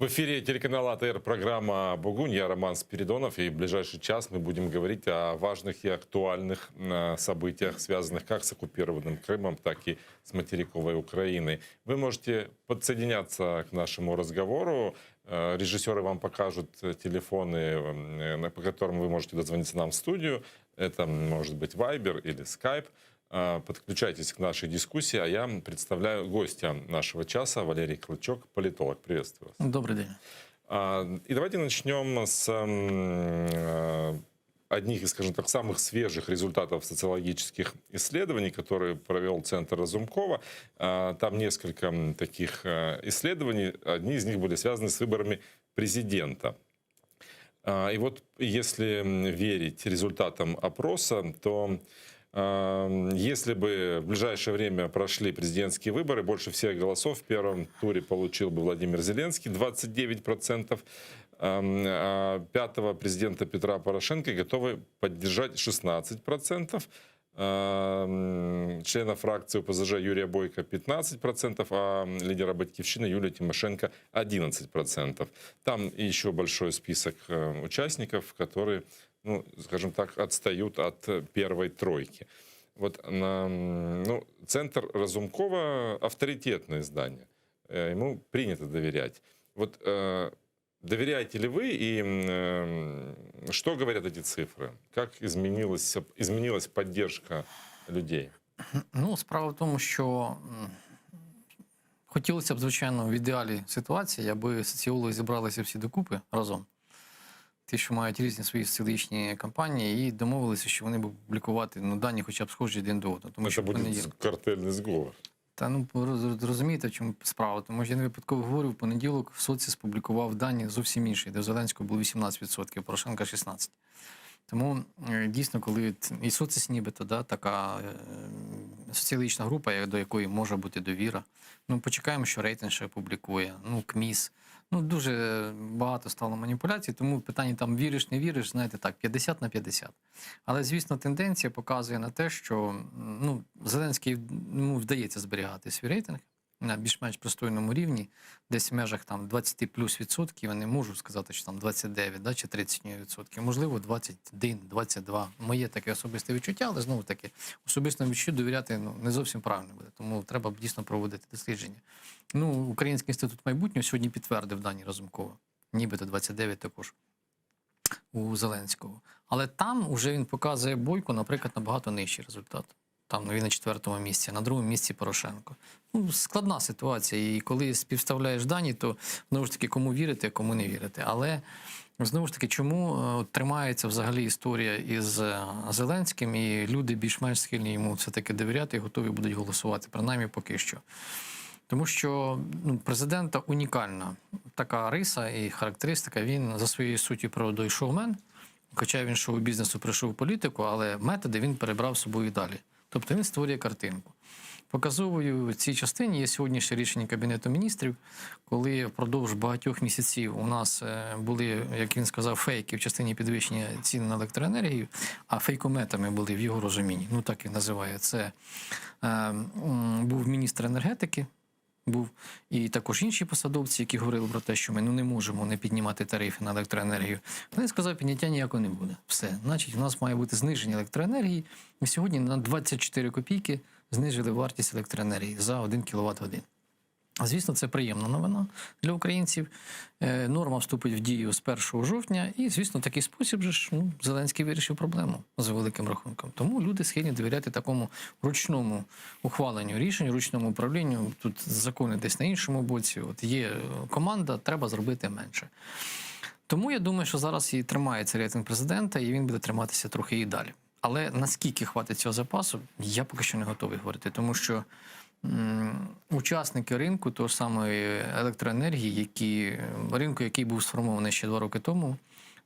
В эфире телеканала АТР программа «Бугунь». Я Роман Спиридонов. И в ближайший час мы будем говорить о важных и актуальных э, событиях, связанных как с оккупированным Крымом, так и с материковой Украиной. Вы можете подсоединяться к нашему разговору. Э, Режиссеры вам покажут телефоны, э, по которым вы можете дозвониться нам в студию. Это может быть Viber или Skype. Подключайтесь к нашей дискуссии, а я представляю гостя нашего часа Валерий Клычок, политолог. Приветствую вас. Добрый день. И давайте начнем с э, одних из, скажем так, самых свежих результатов социологических исследований, которые провел Центр Разумкова. Там несколько таких э, исследований. Одни из них были связаны с выборами президента. И вот если верить результатам опроса, то если бы в ближайшее время прошли президентские выборы, больше всех голосов в первом туре получил бы Владимир Зеленский, 29%. А пятого президента Петра Порошенко готовы поддержать 16%. Члена фракции ОПЗЖ Юрия Бойко 15%, а лидера «Батькивщины» Юлию Тимошенко 11%. Там еще большой список э, участников, которые, ну, скажем так, отстают от первой тройки. Вот, на, ну, Центр Разумкова авторитетное издание. Э, ему принято доверять. Вот э, доверяете ли вы и э, что говорят эти цифры? Как изменилась, изменилась поддержка людей? Ну, справа в тому, що хотілося б, звичайно, в ідеалі ситуації, аби соціологи зібралися всі докупи разом, ті, що мають різні свої соціологічні кампанії, і домовилися, що вони будуть публікувати ну, дані хоча б схожі один до одного. Тому що буде понеділок... картельний зговор. Та ну розумієте, в чому справа? Тому що я не випадково говорю, в понеділок в соці спублікував дані зовсім інші, де у Зеленського було 18%, Порошенка 16%. Тому е, дійсно, коли і соціс нібито, да, така е, соціологічна група, до якої може бути довіра. Ну, почекаємо, що рейтинг ще публікує, ну, КМІС. Ну, дуже багато стало маніпуляцій, тому питання там віриш, не віриш, знаєте так, 50 на 50. Але, звісно, тенденція показує на те, що ну, Зеленський йому вдається зберігати свій рейтинг на більш-менш пристойному рівні, десь в межах там 20 плюс відсотків, я не можу сказати, що там 29 да, чи 30 відсотків, можливо, 21, 22. Моє таке особисте відчуття, але знову таки особистому відчуттю довіряти ну, не зовсім правильно буде, тому треба дійсно проводити дослідження. Ну, Український інститут майбутнього сьогодні підтвердив дані Разумкова, нібито 29 також у Зеленського. Але там уже він показує Бойко, наприклад, набагато нижчий результат. Там ну, він на четвертому місці, на другому місці Порошенко. Ну, складна ситуація. І коли співставляєш дані, то знову ж таки кому вірити, кому не вірити. Але знову ж таки, чому е, тримається взагалі історія із е, Зеленським, і люди більш-менш схильні йому все-таки довіряти і готові будуть голосувати, принаймні поки що. Тому що ну, президента унікальна така риса і характеристика. Він за своєю суттю природою шоумен, хоча він шоу-бізнесу прийшов в політику, але методи він перебрав з собою далі. Тобто він створює картинку. Показовою в цій частині є сьогоднішнє рішення Кабінету міністрів, коли впродовж багатьох місяців у нас е, були, як він сказав, фейки в частині підвищення цін на електроенергію, а фейкометами були в його розумінні. Ну так він називає це. Е, був міністр енергетики. Був і також інші посадовці, які говорили про те, що ми ну не можемо не піднімати тарифи на електроенергію. Вони сказав, підняття ніякого не буде. Все, значить, у нас має бути зниження електроенергії. Ми сьогодні на 24 копійки знижили вартість електроенергії за 1 кВт годин. Звісно, це приємна новина для українців. Е, Норма вступить в дію з 1 жовтня, і, звісно, такий спосіб же ж ну, Зеленський вирішив проблему за великим рахунком. Тому люди схильні довіряти такому ручному ухваленню рішень, ручному управлінню. Тут закони десь на іншому боці. От є команда, треба зробити менше. Тому я думаю, що зараз і тримається рейтинг президента, і він буде триматися трохи і далі. Але наскільки хватить цього запасу, я поки що не готовий говорити, тому що учасники ринку того ж самої електроенергії, які, ринку, який був сформований ще 2 роки тому,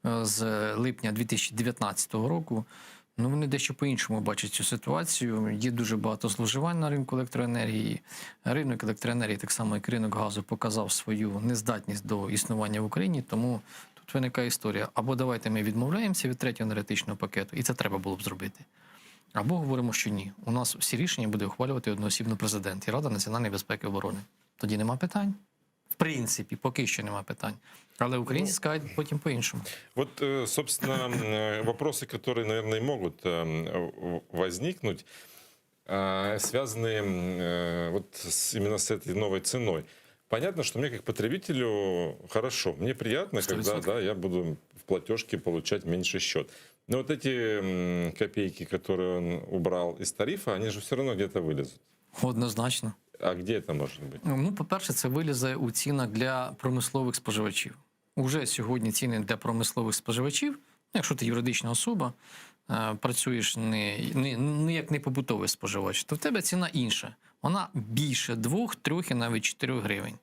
е, з липня 2019 року, ну вони дещо по-іншому бачать цю ситуацію. Є дуже багато зловживань на ринку електроенергії. Ринок електроенергії, так само як ринок газу, показав свою нездатність до існування в Україні, тому тут виникає історія. Або давайте ми відмовляємося від третього енергетичного пакету, і це треба було б зробити. Або говоримо, що ні. У нас всі рішення буде ухвалювати одноосібно президент і Рада національної безпеки і оборони. Тоді нема питань. В принципі, поки що нема питань. Але українці скажуть потім по-іншому. Вот, э, собственно, э, вопросы, которые, наверное, и могут эм, в- возникнуть, э, связаны э, вот с- именно с этой новой ценой. Понятно, что мне как потребителю хорошо, мне приятно, когда 100%. да, я буду в платежке получать меньше счет. Но вот эти м, копейки, которые он убрал из тарифа, они же все равно где-то вылезут. Однозначно. А где это может быть? Ну, по-перше, це вилізе у цінах для промислових споживачів. Уже сьогодні ціни для промислових споживачів, ну, якщо ти юридична особа, е, працюєш не, не, не як не побутовий споживач, то в тебе ціна інша. Вона більше 2, 3 і навіть 4 гривень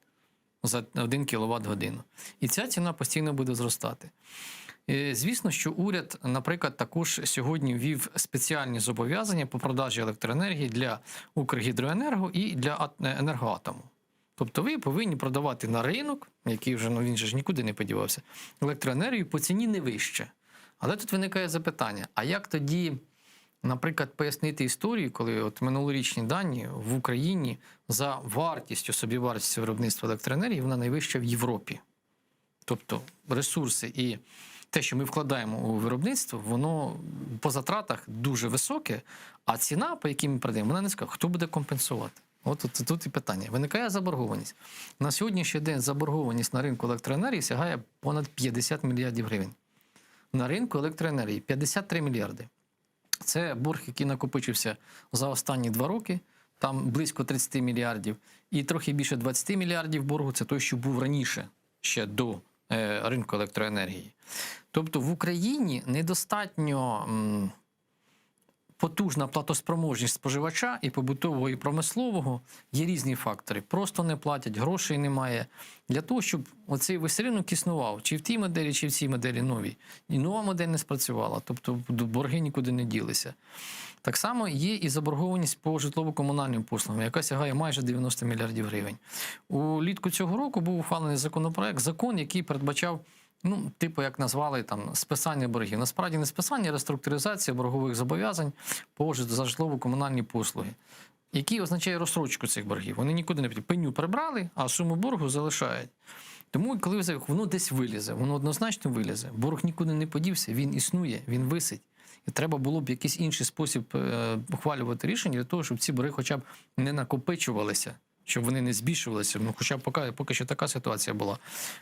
за 1 кіловат годину. І ця ціна постійно буде зростати. Е, Звісно, що уряд, наприклад, також сьогодні ввів спеціальні зобов'язання по продажі електроенергії для Укргідроенерго і для Ат- е, Енергоатому. Тобто ви повинні продавати на ринок, який вже ну він же ж нікуди не подівався, електроенергію по ціні не вище. Але тут виникає запитання: а як тоді, наприклад, пояснити історію, коли от минулорічні дані в Україні за вартістю собівартістю виробництва електроенергії вона найвища в Європі? Тобто ресурси і те, що ми вкладаємо у виробництво, воно по затратах дуже високе, а ціна, по якій ми продаємо, вона низька. Хто буде компенсувати? От тут, тут і питання. Виникає заборгованість. На сьогоднішній день заборгованість на ринку електроенергії сягає понад 50 мільярдів гривень. На ринку електроенергії 53 мільярди. Це борг, який накопичився за останні два роки, там близько 30 мільярдів, і трохи більше 20 мільярдів боргу це той, що був раніше, ще до е, ринку електроенергії. Тобто в Україні недостатньо м, потужна платоспроможність споживача і побутового, і промислового. Є різні фактори. Просто не платять, грошей немає. Для того, щоб оцей весь ринок існував, чи в тій моделі, чи в цій моделі новій. І нова модель не спрацювала, тобто борги нікуди не ділися. Так само є і заборгованість по житлово-комунальним послугам, яка сягає майже 90 мільярдів гривень. Улітку цього року був ухвалений законопроект, закон, який передбачав, ну, типу, як назвали там списання боргів. Насправді не списання, а реструктуризація боргових зобов'язань по жит- за житлово-комунальні послуги, який означає розсрочку цих боргів. Вони нікуди не підуть. Пеню прибрали, а суму боргу залишають. Тому, коли ви- воно десь вилізе, воно однозначно вилізе. Борг нікуди не подівся, він існує, він висить. І треба було б якийсь інший спосіб е, ухвалювати рішення для того, щоб ці борги хоча б не накопичувалися, щоб вони не збільшувалися. Ну, хоча б поки, поки що така ситуація була.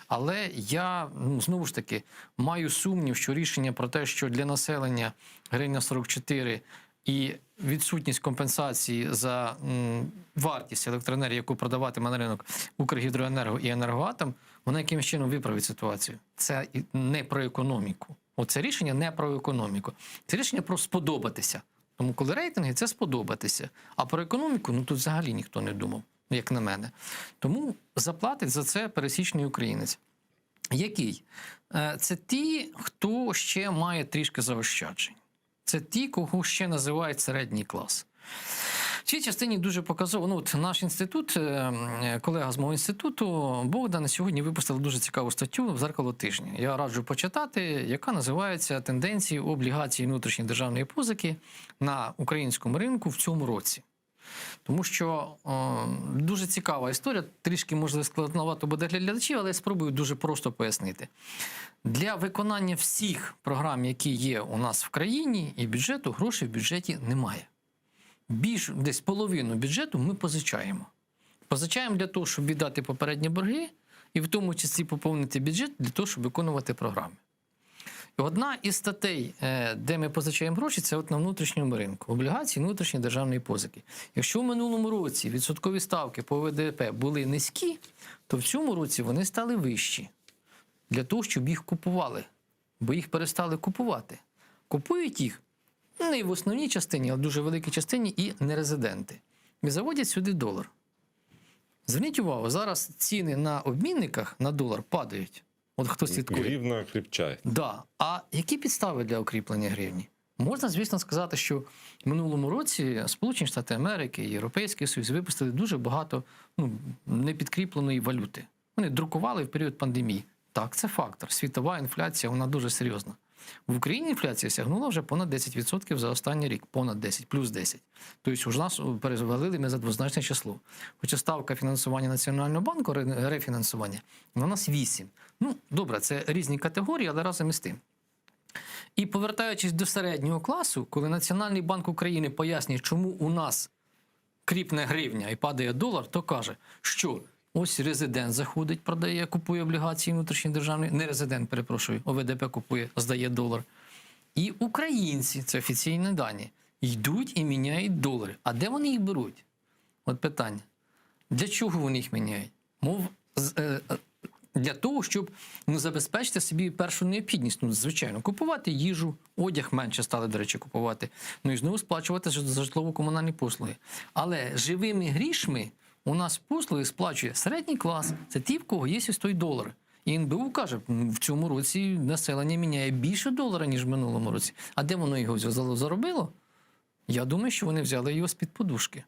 Але я ну, знову ж таки маю сумнів, що рішення про те, що для населення гривня 44 і відсутність компенсації за м, вартість електроенергії, яку продаватиме на ринок Укргідроенерго і Енергоатом, вона якимось чином виправить ситуацію. Це і не про економіку. Оце рішення не про економіку. Це рішення про сподобатися. Тому коли рейтинги, це сподобатися. А про економіку, ну тут взагалі ніхто не думав, як на мене. Тому заплатить за це пересічний українець. Який? Е, Це ті, хто ще має трішки заощаджень. Це ті, кого ще називають середній клас. В цій частині дуже показово. Ну, от наш інститут, е, м, колега з мого інституту Богдан сьогодні випустили дуже цікаву статтю в зеркало тижня. Я раджу почитати, яка називається Тенденції облігацій внутрішньої державної позики на українському ринку в цьому році. Тому що е, дуже цікава історія, трішки можливо складновато буде для глядачів, але я спробую дуже просто пояснити. Для виконання всіх програм, які є у нас в країні, і бюджету, грошей в бюджеті немає. Більш десь половину бюджету ми позичаємо. Позичаємо для того, щоб віддати попередні борги, і в тому числі поповнити бюджет для того, щоб виконувати програми. І Одна із статей, е, де ми позичаємо гроші, це от на внутрішньому ринку. Облігації внутрішньої державної позики. Якщо в минулому році відсоткові ставки по ВДП були низькі, то в цьому році вони стали вищі для того, щоб їх купували, бо їх перестали купувати. Купують їх не в основній частині, але в дуже великій частині і нерезиденти. І заводять сюди долар. Зверніть увагу, зараз ціни на обмінниках на долар падають. От хто слідкує. Гривна крепчает. Да. А які підстави для укріплення гривні? Можна, звісно, сказати, що в минулому році Сполучені Штати Америки і Європейський Союз випустили дуже багато ну, непідкріпленої валюти. Вони друкували в період пандемії. Так, це фактор. Світова інфляція вона дуже серйозна. В Україні інфляція сягнула вже понад 10% за останній рік, понад 10, плюс 10. Тобто, у нас перевалили ми за двозначне число. Хоча ставка фінансування Національного банку, рефінансування, вона у нас 8. Ну, добре, це різні категорії, але разом із тим. І повертаючись до середнього класу, коли Національний банк України пояснює, чому у нас кріпне гривня і падає долар, то каже, що ось резидент заходить, продає, купує облігації внутрішньої державної, не резидент, перепрошую, ОВДП купує, здає долар. І українці, це офіційні дані, йдуть і міняють долари. А де вони їх беруть? От питання. Для чого вони їх міняють? Мов е, для того, щоб ну, забезпечити собі першу необхідність. Ну, звичайно, купувати їжу, одяг менше стали, до речі, купувати. Ну і знову сплачувати за житлово-комунальні послуги. Але живими грішми у нас послуги сплачує середній клас. Це ті, в кого є ось той долар. І НБУ каже, в цьому році населення міняє більше долара, ніж в минулому році. А де воно його взяло, заробило? Я думаю, що вони взяли його з-під подушки.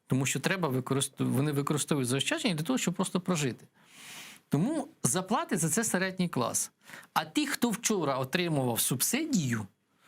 Тому що треба використовувати, вони використовують заощадження для того, щоб просто прожити. Тому заплатить за це середній клас. А ті, хто вчора отримував субсидію,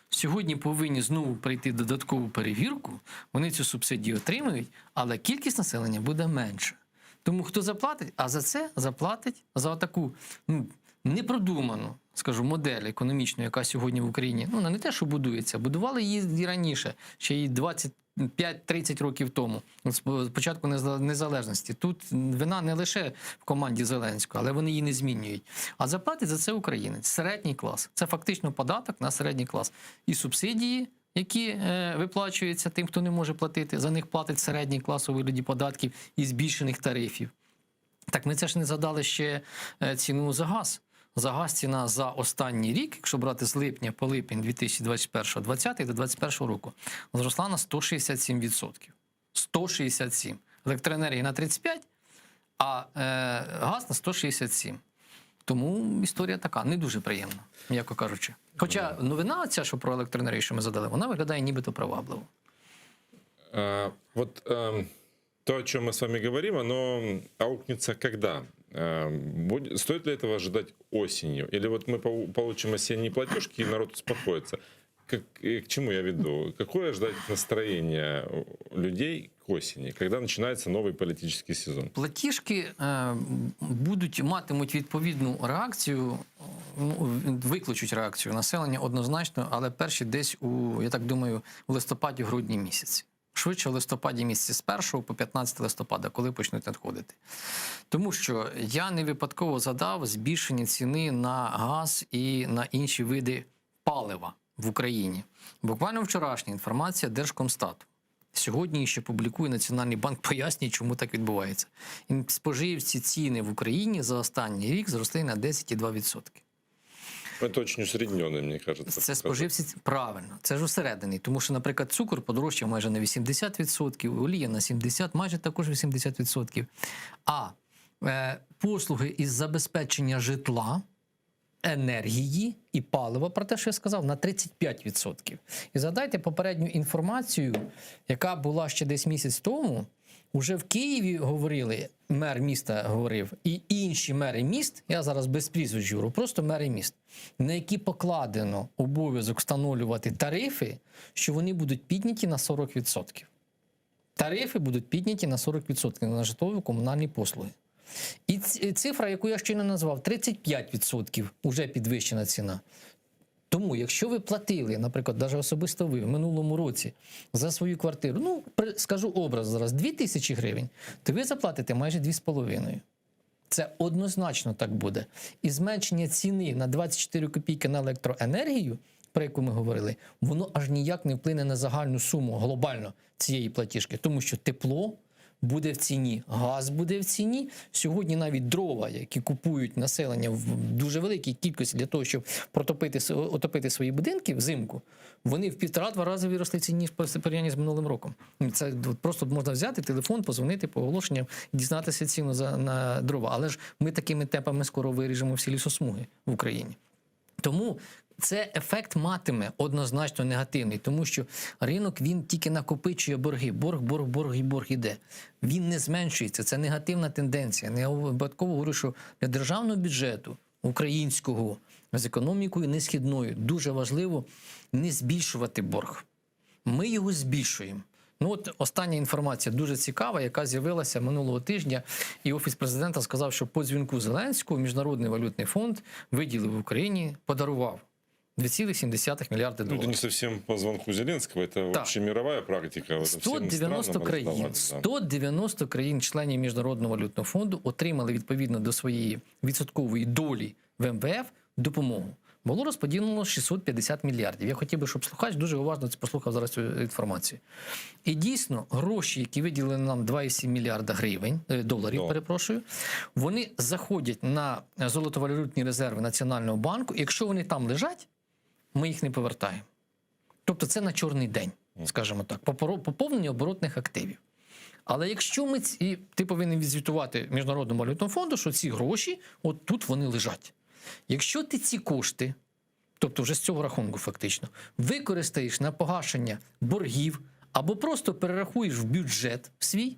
сьогодні повинні знову пройти додаткову перевірку. Вони цю субсидію отримують, але кількість населення буде менша. Тому хто заплатить, а за це заплатить за таку ну, непродуману, скажу, модель економічну, яка сьогодні в Україні, ну, вона не те, що будується, будували її і раніше, ще й 25-30 років тому, з початку незалежності. Тут вина не лише в команді Зеленського, але вони її не змінюють. А заплатить за це українець, середній клас. Це фактично податок на середній клас. І субсидії, які виплачуються тим, хто не може платити, за них платить середній клас у вигляді податків і збільшених тарифів. Так ми це ж не згадали ще ціну за газ. За газ ціна за останній рік, якщо брати з липня по липень 2021, 20 до 2021 року, зросла на 167%. 167. Електроенергія на 35, а газ на 167. Тому історія така, не дуже приємна, м'яко кажучи. Хоча новина ця, що про електроенергію, що ми задали, вона виглядає нібито привабливо. А, вот то, о чем мы с вами говорим, оно аукнется когда? Стоит ли этого ожидать осенью? Или вот мы получим осенние платежки, и народ успокоится? К чему я веду? Какое ждать настроение у людей к осени, когда начинается новый политический сезон? Платіжки матимуть відповідну реакцію, ну, викличуть реакцію населення однозначно, але перші десь у, я так думаю, в листопаді-грудні місяці. Швидше в листопаді місяці з 1 по 15 листопада, коли почнуть надходити. Тому що я не випадково задав збільшення ціни на газ і на інші види палива в Україні. Буквально вчорашня інформація Держкомстату. Сьогодні ще публікує Національний банк, пояснює, чому так відбувається. І споживці ціни в Україні за останній рік зросли на 10,2%. Это очень усредненный, мне кажется, Це показатель. споживці правильно, це ж усередині. Тому що, наприклад, цукор подорожчав майже на 80%, олія на 70%, майже також 80%. А послуги із забезпечення житла, енергії і палива, про те, що я сказав, на 35%. І згадайте попередню інформацію, яка була ще десь місяць тому, уже в Києві говорили, мер міста говорив, і інші мери міст, я зараз без прізвищ говорю, просто мери міст, на які покладено обов'язок встановлювати тарифи, що вони будуть підняті на 40%. Тарифи будуть підняті на 40% на житлові комунальні послуги. І цифра, яку я щойно назвав, 35% уже підвищена ціна. Тому, якщо ви платили, наприклад, навіть особисто ви в минулому році за свою квартиру, скажу образ зараз, 2000 гривень, то ви заплатите майже дві з половиною. Це однозначно так буде. І зменшення ціни на 24 копійки на електроенергію, про яку ми говорили, воно аж ніяк не вплине на загальну суму глобально цієї платіжки, тому що тепло буде в ціні, газ буде в ціні. Сьогодні навіть дрова, які купують населення в дуже великій кількості для того, щоб отопити свої будинки взимку, вони в півтора-два рази виросли в ціні в порівнянні з минулим роком. Це просто можна взяти телефон, позвонити по оголошенням і дізнатися ціну на дрова. Але ж ми такими темпами скоро виріжемо всі лісосмуги в Україні. Тому це ефект матиме однозначно негативний, тому що ринок, він тільки накопичує борги. Борг, борг, борг і борг іде. Він не зменшується, це негативна тенденція. Не випадково говорю, що для державного бюджету українського з економікою несхідною дуже важливо не збільшувати борг. Ми його збільшуємо. Ну от остання інформація дуже цікава, яка з'явилася минулого тижня, і офіс президента сказав, що по дзвінку Зеленського Міжнародний валютний фонд виділив Україні, подарував 2,7 мільярди Ну, это доларів. не совсем по звонку Зеленского, это вообще мировая практика. Это всем 190 странам країн, раздавали, да. 190 країн-членів Міжнародного валютного фонду отримали відповідно до своєї відсоткової долі в МВФ допомогу. Було розподілено 650 мільярдів. Я хотів би, щоб слухач дуже уважно це послухав зараз цю інформацію. І дійсно, гроші, які виділили нам 2,7 мільярда гривень, е, доларів, Долар. перепрошую, вони заходять на золотовалютні резерви Національного банку. Якщо вони там лежать, ми їх не повертаємо. Тобто це на чорний день, скажімо так, попоро- поповнення оборотних активів. Але якщо ми ці, і ти повинен відзвітувати Міжнародному валютному фонду, що ці гроші от тут вони лежать. Якщо ти ці кошти, тобто вже з цього рахунку фактично, використаєш на погашення боргів або просто перерахуєш в бюджет свій,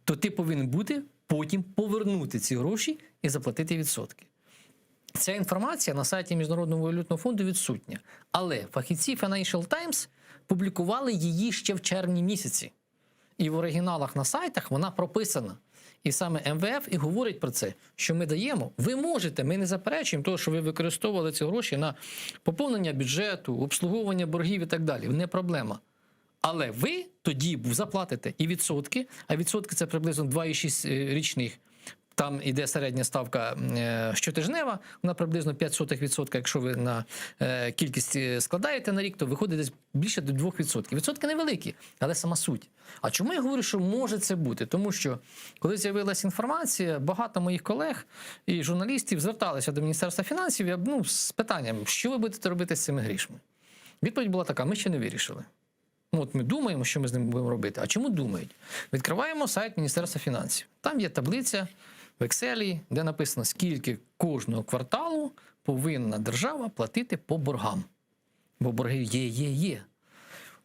то ти повинен бути потім повернути ці гроші і заплатити відсотки. Ця інформація на сайті Міжнародного валютного фонду відсутня. Але фахівці Financial Times публікували її ще в червні місяці. І в оригіналах на сайтах вона прописана. І саме МВФ і говорить про це, що ми даємо. Ви можете, ми не заперечуємо того, що ви використовували ці гроші на поповнення бюджету, обслуговування боргів і так далі. Не проблема. Але ви тоді заплатите і відсотки, а відсотки це приблизно 2,6 річних. Там іде середня ставка е, щотижнева, вона приблизно 0,05%. Якщо ви на е, кількість е, складаєте на рік, то виходить десь більше до 2%. Відсотки невеликі, але сама суть. А чому я говорю, що може це бути? Тому що коли з'явилася інформація, багато моїх колег і журналістів зверталися до Міністерства фінансів я, ну, з питанням, що ви будете робити з цими грішми? Відповідь була така: ми ще не вирішили. Ну, от ми думаємо, що ми з ним будемо робити. А чому думають? Відкриваємо сайт Міністерства фінансів. Там є таблиця в Excel, де написано, скільки кожного кварталу повинна держава платити по боргам. Бо борги є, є, є.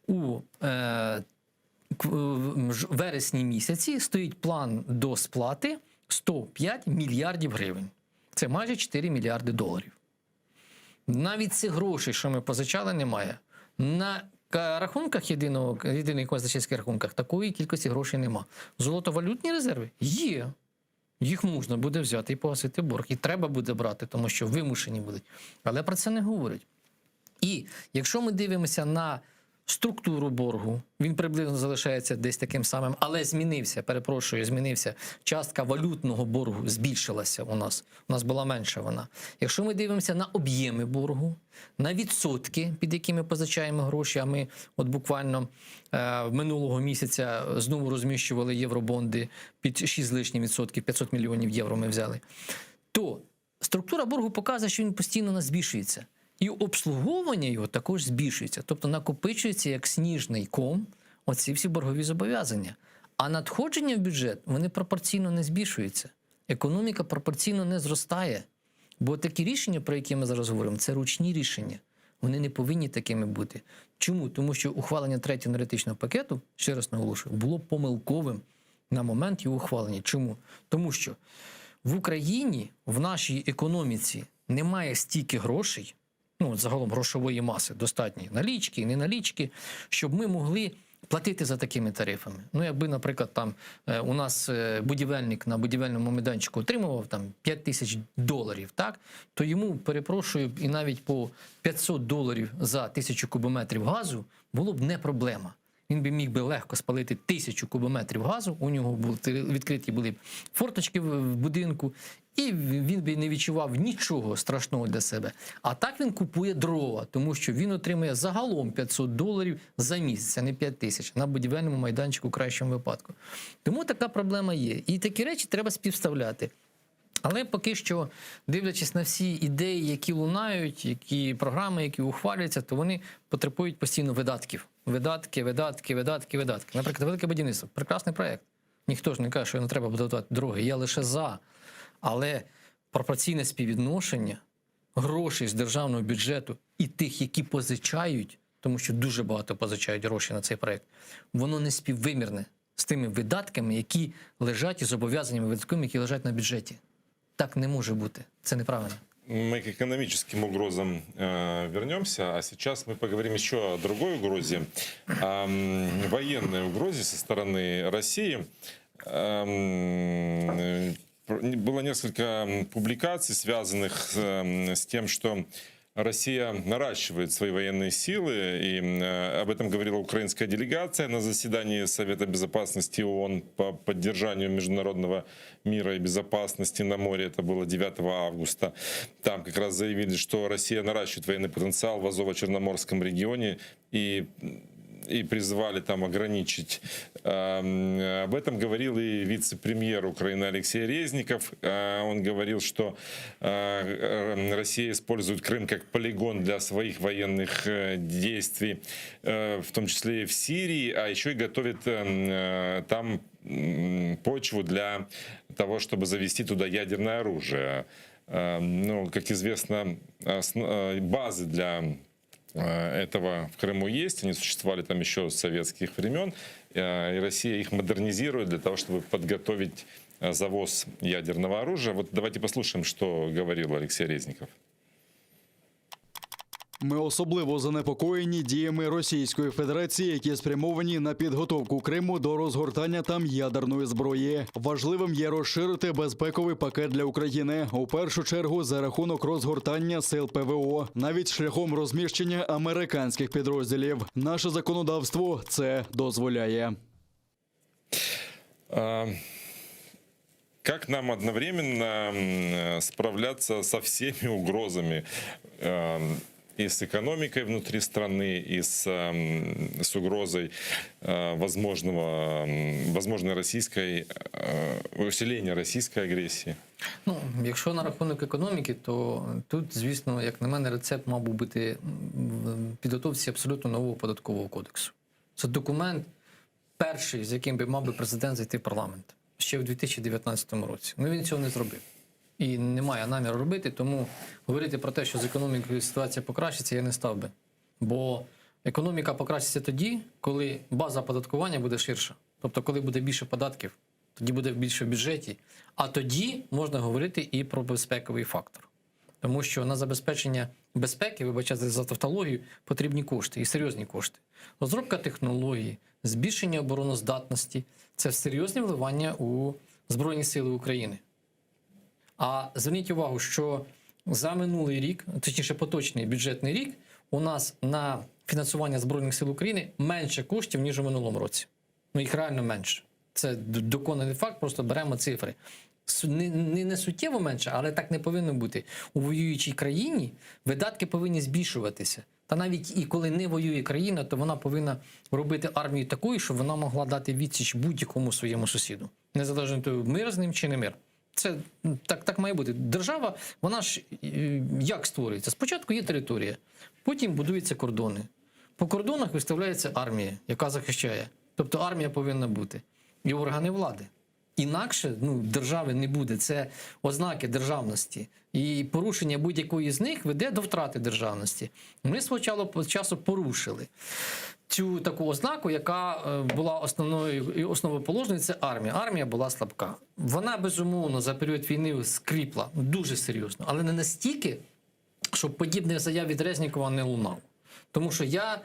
У е, к- в ж- вересні місяці стоїть план до сплати 105 мільярдів гривень. Це майже 4 мільярди доларів. Навіть цих грошей, що ми позичали, немає. На ка- рахунках єдиного, єдиних казначейських рахунках такої кількості грошей нема. Золотовалютні резерви є. Їх можна буде взяти і погасити борг. І треба буде брати, тому що вимушені будуть. Але про це не говорять. І якщо ми дивимося на структуру боргу, він приблизно залишається десь таким самим, але змінився, перепрошую, змінився. Частка валютного боргу збільшилася у нас. У нас була менша вона. Якщо ми дивимося на об'єми боргу, на відсотки, під якими позичаємо гроші, а ми от буквально е, минулого місяця знову розміщували євробонди під 6 з лишнім відсотків, 500 мільйонів євро ми взяли то структура боргу показує, що він постійно у нас збільшується. І обслуговування його також збільшується. Тобто накопичується як сніжний ком оці всі боргові зобов'язання. А надходження в бюджет вони пропорційно не збільшуються. Економіка пропорційно не зростає. Бо такі рішення, про які ми зараз говоримо, це ручні рішення. Вони не повинні такими бути. Чому? Тому що ухвалення третього енергетичного пакету, ще раз наголошую, було помилковим на момент його ухвалення. Чому? Тому що в Україні в нашій економіці немає стільки грошей, ну загалом грошової маси достатньо налічки, не налічки, щоб ми могли платити за такими тарифами. Ну, якби, наприклад, там е, у нас е, будівельник на будівельному майданчику отримував там 5 тисяч доларів, так то йому перепрошую, і навіть по 500 доларів за тисячу кубометрів газу було б не проблема. Він би міг би легко спалити тисячу кубометрів газу. У нього були відкриті були б форточки в в будинку, і він би не відчував нічого страшного для себе. А так він купує дрова, тому що він отримує загалом 500 доларів за місяць, а не 5 тисяч на будівельному майданчику в кращому випадку. Тому така проблема є. І такі речі треба співставляти. Але поки що, дивлячись на всі ідеї, які лунають, які програми, які ухвалюються, то вони потребують постійно видатків. Видатки, видатки, видатки, видатки. Наприклад, велике будівництво прекрасний проект. Ніхто ж не каже, що не треба будувати дороги. Я лише за. Але пропорційне співвідношення грошей з державного бюджету і тих, які позичають, тому що дуже багато позичають гроші на цей проект, воно не співвимірне з тими видатками, які лежать і зобов'язаннями видатковими, які лежать на бюджеті. Так не може бути. Це неправильно. Мы к экономическим угрозам вернемся, а сейчас мы поговорим еще о другой угрозе, о военной угрозе со стороны России. Было несколько публикаций, связанных с тем, что Россия наращивает свои военные силы, и об этом говорила украинская делегация на заседании Совета Безопасности ООН по поддержанию международного мира и безопасности на море. Это было 9 августа. Там как раз заявили, что Россия наращивает военный потенциал в Азово-Черноморском регионе и призвали там ограничить. Об этом говорил и вице-премьер Украины Алексей Резников. Он говорил, что Россия использует Крым как полигон для своих военных действий, в том числе и в Сирии, а еще и готовит там почву для того, чтобы завести туда ядерное оружие. Ну, как известно, базы для этого в Крыму есть, они существовали там еще с советских времен, и Россия их модернизирует для того, чтобы подготовить завоз ядерного оружия. Вот давайте послушаем, что говорил Алексей Резников. Ми особливо занепокоєні діями Російської Федерації, які спрямовані на підготовку Криму до розгортання там ядерної зброї. Важливим є розширити безпековий пакет для України у першу чергу за рахунок розгортання сил ПВО, навіть шляхом розміщення американських підрозділів. Наше законодавство це дозволяє. Как нам одновременно справляться со всеми угрозами и с экономикой внутри страны, и с угрозой возможной российской, усиления российской агрессии? Ну, якщо на рахунок економіки, то тут, звісно, як на мене, рецепт мав би бути в підготовці абсолютно нового податкового кодексу. Це документ перший, з яким би мав би президент зайти в парламент ще в 2019 році. Ну він цього не зробив. І не має наміру робити, тому говорити про те, що з економікою ситуація покращиться, я не став би. Бо економіка покращиться тоді, коли база оподаткування буде ширша. Тобто, коли буде більше податків, тоді буде більше в бюджеті. А тоді можна говорити і про безпековий фактор. Тому що на забезпечення безпеки, вибачайте за тавтологію, потрібні кошти і серйозні кошти. Розробка технологій, збільшення обороноздатності це серйозні вливання у Збройні Сили України. А зверніть увагу, що за минулий рік, точніше поточний бюджетний рік, у нас на фінансування Збройних сил України менше коштів, ніж у минулому році. Ну, їх реально менше. Це доконаний факт, просто беремо цифри. Не суттєво менше, але так не повинно бути. У воюючій країні видатки повинні збільшуватися. Та навіть і коли не воює країна, то вона повинна робити армію такою, щоб вона могла дати відсіч будь-якому своєму сусіду, незалежно від того, мир з ним чи не мир. Це так має бути. Держава, вона ж як створюється? Спочатку є територія, потім будуються кордони. По кордонах виставляється армія, яка захищає. Тобто армія повинна бути. І органи влади. Інакше ну, держави не буде. Це ознаки державності. І порушення будь-якої з них веде до втрати державності. Ми свого часу порушили цю таку ознаку, яка була основною і основоположною, це армія. Армія була слабка. Вона, безумовно, за період війни скріпла дуже серйозно, але не настільки, щоб подібних заяв від Резнікова не лунало. Тому що я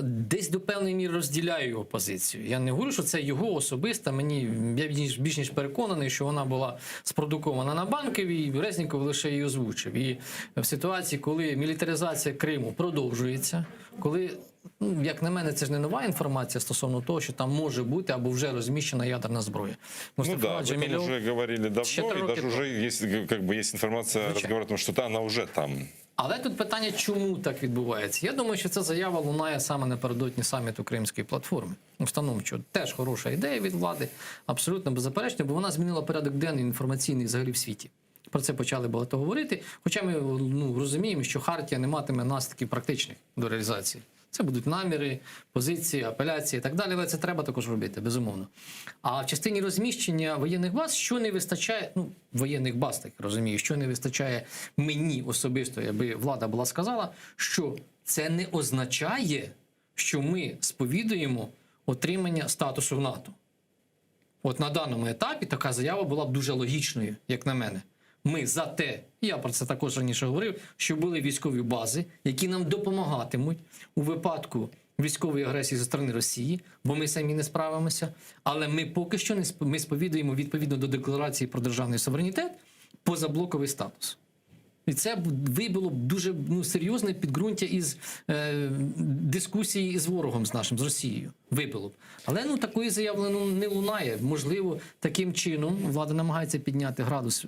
десь до певної міри розділяю його позицію. Я не говорю, що це його особиста. Мені я більш ніж переконаний, що вона була спродукована на Банковій, і Резніков лише її озвучив. І в ситуації, коли мілітаризація Криму продовжується, коли, ну, як на мене, це ж не нова інформація стосовно того, що там може бути або вже розміщена ядерна зброя. Ну Мустафа да, об этом Джемілєв уже говорили давно, Ще и 3 даже роки уже есть, как бы, есть информация, Звичайно. разговор о том, что она уже там. Але тут питання, чому так відбувається? Я думаю, що ця заява лунає саме напередодні саміту Кримської платформи. Установчого. Теж хороша ідея від влади, абсолютно беззаперечно, бо вона змінила порядок денний інформаційний взагалі в світі. Про це почали багато говорити. Хоча ми ну, розуміємо, що хартія не матиме наслідків практичних до реалізації. Це будуть наміри, позиції, апеляції і так далі. Але це треба також робити, безумовно. А в частині розміщення воєнних баз, що не вистачає, ну, воєнних баз, так розумію, що не вистачає мені особисто, аби влада була сказала, що це не означає, що ми сповідуємо отримання статусу в НАТО. От на даному етапі така заява була б дуже логічною, як на мене. Ми за те, я про це також раніше говорив, що були військові бази, які нам допомагатимуть у випадку військової агресії зі сторони Росії, бо ми самі не справимося. Але ми поки що не сп- ми сповідуємо відповідно до декларації про державний суверенітет позаблоковий статус. І це б вибило б дуже ну, серйозне підґрунтя із е, дискусії із ворогом з нашим, з Росією. Вибило б. Але ну, такої заяви ну, не лунає. Можливо, таким чином влада намагається підняти градус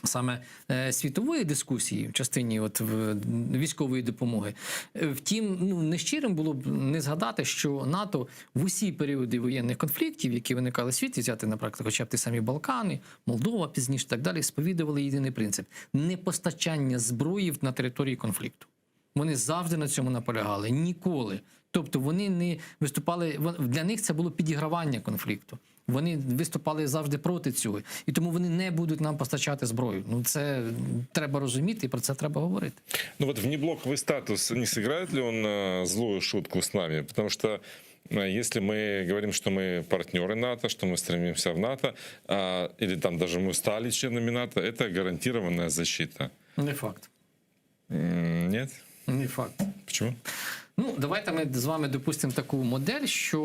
саме е, світової дискусії в частині от, в, військової допомоги. Е, Втім, ну, нещирим було б не згадати, що НАТО в усі періоди воєнних конфліктів, які виникали в світі, взяти, наприклад, хоча б ті самі Балкани, Молдова пізніше і так далі, сповідували єдиний принцип непостачання зброї на території конфлікту. Вони завжди на цьому наполягали. Ніколи. Тобто вони не виступали. вон- Для них це було підігравання конфлікту. Вони виступали завжди проти цього, і тому вони не будуть нам постачати зброю. Ну це треба розуміти, і про це треба говорити. Ну вот внеблоковый статус, не сыграет ли он э, злую шутку с нами? Потому что э, если мы говорим, что мы партнеры НАТО, что мы стремимся в НАТО, а, или там даже мы стали членами НАТО, это гарантированная защита. Не факт. М, Нет? Не факт. Почему? Ну, давайте ми з вами допустимо таку модель, що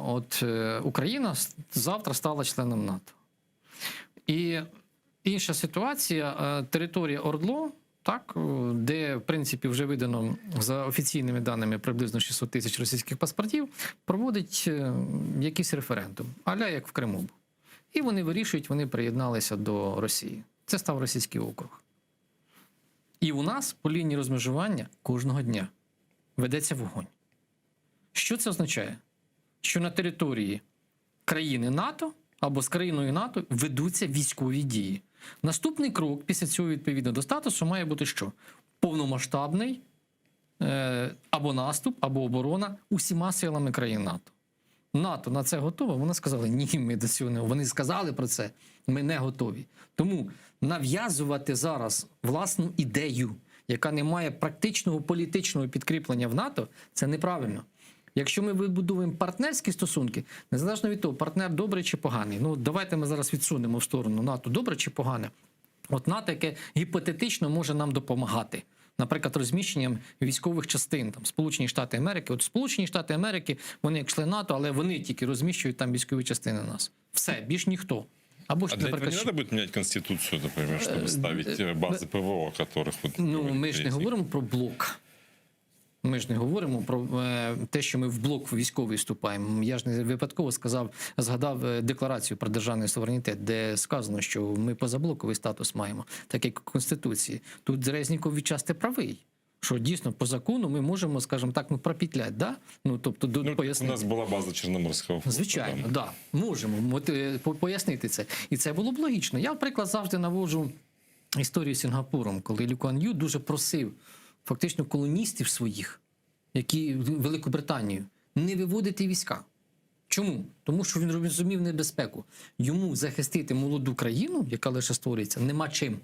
от е, Україна с- завтра стала членом НАТО. І інша ситуація е, територія Ордло, так, е, де в принципі вже видано за офіційними даними приблизно 600 тисяч російських паспортів, проводить е, якийсь референдум, аля як в Криму. був. І вони вирішують, вони приєдналися до Росії. Це став російський округ. І у нас по лінії розмежування кожного дня ведеться вогонь. Що це означає? Що на території країни НАТО або з країною НАТО ведуться військові дії. Наступний крок після цього, відповідно до статусу, має бути що? Повномасштабний е, або наступ, або оборона усіма силами країн НАТО. НАТО на це готове. Вони сказали, ні, ми до цього не вони сказали про це. Ми не готові. Тому нав'язувати зараз власну ідею, яка не має практичного політичного підкріплення в НАТО, це неправильно. Якщо ми вибудуємо партнерські стосунки, незалежно від того, партнер добрий чи поганий. Ну давайте ми зараз відсунемо в сторону НАТО добре чи погане. От НАТО, яке гіпотетично може нам допомагати. Наприклад, розміщенням військових частин там Сполучені Штати Америки. От Сполучені Штати Америки, вони як член НАТО, але вони тільки розміщують там військові частини нас. Все, більш ніхто. Або ж, А для этого наприклад, не ще- надо будет менять Конституцию, например, чтобы ставить э, базы ПВО, о которых вот Ну, говорит ми ж не Резник? говоримо про блок. Ми ж не говоримо про е, те, що ми в блок військовий вступаємо. Я ж не випадково сказав, згадав е, декларацію про державний суверенітет, де сказано, що ми позаблоковий статус маємо, так як в Конституції. Тут Резніков відчасти правий. Що дійсно по закону ми можемо, скажімо так, ну пропітлять, да? Ну тобто до Ну, у пояснити. нас была база Черноморского флота. Звичайно, да. да. Можемо от, е, по- пояснити це. І це було б логічно. Я, наприклад, завжди наводжу історію з Сінгапуром, коли Лі Куан Ю дуже просив фактично колоністів своїх, які Великобританію, не виводити війська. Чому? Тому що він розумів небезпеку. Йому захистити молоду країну, яка лише створюється, нема чим.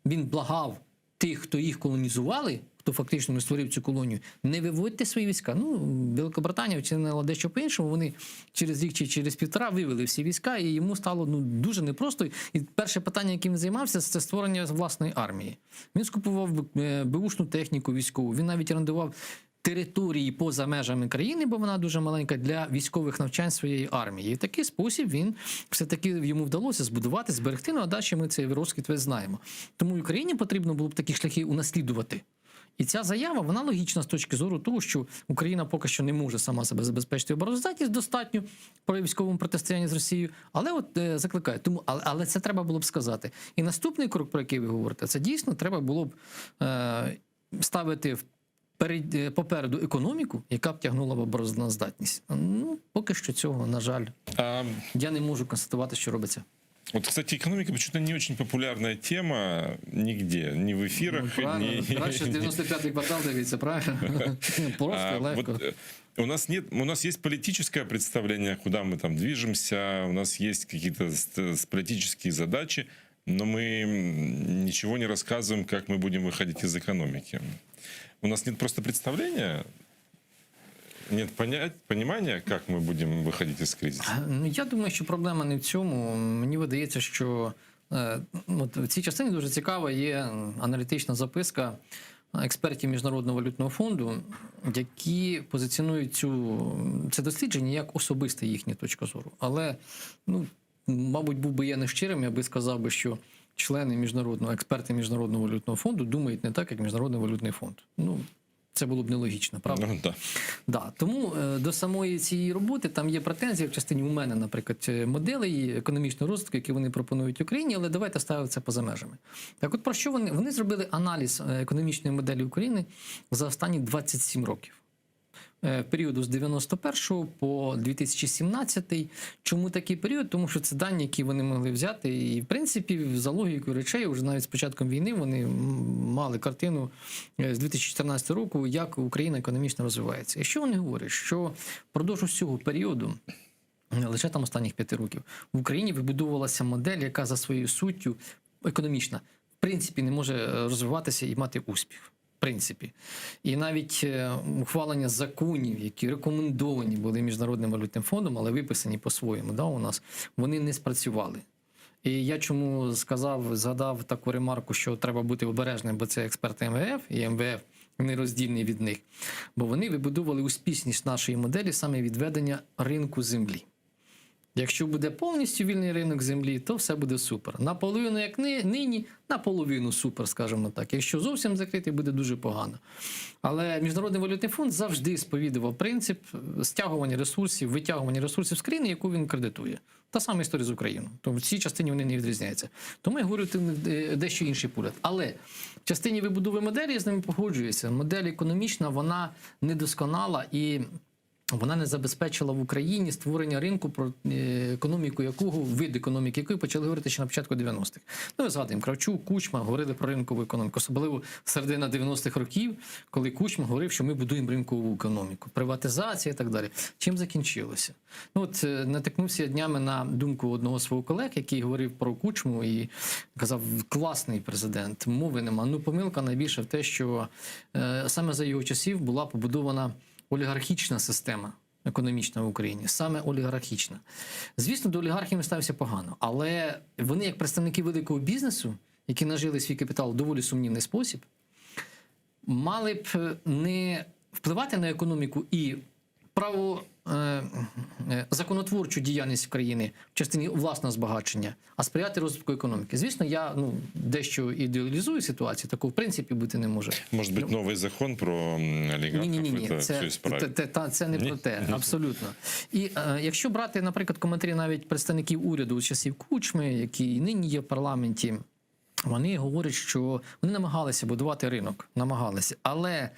Він благав тих, хто їх колонізували, хто фактично не створив цю колонію, не виводьте свої війська. Ну, Великобританія вчинила дещо по-іншому. Вони через рік чи через півтора вивели всі війська, і йому стало ну, дуже непросто. І перше питання, яким він займався, це створення власної армії. Він скупував е, беушну техніку військову, він навіть орендував території поза межами країни, бо вона дуже маленька для військових навчань своєї армії. І в такий спосіб він все-таки йому вдалося збудувати, зберегти. Ну а далі ми цей розквіт весь знаємо. Тому і Україні потрібно було б такі шляхи унаслідувати. І ця заява вона логічна з точки зору того, що Україна поки що не може сама себе забезпечити обороноздатність достатньо при військовому протистоянні з Росією, але от е, закликає. Тому, але, але це треба було б сказати. І наступний крок, про який ви говорите, це дійсно треба було б е, ставити в перед, е, попереду економіку, яка б тягнула б обороноздатність. Ну поки що цього, на жаль, А, я не можу констатувати, що робиться. вот, кстати, экономика почему-то не очень популярная тема нигде, ни в эфирах, Ну, правильно. ни... Краще 95-й квартал дивіться, правильно? Просто А, легко. вот, э, у нас нет, у нас есть политическое представление, куда мы там движемся, у нас есть какие-то с- с- политические задачи, но мы м, ничего не рассказываем, как мы будем выходить из экономики. У нас нет просто представления, нет понять, понимания, как мы будем выходить из кризиса. Ну, я думаю, що проблема не в цьому. Мені видається, що. Е, От в цій частині дуже цікава є аналітична записка експертів Міжнародного валютного фонду, які позиціонують цю, це дослідження як особиста їхня точка зору. Але, ну, мабуть, був би я нещирим, я би сказав би, що члени міжнародного, експерти Міжнародного валютного фонду думають не так, як Міжнародний валютний фонд. Ну, це було б нелогічно, правда? Ну, да. Да, тому е, до самої цієї роботи там є претензії в частині у мене, наприклад, е, моделей економічного розвитку, які вони пропонують Україні, але давайте ставити це поза межами. Так, от про що вони? Вони зробили аналіз е, економічної моделі України за останні 27 років. Е, Періоду з 91 по 2017. Чому такий період? Тому що це дані, які вони могли взяти. І, в принципі, за логікою речей, вже навіть з початком війни вони м, мали картину е, з 2014 року, як Україна економічно розвивається. І що вони говорять? Що впродовж усього періоду. Не лише там останніх п'яти років в Україні вибудовувалася модель, яка за своєю суттю економічна, в принципі, не може е, розвиватися і мати успіх. В принципі, і навіть е, ухвалення законів, які рекомендовані були міжнародним валютним фондом, але виписані по-своєму, да, у нас вони не спрацювали. І я чому сказав, згадав таку ремарку, що треба бути обережним, бо це експерти МВФ і МВФ нероздільний від них, бо вони вибудували успішність нашої моделі саме відведення ринку землі. Якщо буде повністю вільний ринок землі, то все буде супер. Наполовину, як ни- нині, наполовину супер, скажімо так. Якщо зовсім закритий, буде дуже погано. Але Міжнародний валютний фонд завжди сповідував принцип стягування ресурсів, витягування ресурсів з країни, яку він кредитує. Та сама історія з Україною. Тому в цій частині вони не відрізняються. Тому я говорю ти- е, дещо інший погляд. Але в частині вибудови моделі я з ними погоджуюся. Модель економічна, вона недосконала і. Вона не забезпечила в Україні створення ринку, про е, економіку якого вид економіки якої почали говорити ще на початку 90-х. Ну, ми згадуємо Кравчук, Кучма говорили про ринкову економіку, особливо середина 90-х років, коли Кучма говорив, що ми будуємо ринкову економіку, приватизація і так далі. Чим закінчилося? Ну от е, натикнувся я днями на думку одного свого колег, який говорив про Кучму і казав: класний президент, мови нема. Ну, помилка найбільша в те, що е, саме за його часів була побудована олігархічна система економічна в Україні, саме олігархічна. Звісно, до олігархів ми ставився погано, але вони, як представники великого бізнесу, які нажили свій капітал в доволі сумнівний спосіб, мали б не впливати на економіку і право е, е, законотворчу діяльність країни в частині власного збагачення, а сприяти розвитку економіки. Звісно, я ну дещо ідеалізую ситуацію, такого в принципі бути не може. Может быть, новый закон про м, олигархов Ні, ні, ні, это ні. все Це, исправит? те, те, та, це не Ні? про те, абсолютно. І е, якщо брати, наприклад, коментарі навіть представників уряду у часів Кучми, які і нині є в парламенті, вони говорять, що вони намагалися будувати ринок, намагалися, але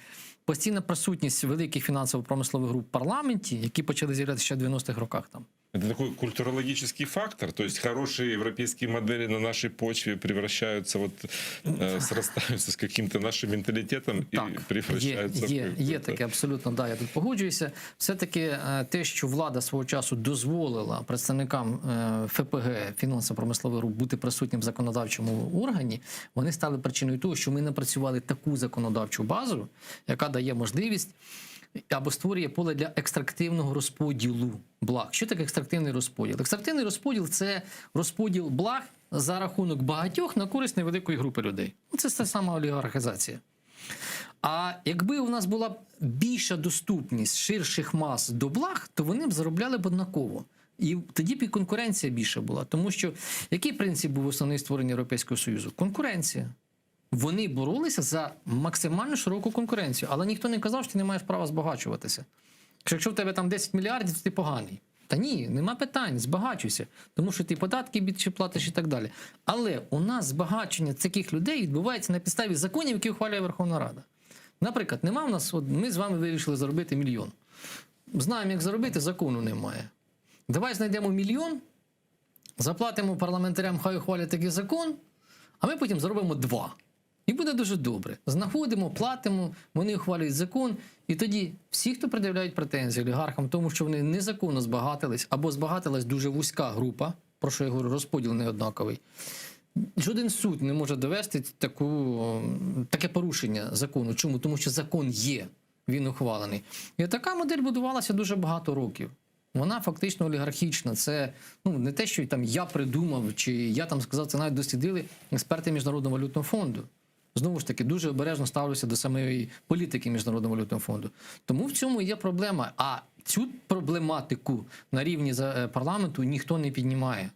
постійна присутність великих фінансово-промислових груп в парламенті, які почали з'являтися ще в 90-х роках там. Это такой культурологический фактор, то есть хорошие европейские модели на нашей почве превращаются, вот, э, срастаются с каким-то нашим менталитетом и Так, є, превращаются в є, є какую-то- таке абсолютно, да, я тут погоджуюся. Все-таки е, те, що влада свого часу дозволила представникам е, ФПГ, фінансово-промислових груп, бути присутнім в законодавчому органі, вони стали причиною того, що ми напрацювали таку законодавчу базу, яка дає можливість або створює поле для екстрактивного розподілу благ. Що таке екстрактивний розподіл? Екстрактивний розподіл це розподіл благ за рахунок багатьох на користь невеликої групи людей. Ну, Це та сама олігархізація. А якби у нас була б більша доступність ширших мас до благ, то вони б заробляли б однаково. І тоді б і конкуренція більша була. Тому що який принцип був основний створення Європейського Союзу? Конкуренція. Вони боролися за максимально широку конкуренцію, але ніхто не казав, що ти не маєш права збагачуватися. Що Якщо в тебе там 10 мільярдів, то ти поганий. Та ні, нема питань, збагачуйся, тому що ти податки більше платиш і так далі. Але у нас збагачення таких людей відбувається на підставі законів, які ухвалює Верховна Рада. Наприклад, нема в нас, от ми з вами вирішили заробити мільйон. Знаємо, як заробити, закону немає. Давай знайдемо мільйон, заплатимо парламентарям, хай ухвалять такий закон, а ми потім зробимо два. І буде дуже добре. Знаходимо, платимо, вони ухвалюють закон. І тоді всі, хто пред'являють претензії олігархам, тому що вони незаконно збагатились або збагатилась дуже вузька група, про що я говорю, розподіл неоднаковий. Жоден суд не може довести таку, м, таке порушення закону. Чому? Тому що закон є, він ухвалений. І така модель будувалася дуже багато років. Вона фактично олігархічна. Це ну не те, що там я придумав, чи я там сказав, це навіть дослідили експерти Міжнародного валютного фонду. Знову ж таки, дуже обережно ставлюся до самої політики Міжнародного валютного фонду. Тому в цьому є проблема. А цю проблематику на рівні за- е, парламенту ніхто не піднімає.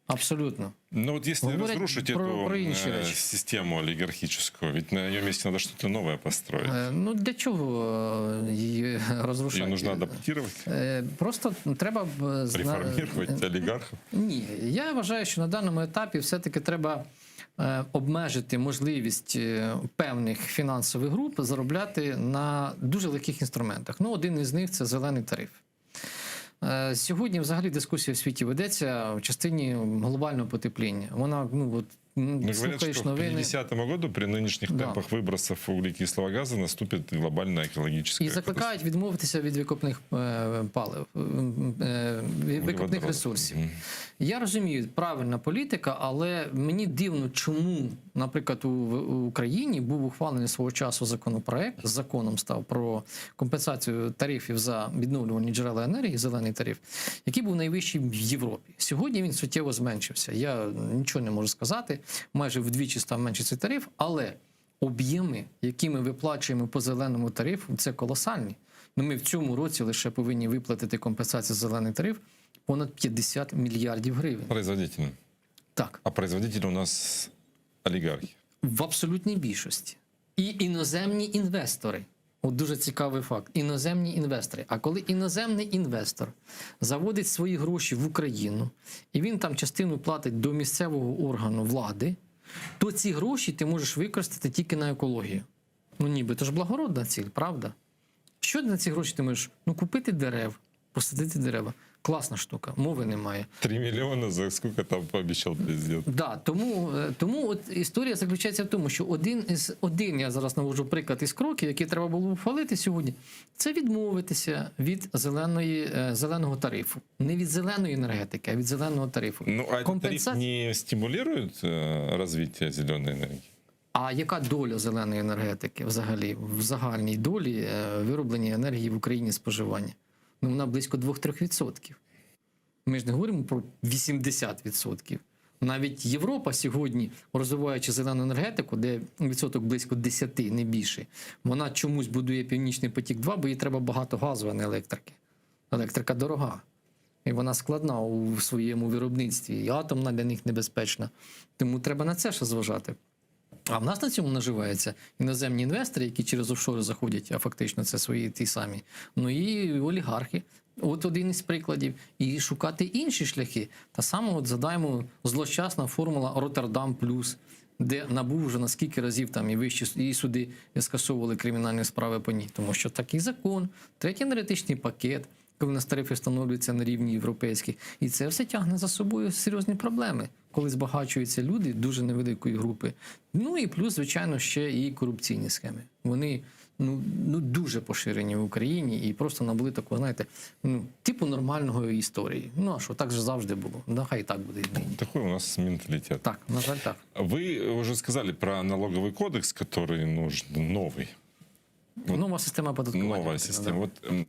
Абсолютно. Ну вот если Говорят разрушить про- эту про інші э, речі. систему олигархическую, ведь на ее месте надо что-то новое построить. Е, Ну для чого е, її розрушати? Ее нужно адаптировать, Е, Просто треба б, е, зна- реформировать олигархов. Ні, я вважаю, що на даному етапі все-таки треба е, обмежити можливість е, певних фінансових груп заробляти на дуже легких інструментах. Ну, один із них це зелений тариф. Е, Сьогодні взагалі дискусія в світі ведеться в частині глобального потепління. Вона, ну от м, Ну, говорят, слухаєш что к новини. 50 году при нынешних Да. темпах выбросов углекислого газа наступит глобальная экологическая І закликають відмовитися від викопних е, палив, е, е, викопних Углеводородов. ресурсів. Мгм. Я розумію, правильна політика, але мені дивно, чому, наприклад, у, в Україні був ухвалений свого часу законопроект, законом став про компенсацію тарифів за відновлювані джерела енергії, зелений тариф, який був найвищий в Європі. Сьогодні він суттєво зменшився. Я нічого не можу сказати. Майже вдвічі став менший цей тариф, але об'єми, які ми виплачуємо по зеленому тарифу, це колосальні. Ну, ми в цьому році лише повинні виплатити компенсацію за зелений тариф понад 50 мільярдів гривень. Производителям. Так, А производители у нас олигархи. в абсолютній більшості. І іноземні інвестори. От дуже цікавий факт. Іноземні інвестори. А коли іноземний інвестор заводить свої гроші в Україну, і він там частину платить до місцевого органу влади, то ці гроші ти можеш використати тільки на екологію. Ну ніби то ж благородна ціль, правда? Що на ці гроші ти можеш? Ну, купити дерев, посадити дерева. Класна штука, мови немає. 3 миллиона за сколько там пообещал президент? Да, тому, е, тому от історія заключається в тому, що один із один, я зараз наводжу приклад із кроків, які треба було ухвалити сьогодні, це відмовитися від зеленої, е, зеленого тарифу. Не від зеленої енергетики, а від зеленого тарифу. Ну, а этот тариф Компенса- не стимулирует э, развитие зеленой энергии? А яка доля зеленої енергетики взагалі в загальній долі е, вироблення енергії в Україні споживання? Ну, вона близько 2-3%. Ми ж не говоримо про 80%. Навіть Європа сьогодні, розвиваючи зелену енергетику, де відсоток близько 10, не більше, вона чомусь будує Північний потік 2, бо їй треба багато газу, а не електрики. Електрика дорога. І вона складна у своєму виробництві. І атомна для них небезпечна. Тому треба на це ще зважати. А в нас на цьому наживаються іноземні інвестори, які через офшори заходять, а фактично це свої ті самі. Ну і олігархи. От один із прикладів. І шукати інші шляхи. Та саме, от згадаємо, злощасна формула Роттердам Плюс, де набув вже на скільки разів там і вищі і суди скасовували кримінальні справи по ній. Тому що такий закон, третій енергетичний пакет, коли у нас тарифи встановлюються на рівні європейських, і це все тягне за собою серйозні проблеми, коли збагачуються люди дуже невеликої групи. Ну і плюс, звичайно, ще і корупційні схеми. Вони ну, ну дуже поширені в Україні і просто набули такого, знаєте, ну, типу нормального історії. Ну а що, так же завжди було. Ну, хай і так буде і нині. Такой у нас менталитет. Так, на жаль, так. Вы уже сказали про налоговый кодекс, который нужен новый. Нова система оподаткування. Новая потрібна, система. да. Вот м,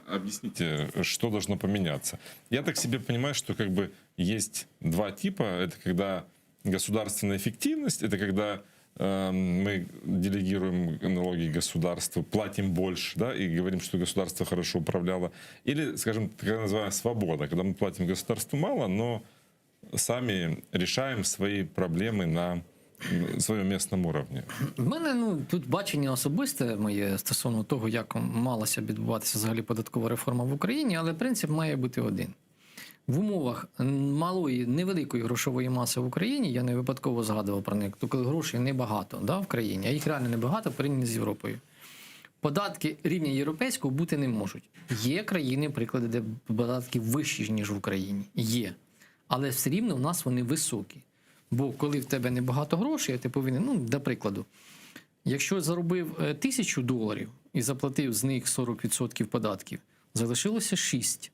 э, объясните, что должно поменяться? Я так себе понимаю, что как бы есть два типа. Это когда государственная эффективность, это когда э, мы делегируем налоги государству, платим больше, да, и говорим, что государство хорошо управляло. Или, скажем, такая называемая свобода, когда мы платим государству мало, но сами решаем свои проблемы на м, своем местном уровне. В мене ну тут бачення особисте моє стосовно того, як малася б відбуватися взагалі податкова реформа в Україні, але принцип має бути один. В умовах малої, невеликої грошової маси в Україні, я не випадково згадував про них, то коли грошей небагато да, в країні, а їх реально небагато порівняно з Європою. Податки рівня європейського бути не можуть. Є країни, приклади, де податки вищі, ніж в Україні. Є. Але все рівно в нас вони високі. Бо коли в тебе небагато грошей, а ти повинен, ну, до прикладу, якщо заробив е, 1000 доларів і заплатив з них 40% податків, залишилося 6.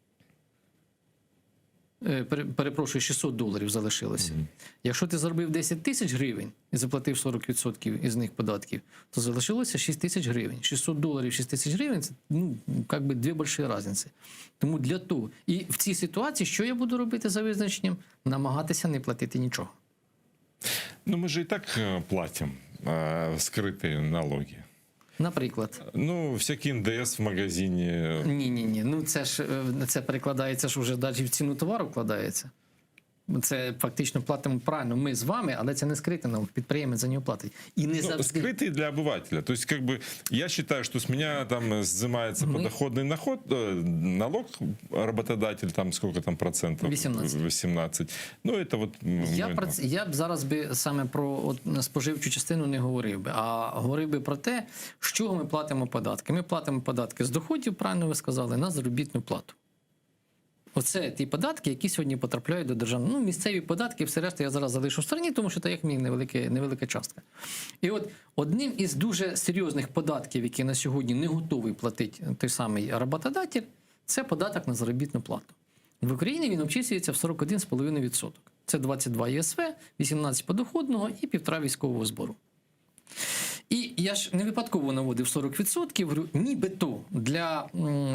Е, Перепрошую, 600 доларів залишилося. Якщо ти заробив 10 тисяч гривень і заплатив 40% із них податків, то залишилося 6 тисяч гривень. 600 доларів, 6 тисяч гривень це ну, як би дві больші різниці. Тому для того. І в цій ситуації, що я буду робити за визначенням? Намагатися не платити нічого. Ну, мы же и так платим скрытые налоги. Наприклад. Ну, всякий НДС в магазине. Ні, ні, ні. Ну це ж це перекладається ж уже навіть в ціну товару вкладається. Це фактично платимо правильно. Ми з вами, але це не скрите налог. Підприємець за нього платить. І не Ну, завжди. скрытый для обывателя. То есть, как бы, я считаю, что с меня там сзымается Мы- подоходный наход, налог работодатель, там сколько там процентов? 18. 18. Ну, это вот... Я мой про це, я б зараз би саме про от, споживчу частину не говорив би, а говорив би про те, з чого ми платимо податки. Ми платимо податки з доходів, правильно ви сказали, на заробітну плату. Оце ті податки, які сьогодні потрапляють до державного. Ну, місцеві податки, все решта я зараз залишу в стороні, тому що це як мені невелика, невелика частка. І от одним із дуже серйозних податків, які на сьогодні не готовий платити той самий роботодатель, це податок на заробітну плату. В Україні він обчислюється в 41,5%. Це 22 ЄСВ, 18 подоходного і 1,5 військового збору. І я ж не випадково наводив 40%, говорю, нібито для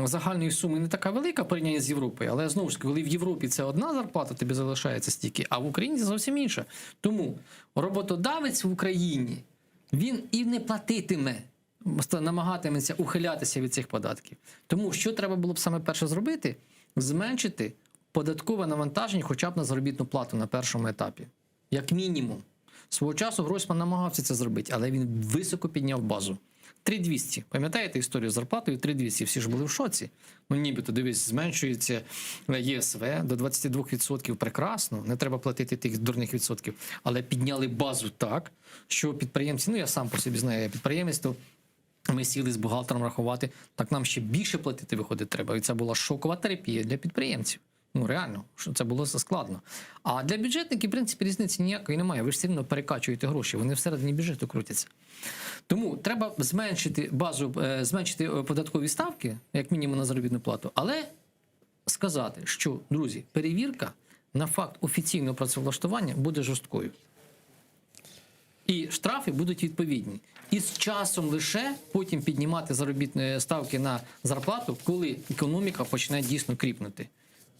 загальної суми не така велика порівняння з Європою, але знову ж таки, коли в Європі це одна зарплата, тобі залишається стільки, а в Україні це зовсім інша. Тому роботодавець в Україні він і не платитиме, намагатиметься ухилятися від цих податків. Тому що треба було б саме перше зробити? Зменшити податкове навантаження хоча б на заробітну плату на першому етапі. Як мінімум. Свого часу Гройсман намагався це зробити, але він високо підняв базу. 3200. Пам'ятаєте історію з зарплатою 3200? Всі ж були в шоці. Ну, нібито, дивись, зменшується ЄСВ до 22%. Прекрасно, не треба платити тих дурних відсотків. Але підняли базу так, що підприємці, ну я сам по собі знаю, я підприємець, то ми сіли з бухгалтером рахувати, так нам ще більше платити виходить треба. І це була шокова терапія для підприємців. Ну реально, що це було складно. А для бюджетників, в принципі, різниці ніякої немає. Ви ж все рівно перекачуєте гроші, вони всередині бюджету крутяться. Тому треба зменшити базу, зменшити податкові ставки, як мінімум на заробітну плату, але сказати, що, друзі, перевірка на факт офіційного працевлаштування буде жорсткою. І штрафи будуть відповідні. І з часом лише потім піднімати заробітні ставки на зарплату, коли економіка почне дійсно кріпнути.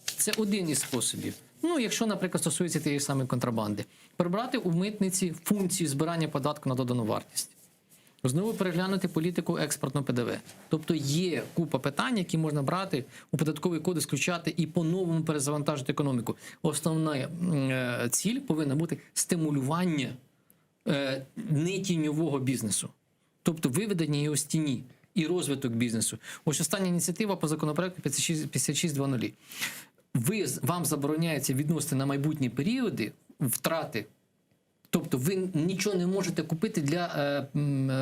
Це один із способів. Ну, якщо, наприклад, стосується тієї ж самої контрабанди, прибрати у митниці функцію збирання податку на додану вартість. Знову переглянути політику експортного ПДВ. Тобто є купа питань, які можна брати у податковий кодекс, включати і по-новому перезавантажити економіку. Основна ціль повинна бути стимулювання нетіньового бізнесу, тобто виведення його з тіні і розвиток бізнесу. Ось остання ініціатива по законопроекту 56.00. Вам забороняється відносити на майбутні періоди втрати. Тобто ви нічого не можете купити для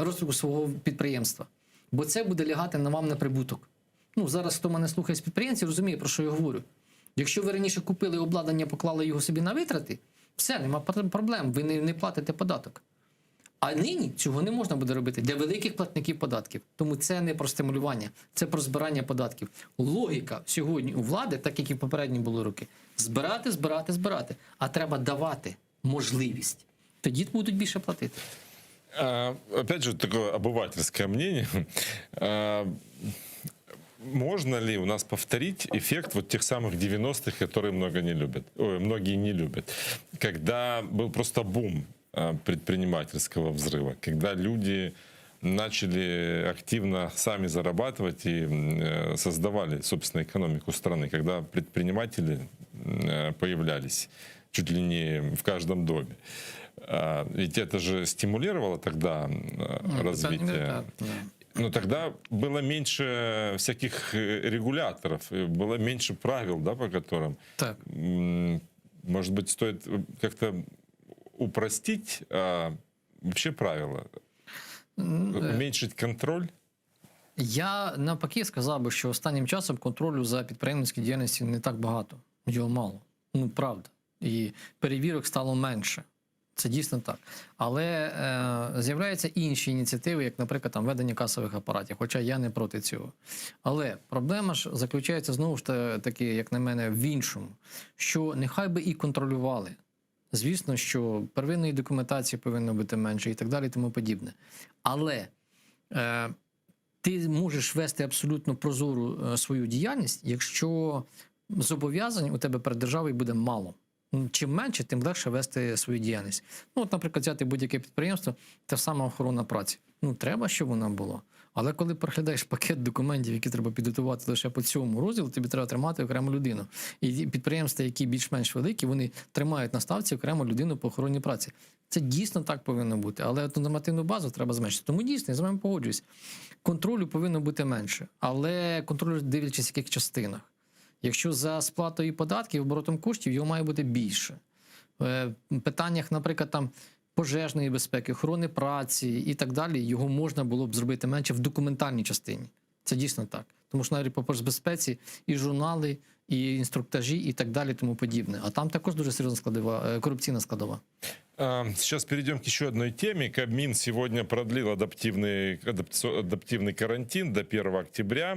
розвитку свого підприємства, бо це буде лягати на вам на прибуток. Ну, зараз хто мене слухає з підприємців, розуміє, про що я говорю. Якщо ви раніше купили обладнання, поклали його собі на витрати, все, нема проблем, ви не платите податок. А нині цього не можна буде робити для великих платників податків. Тому це не про стимулювання, це про збирання податків. Логіка сьогодні у влади, так як і в попередні були роки, збирати, збирати, збирати. А треба давати можливість. Тоді будуть більше платити. Опять же, такое обывательское мнение. Можно ли у нас повторить эффект вот тех самых 90-х, которые много не любят, ой, многие не любят, когда был просто бум предпринимательского взрыва, когда люди начали активно сами зарабатывать и создавали, собственно, экономику страны, когда предприниматели появлялись чуть ли не в каждом доме. Ведь это же стимулировало тогда развитие. Да. Но тогда было меньше всяких регуляторов, было меньше правил, да, по которым. Может быть, стоит как-то упростить, вообще правила, уменьшить контроль? Я навпаки сказав би, що останнім часом контролю за підприємницькою діяльністю не так багато. Його мало. Ну, правда. І перевірок стало менше. Це дійсно так. Але з'являються інші ініціативи, як, наприклад, там ведення касових апаратів, хоча я не проти цього. Але проблема ж заключається знову ж таки, як на мене, в іншому, що нехай би і контролювали. Звісно, що первинної документації повинно бути менше і так далі, і тому подібне. Але ти можеш вести абсолютно прозору свою діяльність, якщо зобов'язань у тебе перед державою буде мало. Чим менше, тим легше вести свою діяльність. Ну, от, наприклад, взяти будь-яке підприємство, та ж сама охорона праці. Ну, треба, щоб вона була. Але коли переглядаєш пакет документів, які треба підготувати лише по цьому розділу, тобі треба тримати окрему людину. І підприємства, які більш-менш великі, вони тримають на ставці окрему людину по охороні праці. Це дійсно так повинно бути, але ту нормативну базу треба зменшити. Тому дійсно, я з вами погоджуюсь. Контролю повинно бути менше, але контролю дивлячись, в яких частинах. Якщо за сплатою податків, оборотом коштів, його має бути більше. В питаннях, наприклад, там пожежної безпеки, охорони праці і так далі, його можна було б зробити менше в документальній частині. Це дійсно так. Тому що навіть по пожбезпеці і журнали, і інструктажі, і так далі, тому подібне. А там також дуже серйозна складова, корупційна складова. Сейчас перейдем к еще одной теме. Кабмин сегодня продлил адаптивный карантин до 1 октября.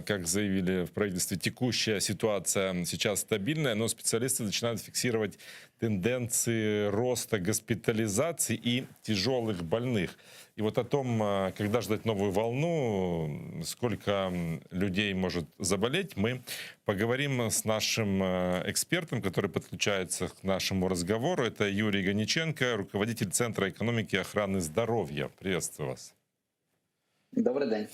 Как заявили в правительстве, текущая ситуация сейчас стабильная, но специалисты начинают фиксировать тенденции роста госпитализации и тяжелых больных. И вот о том, когда ждать новую волну, сколько людей может заболеть, мы поговорим с нашим экспертом, который подключается к нашему разговору. Это Юрий Ганиченко, руководитель Центра экономики и охраны здоровья. Приветствую вас. Добрий день.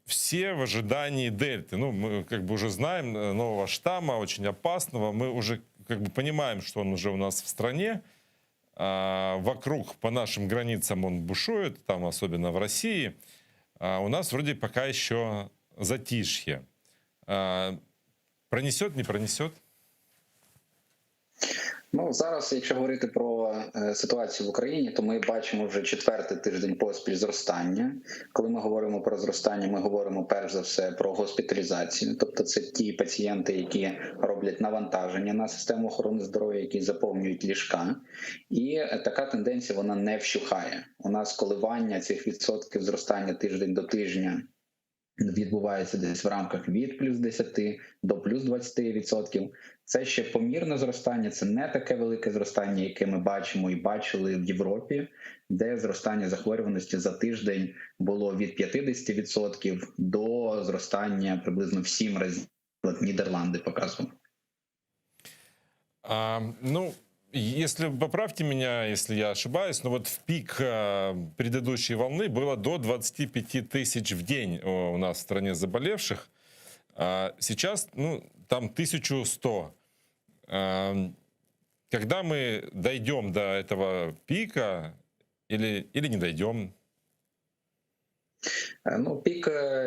Все в ожидании дельты. Ну, мы как бы уже знаем нового штамма, очень опасного. Мы уже как бы понимаем, что он уже у нас в стране. Вокруг по нашим границам он бушует, там особенно в России. А у нас вроде пока еще затишье. Пронесет, не пронесет? Ну зараз, якщо говорити про ситуацію в Україні, то ми бачимо вже четвертий тиждень поспіль зростання. Коли ми говоримо про зростання, ми говоримо перш за все про госпіталізацію, тобто це ті пацієнти, які роблять навантаження на систему охорони здоров'я, які заповнюють ліжка, і така тенденція вона не вщухає. У нас коливання цих відсотків зростання тиждень до тижня відбувається десь в рамках від плюс 10 до плюс 20%. Це ще помірне зростання, це не таке велике зростання, яке ми бачимо і бачили в Європі, де зростання захворюваності за тиждень було від 50% до зростання приблизно в 7 разів. От Нідерланди показували. Ну, если поправьте меня, если я ошибаюсь, но вот в пик предыдущей волны было до 25 тысяч в день у нас в стране заболевших. А сейчас, ну, там 1100. Когда мы дойдем до этого пика или не дойдем? Ну, пік,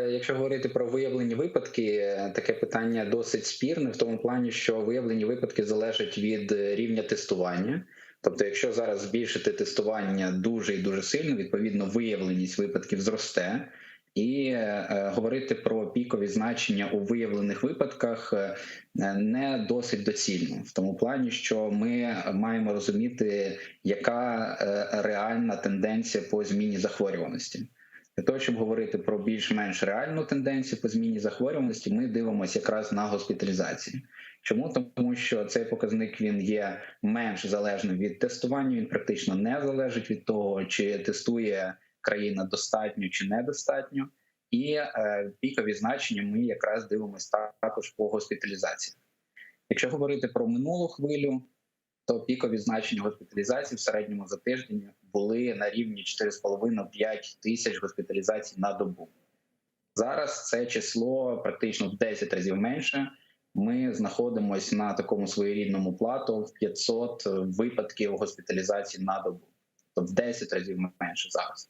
якщо говорити про виявлені випадки, таке питання досить спірне в тому плані, що виявлені випадки залежать від рівня тестування. Тобто, якщо зараз збільшити тестування дуже і дуже сильно, відповідно, виявленість випадків зросте. І говорити про пікові значення у виявлених випадках не досить доцільно, в тому плані, що ми маємо розуміти, яка реальна тенденція по зміні захворюваності. Для того, щоб говорити про більш-менш реальну тенденцію по зміні захворюваності, ми дивимося якраз на госпіталізації. Чому? Тому що цей показник він є менш залежним від тестування, він практично не залежить від того, чи тестує країна достатньо чи недостатньо. І пікові значення ми якраз дивимося також по госпіталізації. Якщо говорити про минулу хвилю, то пікові значення госпіталізації в середньому за тиждень були на рівні 4,5-5 тисяч госпіталізацій на добу. Зараз це число практично в 10 разів менше. Ми знаходимося на такому своєрідному плато в 500 випадків госпіталізації на добу. Тобто в 10 разів менше зараз.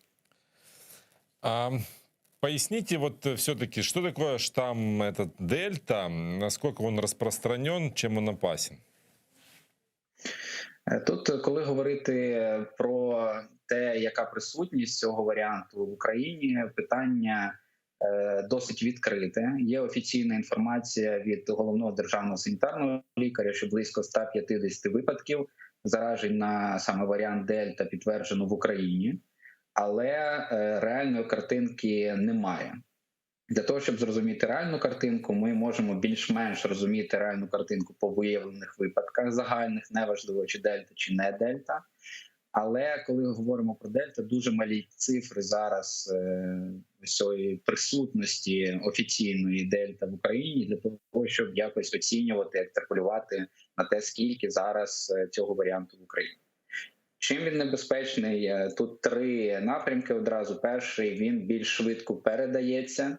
Поясните вот все-таки, что такое штамм этот дельта, насколько он распространен, чем он опасен? Тут, коли говорити про те, яка присутність цього варіанту в Україні, питання Досить відкрите. Є офіційна інформація від головного державного санітарного лікаря, що близько 150 випадків заражень на саме варіант Дельта підтверджено в Україні, але реальної картинки немає. Для того, щоб зрозуміти реальну картинку, ми можемо більш-менш розуміти реальну картинку по виявлених випадках загальних, неважливо чи дельта, чи не дельта. Але коли говоримо про дельта, дуже малі цифри зараз цієї присутності офіційної дельта в Україні для того, щоб якось оцінювати, екстраполювати на те, скільки зараз цього варіанту в Україні. Чим він небезпечний? Тут три напрямки одразу. Перший, він більш швидко передається,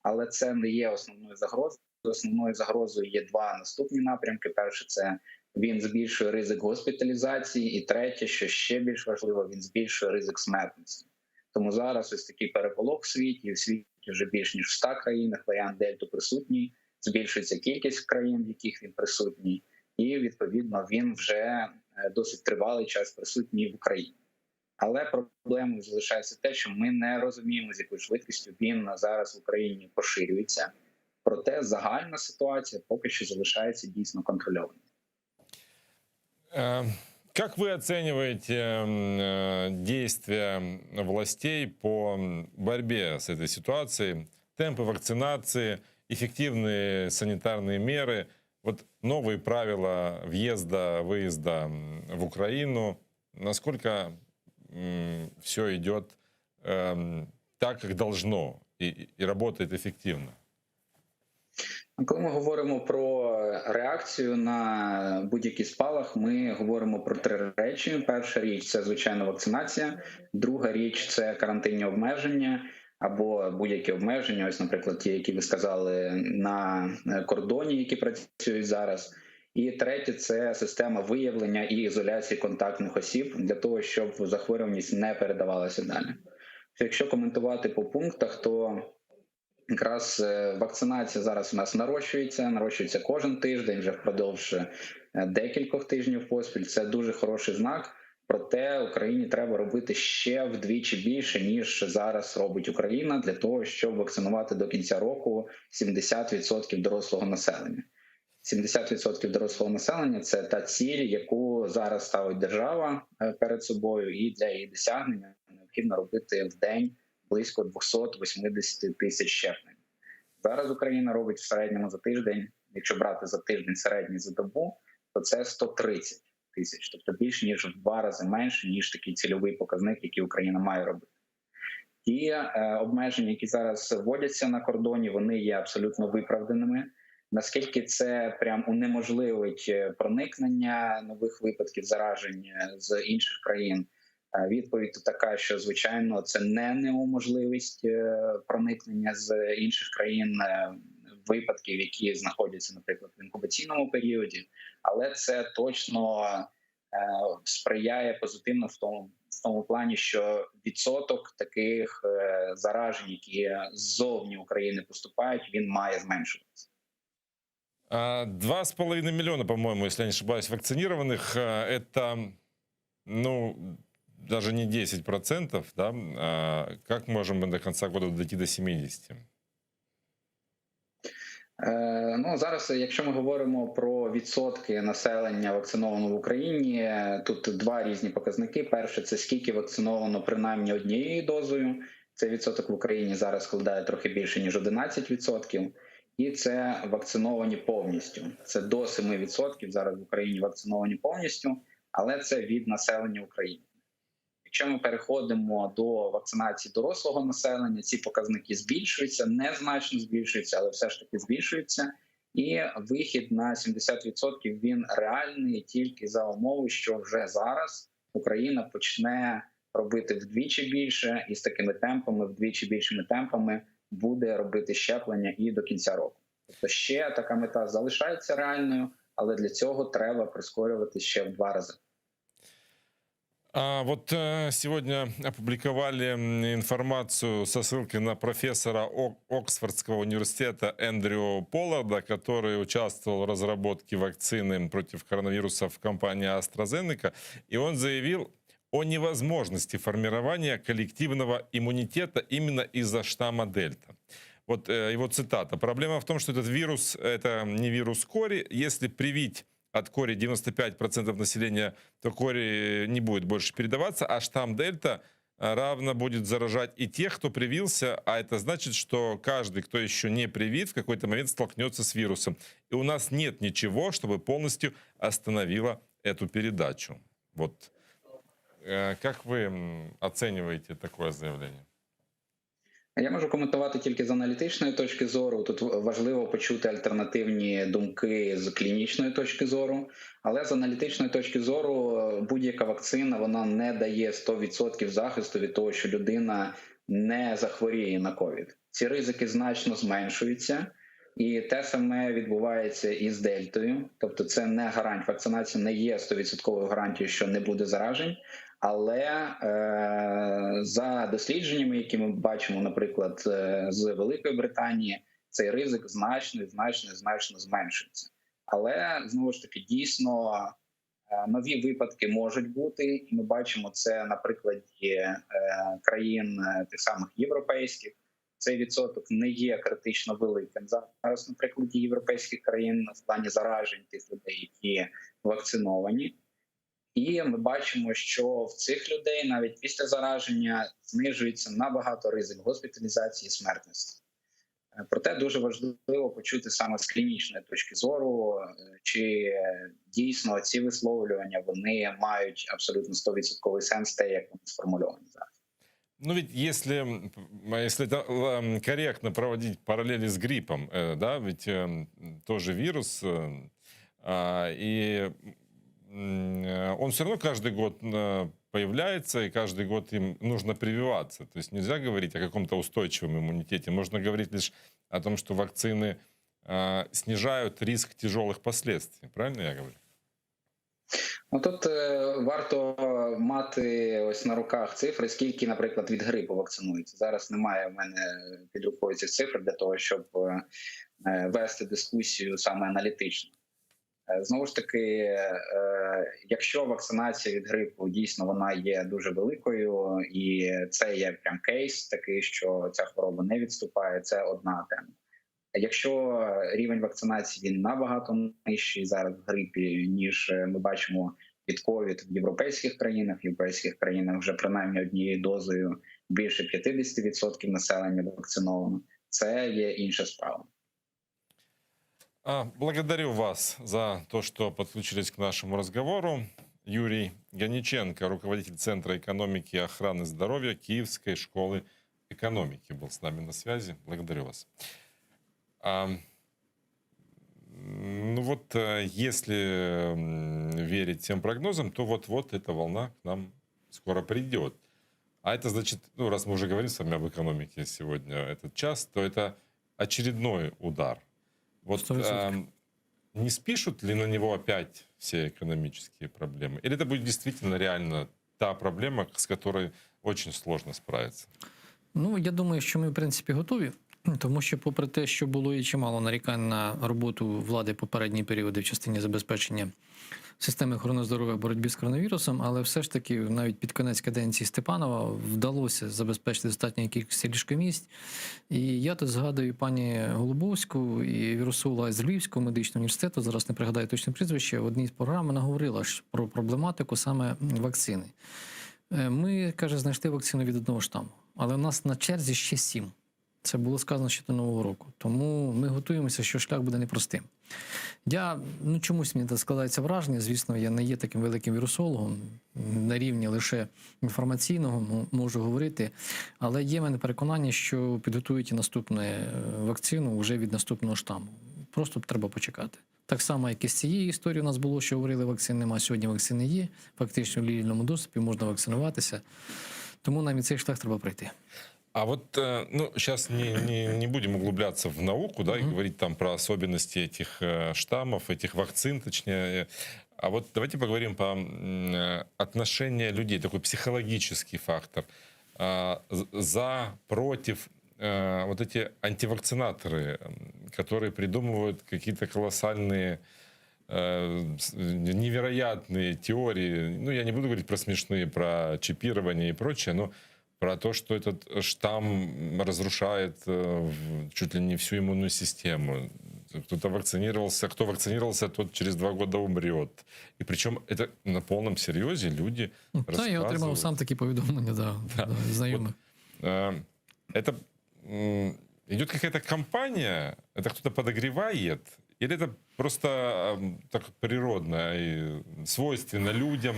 але це не є основною загрозою. Основною загрозою є два наступні напрямки. Перше, це він збільшує ризик госпіталізації, і третє, що ще більш важливо, він збільшує ризик смертності. Тому зараз ось такий переполох в світі, в світі вже більш ніж в 100 країнах варіант дельту присутній, збільшується кількість країн, в яких він присутній, і, відповідно, він вже досить тривалий час присутній в Україні. Але проблемою залишається те, що ми не розуміємо, з якою швидкістю він зараз в Україні поширюється. Проте загальна ситуація поки що залишається дійсно контрольованою. Как вы оцениваете действия властей по борьбе с этой ситуацией? Темпы вакцинации, эффективные санитарные меры, вот новые правила въезда, выезда в Украину. Насколько все идет так, как должно и работает эффективно? Коли ми говоримо про реакцію на будь-який спалах, ми говоримо про три речі. Перша річ – це, звичайно, вакцинація. Друга річ – це карантинні обмеження або будь-які обмеження, ось, наприклад, ті, які ви сказали, на кордоні, які працюють зараз. І третє – це система виявлення і ізоляції контактних осіб для того, щоб захворюваність не передавалася далі. Якщо коментувати по пунктах, то якраз вакцинація зараз у нас нарощується, нарощується кожен тиждень, вже впродовж декількох тижнів поспіль. Це дуже хороший знак. Проте Україні треба робити ще вдвічі більше, ніж зараз робить Україна, для того, щоб вакцинувати до кінця року 70% дорослого населення. 70% дорослого населення – це та ціль, яку зараз ставить держава перед собою, і для її досягнення необхідно робити в день близько 280 тисяч щеплень. Зараз Україна робить в середньому за тиждень, якщо брати за тиждень середній за добу, то це 130 тисяч, тобто більш ніж в 2 рази менше, ніж такий цільовий показник, який Україна має робити. Ті обмеження, які зараз вводяться на кордоні, вони є абсолютно виправданими. Наскільки це прям унеможливить проникнення нових випадків заражень з інших країн, відповідь тут така, що, звичайно, це не неуможливість проникнення з інших країн випадків, які знаходяться, наприклад, в інкубаційному періоді, але це точно сприяє позитивно в тому плані, що відсоток таких заражень, які ззовні України поступають, він має зменшуватися. 2,5 миллиона, по-моему, если я не ошибаюсь, вакцинированных, это, даже не 10%, да? Как можем мы до конца года дойти до 70? Зараз, якщо ми говоримо про відсотки населення вакцинованого в Україні, тут два різні показники. Перше, це скільки вакциновано принаймні однією дозою. Цей відсоток в Україні зараз складає трохи більше, ніж 11%. І це вакциновані повністю. Це до 7% зараз в Україні вакциновані повністю, але це від населення України. Якщо ми переходимо до вакцинації дорослого населення, ці показники збільшуються, незначно збільшуються, але все ж таки збільшуються. І вихід на 70% він реальний тільки за умови, що вже зараз Україна почне робити вдвічі більше і з такими темпами, вдвічі більшими темпами буде робити щеплення і до кінця року. Тобто ще така мета залишається реальною, але для цього треба прискорювати ще в 2 рази. А вот сегодня опубликовали информацию со ссылкой на профессора Оксфордского университета Эндрю Полларда, который участвовал в разработке вакцины против коронавируса в компании AstraZeneca, и он заявил о невозможности формирования коллективного иммунитета именно из-за штамма Дельта. Вот его цитата. Проблема в том, что этот вирус, это не вирус кори. Если привить от кори 95% населения, то кори не будет больше передаваться, а штамм Дельта равно будет заражать и тех, кто привился, а это значит, что каждый, кто еще не привит, в какой-то момент столкнется с вирусом. И у нас нет ничего, чтобы полностью остановило эту передачу. Вот. Как вы оцениваете такое заявление? Я можу коментувати тільки з аналітичної точки зору. Тут важливо почути альтернативні думки з клінічної точки зору. Але з аналітичної точки зору будь-яка вакцина вона не дає 100% захисту від того, що людина не захворіє на ковід. Ці ризики значно зменшуються, і те саме відбувається і з дельтою. Тобто, це не гарант. Вакцинація не є 100% гарантією, що не буде заражень. Але за дослідженнями, які ми бачимо, наприклад, з Великої Британії, цей ризик значно, значно, значно зменшується. Але знову ж таки, дійсно, нові випадки можуть бути, і ми бачимо це на прикладі країн тих самих європейських. Цей відсоток не є критично великим зараз, на прикладі європейських країн в плані заражень тих людей, які вакциновані. І ми бачимо, що в цих людей навіть після зараження знижується набагато ризик госпіталізації і смертності. Проте дуже важливо почути саме з клінічної точки зору, чи дійсно ці висловлювання вони мають абсолютно 100% сенс, те, як вони сформульовані зараз. Ну ведь если это корректно проводить параллели с гриппом, да, ведь тоже вирус, и он все равно каждый год появляется, и каждый год им нужно прививаться. То есть нельзя говорить о каком-то устойчивом иммунитете, можно говорить лишь о том, что вакцины снижают риск тяжелых последствий. Правильно я говорю? Ну тут варто мати ось на руках цифри, скільки, наприклад, від грипу вакцинується. Зараз немає в мене під рукою цих цифр для того, щоб вести дискусію саме аналітично. Знову ж таки, якщо вакцинація від грипу дійсно вона є дуже великою, і це є прям кейс такий, що ця хвороба не відступає, це одна тема. Якщо рівень вакцинації він набагато нижчий зараз в грипі, ніж ми бачимо від ковід в європейських країнах, в європейських країнах вже принаймні однією дозою більше 50% населення вакциновано, це є інша справа. Благодарю вас за то, что подключились к нашему разговору. Юрий Ганиченко, руководитель Центра экономики и охраны здоровья Киевской школы экономики, был с нами на связи. Благодарю вас. Если верить тем прогнозам, то вот-вот эта волна к нам скоро придет. А это значит, раз мы уже говорим с вами об экономике сегодня этот час, то это очередной удар. 100%. Не спишут ли на него опять все экономические проблемы? Или это будет действительно реально та проблема, с которой очень сложно справиться? Я думаю, що ми, в принципі, готові. Тому що, попри те, що було і чимало нарікань на роботу влади попередні періоди в частині забезпечення системи охорони здоров'я в боротьбі з коронавірусом, але все ж таки навіть під кінець каденції Степанова вдалося забезпечити достатньо кількості ліжкомісць. І я тут згадую пані Голубовську і вірусолога з Львівського медичного університету, зараз не пригадаю точне прізвище, в одній з програм вона говорила про проблематику саме вакцини. Ми, каже, знайшли вакцину від одного штаму, але у нас на черзі ще 7. Це було сказано ще до Нового року. Тому ми готуємося, що шлях буде непростим. Чомусь мені так складається враження, звісно, я не є таким великим вірусологом, на рівні лише інформаційного можу говорити, але є в мене переконання, що підготують і наступну вакцину вже від наступного штаму. Просто треба почекати. Так само, як і з цієї історії у нас було, що говорили, вакцин нема, сьогодні вакцини є, фактично в вільному доступі можна вакцинуватися. Тому нам і цей шлях треба пройти. А вот щас не будем углубляться в науку, да, и говорить про особенности этих штаммов, этих вакцин, точнее. А вот давайте поговорим по отношению людей, такой психологический фактор. За, против, вот эти антивакцинаторы, которые придумывают какие-то колоссальные, невероятные теории. Я не буду говорить про смешные, про чипирование и прочее, но Про то, что этот штамм разрушает э, чуть ли не всю иммунную систему. Кто-то вакцинировался, кто вакцинировался, тот через два года умрет. И причем это на полном серьезе люди Ну, Та, я отримав сам такі повідомлення, да, да. знайомих. Вот, э, это идет какая-то кампания, это кто-то подогревает, или это просто так природно и свойственно людям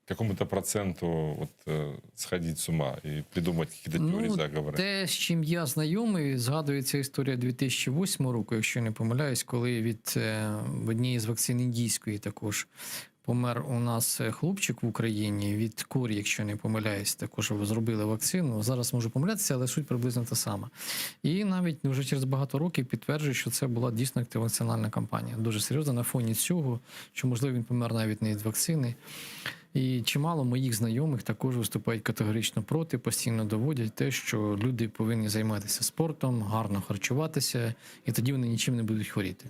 какому-то проценту вот, э, сходить с ума и придумать какие-то теории ну, заговора? Те, з чим я знайомий, згадується історія 2008 року, якщо не помиляюсь, коли від е, однієї з вакцин індійської також помер у нас е, хлопчик в Україні від корі, якщо не помиляюсь, також зробили вакцину. Зараз можу помилятися, але суть приблизно та сама. І навіть вже через багато років підтверджують, що це була дійсно антивакцинальна кампанія. Дуже серйозна на фоні цього, що можливо він помер навіть не від вакцини. І чимало моїх знайомих також виступають категорично проти, постійно доводять те, що люди повинні займатися спортом, гарно харчуватися, і тоді вони нічим не будуть хворіти.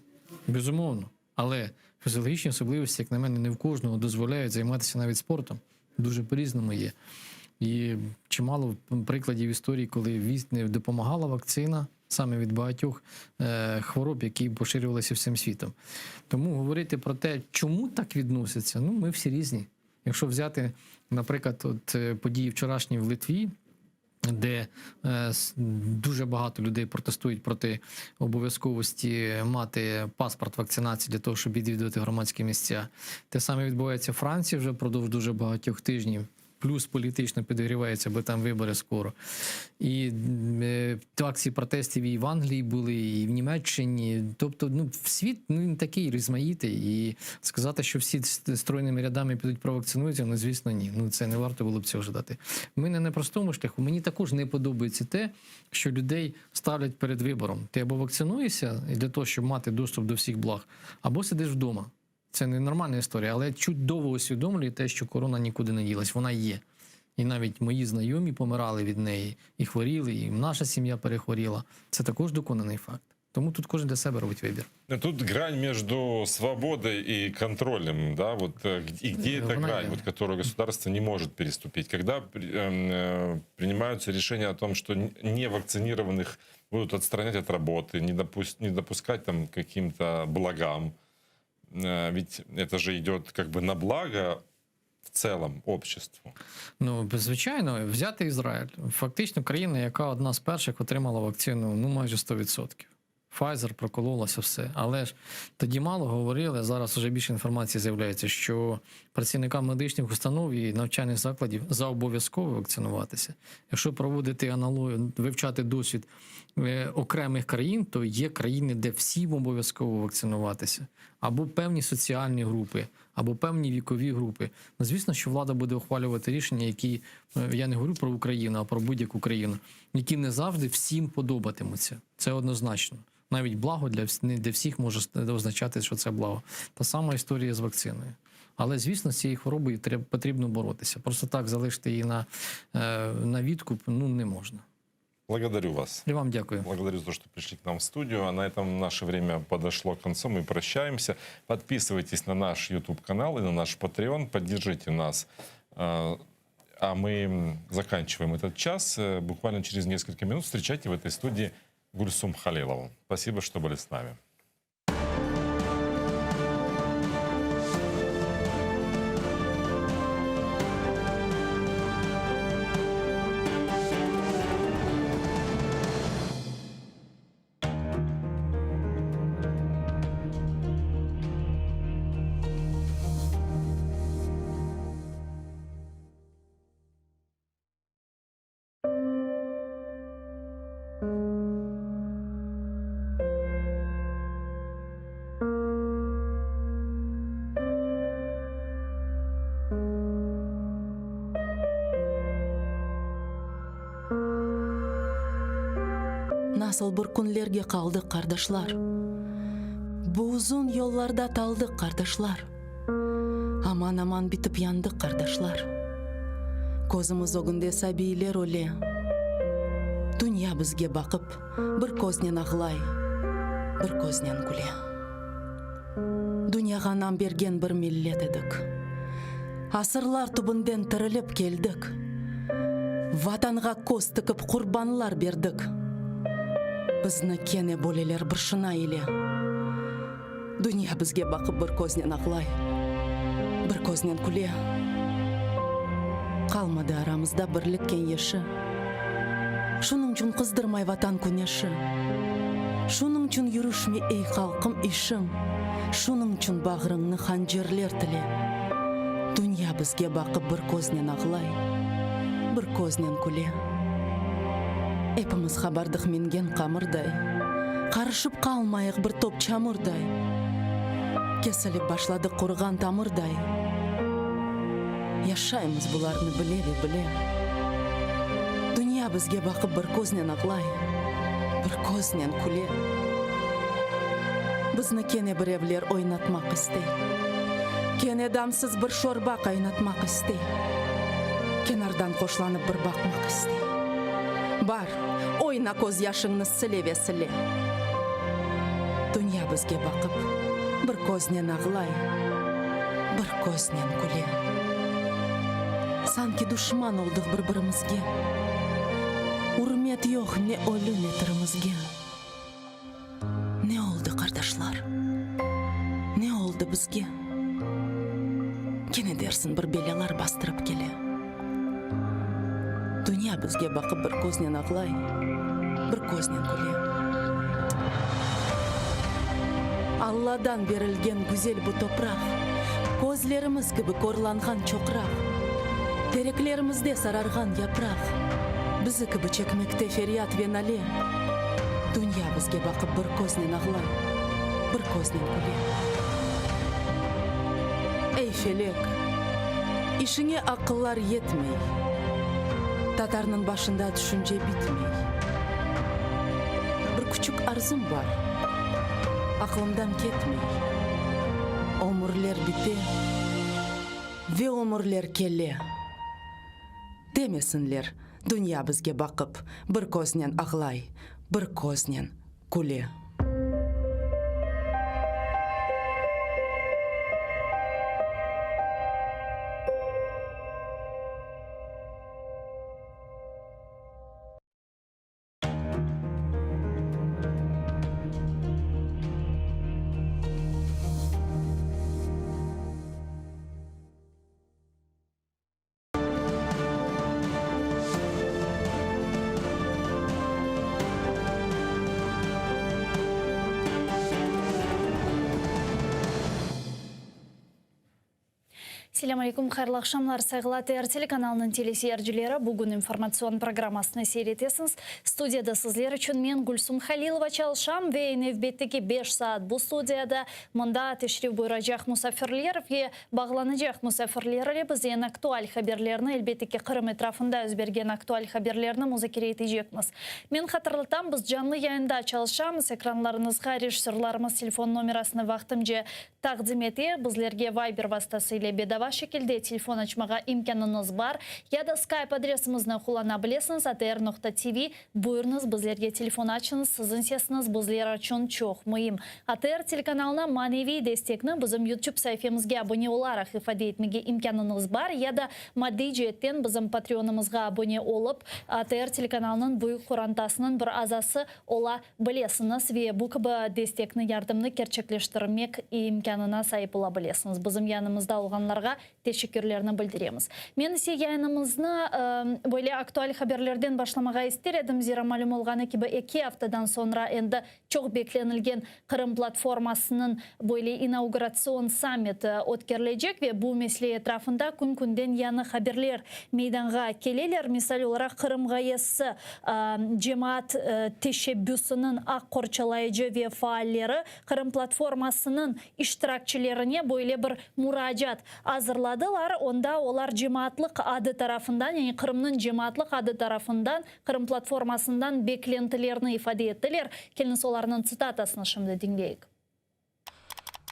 Безумовно. Але фізіологічні особливості, як на мене, не в кожного дозволяють займатися навіть спортом. Дуже по-різному є. І чимало прикладів історії, коли вість не допомагала вакцина саме від багатьох е, хвороб, які поширювалися всім світом. Тому говорити про те, чому так відносяться, ну ми всі різні. Якщо взяти, наприклад, от е, події вчорашні в Литві, де е, дуже багато людей протестують проти обов'язковості мати паспорт вакцинації для того, щоб відвідувати громадські місця. Те саме відбувається в Франції вже впродовж дуже багатьох тижнів. Плюс політично підігрівається, бо там вибори скоро. І е, акції протестів і в Англії були, і в Німеччині. Тобто, ну, світ ну, він такий різмаїтий. І сказати, що всі стройними рядами підуть провакцинуються, ну звісно, ні. Ну це не варто було б цього ждати. Ми не на простому шляху. Мені також не подобається те, що людей ставлять перед вибором. Ти або вакцинуєшся для того, щоб мати доступ до всіх благ, або сидиш вдома. Це не нормальна історія, але чудово усвідомлюю те, що корона нікуди не ділась. Вона є. І навіть мої знайомі помирали від неї, і хворіли, і наша сім'я перехворіла. Це також доконаний факт. Тому тут кожен для себе робить вибір. Ну, тут грань между свободой и контролем, да, вот э, и где эта грань, вот, которую государство не может переступить? Когда эм, э, принимаются решения о том, что невакцинированных будут отстранять от работы, не, допу- не допускать там каким-то благам, э, ведь это же идет как бы на благо в целом обществу. Ну, звичайно, взяти Ізраїль. Фактично країна, яка одна з перших отримала вакцину ну майже 100%. Pfizer прокололася все. Але ж тоді мало говорили, зараз вже більше інформації з'являється, що працівникам медичних установ і навчальних закладів за обов'язково вакцинуватися. Якщо проводити аналогію, вивчати досвід е, окремих країн, то є країни, де всім обов'язково вакцинуватися, або певні соціальні групи, або певні вікові групи. Ну, звісно, що влада буде ухвалювати рішення, які е, я не говорю про Україну, а про будь-яку країну, які не завжди всім подобатимуться. Це однозначно. Навіть благо для не для всіх може означати, що це благо. Та сама історія з вакциною. Але, звісно, з цією хворобою треба потрібно боротися. Просто так залишити її на, е, на відкуп ну не можна. Благодарю вас. І вам дякую. Благодарю за то, что пришли к нам в студию. А на этом наше время подошло к концу. Мы прощаемся. Подписывайтесь на наш YouTube-канал и на наш Patreon. Поддержите нас. А а мы заканчиваем этот час. Э, Буквально через несколько минут встречайте в этой студии Гульсум Халилову. Спасибо, что были с нами. Nasıl bir künlerge qaldıq, qardaşlar, Bu uzun yollarda taldıq, qardaşlar. Aman-aman bitip yandıq, qardaşlar. Közümiz ögünde sabiyler öle. Dünya bizge baqıp, bir köznen ağlay, bir köznen küle. Dünyağa nam bergen bir millet edik. Asırlar tübünden tirilip keldik. Vatanğa köz tikip qurbanlar berdik. Bizni kene böleler bir şına ile. Dünya bizge baqıp bir köznen ağlay, bir köznen küle. Qalmadı aramızda birlik keñeşi. Şunıñçün qızdırmay Vatan küneşi. Şunıñçün yürüşmey ey halqım işiñ. Şunıñçün bağrıñnı hancerler tile. Dünya bizge baqıp bir köznen ağlay, bir köznen küle. Epimiz qabardıq mingen qamırday, Qarışıp qalmayıq bir top çamurday. Kesilip başladıq quruğan tamırday. Yaşaymız bularnı bile ve bile. Dünya bizge baqıp bir köznen ağlay, bir köznen küle. Bizni kene birevler oynatmaq istey. Kene damsız bir şorba qaynatmaq istey. Kenardan qoşlanıp bir baqmaq istey. Bar, oyna közyaşıñnı sile ve sile. Dünya bizge baqıp, bir köznen ağlay, bir köznen küle. Sanki duşman oldıq bir-birimizge. Ürmet yoq ne ölü, ne tirimizge. Ne oldı, qardaşlar? Ne oldı bizge? Kene dersiñ bir belâlar bastırıp kele. Dünya bizge baqıp bir köznen ağlay, bir köznen küle. Alladan berilgen güzel bu topraq, Közlerimiz kibi körlanğan çoqraq, Tereklerimizde sararğan yapraq, Bizi kibi çekmekte feryat ve nale. Dünya bizge baqıp bir köznen ağlay, bir köznen küle. Ey, felek, işiñe aqıllar yetmey, Tatarnıñ başında tüşünce bitmey. Bir küçük arzum bar, aqlımdan ketmey, Ömürler bite ve ömürler kele. Demesinler, dünya bizge baqıp, bir köznen ağlay, bir köznen küle. Selâm aleyküm, hayırlı aqşamlar, sayğılı ATR telekanalınıñ teleseyircileri. Bugün informatsion programmasını seyir etesiñiz. Studiyada sizler içün men, Gülsum Halilova, çalışam ve nevbetteki beş saat bu studiyada mında teşrif buyuracaq musafirler ve Bağlanacaq musafirler ile biz eñ aktual haberlerni, elbette ki, Qırım etrafında yüz bergen aktual haberlerni muzakere etecekmiz. Men hatırlatam, biz canlı yayında çalışamız, ekranlarıñızğa rejissörlarımız telefon nomerasını vaqtınca taqdim ete, bizlerge Viber vastası ile bedava şekilde telefon açmağa imkânıñız bar, ya da Skype adresimizni qullana bilesiñiz, atr noqta tv, Buyurıñız, bizlerge telefon açıñız, siziñ sesiñiz bizler içün çoq müim. ATR telekanalına maneviy destekni bizim YouTube saifemizge abone olaraq ifade etmege imkânıñız bar ya da maddiy ceetten bizim Patreonımızğa abone olıp, ATR telekanalınıñ büyük qorantasınıñ bir azası ola bilesiñiz ve bu kibi destekni, yardımnı kerçekleştirmek imkânına saip ola bilesiñiz. Bizim yanımızda olğanlarğa Teşekkürlerni bildiremiz. Men ise yayınımıznı böyle aktual haberlerden başlamağa ister edim, zira malüm olğanı kibi eki aftadan soñra endi çoq beklenilgen Qırım platformasınıñ böyle inauguratsion sammiti ötkerilecek ve bu mesele etrafında kün-künden yañı haberler meydanğa keleler. Misal olaraq, Qırım ğayesi cemaat teşebbüsiniñ aq qorçalayıcı ve faalleri Qırım platformasınıñ iştirakçilerine böyle bir muracaat azırladılar, onda olar cemaatlıq adı tarafından, yani Qırımnıñ cemaatlıq adı tarafından Qırım platformasından beklentilerini ifade ettiler. Keliñiz olarnıñ tsitatasını şimdi diñleyik.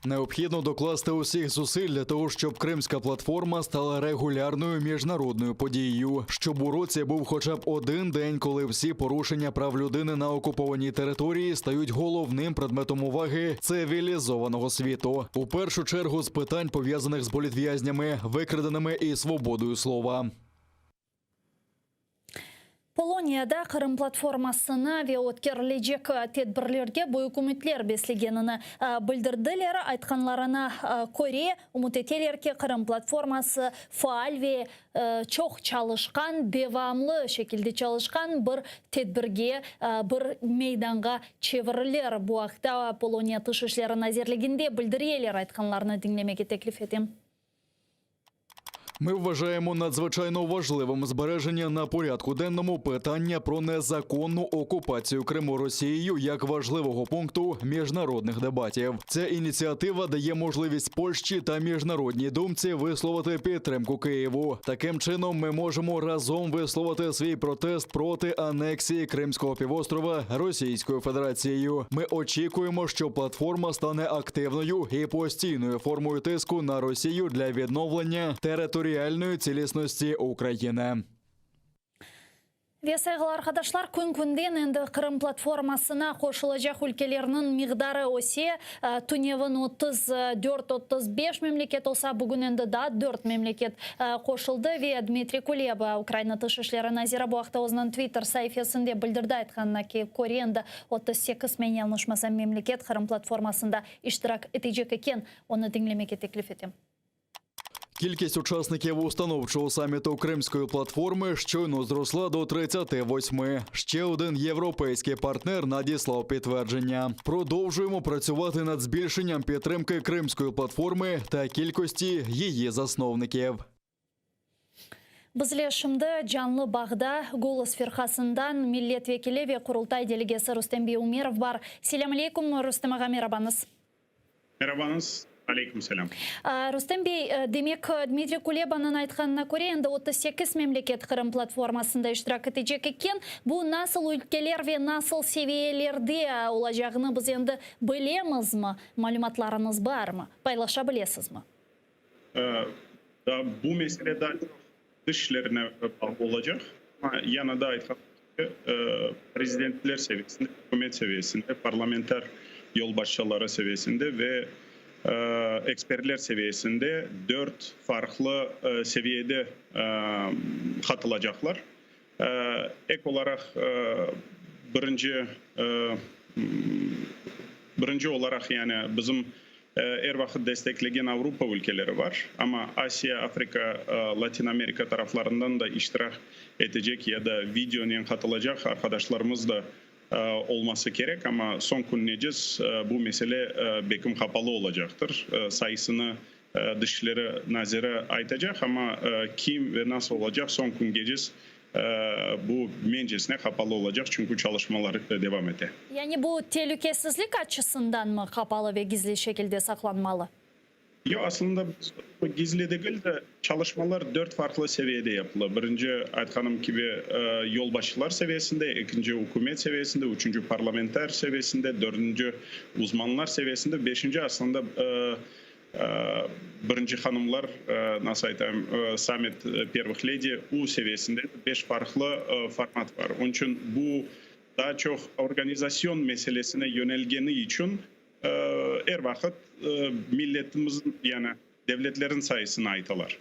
Необхідно докласти усіх зусиль для того, щоб Кримська платформа стала регулярною міжнародною подією, щоб у році був хоча б один день, коли всі порушення прав людини на окупованій території стають головним предметом уваги цивілізованого світу. У першу чергу з питань, пов'язаних з політв'язнями, викраденими і свободою слова. Poloniyada Qırım platformasına ve ötkerilecek tedbirlerge büyük ümütler beslegenini bildirdiler. Aytqanlarına köre, ümüt eteler ki, Qırım platforması faal ve çoq çalışqan, devamlı şekilde çalışqan bir tedbirge, bir meydanğa çevirilir. Bu aqta Poloniya Tış işleri nazirliginde bildireler. Aytqanlarını diñlemege teklif etem. Ми вважаємо надзвичайно важливим збереження на порядку денному питання про незаконну окупацію Криму Росією як важливого пункту міжнародних дебатів. Ця ініціатива дає можливість Польщі та міжнародній думці висловити підтримку Києву. Таким чином, ми можемо разом висловити свій протест проти анексії Кримського півострова Російською Федерацією. Ми очікуємо, що платформа стане активною і постійною формою тиску на Росію для відновлення територіальної цілісності України. Ve sayğılı arqadaşlar, kün-künden endi Qırım platformasına qoşulacaq ülkelerniñ miqdarı öse. Tünevin 34-35 memleket olsa, bugün endi daa dört memleket qoşuldı. Ve Dmitriy Kuleba, Ukraina Tış işleri naziri, bu aqta özüniñ Twitter saifesinde bildirdi, aytqanına köre, endi 38, men yañlışmasam, memleket Qırım platformasında iştirak etecek eken. Onı diñlemege teklif etem. Кількість учасників установчого саміту Кримської платформи щойно зросла до 38. Ще один європейський партнер надіслав підтвердження. Продовжуємо працювати над збільшенням підтримки Кримської платформи та кількості її засновників. Bizle şimdi canlı bağda Golos firqasından millet vekili ve Qurultay delegesi Rustem bey Umerov bar. Selâm aleyküm, Rustem ağa, merabañız. Merabañız, aleyküm selâm. Rustem bey, demek, Dmitriy Kulebanıñ aytqanına köre, endi 38 memleket Qırım platformasında iştirak etecek eken. Bu nasıl ülkeler ve nasıl seviyelerde olacağını biz endi bilemizmi? Malümatlarıñız barmı? Paylaşa bilesizmi? Daa bu mesele daa çoq tış işlerine bağlı olacaq. Amma yana da aytqanım kibi, prezidentler seviyesinde, ükümet seviyesinde, parlamenter yolbaşçıları seviyesinde ve ekspertler seviyesinde dört farqlı seviyede qatılacaqlar. Ek olaraq, birinci birinci olaraq, yani bizim er vaqıt desteklegen Avropa ülkeleri bar, amma Asiya, Afrika, Latin Amerika taraflarından da iştirak etecek ya da videonen qatılacaq arqadaşlarımız da olması kerek, amma soñ künneces bu mesele bekim qapalı olacaqtır. Sayısını Dışişleri naziri aytacaq, amma kim ve nasıl olacaq soñ küngeces bu mencesine qapalı olacaq, çünki çalışmalar devam ete. Yani bu telükesizlik açısındanmı qapalı ve gizli şekilde saqlanmalı? Yoq, aslında gizli degil de, çalışmalar dört farqlı seviyede yapıla. Birinci, aytqanım kibi, yolbaşçılar seviyesinde, ekinci, ükümet seviyesinde, üçünci, parlamenter seviyesinde, dördünci, uzmanlar seviyesinde, beşinci, aslında, birinci hanımlar, nasıl aytayım, sammit pervıh ledi u seviyesinde beş farqlı format bar. Onıñ içün bu daa çoq organizasyon meselesine yönelgeni içün er vaqıt milletimizniñ, yani devletlerniñ sayısını aytalar.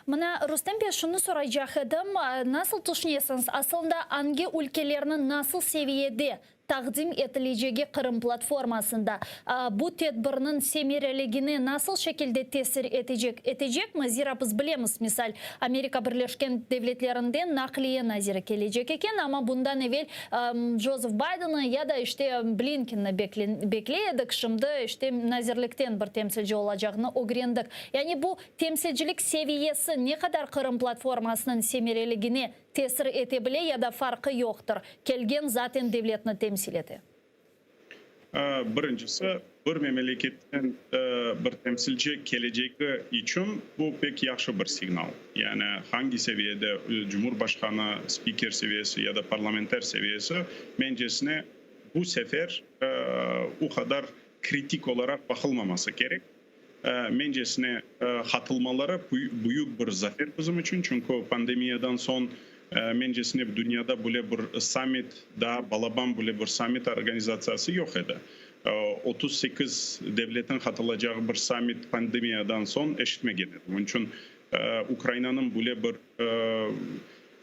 Mına, Rustem bey, şunı soraycaq edim, nasıl tüşünesiñiz, asılında angi ülkelerniñ nasıl seviyede taqdim etilecegi Qırım platformasında bu tedbirniñ semereligine nasıl şekilde tesir etecek, etecekmi? Zira biz bilemiz, misal, Amerika Birleşken Devletlerinden naqliye naziri kelecek eken, amma bundan evel Jozef Baydenni ya da işte Blinkenni bekley edik, şimdi işte nazirlikten bir temsilci olacağını ögrendik. Yani bu temsilcilik seviyesi ne qadar Qırım platformasınıñ semereligine tesir ete bile ya da farqı yoqtır, kelgen zaten devletni temsil ete? Birincisi, bir memleketten bir temsilci kelecegi içün bu pek yahşı bir signal. Yani hangi seviyede, Cumhurbaşqanı, spiker seviyesi ya da parlamenter seviyesi, mencesine, bu sefer o qadar kritik olaraq baqılmaması kerek. Mencesine, qatılmaları büyük bir zafer bizim içün, çünki pandemiyadan soñ, mencesine, dünyada böyle bir sammit, daa balaban böyle bir sammit organizatsiyası yoq edi. 38 devletniñ qatılacağı bir sammit pandemiyadan soñ eşitmegen edim. Onıñ içün Ukrainanıñ böyle bir.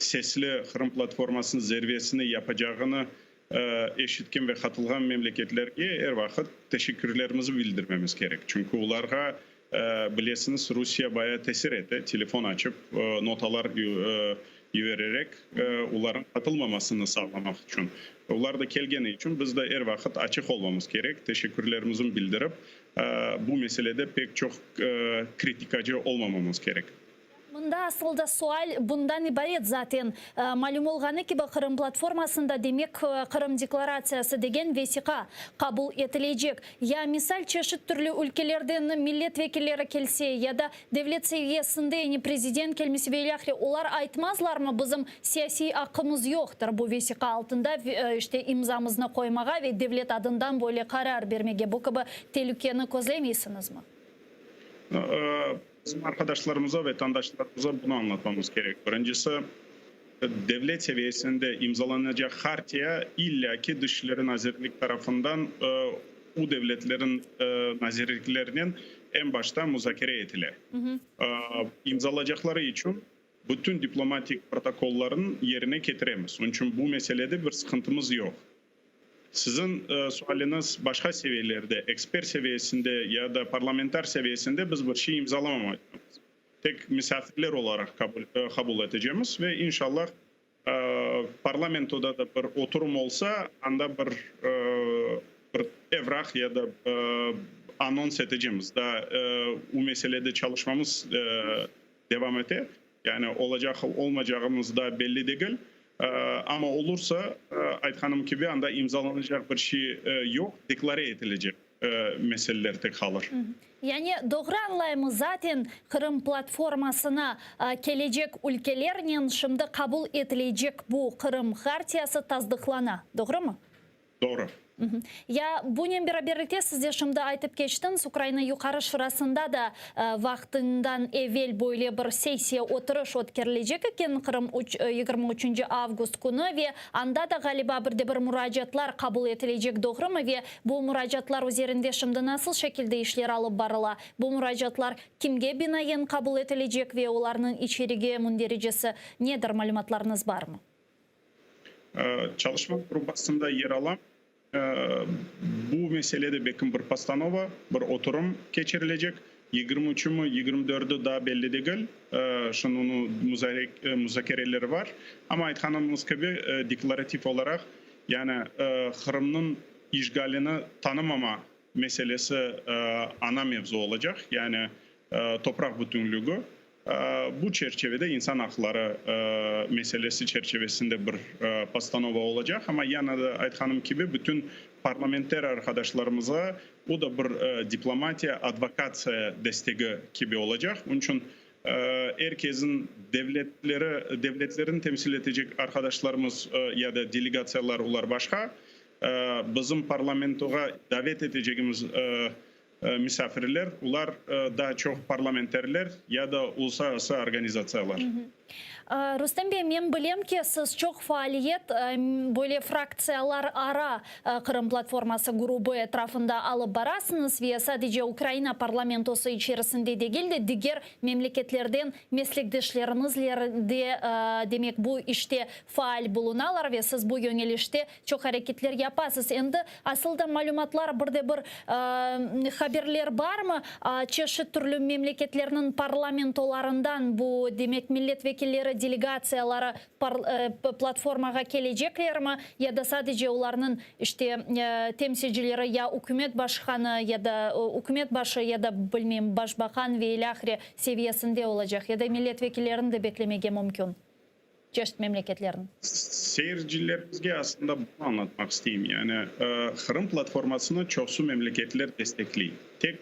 Sesli Qırım platformasınıñ zirvesini yapacağını eşitken ve qatılğan memleketlerge er vaqıt teşekkürlerimizi bildirmemiz kerek. Çünki olarğa, bilesiñiz, Rusiye bayağı tesir ete, telefon açıp, notalar yibererek, olarnıñ qatılmamasını sağlamaq içün. Olar da kelgeni içün biz de er vaqıt açıq olmamız kerek, teşekkürlerimizni bildirip, bu meselede pek çoq kritikacı olmamamız kerek. Mında asıl da sual bundan ibaret zaten. Malüm olğanı kibi, Qırım platformasında, demek, Qırım deklaratsiyası degen vesiqa qabul etilecek. Ya, misal, çeşit türlü ülkelerden millet vekilleri kelse, ya da devlet seviyesinde, yani prezident kelmesi ve ilâhre, olar aytmazlarmı, bizim siyasiy aqqımız yoqtır bu vesiqa altında, işte, imzamıznı qoymağa ve devlet adından böyle qarar bermege, bu kibi telükeni közlemeysiñizmi? Bizim arqadaşlarımıza, vatandaşlarımıza bunı añlatmamız kerek. Birincisi, devlet seviyesinde imzalanacaq hartiya illâ ki Dış işleri nazirlik tarafından u devletlerin nazirliklerinen eñ başta muzakere etile. İmzalacaqları içün bütün diplomatik protokollarnı yerine ketiremiz. Onıñ içün bu meselede bir sıqıntımız yoq. Siziñ sualiñiz başqa seviyelerde, ekspert seviyesinde ya da parlamentar seviyesinde biz bir şey imzalamamacaqmız. Tek misafirler olaraq qabul etecemiz ve inşallah parlamentoda da bir oturum olsa, anda bir bir evraq ya da anons etecemiz. Daa o meselede çalışmamız devam ete. Yani olacaq olmacağımız da belli degil. Amma olursa, aytqanım kibi, anda imzalanacaq bir şey yoq, deklare etilecek meseleler tek qalır. Yani doğru añlaymız, zaten Qırım platformasına kelecek ülkelernen şimdi qabul etilecek bu Qırım hartiyası tasdıqlana, doğrumı? Doğru. Ya bunen beraberlikte siz de şimdi aytıp keçtiñiz, Ukraina Yuqarı Şurasında da vaqtından evel böyle bir sessiya, oturış ötkerilecek eken Qırım 23 avgust künü ve anda da, ğaliba, bir de bir muracaatlar qabul etilecek, doğrumı? Ve bu muracaatlar üzerinde şimdi nasıl şekilde işler alıp barıla? Bu muracaatlar kimge binaen qabul etilecek ve olarnıñ içerigi, mündericesi nedir, malümatlarıñız barmı? Çalışma gruppasında yer alam. Bu meselede belkim bir postanova, bir oturım keçirilecek. 23-mi, 24-i daa belli degil. Şimdi onıñ muzakereleri bar. Amma aytqanımız kibi, deklarativ olaraq, yani Qırımnıñ işğalini tanımama meselesi ana mevzu olacaq, yani topraq bütünligi. Bu çerçevede insan aqları meselesi çerçevesinde bir postanova olacaq. Amma yana da aytqanım kibi, bütün parlamenter arqadaşlarımızğa o da bir diplomatiya, advokatsiya destegi kibi olacaq. Onıñ içün er kesin devletleri, devletlerini temsil etecek arqadaşlarımız ya da delegatsiyalar, olar başqa. Bizim parlamentoğa davet etecegimiz misafirler, olar daa çoq parlamenterler ya da uluslararası organizatsiyalar. Rustem bey, men bilem ki, siz çoq faaliyet böyle fraktsiyalar ara Qırım platforması grubu etrafında alıp barasıñız ve sadece Ukraina parlamentosı içerisinde degil de, diger memleketlerden meslekdeşleriñizler de, demek, bu işte faal bulunalar ve siz bu yöñelişte çoq areketler yapasız. Endi asıl da malümatlar, bir de bir haberler barmı, çeşit türlü memleketlerniñ parlamentolarından bu, demek, millet vekilleri delegatsiyaları platformağa keleceklermi ya da sadece olarnıñ, işte, temsilcileri ya ükümet başqanı ya da ükümet başı ya da, bilmeyim, başbaqan ve ilâhre seviyesinde olacaq ya da millet vekillerini de beklemege mümkün? Çeşit memleketlerniñ. Seyircilerimizge aslında bunı añlatmaq isteyim, yani Qırım platformasını çoqsu memleketler destekley. Tek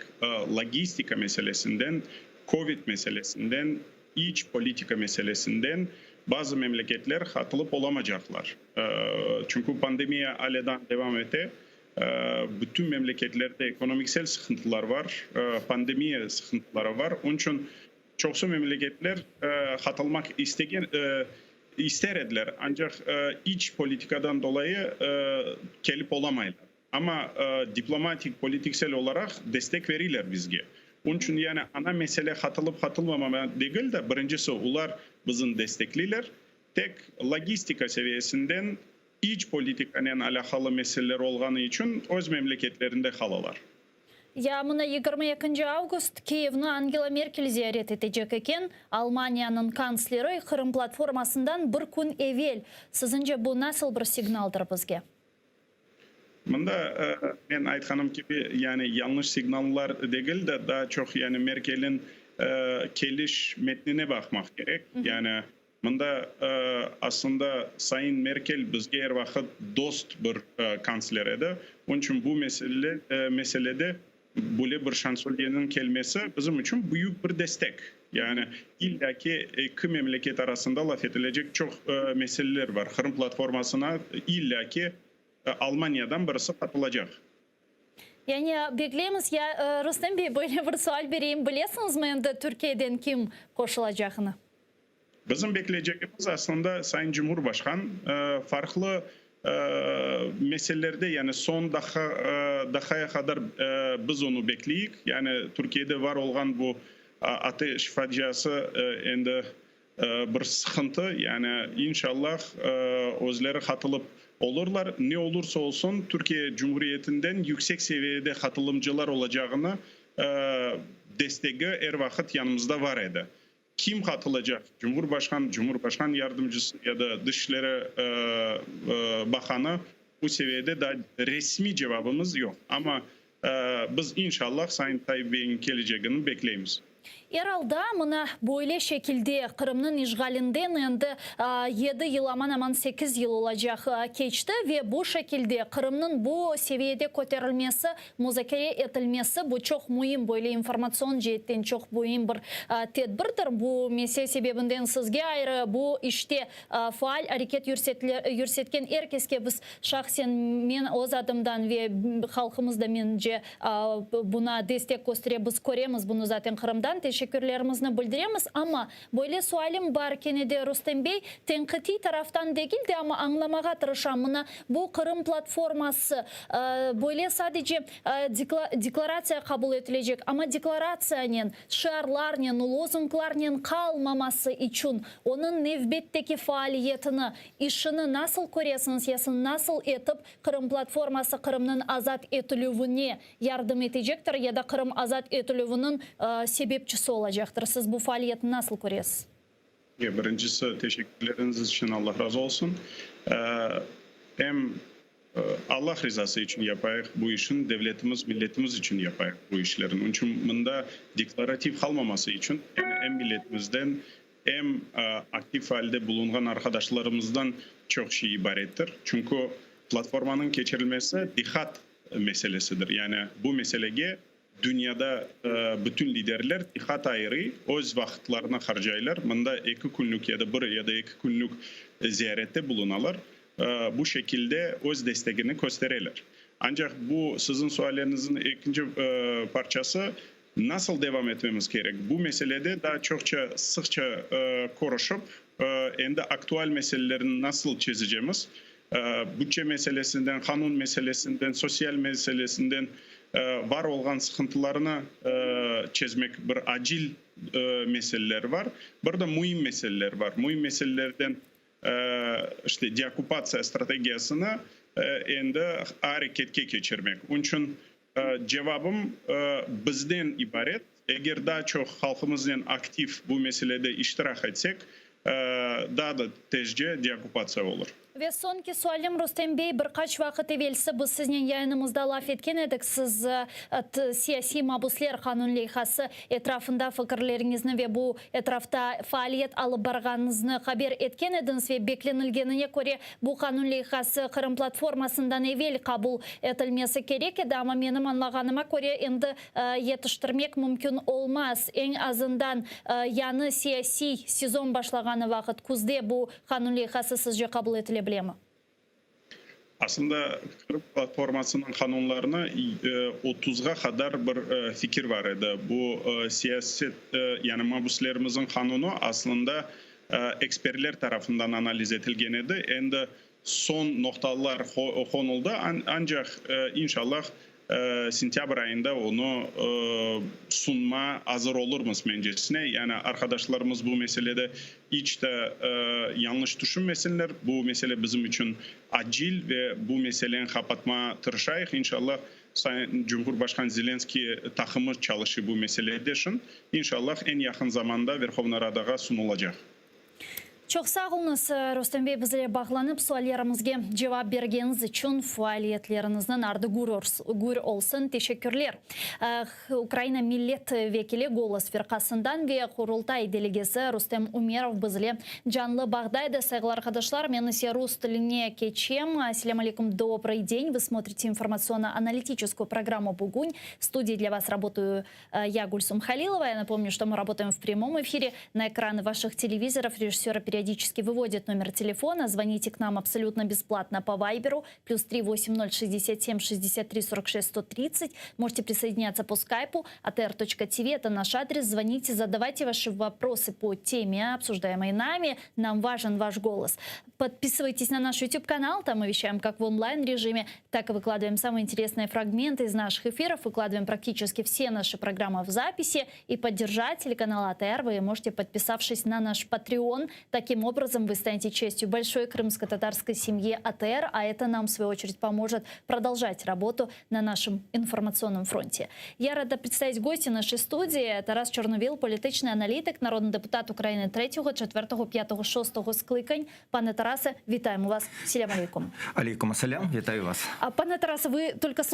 logistika meselesinden, kovid meselesinden, iç politika meselesinden bazı memleketler qatılıp olamacaqlar. Çünki pandemiya ale daa devam ete, bütün memleketlerde ekonomiksel sıqıntılar var, pandemiya sıqıntıları var. Onıñ içün Çoqusı memleketler qatılmaq istegen, ister ediler, ancaq iç politikadan dolayı kelip olamaylar. Amma diplomatik, politiksel olaraq destek veriler bizge. Onıñ içün yani ana mesele qatılıp-qatılmamama degil de, birincisi, olar bizni destekleyler. Tek logistika seviyesinden iç politikanen alâqalı meseleler olğanı içün öz memleketlerinde qalalar. Ya mına yigirmi ekinci avgust Kiyevni Angela Merkel ziyaret etecek eken, Almaniyanıñ kantsleri Qırım platformasından bir kün evel. Siziñce bu nasıl bir signaldır bizge? Mında, men aytqanım kibi, yani yañlış signallar degil de, daa çoq yani Merkelniñ keliş metnine baqmaq kerek. Yani mında aslında sayın Merkel bizge er vaqıt dost bir kantsler edi. Onıñ içün bu mesele meselede böyle bir şansölyeniñ kelmesi bizim içün büyük bir destek. Yani illâ ki eki memleket arasında laf etilecek çoq meseleler bar. Qırım platformasına illâ ki Almaniyadan birisi qatılacaq. Yani bekleymiz. Ya, Rustem bey, böyle bir sual bereyim, bilesiñizmi endi Türkiyeden kim qoşulacağını? Bizim bekleycegimiz aslında Sayın Cumhurbaşqan farqlı meselelerde, yani soñ daqqaya qadar biz onı bekleyik. Yani Türkiyede var olğan bu ateş faciası endi bir sıqıntı, yani inşallah özleri qatılıp olurlar. Ne olursa olsun, Türkiye Cumhuriyetinden yüksek seviyede qatılımcılar olacağını destegi er vaqıt yanımızda var edi. Kim qatılacaq, Cumhurbaşqan, Cumhurbaşqan yardımcısı ya da Dışişleri baqanı, bu seviyede daa resmiy cevabımız yoq. Amma biz inşallah Sayın Tayyip beyniñ kelecegini bekleymiz. Er alda, mına böyle şekilde Qırımnıñ işğalinden endi yedi yıl, aman-aman sekiz yıl olacaq, keçti ve bu şekilde Qırımnıñ bu seviyede köterilmesi, muzakere etilmesi, bu çoq müim, böyle informatsion ceetten çoq müim bir tedbirdir. Bu mesele sebebinden sizge ayrı bu işte faal areket yürsetken er keske biz Şahsen men öz adımdan ve halqımız da mence buna destek köstere, biz köremiz bunı zaten Qırımdan, teşekkürlerimizni bildiremiz. Amma böyle sualim bar kene de Rustem bey, tenqitiy taraftan degil de, amma añlamağa tırışam, mına bu Qırım platforması böyle sadece deklaratsiya qabul etilecek, amma deklaratsiyanen, şiarlarnen, lozunglarnen qalmaması içün onıñ nevbetteki faaliyetini, İşini nasıl köresiñiz, yasın nasıl etip Qırım platforması Qırımnıñ azat etilüvine yardım etecektir ya da Qırım azat etilüviniñ sebepçisi olacaqtır? Siz bu faaliyetni nasıl köresiz? Birincisi, teşekkürleriñiz içün Allah razı olsun. Em Allah rizası içün yapayıq bu işin, devletimiz, milletimiz içün yapayıq bu işlerin. Onıñ içün mında deklarativ qalmaması içün, yani em milletimizden, Em aktiv alde bulunğan arqadaşlarımızdan çoq şey ibarettir. Çünki platformanıñ keçirilmesi diqqat meselesidir. Yani bu meselege dünyada bütün liderler diqqat ayırıy, öz vaqıtlarını harcaylar, mında eki künlük ya da bir ya da eki künlük ziyarette bulunalar, bu şekilde öz destegini köstereler. Ancaq bu siziñ sualleriñizniñ ekinci parçası, Nasıl devam etmemiz kerek? Bu meselede daa çoqça, sıqça körüşip, endi aktual meselelerni nasıl çezecemiz, bütçe meselesinden, qanun meselesinden, sosyal meselesinden bar olğan sıqıntılarnı çezmek bir acil meseleler bar, bir de müim meseleler bar. Müim meselelerden işte deokkupatsiya strategiyasını endi areketke keçirmek. Onıñ içün Cevabım bizden ibaret, eger daa çoq halqımıznen aktiv bu meselede iştirak etsek, daa da tezce deokkupatsiya olur. Ve soñki sualim, Rustem bey, bir qaç vaqıt evelsi biz siznen yayınımızda laf etken edik, siz siyasiy mabusler qanun leyhası etrafında fikirleriñizni ve bu etrafta faaliyet alıp barğanıñıznı haber etken ediñiz ve beklenilgenine köre Bu qanun leyhası Qırım platformasından evel qabul etilmesi kerek edi, amma menim añlağanıma köre, endi yetiştirmek mümkün olmaz. Eñ azından yañı siyasiy sezon başlağanı vaqıt, küzde bu qanun leyhası sizce qabul etile bilemi? Aslında, Qırım platformasınıñ qanunlarına otuzğa qadar bir fikir bar edi. Bu siyaset, yani mabüslerimizniñ qanunı aslında ekspertler tarafından analiz etilgen edi. Endi soñ noqtalar qonuldı, ancaq, inşallah, Sentâbr ayında onı sunma azır olurmız, mencesine. Yani arqadaşlarımız bu meselede iç de yañlış tüşünmesinler, bu mesele bizim içün acil ve bu meseleni qapatma tırışayıq. İnşallah, Sayın Cumhurbaşqan Zelenskiy taqımı çalışı bu meselede şın. İnşallah, eñ yaqın zamanda Verhovna Radağa sunulacaq. Çoq sağ oluñız, Rustem bey, bizle bağlanıp, suallerimizge cevap bergeniñiz içün. Faaliyetleriñizniñ ardı gür olsun. Teşekkürler. Ukraina millet vekili, Golos firqasından ve Qurultay delegesi Rustem Umerov bizle canlı bağda edi. Sayğılı arqadaşlar, men ise rus tiline keçem. Selâm aleykum, dobrıy den. Vı smotrite informatsionno-analitiçeskuyu programmu Bugün. V studii для вас работаю я, Гульсум Халилова. Я напомню, что мы работаем в прямом эфире. На экраны ваших телевизоров режиссеры периодически выводят номер телефона. Звоните к нам абсолютно бесплатно по Вайберу. Плюс 3 80 67 63 46 130. Можете присоединяться по скайпу atr.tv. Это наш адрес. Звоните, задавайте ваши вопросы по теме, обсуждаемой нами. Нам важен ваш голос. Подписывайтесь на наш YouTube-канал. Там мы вещаем как в онлайн-режиме, так и выкладываем самые интересные фрагменты из наших эфиров. Выкладываем практически все наши программы в записи. И поддержать телеканал АТР вы можете, подписавшись на наш Patreon. Таким образом, вы станете частью большой крымско-татарской семьи АТР, а это нам, в свою очередь, поможет продолжать работу на нашем информационном фронте. Я рада представить гостя нашей студии. Тарас Чорновіл, політичний аналітик, народний депутат України 3, 4, 5, 6 скликань. Пане Тарасе, вітаємо вас. Селям алейкум. Алейкум ассалям, вітаю вас. А, пане Тарасе, вы только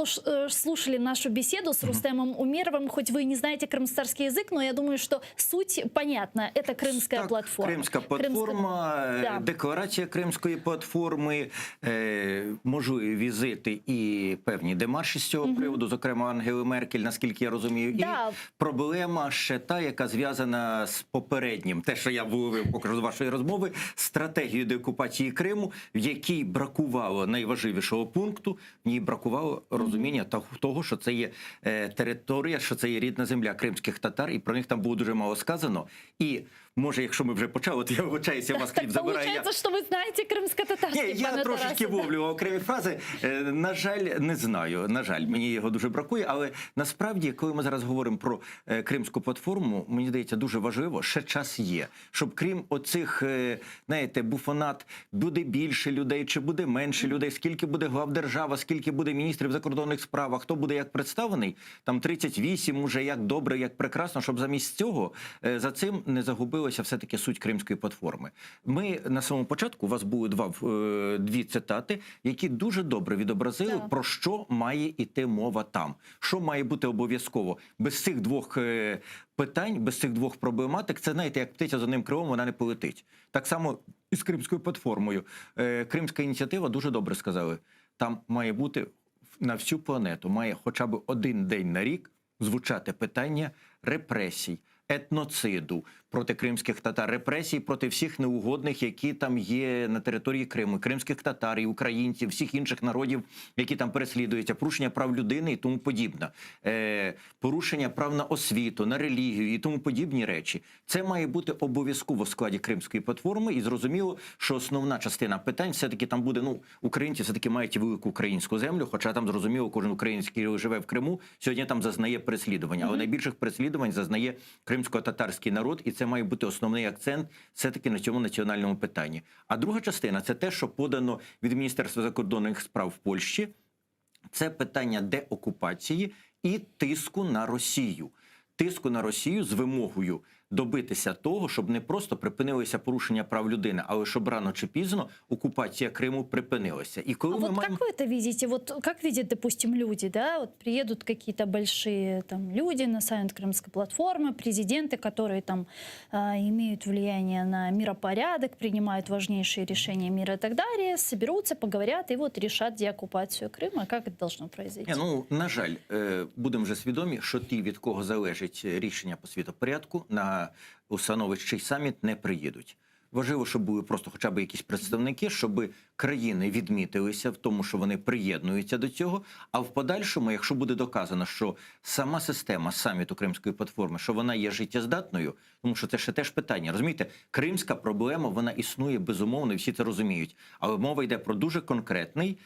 слушали нашу беседу с Рустемом Умеровым, хоть вы и не знаете крымскотатарский язык, но я думаю, что суть понятна. Это Крымская Так, платформа. Кримська платформа, Да. декларація Кримської платформи, можливі візити і певні демарші з цього приводу, зокрема Ангели Меркель, наскільки я розумію. Да. І проблема ще та, яка зв'язана з попереднім, те, що я виловив поки що з вашої розмови, стратегією деокупації Криму, в якій бракувало найважливішого пункту, в ній бракувало розуміння того, що це є територія, що це є рідна земля кримських татар, і про них там було дуже мало сказано. І може, якщо ми вже почали, то я вибачаюся, вас Так хліб забираю. Я... получается, что вы знаете крымско-татарский, Ні, я пане трошечки Тарасе. вловлю окремі фрази. На жаль, не знаю. На жаль, мені його дуже бракує. Але насправді, коли ми зараз говоримо про кримську платформу, мені здається, дуже важливо, ще час є, щоб крім оцих, знаєте, буфонат, буде більше людей чи буде менше людей, скільки буде глав держава, скільки буде міністрів закордонних справ, а хто буде як представлений, там 38 уже, як добре, як прекрасно, щоб замість цього за цим не загубилася все-таки суть кримської платформи. Ми на самому початку у вас були дві цитати, які дуже добре відобразили, про що має іти мова там, що має бути обов'язково. Без цих двох питань, без цих двох проблематик, це, знаєте, як птиця з одним крилом, вона не полетить. Так само і з кримською платформою. Кримська ініціатива дуже добре сказали. Там має бути на всю планету, має хоча б один день на рік звучати питання репресій, етноциду проти кримських татар, репресій проти всіх неугодних, які там є на території Криму, кримських татар, і українців, всіх інших народів, які там переслідуються, порушення прав людини і тому подібне, порушення прав на освіту, на релігію і тому подібні речі. Це має бути обов'язково в складі Кримської платформи, і зрозуміло, що основна частина питань все-таки там буде, ну, українці все-таки мають велику українську землю, хоча там, зрозуміло, кожен український живе в Криму, сьогодні там зазнає переслідування. Але найбільших переслідувань зазнає кримсько-татарський народ, і це має бути основний акцент все-таки на цьому національному питанні. А друга частина – це те, що подано від Міністерства закордонних справ в Польщі, це питання деокупації і тиску на Росію. Тиску на Росію з вимогою добитися того, щоб не просто припинилися порушення прав людини, але щоб рано чи пізно окупація Криму припинилася. І коли А ми вот маємо... как вы это видите? Вот как видят, допустим, люди, да? Вот приедут какие-то большие там люди на саммит Крымской платформы, президенты, которые там имеют влияние на миропорядок, принимают важнейшие решения мира и так далее, соберутся, поговорят и вот решат деоккупацию Крыма. Как это должно произойти? Ні, ну, на жаль, будемо вже свідомі, що ті, від кого залежить рішення по світопорядку, на установчий саміт не приїдуть. Важливо, щоб були просто хоча б якісь представники, щоб країни відмітилися в тому, що вони приєднуються до цього. А в подальшому, якщо буде доказано, що сама система саміту Кримської платформи, що вона є життєздатною, тому що це ще теж питання. Розумієте, кримська проблема, вона існує безумовно, і всі це розуміють. Але мова йде про дуже конкретний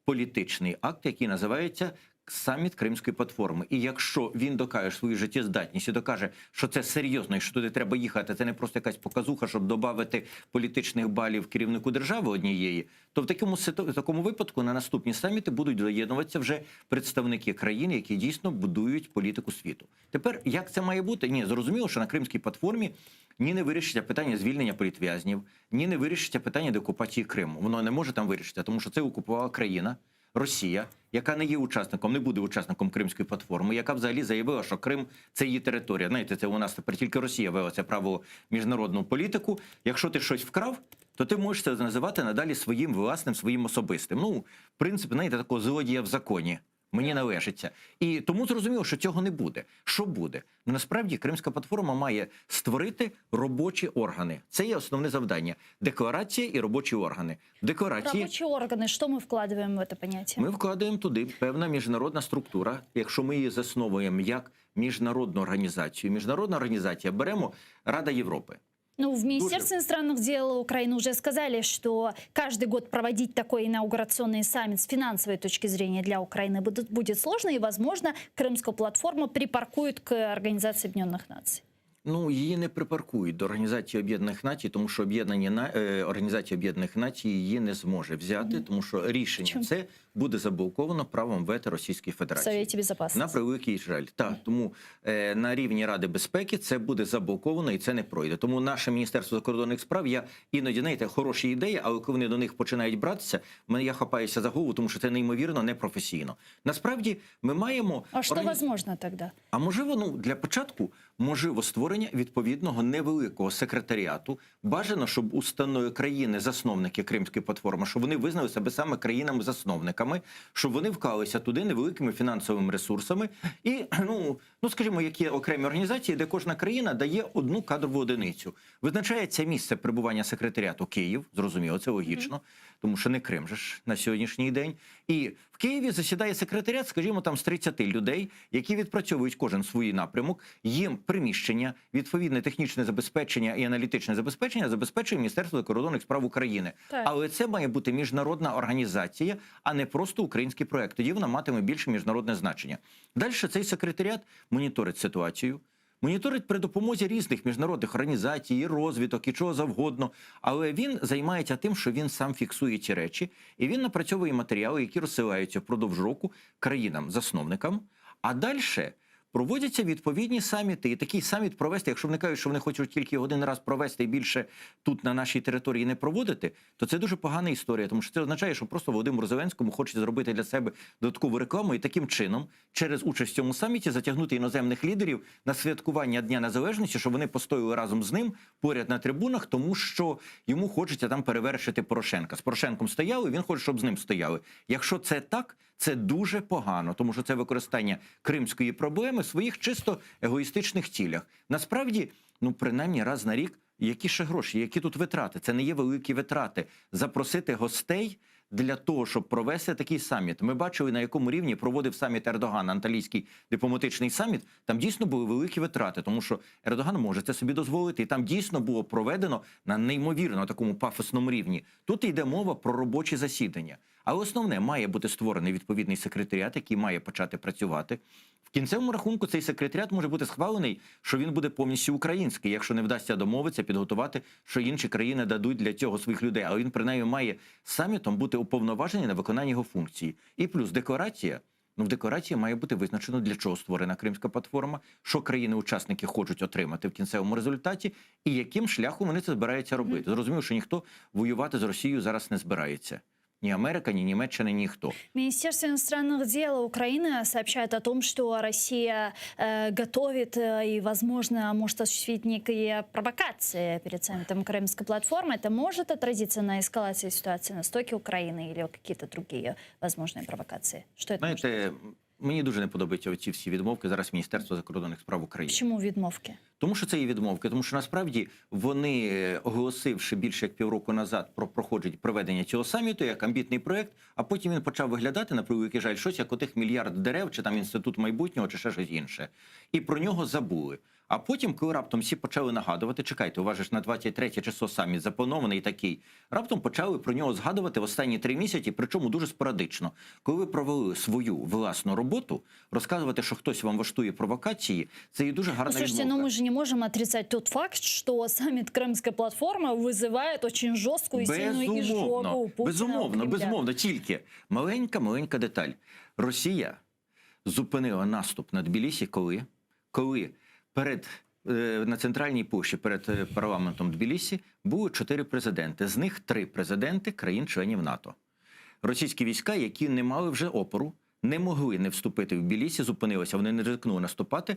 політичний акт, який називається Саміт Кримської платформи. І якщо він докаже свою життєздатність і докаже, що це серйозно і що туди треба їхати, це не просто якась показуха, щоб додати політичних балів керівнику держави однієї, то в такому ситу- в такому випадку на наступні саміти будуть доєднуватися вже представники країн, які дійсно будують політику світу. Тепер як це має бути? Ні, зрозуміло, що на Кримській платформі ні не вирішиться питання звільнення політв'язнів, ні не вирішиться питання деокупації Криму. Воно не може там вирішитися, тому що це окупувала країна. Росія, яка не є учасником, не буде учасником Кримської платформи, яка взагалі заявила, що Крим це її територія. Знаєте, це у нас тепер тільки Росія вела це правило міжнародну політику. Якщо ти щось вкрав, то ти можеш це називати надалі своїм власним, своїм особистим. Ну, принцип, знаєте, такого злодія в законі. Мені належиться. І тому зрозуміло, що цього не буде. Що буде? Ну, насправді Кримська платформа має створити робочі органи. Це є основне завдання: декларація і робочі органи. В декларації Рабочие органы, что мы вкладываем в это понятие? ми вкладаємо туди певна міжнародна структура. Якщо ми її засновуємо як міжнародну організацію, міжнародна організація беремо Рада Європи. Ну, в Министерстве иностранных дел Украины уже сказали, что каждый год проводить такой инаугурационный саммит с финансовой точки зрения для Украины будет, будет сложно, и, возможно, Крымскую платформу припаркуют к Организации Объединенных Наций. Ну її не припаркують до Організації Об'єднаних Націй, тому що об'єднані на е, Організація Об'єднаних Націй її не зможе взяти, тому що рішення Чому? це буде заблоковано правом вето Російської В Федерації. Совете Безопасности. На превеликий жаль, так тому е, на рівні Ради безпеки це буде заблоковано і це не пройде. Тому наше міністерство закордонних справ я іноді знаєте, хороші ідеї, але коли вони до них починають братися, мене я хапаюся за голову, тому що це неймовірно непрофесійно. Насправді ми маємо А что органі- возможно тогда? а можливо, ну для початку можливо створення відповідного невеликого секретаріату. Бажано, щоб установи країни-засновники Кримської платформи, щоб вони визнали себе саме країнами-засновниками, щоб вони вклалися туди невеликими фінансовими ресурсами. І ну, ну скажімо, які окремі організації, де кожна країна дає одну кадрову одиницю. Визначається місце перебування секретаріату Київ, зрозуміло, це логічно, тому що не Крим же ж на сьогоднішній день. І в Києві засідає секретаріат, скажімо, там з 30 людей, які відпрацьовують кожен свій напрямок. Їм приміщення, відповідне технічне забезпечення і аналітичне забезпечення забезпечує Міністерство закордонних справ України. Так. Але це має бути міжнародна організація, а не просто український проект. Тоді вона матиме більше міжнародне значення. Далі цей секретаріат моніторить ситуацію. Моніторить при допомозі різних міжнародних організацій, і розвиток, і чого завгодно. Але він займається тим, що він сам фіксує ці речі, і він напрацьовує матеріали, які розсилаються впродовж року країнам-засновникам. А далі проводяться відповідні саміти. І такий саміт провести, якщо вони кажуть, що вони хочуть тільки один раз провести і більше тут на нашій території не проводити, то це дуже погана історія, тому що це означає, що просто Володимиру Зеленському хочеться зробити для себе додаткову рекламу і таким чином, через участь в цьому саміті, затягнути іноземних лідерів на святкування Дня Незалежності, щоб вони постояли разом з ним поряд на трибунах, тому що йому хочеться там перевершити Порошенка. З Порошенком стояли, він хоче, щоб з ним стояли. Якщо це так, це дуже погано, тому що це використання кримської проблеми в своїх чисто егоїстичних цілях. Насправді, ну принаймні раз на рік, які ще гроші, які тут витрати? Це не є великі витрати. Запросити гостей для того, щоб провести такий саміт. Ми бачили, на якому рівні проводив саміт Ердоган, Анталійський дипломатичний саміт. Там дійсно були великі витрати, тому що Ердоган може це собі дозволити, і там дійсно було проведено на неймовірно такому пафосному рівні. Тут йде мова про робочі засідання. Але основне має бути створений відповідний секретаріат, який має почати працювати. В кінцевому рахунку цей секретаріат може бути схвалений, що він буде повністю український, якщо не вдасться домовитися, підготувати, що інші країни дадуть для цього своїх людей. Але він принаймні має самітом бути уповноважений на виконання його функції. І плюс декларація. Ну, в декларації має бути визначено, для чого створена Кримська платформа, що країни-учасники хочуть отримати в кінцевому результаті, і яким шляхом вони це збираються робити. Зрозуміло, що ніхто воювати з Росією зараз не збирається. Ні Америка, ні Німеччина, ніхто. Министерство иностранных дел Украины сообщает о том, что Россия э, готовит э, и, возможно, может осуществить некие провокации перед саммитом Крымской платформы. Это может отразиться на эскалации ситуации на востоке Украины или какие-то другие возможные провокации? Что это может Знаєте, мені дуже не подобаються оці всі відмовки зараз Міністерства закордонних справ України. Почему відмовки? Тому що це є відмовки, тому що насправді вони, е, оголосивши більше як півроку назад про проходження проведення цього саміту як амбітний проект, а потім він почав виглядати на превеликий жаль, щось як отих мільярд дерев, чи там інститут майбутнього, чи ще щось інше. І про нього забули. А потім, коли раптом всі почали нагадувати, чекайте, у вас же ж на 23 число саміт запланований такий. Раптом почали про нього згадувати в останні три місяці, причому дуже спорадично. Коли ви провели свою власну роботу, розказувати, що хтось вам влаштує провокації, це є дуже Ну, гарна слушайте, відмовка. но мы же не можем отрицать тот факт, что саммит Крымской платформы вызывает очень жесткую и сильную изжогу у Путина. у безумовно, Кремля. безумовно. Тільки маленька, маленька деталь. Росія зупинила наступ на Тбілісі, коли, коли перед е, на центральній площі перед е, парламентом Тбілісі були чотири президенти. З них три президенти країн-членів НАТО. Російські війська, які не мали вже опору, не могли не вступити в Тбілісі, зупинилися. Вони не ризикнули наступати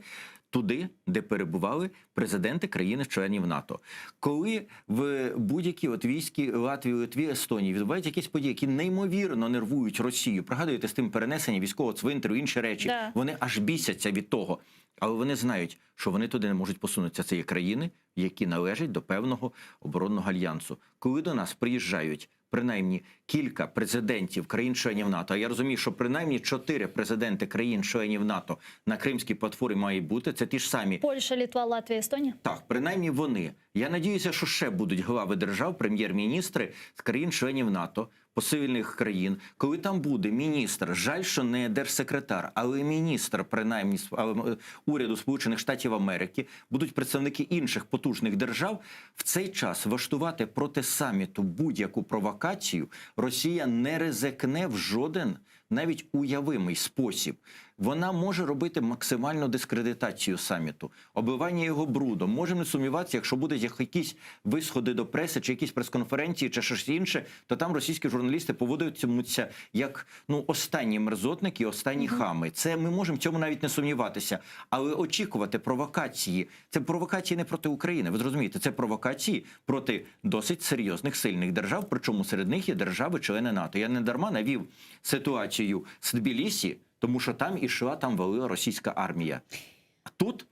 туди, де перебували президенти країни-членів НАТО. Коли в будь-якій от війські Латвії, Литві, Естонії відбуваються якісь події, які неймовірно нервують Росію, пригадуєте з тим перенесення військового цвинтарю, інші речі, Да. вони аж бісяться від того. Але вони знають, що вони туди не можуть посунутися. Це є країни, які належать до певного оборонного альянсу. Коли до нас приїжджають принаймні кілька президентів країн-членів НАТО, а я розумію, що принаймні чотири президенти країн-членів НАТО на Кримській платформі мають бути. Це ті ж самі Польша, Литва, Латвия, Эстония. так, принаймні вони. Я надіюся, що ще будуть глави держав, прем'єр-міністри з країн-членів НАТО, посильних країн. Коли там буде міністр, жаль, що не держсекретар, але міністр, принаймні з- але, е, уряду Сполучених Штатів Америки, будуть представники інших потужних держав. В цей час влаштувати проти саміту будь-яку провокацію Росія не ризикне в жоден навіть уявимий спосіб. Вона може робити максимальну дискредитацію саміту, обливання його брудом. Можемо не сумніватися, якщо будуть якісь висходи до преси, чи якісь прес-конференції, чи щось інше, то там російські журналісти поводитимуться як ну останні мерзотники, останні хами. Це ми можемо в цьому навіть не сумніватися. Але очікувати провокації це провокації не проти України. Ви зрозумієте, це провокації проти досить серйозних сильних держав. Причому серед них є держави-члени НАТО. Я не дарма навів ситуацію з Тбілісі, тому що там ішла, там валила російська армія. А тут.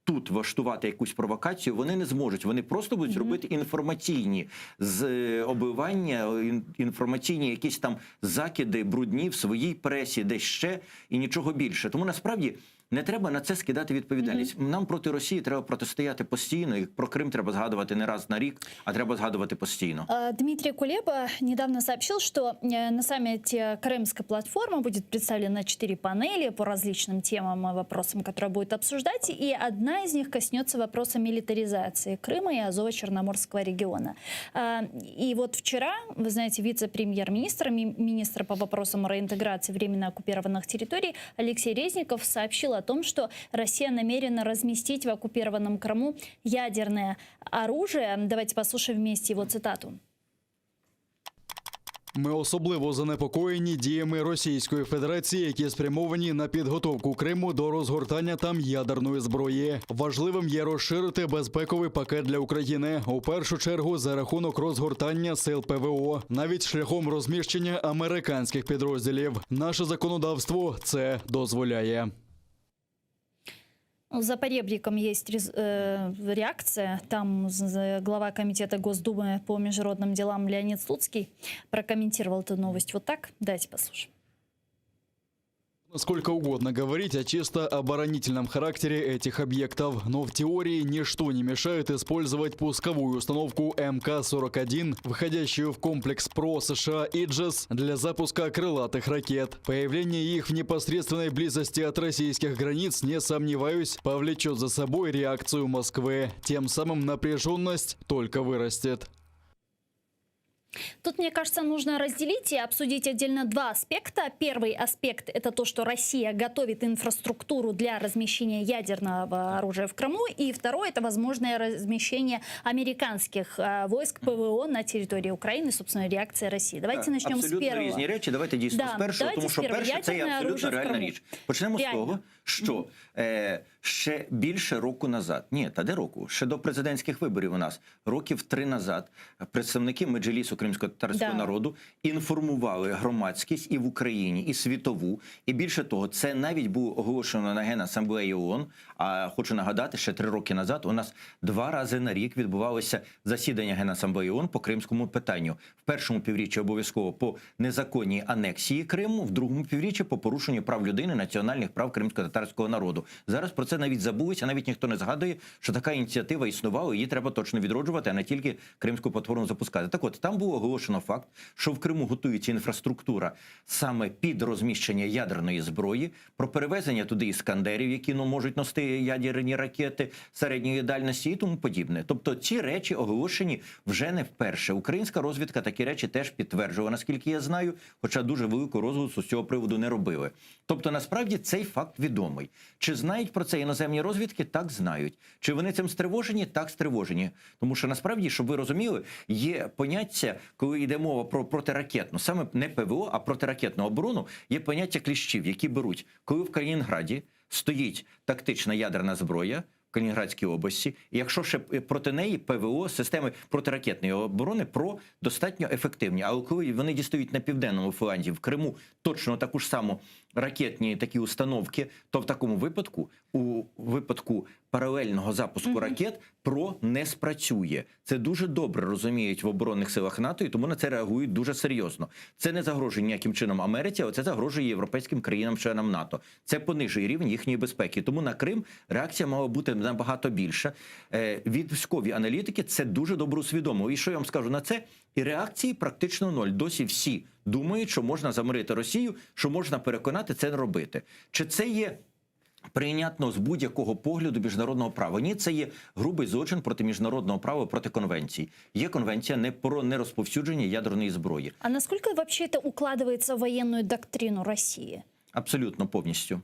Тут влаштувати якусь провокацію вони не зможуть. Вони просто будуть робити інформаційні з е, обливання, ін- інформаційні якісь там закиди брудні в своїй пресі, десь ще і нічого більше. Тому насправді не треба на це скидати відповідальність. Нам проти Росії треба протистояти постійно. І про Крим треба згадувати не раз на рік, а треба згадувати постійно. Э, Дмитрий Кулеба недавно сообщил, что э, на саммите Крымской платформы будет представлено четыре панели по различным темам и вопросам, которые будет обсуждать, и одна из них коснется вопроса милитаризации Крыма и Азово-Черноморского региона. Э, И вот вчера, вы знаете, вице-премьер-министр, ми- министр по вопросам реинтеграции временно оккупированных территорий Алексей Резников сообщил о том, что Россия намерена разместить в оккупированном Крыму ядерное оружие. Давайте послушаем вместе его цитату. Ми особливо занепокоєні діями Російської Федерації, які спрямовані на підготовку Криму до розгортання там ядерної зброї. Важливим є розширити безпековий пакет для України у першу чергу за рахунок розгортання сил ПВО, навіть шляхом розміщення американських підрозділів. Наше законодавство це дозволяє. Ну, За поребриком есть рез- э, реакция. Там з- глава комитета Госдумы по международным делам Леонид Слуцкий прокомментировал эту новость вот так. Давайте послушаем. Сколько угодно говорить о чисто оборонительном характере этих объектов, но в теории ничто не мешает использовать пусковую установку МК-41, входящую в комплекс ПРО США «Иджис» для запуска крылатых ракет. Появление их в непосредственной близости от российских границ, не сомневаюсь, повлечет за собой реакцию Москвы. Тем самым напряженность только вырастет. Тут, мне кажется, нужно разделить и обсудить отдельно два аспекта. Первый аспект – это то, что Россия готовит инфраструктуру для размещения ядерного оружия в Крыму. И второе – это возможное размещение американских э, войск ПВО на территории Украины, собственно, реакция России. Давайте Так, начнем с абсолютно первого. різні речі. Давайте дійсно Да, з першого, давайте тому з що першого. перше це є Ядерне абсолютно оружие в реальна Криму. річ. Почнемо Реально. з того, що е, ще більше року назад, ні, та де року, ще до президентських виборів у нас років три назад представники Меджлісу кримсько-татарського Да. народу інформували громадськість і в Україні, і світову. І більше того, це навіть було оголошено на Генасамблеї ООН. А хочу нагадати, ще три роки назад у нас два рази на рік відбувалося засідання Генасамблеї ООН по кримському питанню. В першому півріччі обов'язково по незаконній анексії Криму, в другому півріччі по порушенню прав людини, національних прав кримсько-татарського народу. Зараз процес. це навіть забулися, навіть ніхто не згадує, що така ініціатива існувала, її треба точно відроджувати, а не тільки Кримську платформу запускати. Так от там було оголошено факт, що в Криму готується інфраструктура саме під розміщення ядерної зброї, про перевезення туди іскандерів, які ну, можуть носити ядерні ракети середньої дальності і тому подібне. Тобто ці речі оголошені вже не вперше. Українська розвідка такі речі теж підтверджувала, наскільки я знаю, хоча дуже велику розголосу з цього приводу не робили. Тобто, насправді цей факт відомий. Чи знають про це іноземні розвідки? Так знають. Чи вони цим стривожені? Так стривожені. Тому що насправді, щоб ви розуміли, є поняття, коли йде мова про протиракетну, саме не ПВО, а протиракетну оборону, є поняття кліщів, які беруть, коли в Калінінграді стоїть тактична ядерна зброя. В Калінінградській області, і якщо ще проти неї ПВО, системи протиракетної оборони ПРО достатньо ефективні. Але коли вони дістають на південному фланзі в Криму точно таку ж саму ракетні такі установки, то в такому випадку, у випадку паралельного запуску ракет, ПРО не спрацює. Це дуже добре розуміють в оборонних силах НАТО, і тому на це реагують дуже серйозно. Це не загрожує ніяким чином Америці, але це загрожує європейським країнам-членам НАТО. Це понижує рівень їхньої безпеки. Тому на Крим реакція мала бути набагато більша. Е, Військові аналітики це дуже добре усвідомили. І що я вам скажу на це? І реакції практично ноль. Досі всі думають, що можна замирити Росію, що можна переконати це не робити. Чи це є прийнятно з будь-якого погляду міжнародного права. Ні, це є грубий злочин проти міжнародного права, проти конвенцій. Є конвенція не про нерозповсюдження ядерної зброї. А насколько вообще это укладывается в военную доктрину России? Абсолютно повністю.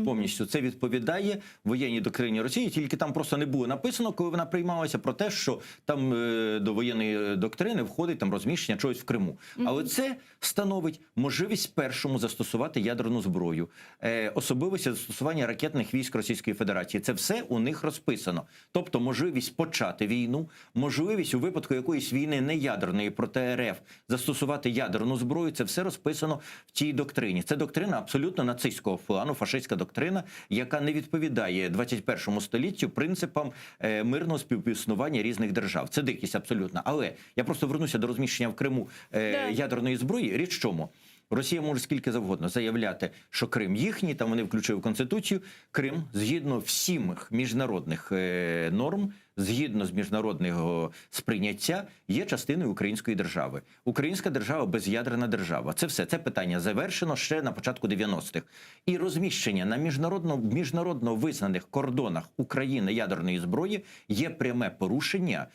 Повністю це відповідає воєнній доктрині Росії, тільки там просто не було написано, коли вона приймалася про те, що там е, до воєнної доктрини входить там розміщення чогось в Криму. Але це становить можливість першому застосувати ядерну зброю, е, особливості застосування ракетних військ Російської Федерації. Це все у них розписано. Тобто, можливість почати війну, можливість у випадку якоїсь війни не ядерної проти РФ застосувати ядерну зброю. Це все розписано в цій доктрині. Це доктрина абсолютно нацистського плану, фашистська доктрина, яка не відповідає 21 століттю принципам е, мирного співіснування різних держав. Це дикість абсолютно. Але я просто вернуся до розміщення в Криму е, Да. ядерної зброї. Річ в чому? Росія може скільки завгодно заявляти, що Крим їхній, там вони включили в Конституцію. Крим, згідно всіх міжнародних е, норм, згідно з міжнародного сприйняття, є частиною української держави. Українська держава без'ядерна держава. Це все це питання завершено ще на початку 90-х. І розміщення на міжнародно міжнародно визнаних кордонах України ядерної зброї є пряме порушення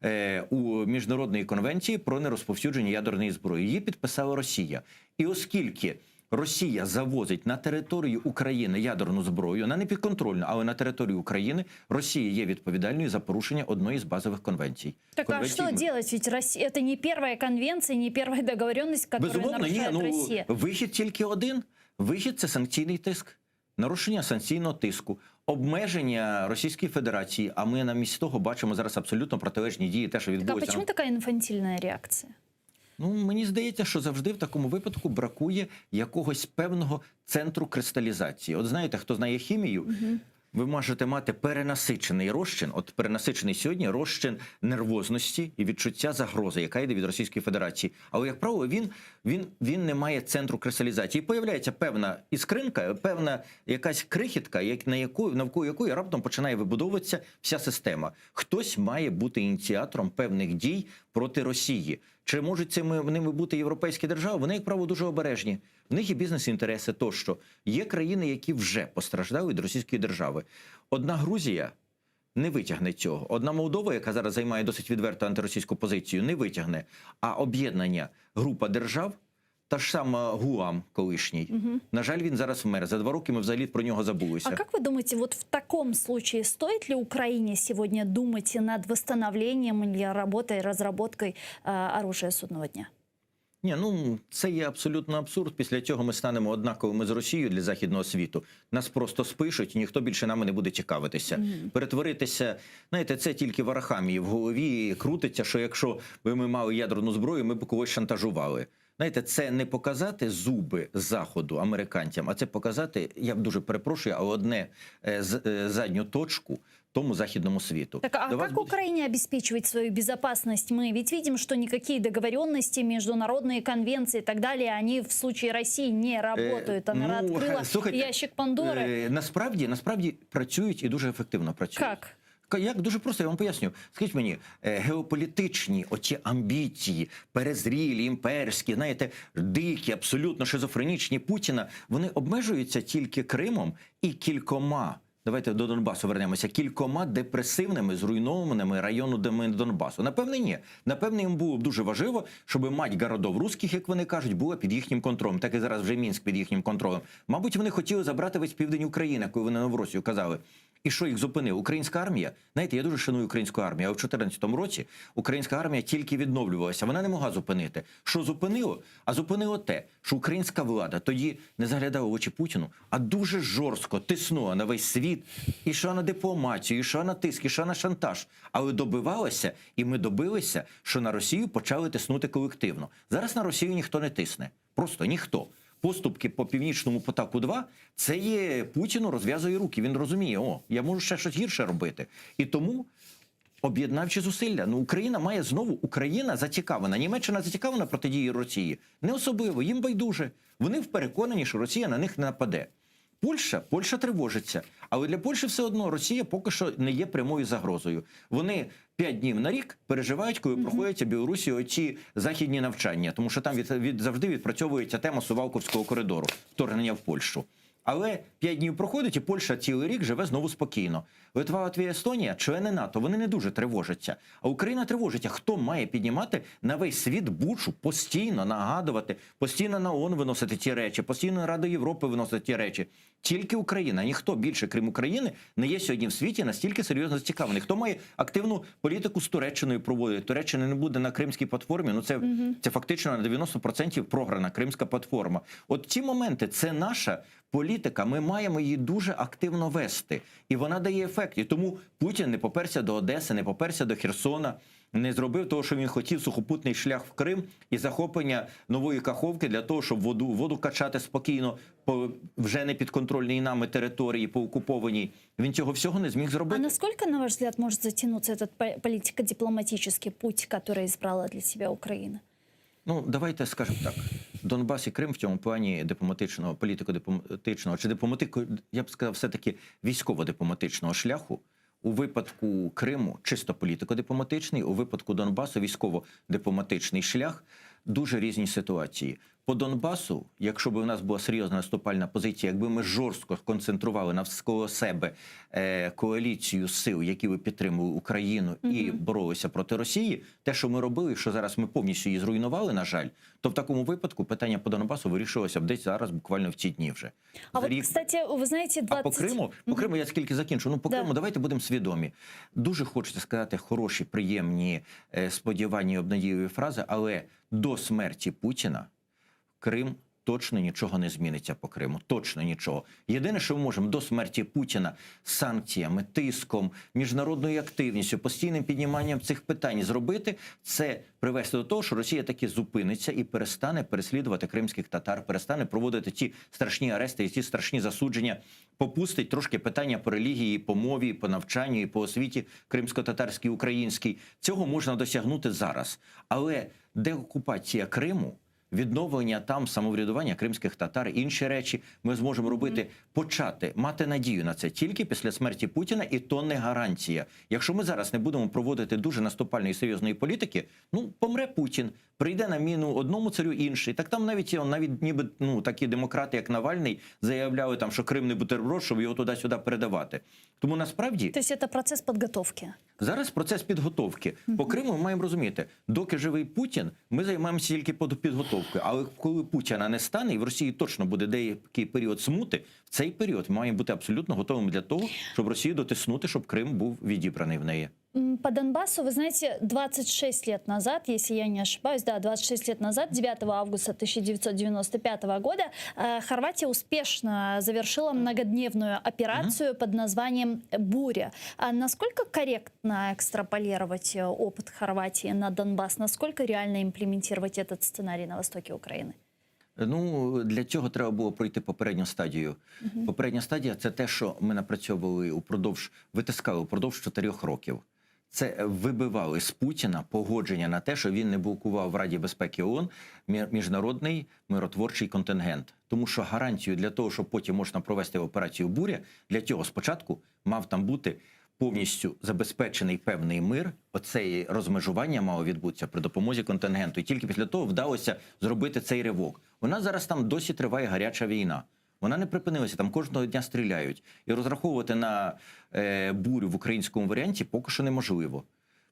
е, у міжнародної конвенції про нерозповсюдження ядерної зброї. Її підписала Росія. І оскільки Росія завозить на територію України ядерну зброю, вона не підконтрольна, але на територію України Росія є відповідальною за порушення одної з базових конвенцій. Так а Конвенції что делать? Ведь Россия, это не первая конвенция, не первая договоренность, которую Безумовно, ні, нарушает ну Россия. вихід тільки один. Вихід це санкційний тиск, нарушення санкційного тиску, обмеження Російської Федерації. А ми намість того бачимо зараз абсолютно протилежні дії, те, що Так а відбулося. почему такая инфантильная реакция? Ну мені здається, що завжди в такому випадку бракує якогось певного центру кристалізації. От знаєте, хто знає хімію, ви можете мати перенасичений розчин, от перенасичений сьогодні розчин нервозності і відчуття загрози, яка йде від Російської Федерації. Але, як правило, він, він, він не має центру кристалізації. І появляється певна іскринка, певна якась крихітка, як, на яку, навколо якої раптом починає вибудовуватися вся система. Хтось має бути ініціатором певних дій проти Росії. Чи можуть цими ними бути європейські держави? Вони, як правило, дуже обережні. В них є бізнес-інтереси тощо. Є країни, які вже постраждали від російської держави. Одна Грузія не витягне цього. Одна Молдова, яка зараз займає досить відверту антиросійську позицію, не витягне. А об'єднання група держав, та ж сама Гуам колишній. На жаль, він зараз вмер. За два роки ми взагалі про нього забулися. А как вы думаете, вот в таком случае стоит ли Украине сегодня думать над восстановлением или работой, разработкой э, оружия судного дня? Ні, ну це є абсолютно абсурд. Після цього ми станемо однаковими з Росією для західного світу. Нас просто спишуть, і ніхто більше нами не буде цікавитися. Перетворитися, знаєте, це тільки в Арахамії в голові крутиться, що якщо би ми мали ядерну зброю, ми б когось шантажували. Знаєте, це не показати зуби заходу американцям, а це показати, я дуже перепрошую, але одне е, з- е, задню точку. тому західному світу. Так, а До вас как буде- Украине обеспечивать свою безопасность? Мы ведь видим, что никакие договоренности, международные конвенции и так далее, они в случае России не работают. Она ну, открыла слухайте, ящик Пандоры. Е, насправді, насправді працюють і дуже ефективно працюють. Как? Ка- Як дуже просто, я вам поясню. Скажіть мені, е, геополітичні оті амбіції, перезрілі, імперські, знаєте, дикі, абсолютно шизофренічні Путіна, вони обмежуються тільки Кримом і кількома. Давайте до Донбасу вернемося. Кількома депресивними, зруйнованими районами Донбасу. Напевне, ні. Напевне, їм було б дуже важливо, щоб мать городов русских, як вони кажуть, була під їхнім контролем. Так і зараз вже Мінськ під їхнім контролем. Мабуть, вони хотіли забрати весь південь України, коли вони на Новоросію казали. І що їх зупинив? Українська армія. Знаєте, я дуже шаную українську армію. Але в 2014 році українська армія тільки відновлювалася. Вона не могла зупинити. Що зупинило? А зупинило те, що українська влада тоді не заглядала в очі Путіну, а дуже жорстко тиснула на весь світ, і йшла на дипломатію, і йшла на тиск, і йшла на шантаж. Але добивалася, і ми добилися, що на Росію почали тиснути колективно. Зараз на Росію ніхто не тисне. Просто ніхто поступки по північному потоку 2 це є Путіну розв'язує руки. Він розуміє, о, я можу ще щось гірше робити. І тому об'єднавчі зусилля. Ну, Україна має знову Україна зацікавлена. Німеччина зацікавлена протидії Росії. Не особливо, їм байдуже. Вони переконані, що Росія на них не нападе. Польща, Польща тривожиться, але для Польщі все одно Росія поки що не є прямою загрозою. Вони п'ять днів на рік переживають, коли проходяться Білорусі оці західні навчання, тому що там від, від завжди відпрацьовується тема Сувалковського коридору, вторгнення в Польщу. Але п'ять днів проходить, і Польща цілий рік живе знову спокійно. Литва, Латвія, Естонія, члени НАТО, вони не дуже тривожаться. А Україна тривожиться. Хто має піднімати на весь світ бучу постійно нагадувати, постійно на ООН виносити ті речі, постійно на Раду Європи виносити ті речі. Тільки Україна, ніхто більше, крім України, не є сьогодні в світі настільки серйозно зацікавлений. Хто має активну політику з Туреччиною проводити? Туреччина не буде на кримській платформі. Ну це, це фактично на 90% програна кримська платформа. От ці моменти це наша політика. Ми маємо її дуже активно вести, і вона дає ефект. І тому Путін не поперся до Одеси, не поперся до Херсона. Не зробив того, що він хотів, сухопутний шлях в Крим і захоплення нової Каховки для того, щоб воду воду качати спокійно по вже не підконтрольній нами території, по окупованій. Він цього всього не зміг А зробити. насколько, на ваш взгляд, может затянуться этот по- политико-дипломатический путь, который избрала для себя Украина? Ну, давайте скажемо так. Донбас і Крим в цьому плані дипломатичного, політико-дипломатичного чи дипломатико, я б сказав, все-таки військово-дипломатичного шляху. У випадку Криму чисто політико-дипломатичний, у випадку Донбасу військово-дипломатичний шлях. Дуже різні ситуації. По Донбасу, якщо б у нас була серйозна наступальна позиція, якби ми жорстко концентрували навколо себе е, коаліцію сил, які би підтримували Україну і боролися проти Росії, те, що ми робили, що зараз ми повністю її зруйнували, на жаль, то в такому випадку питання по Донбасу вирішилося б десь зараз, буквально в ці дні вже. А За вот, рік кстати, вы знаете, 20... а по Криму, по Криму я скільки закінчу. Ну по Да. Криму давайте будемо свідомі. Дуже хочеться сказати хороші, приємні е, сподівання і обнадійливі фрази, але до смерті Путіна Крим точно нічого не зміниться по Криму. Точно нічого. Єдине, що ми можемо до смерті Путіна санкціями, тиском, міжнародною активністю, постійним підніманням цих питань зробити, це привести до того, що Росія таки зупиниться і перестане переслідувати кримських татар, перестане проводити ті страшні арести і ті страшні засудження, попустить трошки питання по релігії, по мові, по навчанню і по освіті кримсько-татарській, українській. Цього можна досягнути зараз. Але деокупація Криму відновлення там самоврядування кримських татар, інші речі ми зможемо робити, почати мати надію на це тільки після смерті Путіна, і то не гарантія. Якщо ми зараз не будемо проводити дуже наступальної серйозної політики, ну помре Путін, прийде на міну одному царю інший. Так там навіть навіть ніби ну такі демократи, як Навальний, заявляли там, що Крим не бутерброд, щоб його туди-сюди передавати. Тому насправді То есть это процесс подготовки. Зараз процес підготовки. По Криму ми маємо розуміти, доки живий Путін, ми займаємося тільки под- підготовкою. Але коли Путіна не стане, і в Росії точно буде деякий період смути, в цей період ми маємо бути абсолютно готовими для того, щоб Росію дотиснути, щоб Крим був відібраний в неї. М, По Донбассу, вы знаете, 26 лет назад, если я не ошибаюсь, да, 26 лет назад, 9 августа 1995 года, э, Хорватия успешно завершила многодневную операцию под названием «Буря». А насколько корректно экстраполировать э, опыт Хорватии на Донбасс? Насколько реально имплементировать этот сценарий на востоке Украины? Ну, для цього треба було пройти попередню стадію. Попередня стадія це те, що ми напрацьовували упродовж, витискали упродовж чотирьох років. Це вибивали з Путіна погодження на те, що він не блокував в Раді безпеки ООН мі- міжнародний миротворчий контингент. Тому що гарантію для того, щоб потім можна провести операцію буря, для цього спочатку мав там бути повністю забезпечений певний мир. Оце розмежування мало відбутися при допомозі контингенту. І тільки після того вдалося зробити цей ривок. У нас зараз там досі триває гаряча війна. Вона не припинилася, там кожного дня стріляють. І розраховувати на е, бурю в українському варіанті поки що неможливо.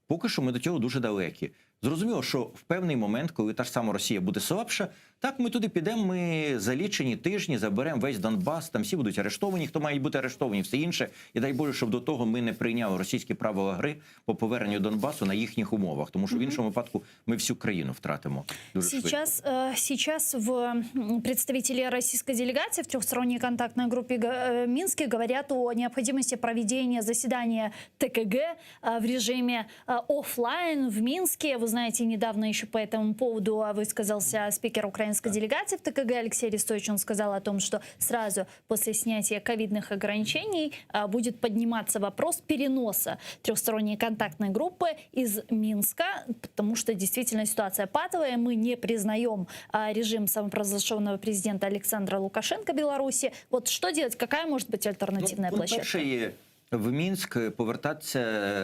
Поки що ми до цього дуже далекі. Зрозуміло, що в певний момент, коли та ж сама Росія буде слабша, так ми туди підемо, ми за лічені тижні заберемо весь Донбас, там всі будуть арештовані, хто має бути арештовані, все інше. І дай Боже, щоб до того ми не прийняли російські правила гри по поверненню Донбасу на їхніх умовах, тому що в іншому випадку ми всю країну втратимо. Дуже швидко. Сейчас, э, сейчас в м, представители российской делегации в трехсторонней контактной группе г- э, Минске говорят о необходимости проведения заседания ТКГ э, в режиме э, офлайн в Минске. Вы знаете, недавно еще по этому поводу э, высказался спикер украинской делегации в ТКГ Алексей Арестович. Он сказал о том, что сразу после снятия ковидных ограничений э, будет подниматься вопрос переноса трехсторонней контактной группы из Минска, потому что действительно ситуация патовая. Мы не признаем а, режим самопровозглашенного президента Александра Лукашенко Беларуси. Вот что делать? Какая может быть альтернативная Ну, пункт площадка? Перший, в Мінськ повертатися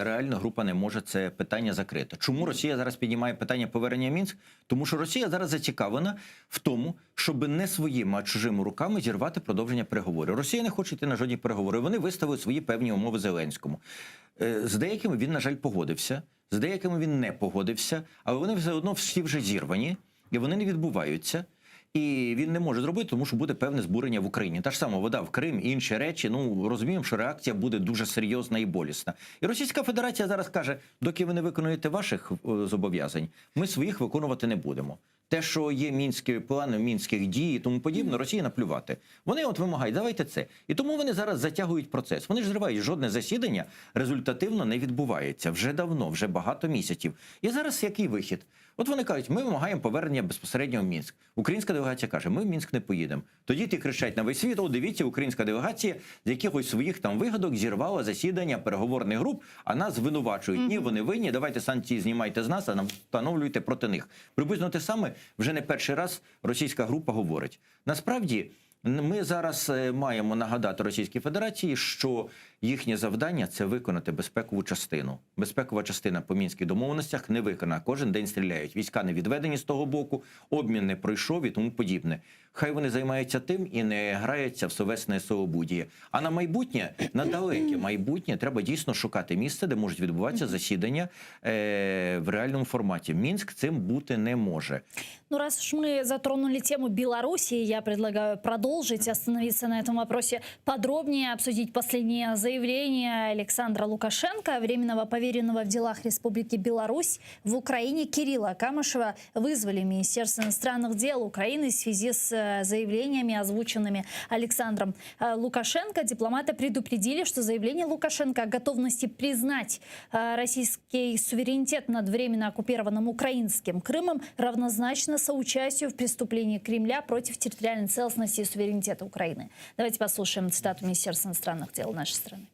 реально група не може. Це питання закрите. Чому Росія зараз піднімає питання повернення в Мінськ? Тому що Росія зараз зацікавлена в тому, щоб не своїми, а чужими руками зірвати продовження переговорів. Росія не хоче йти на жодні переговори. Вони виставили свої певні умови Зеленському. Е, З деякими він, на жаль, погодився, з деякими він не погодився, але вони все одно всі вже зірвані і вони не відбуваються. І він не може зробити, тому що буде певне збурення в Україні. Та ж сама вода в Крим, інші речі. Ну розуміємо, що реакція буде дуже серйозна і болісна. І Російська Федерація зараз каже: доки ви не виконуєте ваших е, зобов'язань, ми своїх виконувати не будемо. Те, що є мінські плани, мінських дій і тому подібне, Росії наплювати. Вони от вимагають, давайте це. І тому вони зараз затягують процес. Вони ж зривають жодне засідання результативно не відбувається вже давно, вже багато місяців. І зараз який вихід? От вони кажуть, ми вимагаємо повернення безпосередньо в Мінськ. Українська делегація каже, ми в Мінськ не поїдемо. Тоді ті кричать на весь світ: о, дивіться, українська делегація з якихось своїх там вигадок зірвала засідання переговорних груп, а нас звинувачують. Ні, вони винні, давайте санкції знімайте з нас, а нам встановлюйте проти них. Приблизно те саме вже не перший раз російська група говорить. Насправді. Ми зараз е, маємо нагадати Російській Федерації, що їхнє завдання це виконати безпекову частину. Безпекова частина по мінських домовленостях не виконана. Кожен день стріляють. Війська не відведені з того боку, обмін не пройшов і тому подібне. Хай вони займаються тим і не граються в словесне словобудіє. А на майбутнє, на далеке майбутнє, треба дійсно шукати місце, де можуть відбуватися засідання е, в реальному форматі. Мінськ цим бути не може. Ну, раз уж мы затронули тему Белоруссии, я предлагаю продолжить, остановиться на этом вопросе подробнее, обсудить последнее заявление Александра Лукашенко, временного поверенного в делах Республики Беларусь в Украине Кирилла Камышева вызвали в Министерство иностранных дел Украины в связи с э, заявлениями, озвученными Александром э, Лукашенко. Дипломаты предупредили, что заявление Лукашенко о готовности признать э, российский суверенитет над временно оккупированным украинским Крымом равнозначно соучастию в преступлении Кремля против территориальной целостности и суверенитета Украины. Давайте послушаем цитату Министерства иностранных дел нашей страны.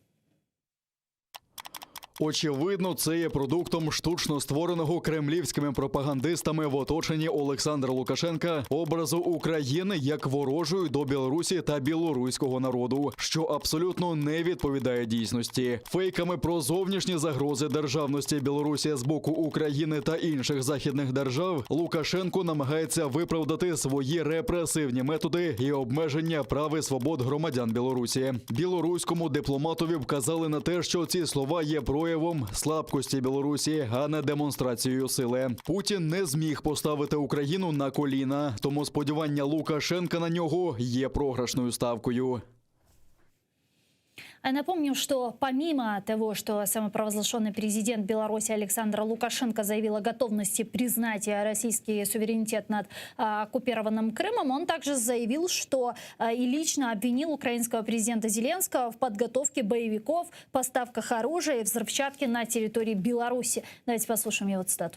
Очевидно, це є продуктом штучно створеного кремлівськими пропагандистами в оточенні Олександра Лукашенка образу України як ворожої до Білорусі та білоруського народу, що абсолютно не відповідає дійсності. Фейками про зовнішні загрози державності Білорусі з боку України та інших західних держав Лукашенко намагається виправдати свої репресивні методи і обмеження прав і свобод громадян Білорусі. Білоруському дипломатові вказали на те, що ці слова є проявом слабкості Білорусі, а не демонстрацією сили. Путін не зміг поставити Україну на коліна, тому сподівання Лукашенка на нього є програшною ставкою. А напомню, что помимо того, что самопровозглашенный президент Беларуси Александр Лукашенко заявил о готовности признать э, российский суверенитет над а, оккупированным Крымом, он также заявил, что а, и лично обвинил украинского президента Зеленского в подготовке боевиков, поставках оружия и взрывчатки на территории Беларуси. Давайте послушаем его цитату.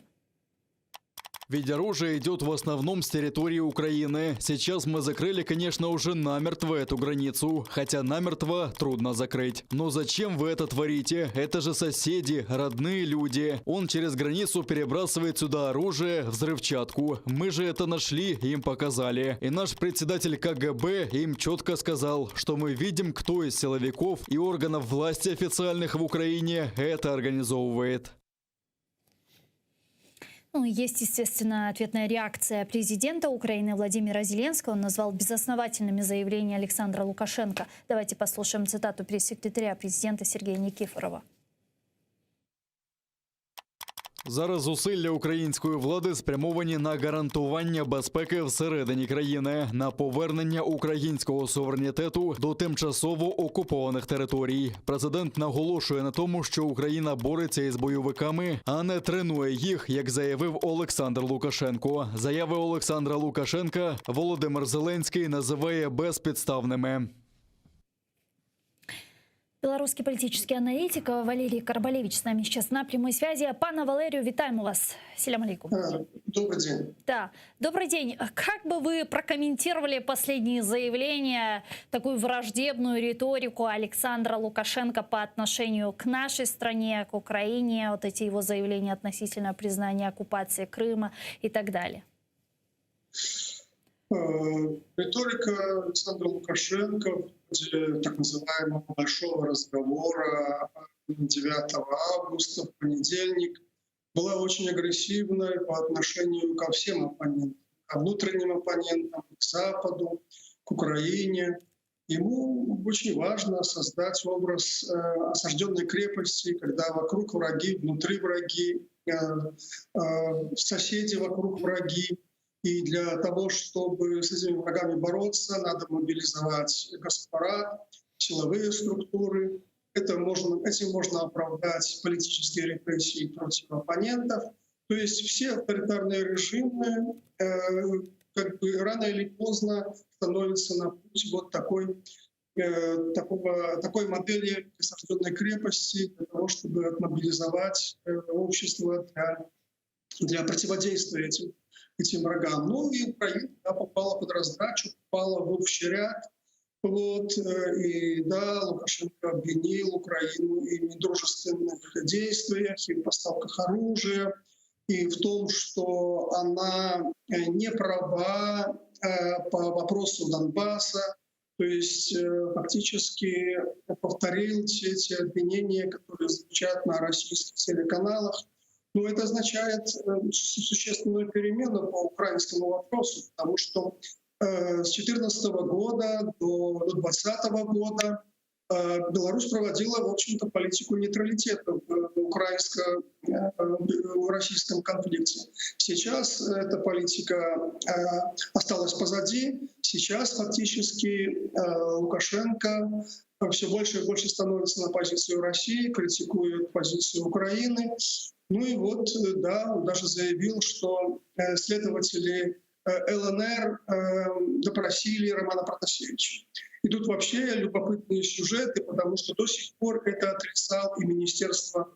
Ведь оружие идет в основном с территории Украины. Сейчас мы закрыли, конечно, уже намертво эту границу, хотя намертво трудно закрыть. Но зачем вы это творите? Это же соседи, родные люди. Он через границу перебрасывает сюда оружие, взрывчатку. Мы же это нашли, им показали. И наш председатель КГБ им четко сказал, что мы видим, кто из силовиков и органов власти официальных в Украине это организовывает. Ну, есть, естественно, ответная реакция президента Украины Владимира Зеленского. Он назвал безосновательными заявления Александра Лукашенко. Давайте послушаем цитату пресс-секретаря президента Сергея Никифорова. Зараз зусилля української влади спрямовані на гарантування безпеки всередині країни, на повернення українського суверенітету до тимчасово окупованих територій. Президент наголошує на тому, що Україна бореться із бойовиками, а не тренує їх, як заявив Олександр Лукашенко. Заяви Олександра Лукашенка Володимир Зеленський називає безпідставними. Белорусский политический аналитик Валерий Карбалевич с нами сейчас на прямой связи. Пане Валерію, вітаємо вас. Селям алейкум. Добрый день. Да, добрый день. Как бы вы прокомментировали последние заявления, такую враждебную риторику Александра Лукашенко по отношению к нашей стране, к Украине, вот эти его заявления относительно признания оккупации Крыма и так далее? Риторика Александра Лукашенко в ходе так называемого большого разговора 9 августа, в понедельник, была очень агрессивной по отношению ко всем оппонентам, ко внутренним оппонентам, к Западу, к Украине. Ему очень важно создать образ осажденной крепости, когда вокруг враги, внутри враги, соседи вокруг враги. И для того, чтобы с этими врагами бороться, надо мобилизовать госпаппарат, силовые структуры. Этим можно оправдать политические репрессии против оппонентов. То есть все авторитарные режимы как бы рано или поздно становятся на путь вот такой модели осажденной крепости для того, чтобы отмобилизовать общество для противодействия этим врагам. Ну и Украина, да, попала под раздачу, попала в общий ряд. Вот, и да, Лукашенко обвинил Украину и в недружественных действиях, и в поставках оружия, и в том, что она не права по вопросу Донбасса. То есть фактически повторил все эти обвинения, которые звучат на российских телеканалах. Но это означает существенную перемену по украинскому вопросу, потому что с 2014 года до 2020 года Беларусь проводила, в общем-то, политику нейтралитета в украинско-российском конфликте. Сейчас эта политика осталась позади. Сейчас фактически Лукашенко все больше и больше становится на позицию России, критикует позицию Украины. Ну и вот, да, он даже заявил, что следователи ЛНР допросили Романа Протасевича. И тут вообще любопытные сюжеты, потому что до сих пор это отрицал и Министерство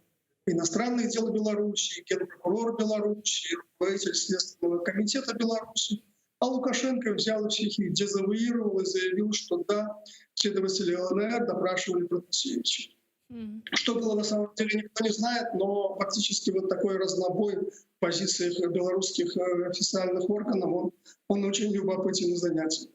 иностранных дел Беларуси, и генпрокурор Беларуси, и руководитель Следственного комитета Беларуси. А Лукашенко взял и всех их дезавуировал и заявил, что да, следователи ЛНР допрашивали Протасевича. Что было на самом деле, никто не знает, но фактически вот такой разнобой в позициях белорусских официальных органов, он очень любопытен и занятен.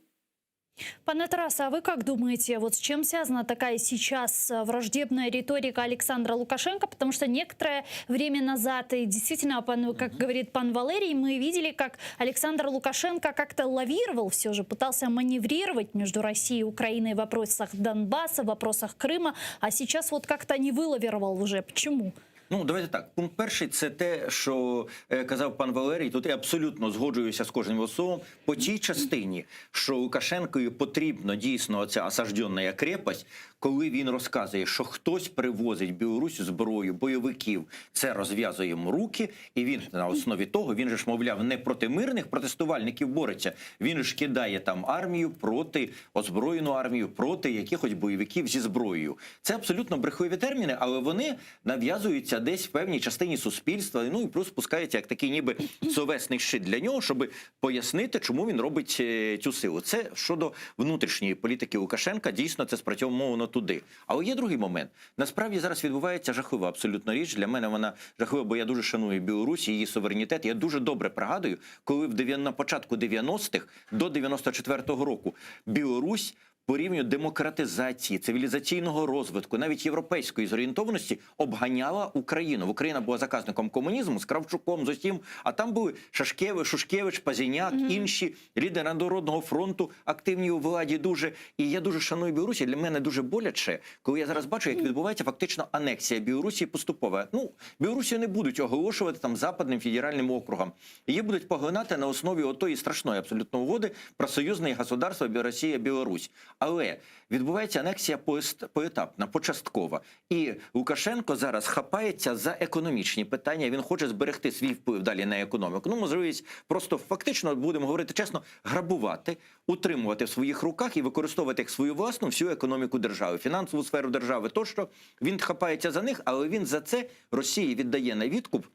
Пане Тарасе, а вы как думаете, вот с чем связана такая сейчас враждебная риторика Александра Лукашенко? Потому что некоторое время назад, и действительно, как говорит пан Валерий, мы видели, как Александр Лукашенко как-то лавировал все же, пытался маневрировать между Россией и Украиной в вопросах Донбасса, в вопросах Крыма, а сейчас вот как-то не вылавировал уже. Почему? Ну, давайте так. Пункт перший це те, що казав пан Валерій. Тут я абсолютно згоджуюся з кожним його словом. По тій частині, що Лукашенкові потрібно дійсно оця осажденна крепость, коли він розказує, що хтось привозить в Білорусь зброю, бойовиків, це розв'язує йому руки, і він на основі того, він же ж, мовляв, не проти мирних протестувальників бореться, він ж кидає там армію проти озброєну армію, проти якихось бойовиків зі зброєю. Це абсолютно брехливі терміни, але вони нав'язуються. десь в певній частині суспільства. Ну і плюс пускається як такий ніби словесний щит для нього, щоб пояснити, чому він робить е, цю силу. Це щодо внутрішньої політики Лукашенка, дійсно це спрацьовано туди. Але є другий момент. Насправді зараз відбувається жахлива абсолютно річ. Для мене вона жахлива, бо я дуже шаную Білорусь, її суверенітет. Я дуже добре пригадую, коли в на початку 90-х до 94-го року Білорусь по рівню демократизації, цивілізаційного розвитку, навіть європейської зорієнтованості обганяла Україну. Україна була заказником комунізму з Кравчуком, з усім. А там були Шашкевич, Шушкевич, Пазіняк, інші лідери Народного фронту, активні у владі дуже. І я дуже шаную Білорусь. І Для мене дуже боляче, коли я зараз бачу, як відбувається фактично анексія Білорусі поступова. Ну, Білорусію не будуть оголошувати там западним федеральним округом. Її будуть поглинати на основі отої страшної абсолютно угоди про союзне государство Росія Білорусь. Але відбувається анексія поетапна, почасткова. І Лукашенко зараз хапається за економічні питання. Він хоче зберегти свій вплив далі на економіку. Ну, можливість просто фактично, будемо говорити чесно, грабувати, утримувати в своїх руках і використовувати як свою власну всю економіку держави, фінансову сферу держави. Тощо він хапається за них, але він за це Росії віддає на відкуп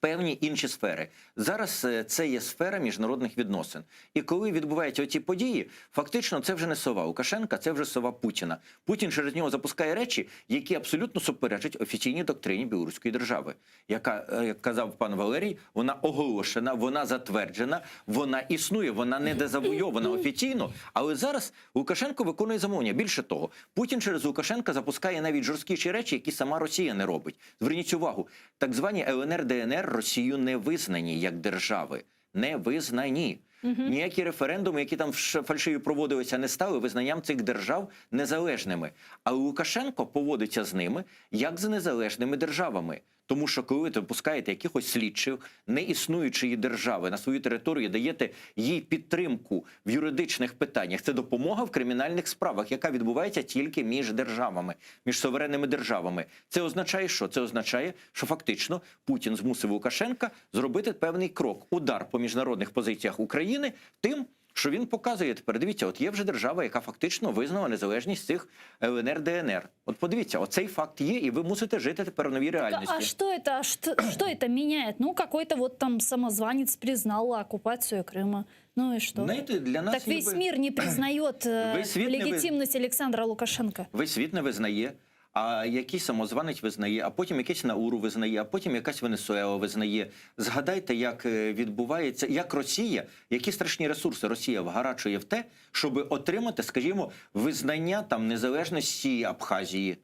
певні інші сфери. Зараз е, це є сфера міжнародних відносин. І коли відбуваються оці події, фактично це вже не сова Лукашенка, це вже сова Путіна. Путін через нього запускає речі, які абсолютно суперечать офіційній доктрині білоруської держави, яка, е, як казав пан Валерій, вона оголошена, вона затверджена, вона існує, вона не дезавуйована офіційно. Але зараз Лукашенко виконує замовлення. Більше того, Путін через Лукашенка запускає навіть жорсткіші речі, які сама Росія не робить. Зверніть увагу, так звані ЛНР, ДНР Росію не визнані як держави. Не визнані. Ніякі референдуми, які там фальшиві проводилися, не стали визнанням цих держав незалежними. Але Лукашенко поводиться з ними як з незалежними державами. Тому що коли ви допускаєте якихось слідчих неіснуючої держави на свою територію, даєте їй підтримку в юридичних питаннях, це допомога в кримінальних справах, яка відбувається тільки між державами, між суверенними державами. Це означає, що це означає, що фактично Путін змусив Лукашенка зробити певний крок, удар по міжнародних позиціях України тим. Що він показує тепер, дивіться, от є вже держава, яка фактично визнала незалежність цих ЛНР ДНР. От подивіться, оцей факт є, і ви мусите жити тепер в новій реальності. А что это, а что, что это меняет? Ну, какой-то вот там самозванец признал оккупацию Крыма. Ну и что? Знаєте, для нас Так весь ніби- мир не признает э, Весь світ не ви- легитимность Александра Лукашенко. Весь світ не визнає, а якийсь самозванець визнає, а потім якийсь Науру визнає, а потім якась Венесуела визнає. Згадайте, як е, відбувається, як Росія, які страшні ресурси Росія вгарачує в те, щоб отримати, скажімо, визнання там незалежності Абхазії.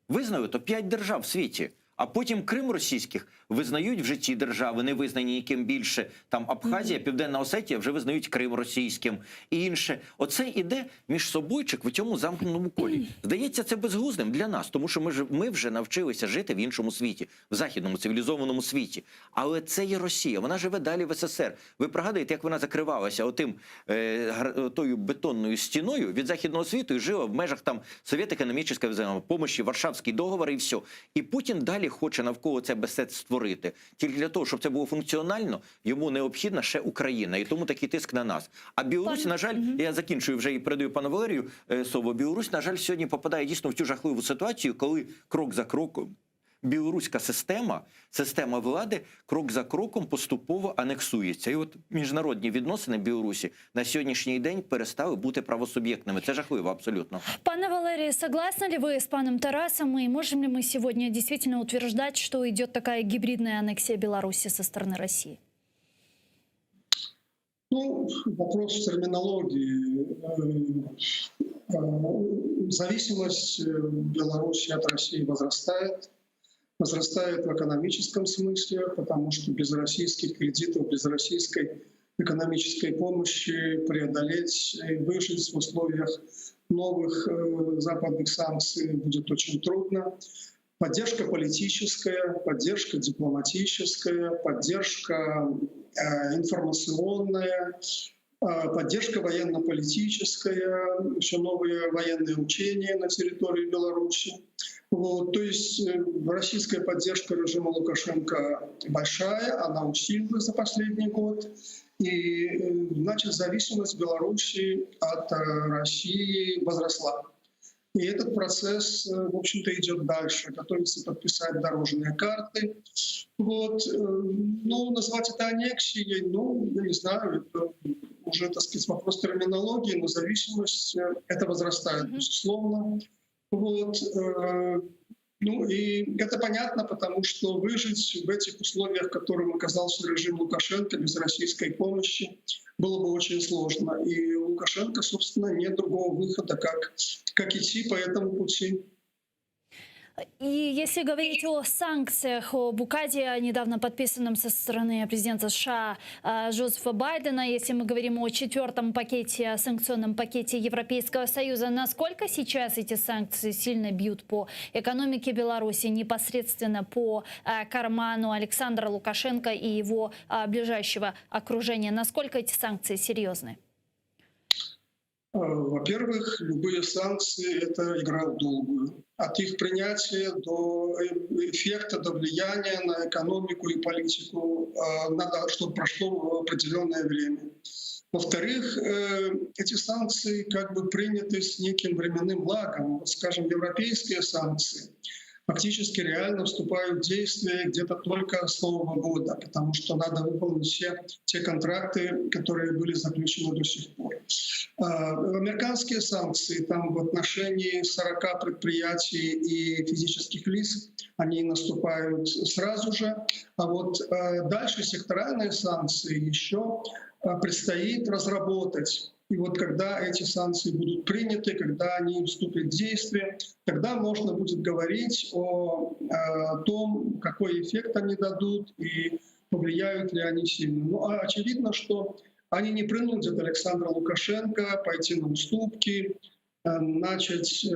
Визнали то п'ять держав в світі. А потім Крим російських визнають вже ті держави, не визнані яким більше. Там Абхазія, Південна Осетія вже визнають Крим російським і інше. Оце іде між собойчик в цьому замкненому колі. Здається, це безглуздим для нас, тому що ми ж ми вже навчилися жити в іншому світі, в західному цивілізованому світі. Але це є Росія. Вона живе далі в СССР. Ви пригадуєте, як вона закривалася отим е, тою бетонною стіною від західного світу і жила в межах там Совет економічної взаимопомощи, Варшавський договор і все. І Путін далі хоче навколо це все створити. Тільки для того, щоб це було функціонально, йому необхідна ще Україна. І тому такий тиск на нас. А Білорусь, Пан- на жаль, я закінчую вже і передаю пану Валерію е, слово. Білорусь, на жаль, сьогодні попадає дійсно в цю жахливу ситуацію, коли крок за кроком білоруська система, система влади крок за кроком поступово анексується. І от міжнародні відносини Білорусі на сьогоднішній день перестали бути правосуб'єктними. Це жахливо, абсолютно. Пане Валерий, согласны ли вы с паном Тарасом? И можем ли мы сегодня действительно утверждать, что идет такая гибридная аннексия Беларуси со стороны России? Ну, вопрос в терминологии. Э, э, Зависимость э, Беларуси от России возрастает. Возрастает в экономическом смысле, потому что без российских кредитов, без российской экономической помощи преодолеть и выжить в условиях новых э, западных санкций будет очень трудно. Поддержка политическая, поддержка дипломатическая, поддержка э, информационная, э, поддержка военно-политическая, все новые военные учения на территории Беларуси. Вот, то есть э, российская поддержка режима Лукашенко большая, она усилилась за последний год. И, э, значит, зависимость Беларуси от э, России возросла. И этот процесс, э, в общем-то, идет дальше. Готовится подписать дорожные карты. Вот. Э, ну, назвать это аннексией, ну, я не знаю, это уже, так сказать, вопрос терминологии, но зависимость э, это возрастает, безусловно. Вот. Ну и это понятно, потому что выжить в этих условиях, в которых оказался режим Лукашенко без российской помощи, было бы очень сложно. И у Лукашенко, собственно, нет другого выхода, как, как идти по этому пути. И если говорить о санкциях, об указе, недавно подписанном со стороны президента США э, Джозефа Байдена, если мы говорим о четвертом пакете, санкционном пакете Европейского Союза, насколько сейчас эти санкции сильно бьют по экономике Беларуси, непосредственно по э, карману Александра Лукашенко и его э, ближайшего окружения? Насколько эти санкции серьезны? Во-первых, любые санкции — это игра в долгую. От их принятия до эффекта, до влияния на экономику и политику э, надо, чтобы прошло определенное время. Во-вторых, э, эти санкции как бы приняты с неким временным лагом. Вот, скажем, европейские санкции фактически реально вступают в действие где-то только с Нового года, потому что надо выполнить все те контракты, которые были заключены до сих пор. А, американские санкции там в отношении 40 предприятий и физических лиц, они наступают сразу же. А вот э, дальше секторальные санкции еще э, предстоит разработать. И вот когда эти санкции будут приняты, когда они вступят в действие, тогда можно будет говорить о, о том, какой эффект они дадут и повлияют ли они сильно. Ну, а очевидно, что они не принудят Александра Лукашенко пойти на уступки, э, начать э,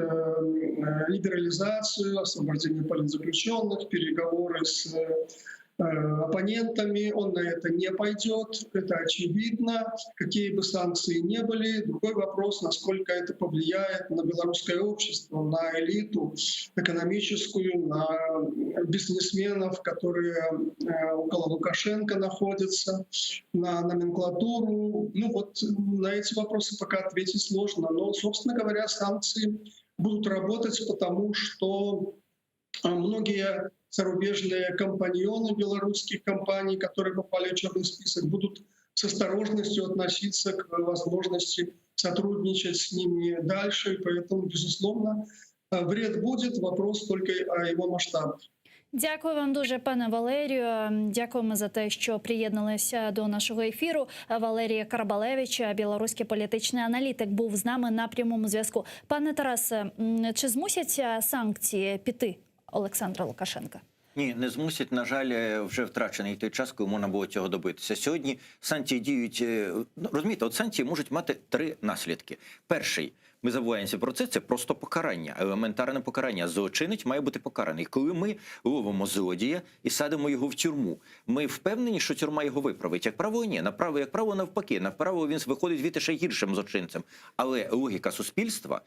либерализацию, освобождение политзаключенных, переговоры с э, оппонентами, он на это не пойдет, это очевидно, какие бы санкции ни были. Другой вопрос, насколько это повлияет на белорусское общество, на элиту экономическую, на бизнесменов, которые около Лукашенко находятся, на номенклатуру. Ну вот на эти вопросы пока ответить сложно. Но, собственно говоря, санкции будут работать, потому что многие зарубежные компаньоны белорусских компаний, которые попали в черный список, будут с осторожностью относиться к возможности сотрудничать с ними дальше. И поэтому, безусловно, вред будет, вопрос только о его масштабах. Дякую вам дуже, пане Валерію. Дякуємо за те, що приєдналися до нашого ефіру. Валерій Карбалевич, білоруський політичний аналітик, був з нами на прямому зв'язку. Пане Тарасе, чи змусять санкції піти Олександра Лукашенка? Ні, не змусять. На жаль, е, вже втрачений той час, коли можна було цього добитися. Сьогодні санкції діють. е, Ну, розумієте, от санкції можуть мати три наслідки. Перший. Ми забуваємося про це, це просто покарання, елементарне покарання. Злочинець має бути покараний. Коли ми ловимо злодія і садимо його в тюрму, ми впевнені, що тюрма його виправить. Як правило, ні. Направо, як правило, навпаки. Направо він виходить звідти ще гіршим злочинцем. Але логіка суспільства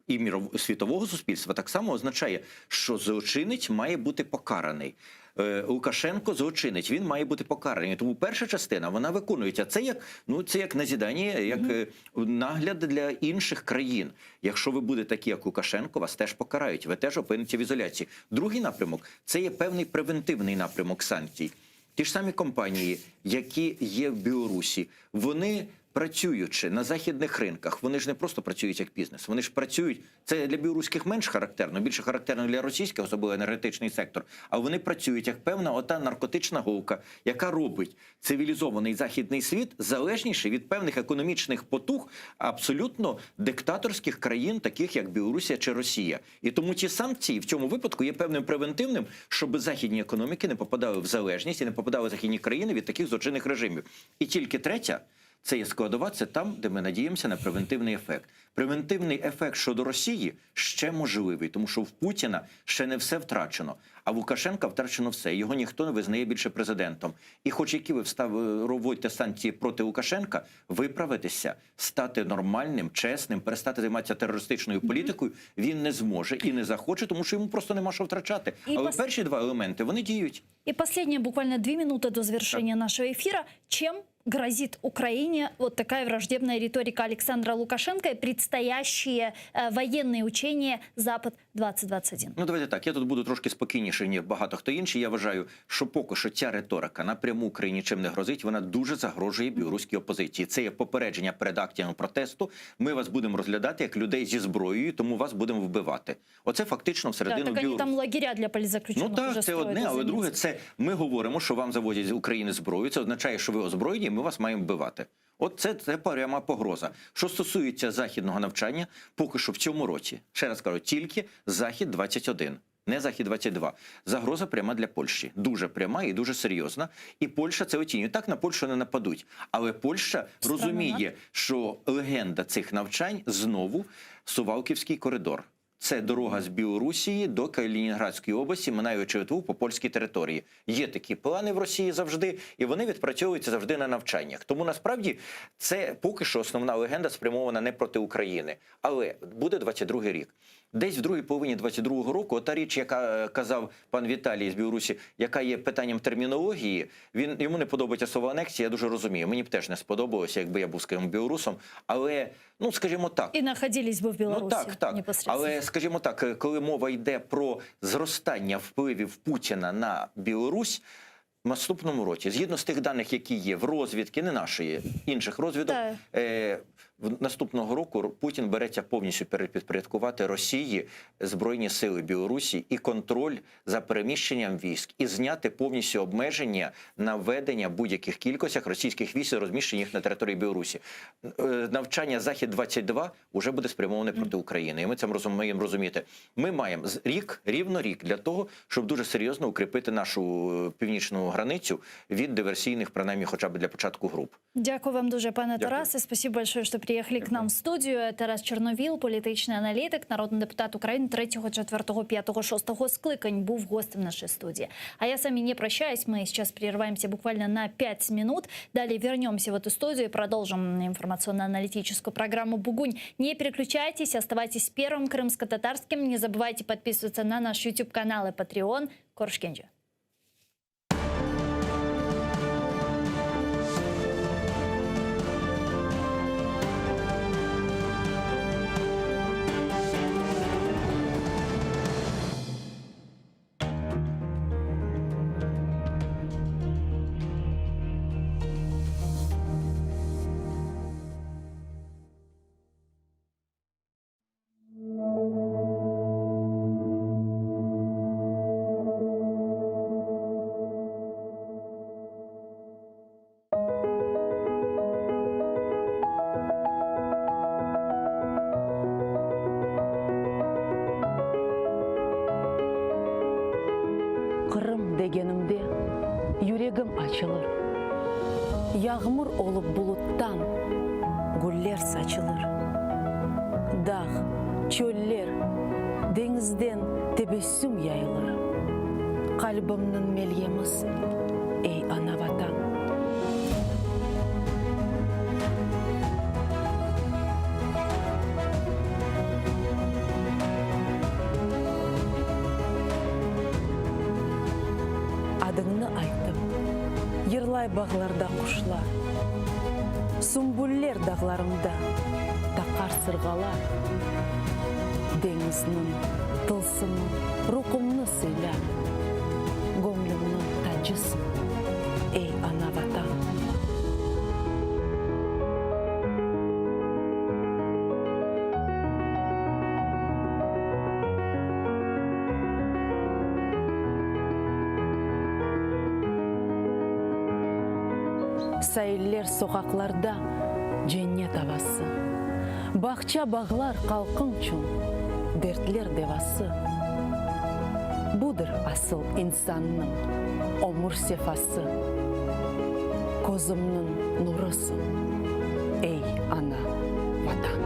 і міров- світового суспільства так само означає, що злочинець має бути покараний. Е, Лукашенко злочинець, він має бути покараний. Тому перша частина вона виконується. Це як ну це як назидание, як е, нагляд для інших країн. Якщо ви будете такі, як Лукашенко, вас теж покарають. Ви теж опинитеся в ізоляції. Другий напрямок це є певний превентивний напрямок санкцій. Ті ж самі компанії, які є в Білорусі, вони працюючи на західних ринках, вони ж не просто працюють як бізнес, вони ж працюють. Це для білоруських менш характерно, більше характерно для російських, особливо енергетичний сектор. А вони працюють як певна ота наркотична голка, яка робить цивілізований західний світ залежніший від певних економічних потуг абсолютно диктаторських країн, таких як Білорусія чи Росія. І тому ті санкції в цьому випадку є певним превентивним, щоб західні економіки не попадали в залежність і не попадали західні країни від таких злочинних режимів. І тільки третя. Це є складова, це там, де ми надіємося на превентивний ефект. Превентивний ефект щодо Росії ще можливий, тому що в Путіна ще не все втрачено. А в Лукашенка втрачено все. Його ніхто не визнає більше президентом. І хоч які ви встав вводьте санкції проти Лукашенка, виправитися, стати нормальним, чесним, перестати займатися терористичною політикою, він не зможе і не захоче, тому що йому просто нема що втрачати. І Але пос- перші два елементи вони діють. И последние буквально две минуты до завершения нашего эфира. Чем Грозит Украине вот такая враждебная риторика Александра Лукашенко и предстоящие э, военные учения «Запад-2021»? Ну, давайте так. Я тут буду трошки спокійніше, ніж багато хто інший. Я вважаю, що поки що ця риторика напряму Україні чим не грозить, вона дуже загрожує білоруській опозиції. Це є попередження перед акціями протесту. Ми вас будемо розглядати як людей зі зброєю, тому вас будемо вбивати. Оце фактично Да, всередину так они Білорусі. там лагеря для политзаключенных Ну так, уже це строят одне, из-за але друге, Минска. це ми говоримо, що вам завозять з України зброю. Це означає, що ви озброєні, і ми вас маємо вбивати. От це, це пряма погроза. Що стосується західного навчання, поки що в цьому році, ще раз кажу, тільки захід 21 не захід 22. Загроза пряма для Польщі. Дуже пряма і дуже серйозна. І Польща це оцінює. Так на Польщу не нападуть. Але Польща Страна розуміє, що легенда цих навчань знову Сувалківський коридор. Це дорога з Білорусії до Калінінградської області, минаючи Литву по польській території. Є такі плани в Росії завжди, і вони відпрацьовуються завжди на навчаннях. Тому насправді це поки що основна легенда спрямована не проти України, але буде 22-й рік. Десь в другій половині 22-го року, ота річ, яка е, казав пан Віталій з Білорусі, яка є питанням термінології, він йому не подобається слово анексія, я дуже розумію. Мені б теж не сподобалося, якби я був скажімо, білорусом. Але ну скажімо так, И находились бы в Беларуси Ну так, так. непосредственно. Але скажімо так, е, коли мова йде про зростання впливів Путіна на Білорусь. В наступному році, згідно з тих даних, які є в розвідки, не нашої, інших розвідок, Так. е, в наступного року Путін береться повністю перепідпорядкувати Росії збройні сили Білорусі і контроль за переміщенням військ, і зняти повністю обмеження на введення будь-яких кількостях російських військ, і розміщення їх на території Білорусі. Е, Навчання Захід 22 вже буде спрямоване проти України, і ми це розуміємо розуміти. Ми маємо з- рік, рівно рік для того, щоб дуже серйозно укріпити нашу е, північну границю від диверсійних, принаймні, хоча б для початку груп. Дякую вам дуже, пане Дякую. Тарасе. Спасибо большое, что приехали к нам в студию. Тарас Чорновіл, політичний аналітик, народний депутат України 3, 4, 5, 6 скликань, був гостем нашей студии. А я с вами не прощаюсь. Мы сейчас прерываемся буквально на 5 минут. Далее вернемся в эту студию и продолжим информационно-аналитическую программу «Бугунь». Не переключайтесь, оставайтесь первым крымско-татарским. Не забывайте подписываться на наш YouTube-канал и Patreon. Körüşkence. Qırım degenimde yüregim açılır, Yağmur olıp buluttan güller saçılır. Dağ, çöller, deñizden tebessüm yayılır. Qalbimniñ melyemisiñ, ey, ana-Vatan! Adıñnı aytıp, yırlay bağlarda quşlar, Sümbüller dağlarında taqar sırğalar. Deñizniñ tılsımı ruhumnı sıylar, Göñlümniñ tacısıñ, ey, ana-Vatan! Sailler, soqaqlarda cennet avası, Bağça-bağlar halqıñçün dertler devası. Budır asıl insannıñ ömür sefası, Közümniñ nurısıñ, ey, ana, Vatan!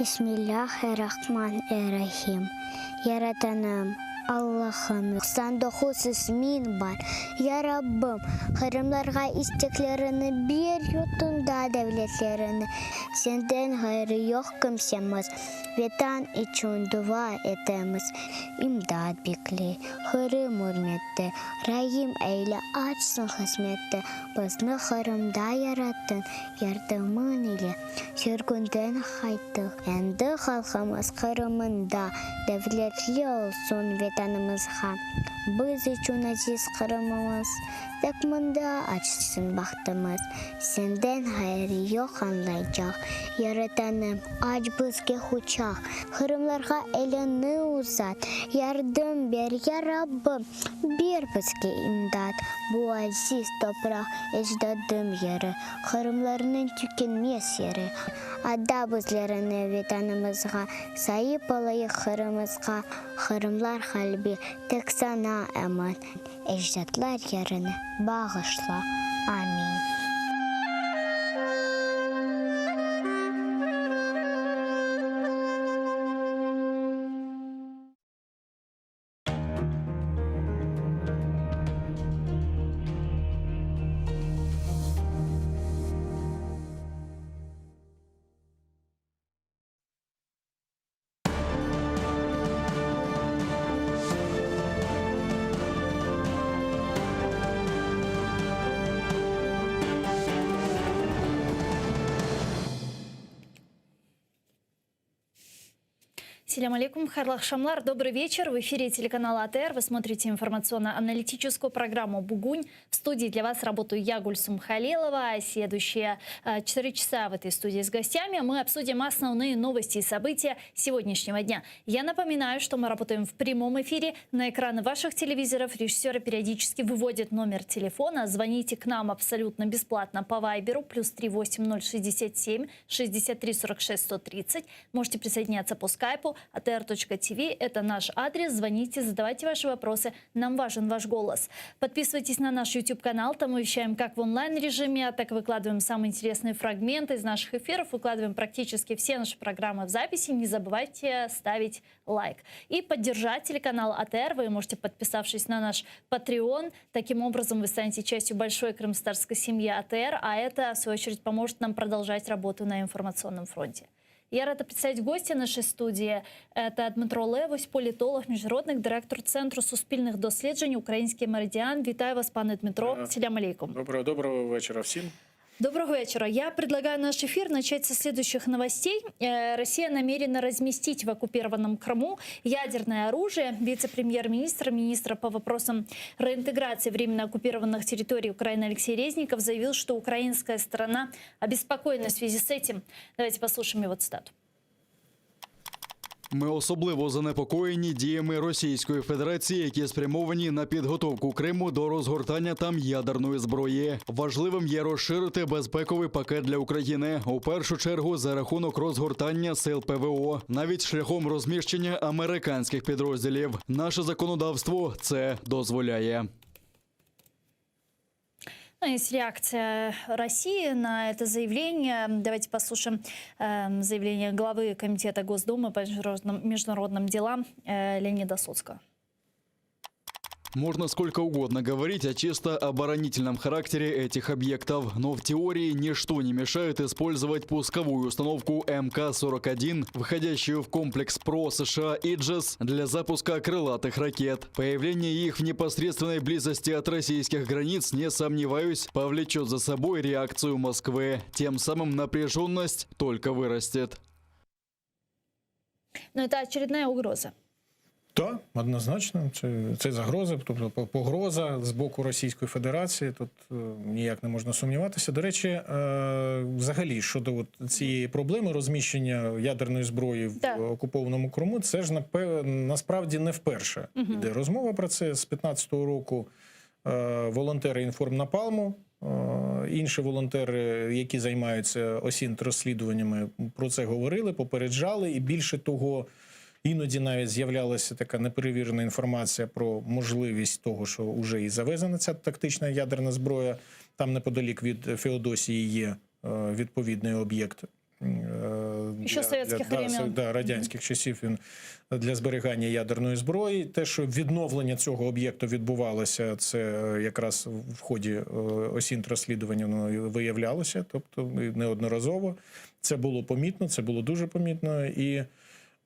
Bismillâh-er-Rahman er-Rahim. Yaratanım, Allahım, 99 ismiñ bar. Ya Rabbim, qırımlarğa isteklerini ber, yurtunda devletlerini. Senden ğayrı yoq kimsemiz, Vetan içün dua etemiz. İmdat bekley, Qırım ürmette, Raim eyle, açsın qısmette. Bizni Qırımda yarattıñ, yardımıñ ile sürgünden qayttıq. Endi halqımız Qırımında devletli olsun Vetanımızğa. Biz içün aziz Qırımımız, tek mında açsın bahtımız. Senden ğayrı yoq añlaycaq, Yaratanım, aç bizge quçaq. Qırımlarğa eliñni uzat, yardım ber, ya Rabbim! Ber bizge imdat, bu aziz topraq, ecdadım yeri, Qırımlarnıñ tükenmez yeri. Ada bizlerni Vetanımızğa, saip olayıq Qırımızğa, Qırımlar qalbi tek saña emin, ecdatlar yerini bağışla. Amin. Selâm aleyküm, hayırlı aqşamlar, добрый вечер. В эфире телеканала АТР. Вы смотрите информационно-аналитическую программу «Бугунь». В студии для вас работаю я, Гульсум Халилова. Следующие 4 э, часа в этой студии с гостями мы обсудим основные новости и события сегодняшнего дня. Я напоминаю, что мы работаем в прямом эфире. На экраны ваших телевизоров режиссеры периодически выводят номер телефона. Звоните к нам абсолютно бесплатно по Вайберу плюс 38067 63 46 130. Можете присоединяться по скайпу atr.tv. Это наш адрес. Звоните, задавайте ваши вопросы. Нам важен ваш голос. Подписывайтесь на наш YouTube-канал. Там мы вещаем как в онлайн-режиме, так и выкладываем самые интересные фрагменты из наших эфиров. Выкладываем практически все наши программы в записи. Не забывайте ставить лайк. И поддержать телеканал АТР вы можете, подписавшись на наш Patreon. Таким образом, вы станете частью большой крымстарской семьи АТР, а это, в свою очередь, поможет нам продолжать работу на информационном фронте. Я рада представить гостя нашей студии. Это Дмитро Левусь, політолог, міжнародник, директор Центру суспільних досліджень «Український меридіан». Вітаю вас, пане Дмитро. Селям алейкум. Доброго, доброго вечора всім. Доброго вечера. Я предлагаю наш эфир начать со следующих новостей. Э, Россия намерена разместить в оккупированном Крыму ядерное оружие. Вице-премьер-министр, министр по вопросам реинтеграции временно оккупированных территорий Украины Алексей Резников заявил, что украинская сторона обеспокоена в связи с этим. Давайте послушаем его цитату. Ми особливо занепокоєні діями Російської Федерації, які спрямовані на підготовку Криму до розгортання там ядерної зброї. Важливим є розширити безпековий пакет для України у першу чергу за рахунок розгортання сил ПВО, навіть шляхом розміщення американських підрозділів. Наше законодавство це дозволяє. Ну, есть реакция России на это заявление. Давайте послушаем э, заявление главы Комитета Госдумы по международным, международным делам э, Леонида Слуцкого. Можно сколько угодно говорить о чисто оборонительном характере этих объектов, но в теории ничто не мешает использовать пусковую установку МК-41, входящую в комплекс ПРО США «Иджис» для запуска крылатых ракет. Появление их в непосредственной близости от российских границ, не сомневаюсь, повлечет за собой реакцию Москвы. Тем самым напряженность только вырастет. Но это очередная угроза. Так, однозначно, це, це загроза, тобто погроза з боку Російської Федерації. Тут е, ніяк не можна сумніватися. До речі, е, взагалі щодо от цієї проблеми розміщення ядерної зброї в Так. окупованому Криму, це ж насправді не вперше йде розмова про це з 15-го року. Е, Волонтери Інформнапалму, інші волонтери, які займаються осінт розслідуваннями, про це говорили, попереджали, і більше того. Іноді навіть з'являлася така неперевірена інформація про можливість того, що вже і завезена ця тактична ядерна зброя. Там неподалік від Феодосії є е, відповідний об'єкт. Е, Ще совєтських да, времен. да, радянських часів він для зберігання ядерної зброї. Те, що відновлення цього об'єкту відбувалося, це е, якраз в ході е, осінт розслідування воно і виявлялося, тобто і неодноразово. Це було помітно, це було дуже помітно. І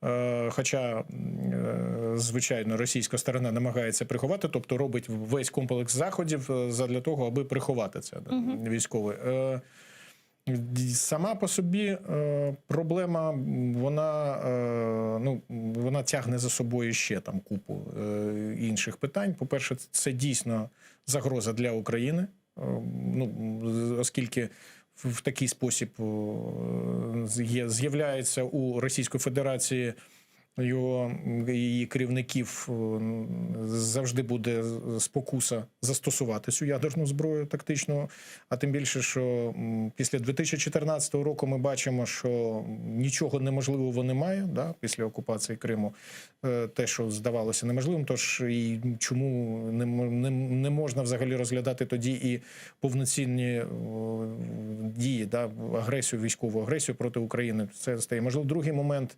е, хоча, м, е, звичайно, російська сторона намагається приховати, тобто робить весь комплекс заходів е, задля того, аби приховати це да, військове. Е, Сама по собі е, проблема, м, вона, е, ну, вона тягне за собою ще там купу е, інших питань. По-перше, це дійсно загроза для України, Е, ну, з- оскільки в в такий спосіб е, є- з'являється у Російської Федерації його її керівників е, завжди буде спокуса застосувати цю ядерну зброю тактично. А тим більше, що м, після 2014 року ми бачимо, що нічого неможливого немає да, після окупації Криму. Е, Те, що здавалося неможливим, тож і чому не, м- не, не можна взагалі розглядати тоді і повноцінні о, дії, да, агресію, військову агресію проти України. Це стає можливо. Другий момент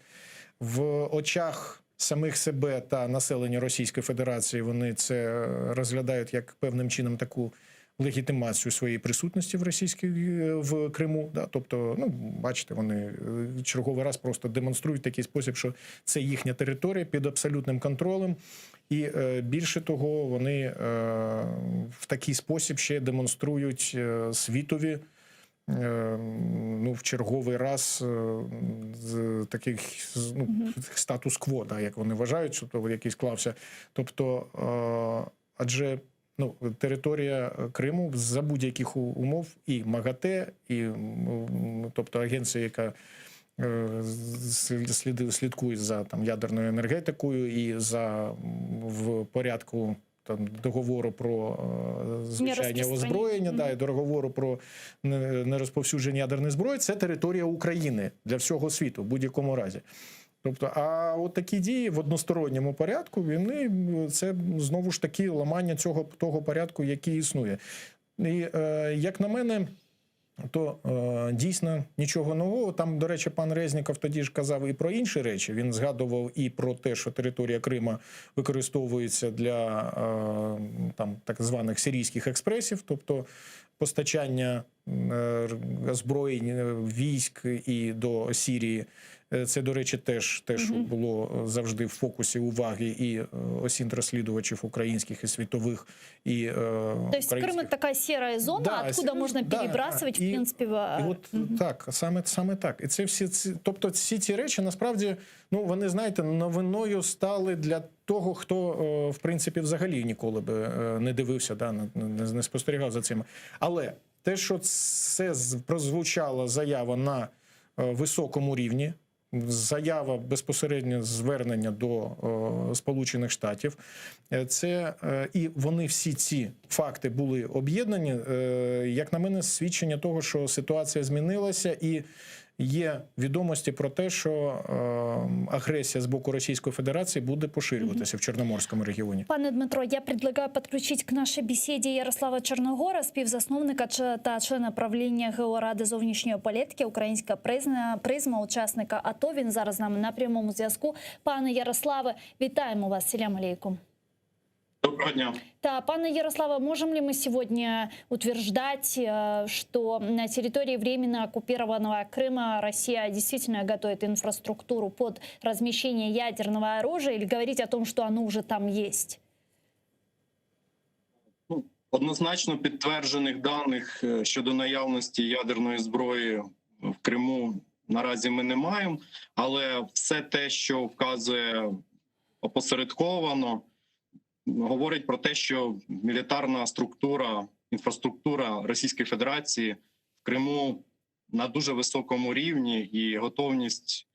в очах самих себе та населення Російської Федерації вони це розглядають як певним чином таку легітимацію своєї присутності в російській е, в Криму. Да? Тобто, ну бачите, вони е, черговий раз просто демонструють такий спосіб, що це їхня територія під абсолютним контролем. І е, більше того, вони е, в такий спосіб ще демонструють е, світові е, ну, в черговий раз е, з таких з- ну, статус-кво, да, як вони вважають, що то який склався. Тобто, е, адже ну, територія Криму за будь-яких у- умов і МАГАТЕ, і м, тобто агенція, яка е, сліди- слідкує за там ядерною енергетикою і за м, в порядку там договору про е, звичайні Нерозпространення. озброєння, да, і договору про не- нерозповсюдження ядерної зброї, це територія України для всього світу в будь-якому разі. Тобто, а от такі дії в односторонньому порядку, вони це знову ж таки ламання цього того порядку, який існує. І е, як на мене, то е, дійсно нічого нового. Там, до речі, пан Резніков тоді ж казав і про інші речі. Він згадував і про те, що територія Крима використовується для е, там так званих сирійських експресів, тобто постачання е, озброєнь е, військ і до Сірії. Е, Це, до речі, теж, теж було завжди в фокусі уваги і е, осінт розслідувачів українських і світових, і е, То есть Крым українських. это такая серая зона, Да, откуда сер- можно да, перебрасывать, да. в принципе, в- І от так, саме, саме так. І це всі ці, тобто всі ці речі насправді, ну вони знаєте, новиною стали для того, хто е, в принципі взагалі ніколи би е, не дивився, да, не, не, не спостерігав за цим. Але те, що це з- прозвучала заява на е, високому рівні. Заява безпосередньо звернення до е, Сполучених Штатів, Е, це е, і вони всі ці факти були об'єднані. Е, як на мене, свідчення того, що ситуація змінилася, і є відомості про те, що е, агресія з боку Російської Федерації буде поширюватися в Чорноморському регіоні. Пане Дмитро, я предлагаю подключить к нашей беседе Ярослава Черногора, співзасновника ч- та члена правління ГО Ради зовнішньої політики Українська призма, призма, учасника АТО. Він зараз з нами на прямому зв'язку. Пане Ярославе, вітаємо вас. Селям алейкум. Доброго дня. Да, пане Ярославе, можем ли мы сегодня утверждать, э, что на территории временно оккупированного Крыма Россия действительно готовит инфраструктуру под размещение ядерного оружия или говорить о том, что оно уже там есть? Ну, однозначно підтверджених даних е, щодо наявності ядерної зброї в Криму наразі ми не маємо, але все те, що вказує опосередковано, говорить про те, що мілітарна структура, інфраструктура Російської Федерації в Криму на дуже високому рівні, і готовність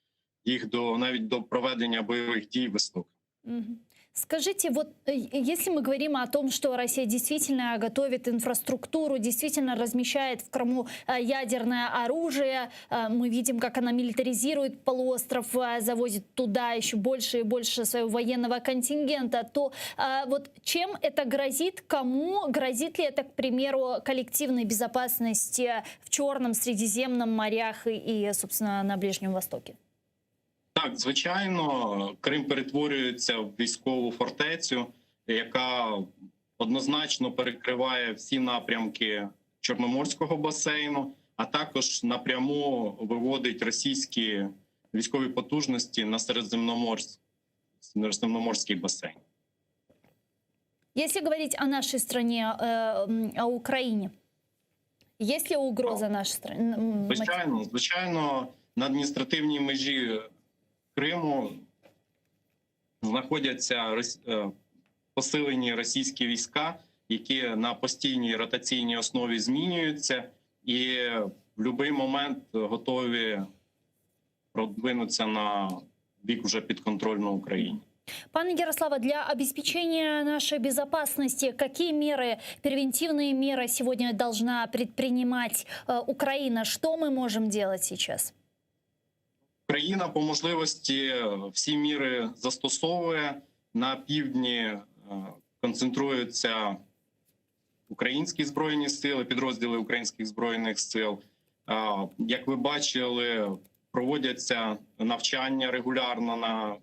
їх до навіть до проведення бойових дій висока. Мгм. Скажите, вот э, если мы говорим о том, что Россия действительно готовит инфраструктуру, действительно размещает в Крыму э, ядерное оружие, э, мы видим, как она милитаризирует полуостров, завозит туда еще больше и больше своего военного контингента, то вот чем это грозит, кому грозит ли это, к примеру, коллективной безопасности в Черном, Средиземном морях и, собственно, на Ближнем Востоке? Так, звичайно, Крим перетворюється в військову фортецю, яка однозначно перекриває всі напрямки Чорноморського басейну, а також напряму виводить російські військові потужності на Середземноморськ, Середземноморський басейн. Если говорить о нашей стране, э, о Украине, есть ли угроза нашей стране? Звичайно, звичайно, на адміністративній межі Криму знаходяться е, посилені російські війська, які на постійній ротаційній основі змінюються, і в будь-який момент готові продвинутися на бік вже підконтрольну Україні. Пане Ярославе, для обеспечения нашей безопасности какие меры, превентивные меры сегодня должна предпринимать э, Украина? Что мы можем делать сейчас? Україна по можливості всі міри застосовує на півдні. Е, концентруються українські збройні сили, підрозділи українських збройних сил. Е, як ви бачили, проводяться навчання регулярно на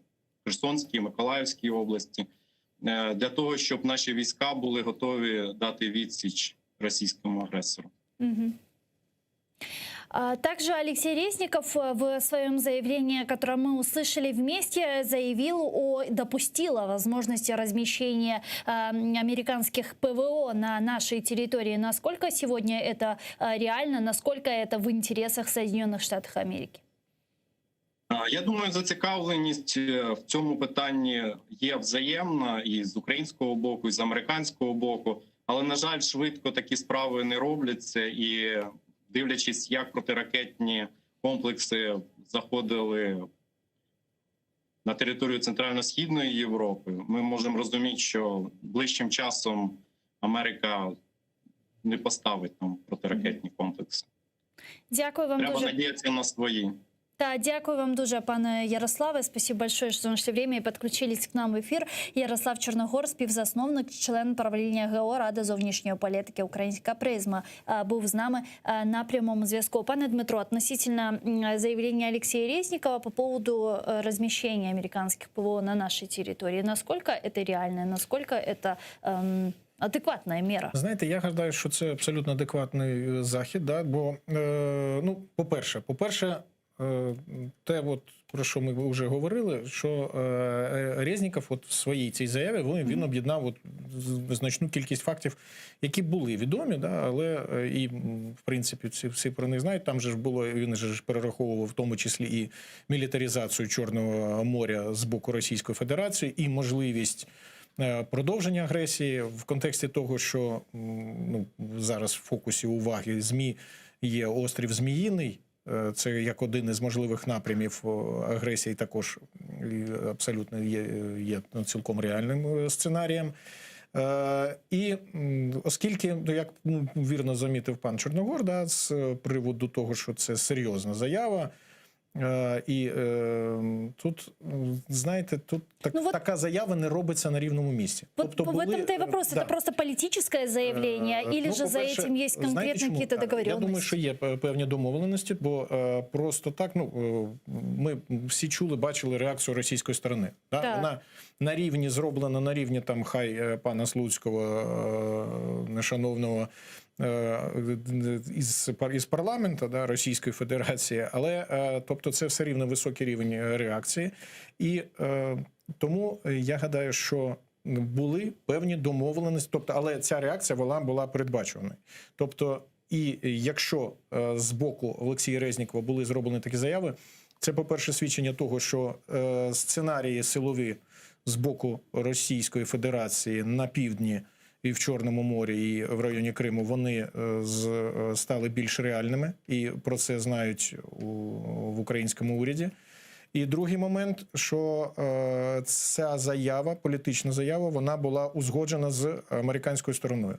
Херсонській, Миколаївській області е, для того, щоб наші війська були готові дати відсіч російському агресору. Угу. Также Алексей Резников э, в своем заявлении, которое мы услышали вместе, заявил о допустил о возможности размещения э, американских ПВО на нашей территории. Насколько сегодня это э, реально, насколько это в интересах Соединенных Штатов Америки? Я думаю, зацікавленість в цьому питанні є взаємна і з українського боку, і з американського боку. Але на жаль, швидко такі справи не робляться, і дивлячись, як протиракетні комплекси заходили на територію Центрально-Східної Європи, ми можемо розуміти, що ближчим часом Америка не поставить там протиракетні комплекси. Дякую вам Треба дуже. надіятися на свої. Да, дякую вам дуже, пане Ярославе. Спасибо большое, что нашли время и подключились к нам в эфир. Ярослав Чорногор, співзасновник, член правління ГО Рада зовнішньої політики Українська призма, був з нами на прямому зв'язку. Пане Дмитро, относительно заявления Алексея Резникова по поводу э, размещения американских ПВО на нашей территории, насколько это реально, насколько это эм, адекватная мера? Знаєте, я гадаю, що це абсолютно адекватний е, захід, да? бо, е, ну, по-перше, по-перше, е, те, от, про що ми вже говорили, що е, Резніков от в своїй цій заяві він, він об'єднав от значну кількість фактів, які були відомі, да, але е, і м, в принципі всі, всі про них знають. Там же ж було, він же ж перераховував в тому числі і мілітаризацію Чорного моря з боку Російської Федерації, і можливість е, продовження агресії в контексті того, що м, ну, зараз в фокусі уваги ЗМІ є острів Зміїний. Е, Це як один із можливих напрямів агресії, також і абсолютно є, є ну, цілком реальним е, сценарієм. Е, І м, оскільки, ну як ну, вірно замітив пан Чорногор, да, з приводу того, що це серйозна заява. Е, І е, тут, м, знаєте, тут так, Ну, вот- така заява не робиться на рівному місці. Вот в этом-то и вопрос. Тобто да. Это просто политическое заявление Е, или ну, же за по-перше, этим есть знаєте конкретные чому? какие-то Я договоренности? думаю, що є пе- певні домовленості, бо е, просто так, ну е, ми всі чули, бачили реакцію російської сторони. Да? Так. Вона на рівні зроблена на рівні там хай е, пана Слуцького, е, нешановного. е, Із, пар- із парламенту да, Російської Федерації, але е, тобто це все рівно високий рівень е, реакції. І е, тому я гадаю, що були певні домовленості, тобто, але ця реакція вона була передбачуваною. Тобто, і якщо е, з боку Олексія Резнікова були зроблені такі заяви, це, по-перше, свідчення того, що е, сценарії силові з боку Російської Федерації на півдні і в Чорному морі, і в районі Криму, вони е, з, е, стали більш реальними, і про це знають у, в українському уряді. І другий момент, що е, ця заява, політична заява, вона була узгоджена з американською стороною.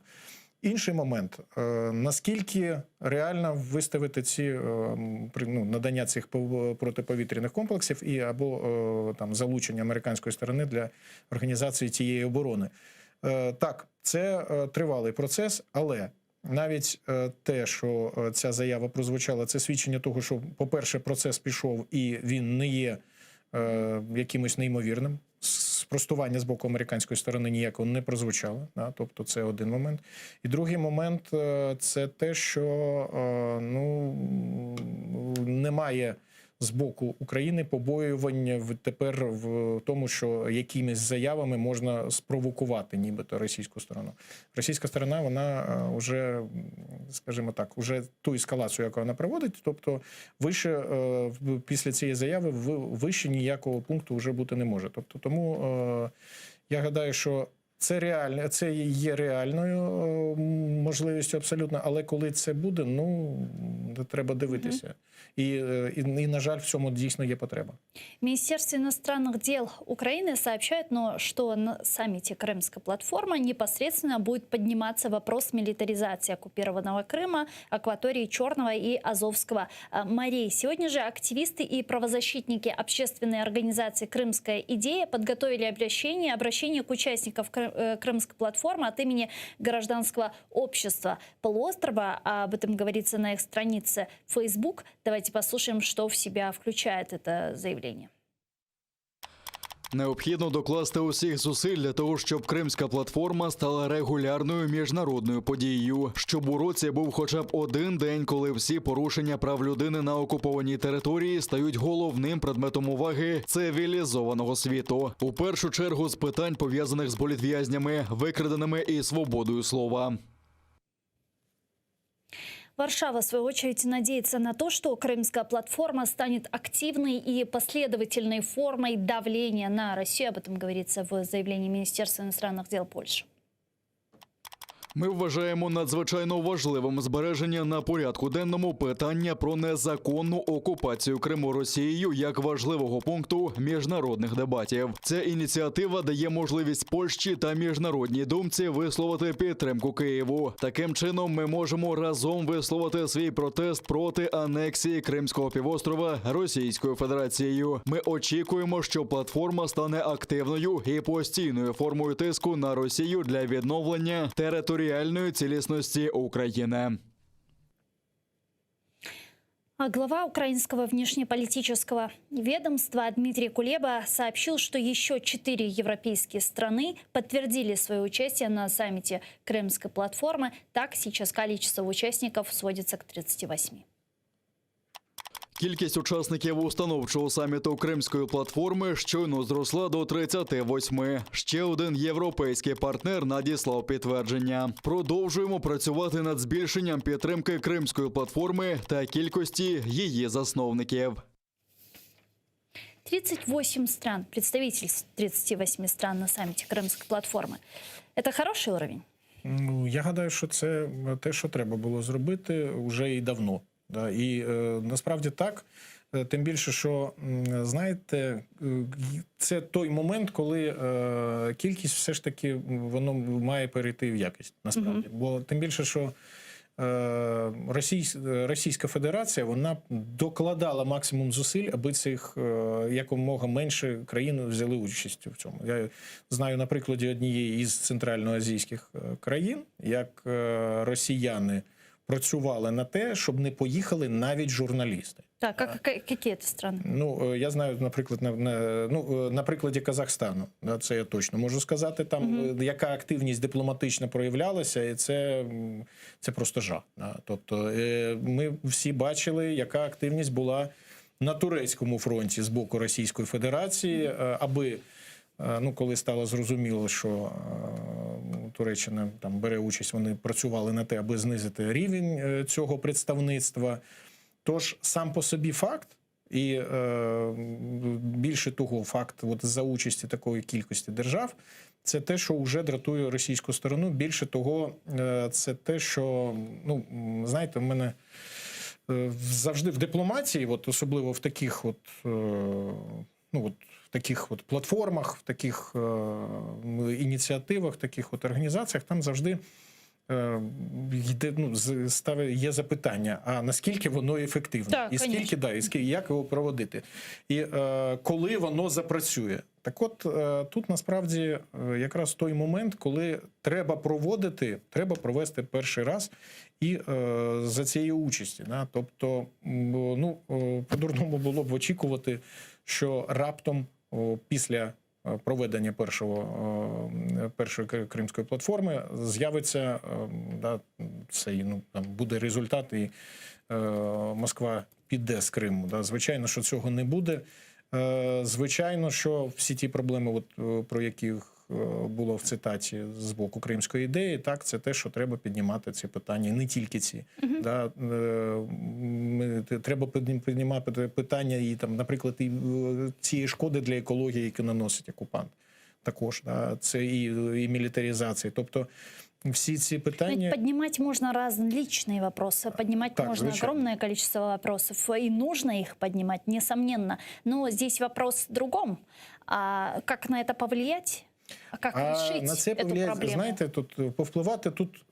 Інший момент: е, наскільки реально виставити ці е, м, при- ну, надання цих пов- протиповітряних комплексів і або е, там залучення американської сторони для організації цієї оборони? Е, Так, це е, тривалий процес, але навіть е, те, що е, ця заява прозвучала, це свідчення того, що, по-перше, процес пішов і він не є е, якимось неймовірним. Спростування з боку американської сторони ніякого не прозвучало. Да? Тобто, це один момент. І другий момент е, це те, що е, ну, немає з боку України побоювання в тепер в тому, що якимись заявами можна спровокувати нібито російську сторону. Російська сторона, вона вже, скажімо так, уже ту ескалацію, яку вона проводить, тобто вище е, в- після цієї заяви в- вище ніякого пункту вже бути не може. Тобто, тому е, я гадаю, що це реальне, це є реальною е, можливістю абсолютно, але коли це буде, ну треба дивитися. І, е, і, і на жаль, в цьому дійсно є потреба. Министерство иностранных дел Украины сообщает, но что на саммите Крымской платформы непосредственно будет подниматься вопрос милитаризации оккупированного Крыма, акватории Черного и Азовского э, морей. Сегодня же активисты и правозащитники общественной организации «Крымская идея» подготовили обращение, обращение к участникам Кры- э, Крымской платформы от имени гражданского общества полуострова. Об этом говорится на их странице Facebook. Давайте послушаем, что в себя включает это заявление. Необхідно докласти усіх зусиль для того, щоб Кримська платформа стала регулярною міжнародною подією, щоб у році був хоча б один день, коли всі порушення прав людини на окупованій території стають головним предметом уваги цивілізованого світу. У першу чергу з питань пов'язаних з політв'язнями, викраденими і свободою слова. Варшава, в свою очередь, надеется на то, что Крымская платформа станет активной и последовательной формой давления на Россию. Об этом говорится в заявлении Министерства иностранных дел Польши. Ми вважаємо надзвичайно важливим збереження на порядку денному питання про незаконну окупацію Криму Росією як важливого пункту міжнародних дебатів. Ця ініціатива дає можливість Польщі та міжнародній думці висловити підтримку Києву. Таким чином, ми можемо разом висловити свій протест проти анексії Кримського півострова Російською Федерацією. Ми очікуємо, що платформа стане активною і постійною формою тиску на Росію для відновлення територіальної цілісності України. А глава украинского внешнеполитического ведомства Дмитрий Кулеба сообщил, что еще четыре европейские страны подтвердили свое участие на саммите Крымской платформы. Так, сейчас количество участников сводится к 38. Кількість учасників установчого саміту Кримської платформи щойно зросла до 38. Ще один європейський партнер надіслав підтвердження. Продовжуємо працювати над збільшенням підтримки Кримської платформи та кількості її засновників. 38 стран, представительств 38 стран на саммите Крымской платформы. Это хороший уровень? Ну, я гадаю, що це те, що треба було зробити вже і давно. Да? І е, насправді так. Е, Тим більше, що м, знаєте, е, це той момент, коли е, кількість все ж таки м, воно має перейти в якість. Насправді, бо тим більше, що е, Російсь, Російська Федерація вона докладала максимум зусиль, аби цих е, якомога менше країн взяли участь в цьому. Я знаю на прикладі однієї із центральноазійських е, країн, як е, росіяни працювали на те, щоб не поїхали навіть журналісти. Так, а кака- какие это страны? Ну, е, я знаю, наприклад, на, на, ну, е, на прикладі Казахстану, да, це я точно можу сказати, там е, яка активність дипломатична проявлялася, і це, м, це просто жах. Да. Тобто е, ми всі бачили, яка активність була на турецькому фронті з боку Російської Федерації, е, аби. е, Ну, коли стало зрозуміло, що е, Туреччина там бере участь, вони працювали на те, аби знизити рівень е, цього представництва. Тож сам по собі факт, і е, більше того, факт от, за участі такої кількості держав, це те, що вже дратує російську сторону. Більше того, е, це те, що ну м, знаєте, в мене. Завжди в дипломатії, от особливо в таких от, ну, от, в таких от платформах, в таких ініціативах, таких от організаціях, там завжди йде, ну, ставить, є запитання, а наскільки воно ефективне? Так, і скільки, да, і скільки, як його проводити? І коли воно запрацює? Так от, тут насправді якраз той момент, коли треба проводити, треба провести перший раз і за цієї участі. Да? Тобто, ну, по-дурному було б очікувати, що раптом після проведення першої кримської платформи з'явиться, да, цей, ну, там буде результат, і Москва піде з Криму. Да? Звичайно, що цього не буде. Звичайно, що всі ті проблеми, от, про які було в цитаті з боку кримської ідеї, так, це те, що треба піднімати ці питання, і не тільки ці. Да, ми, треба піднімати питання і, там, наприклад, і цієї шкоди для екології, яку наносить окупант. Також, да, це і мілітаризація. Тобто всі ці питання... Ведь поднимать можно различные вопросы, поднимать Так, можно звичайно. огромное количество вопросов, и нужно их поднимать, несомненно. Но здесь вопрос в другом. А как на это повлиять? А как А решить на це эту повлиять, проблему? знаєте, тут повпливати тут,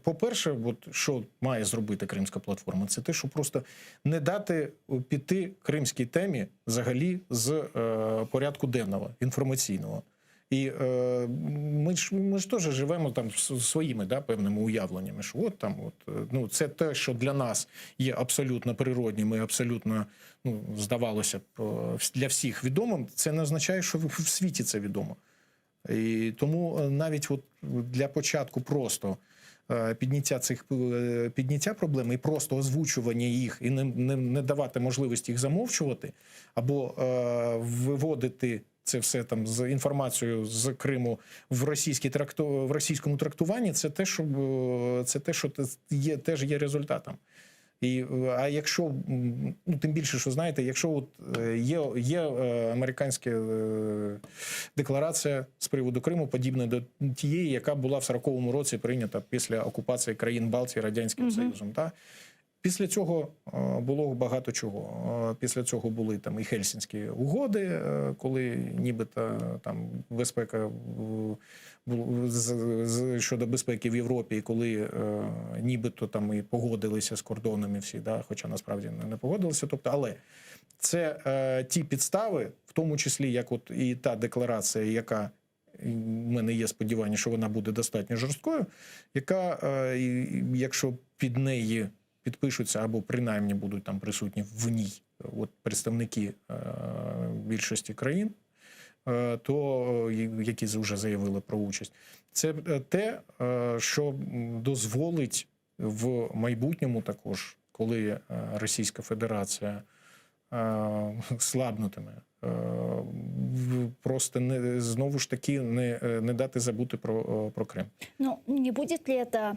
по-перше, от що має зробити Кримська платформа, це те, що просто не дати піти кримській темі взагалі з порядку денного, інформаційного. І ми ж теж живемо там своїми, да, певними уявленнями, що от там, от, ну, це те, що для нас є абсолютно природнім і абсолютно, ну, здавалося б, для всіх відомим, це не означає, що в світі це відомо. І тому навіть от для початку просто підняття цих підняття проблем і просто озвучування їх, і не давати можливості їх замовчувати, або виводити це все там з інформацією з Криму в російській тракту-, в російському трактуванні, це те, що це те, що те є, теж є результатом. І, а якщо, ну, тим більше, що, знаєте, якщо от є американська декларація з приводу Криму, подібна до тієї, яка була в 40-му році прийнята після окупації країн Балтії Радянським Союзом. Та? Після цього було багато чого. Після цього були там і Хельсінські угоди, коли нібито там безпека щодо безпеки в Європі, коли нібито там і погодилися з кордонами всі, да, хоча насправді не погодилися. Тобто, але це ті підстави, в тому числі, як от і та декларація, яка в мене є сподівання, що вона буде достатньо жорсткою, яка, якщо під неї підпишуться або принаймні будуть там присутні в ній от представники більшості країн, то які вже заявили про участь, це те, що дозволить в майбутньому також, коли Російська Федерація слабнутиме, просто не, знову ж таки не дати забути про Крим. Не будет ли это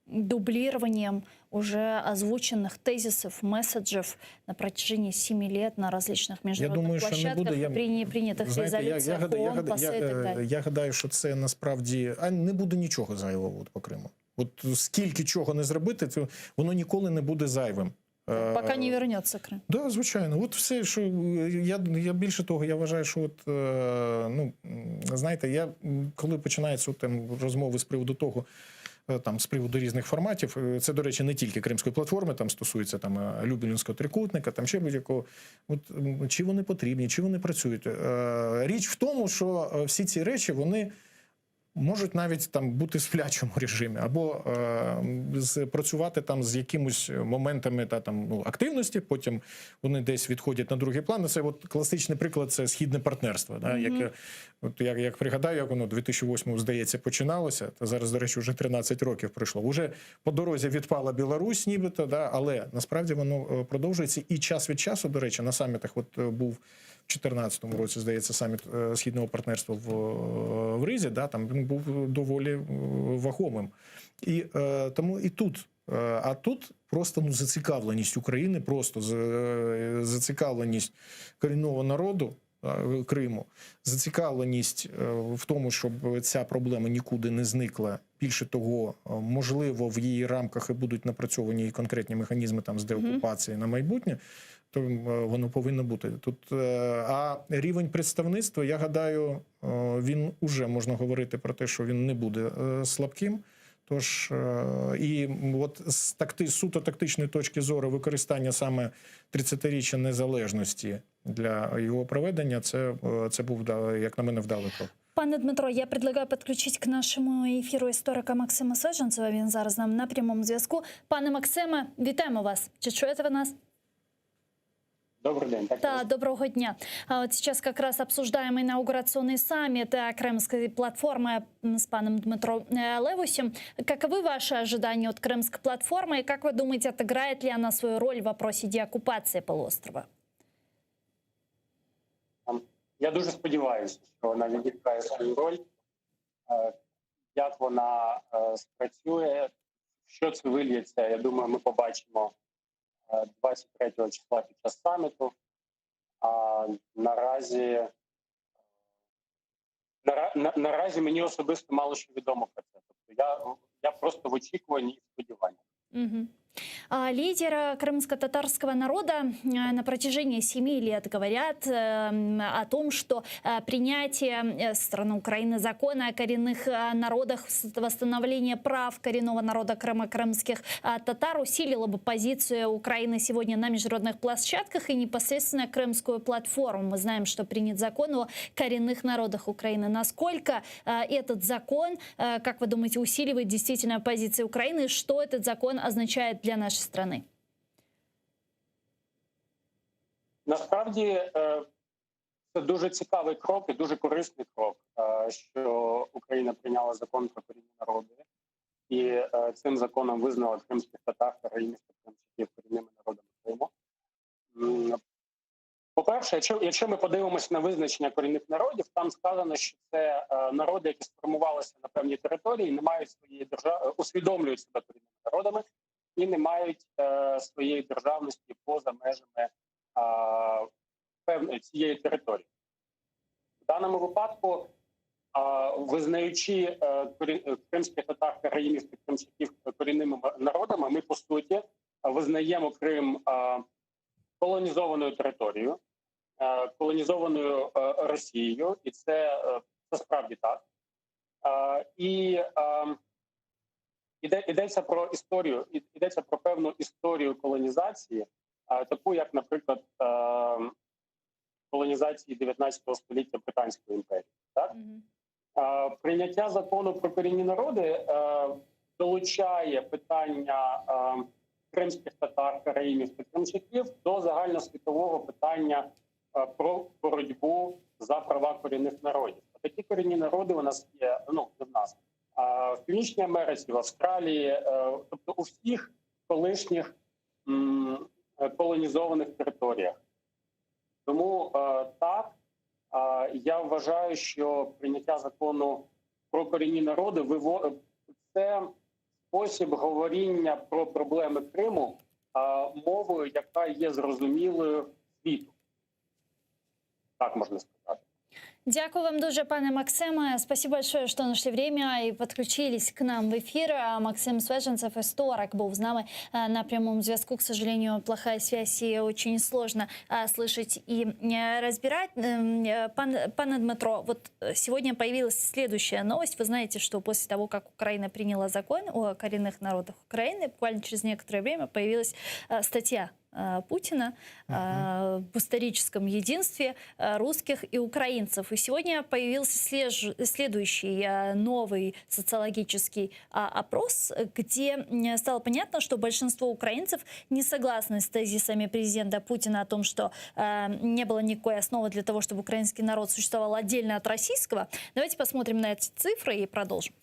дублированием уже озвученных тезисов, месседжев на протяжении 7 лет на различных Я международных думаю, що не площадках, буде. Я при принятых знаєте, я, я резолюциях гадаю, я ООН, гадаю, ПАСЕ я, и так далее. я гадаю, що це насправді, а не буде нічого зайвого от по Криму. От скільки чого не зробити, то воно ніколи не буде зайвим. Пока не вернется Крым. Да, звичайно. От все, що я, я більше того, я вважаю, що от ну, знаєте, я, коли починаються от, там, розмови з приводу того, там, з приводу різних форматів, це, до речі, не тільки Кримської платформи, там стосується там, Люблінського трикутника, там ще будь-якого. От, чи вони потрібні, чи вони працюють. Річ в тому, що всі ці речі, вони можуть навіть там бути в сплячому режимі, або працювати там з якимось моментами та, там, ну, активності, потім вони десь відходять на другий план. Це от класичний приклад, це східне партнерство. Да, яке, от як, як пригадаю, як воно в 2008-му, здається, починалося, та зараз, до речі, вже 13 років пройшло. Уже по дорозі відпала Білорусь нібито, да, але насправді воно продовжується. І час від часу, до речі, на самітах от був в чотирнадцятому році, здається, саміт Східного партнерства в Ризі, да, там він був доволі вагомим. І тому і тут. А тут просто, ну, зацікавленість України, просто зацікавленість корінного народу Криму, зацікавленість в тому, щоб ця проблема нікуди не зникла. Більше того, е, можливо, в її рамках і будуть напрацьовані і конкретні механізми там з деокупації на майбутнє, то е, воно повинно бути тут. е, А рівень представництва, я гадаю, е, він уже можна говорити про те, що він не буде е, слабким. Тож е, і от з такти суто тактичної точки зору використання саме 30-річчя незалежності для його проведення, це, е, це був да, як на мене, вдалий крок. Пане Дмитро, я предлагаю подключить к нашему эфиру историка Максима Свеженцева. Він зараз з нами на прямому зв'язку. Пане Максиме, вітаємо вас. Чи чуєте ви нас? Добрий день. Так, Да, доброго дня. А вот сейчас как раз обсуждаем инаугурационный саммит э, Крымской платформы м, с паном Дмитро э, Левусем. Каковы ваши ожидания от Крымской платформы и как вы думаете, отыграет ли она свою роль в вопросе деоккупации полуострова? Я дуже сподіваюся, що вона відіграє свою роль. Е, Як вона е, спрацює, що це вильється, я думаю, ми побачимо е, 23 числа під час саміту. А наразі, е, нара, на, наразі мені особисто мало що відомо про це. Тобто я, я просто в очікуванні і сподіванні. Мгм. А Лидеры крымско-татарского народа э, на протяжении семи лет говорят э, м, о том, что э, принятие э, со стороны Украины закона о коренных э, народах, с- восстановление прав коренного народа Крыма, крымских э, татар усилило бы позицию Украины сегодня на международных площадках и непосредственно крымскую платформу. Мы знаем, что принят закон о коренных народах Украины. Насколько э, этот закон, э, как вы думаете, усиливает действительно позиции Украины? Что этот закон означает для нашей страны? Насправді е, це дуже цікавий крок і дуже корисний крок, е, що Україна прийняла закон про корінні народи, і е, цим законом визнала кримських татар караїмів та кримчаків корінними народами Криму. М, По-перше, якщо, якщо ми подивимося на визначення корінних народів, там сказано, що це е, народи, які сформувалися на певній території, не мають своєї держави, усвідомлюють себе корінними народами і не мають е, своєї державності поза межами а, певної цієї території. В даному випадку, а, визнаючи е, корі- е, кримських татар, караїмів та кримчаків корінними народами, ми по суті визнаємо Крим е, колонізованою територією, е, колонізованою е, Росією, і це, е, це справді так. Е, І е, іде, йдеться про історію, йдеться про певну історію колонізації, е, таку як, наприклад, е, колонізації 19 століття Британської імперії. Так? Е, Прийняття закону про корінні народи е, долучає питання е, кримських татар, караїмів та кримчаків до загальносвітового питання е, про боротьбу за права корінних народів. А такі корінні народи у нас є, ну не в нас, а в Північній Америці, в Австралії, е, тобто у всіх колишніх м, е, колонізованих територіях. Тому е, так, е, я вважаю, що прийняття закону про корінні народи виво- це спосіб говоріння про проблеми Криму е, мовою, яка є зрозумілою світу. Так можна сказати. Дякую вам дуже, пане Максиме. Спасибо большое, что нашли время и подключились к нам в эфир. А Максим Свеженцев, историк, був з нами э, на прямом зв'язку. К сожалению, плохая связь и очень сложно э, слышать и э, разбирать. Эм, э, Пан, пане Дмитро, вот э, сегодня появилась следующая новость. Вы знаете, что после того, как Украина приняла закон о коренных народах Украины, буквально через некоторое время появилась э, статья э, Путина э, в историческом единстве э, русских и украинцев. И сегодня появился слеж- следующий э, новый социологический а, опрос, где м, стало понятно, что большинство украинцев не согласны с тезисами президента Путина о том, что э, не было никакой основы для того, чтобы украинский народ существовал отдельно от российского. Давайте посмотрим на эти цифры и продолжим.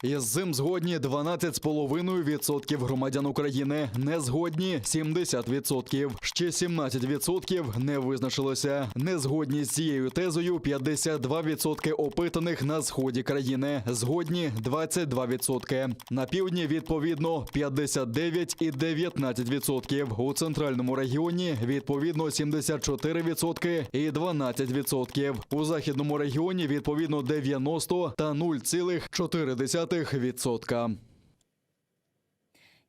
Із цим згодні 12,5% громадян України, не згодні 70%. Ще 17% не визначилося. Не згодні з цією тезою 52% опитаних на сході країни, згодні 22%. На півдні відповідно 59 і 19%. У центральному регіоні відповідно 74% і 12%. У західному регіоні відповідно 90 та 0,4%.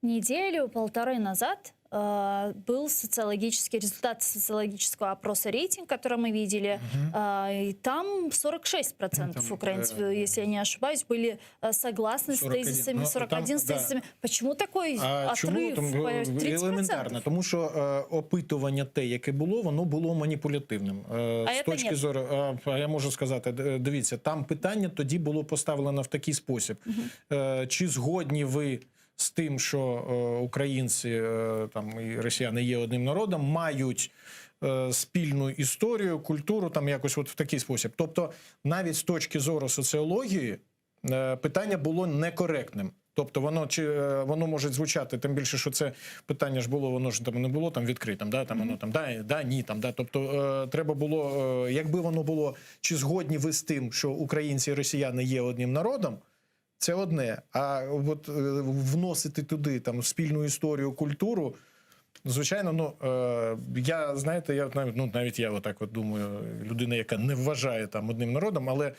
Неделю полторы назад э, был социологический результат социологического опроса рейтинг, который мы видели, Э, и там 46% Там, украинцев, э, если я не ошибаюсь, были э, согласны с 41. тезисами, Ну, 41 там, с да. тезисами. Почему такой А чому отрыв? там по 30%? елементарно? Тому що е, опитування те, яке було, воно було маніпулятивним. Е, А з це точки ні. зору, е, а я можу сказати, д- дивіться, там питання тоді було поставлено в такий спосіб: Е, чи згодні ви з тим, що е, українці е, там і росіяни є одним народом, мають е, спільну історію, культуру, там якось от в такий спосіб. Тобто, навіть з точки зору соціології, е, питання було некоректним. Тобто воно чи е, воно може звучати, тим більше, що це питання ж було, воно ж там не було там відкритим, да, там воно там да, да, ні, там да. Тобто е, треба було, е, якби воно було, чи згодні ви з тим, що українці і росіяни є одним народом, це одне. А от е, вносити туди там спільну історію, культуру. Звичайно, ну е, я знаєте, я от навіть ну навіть я отак от думаю, людина, яка не вважає там одним народом, але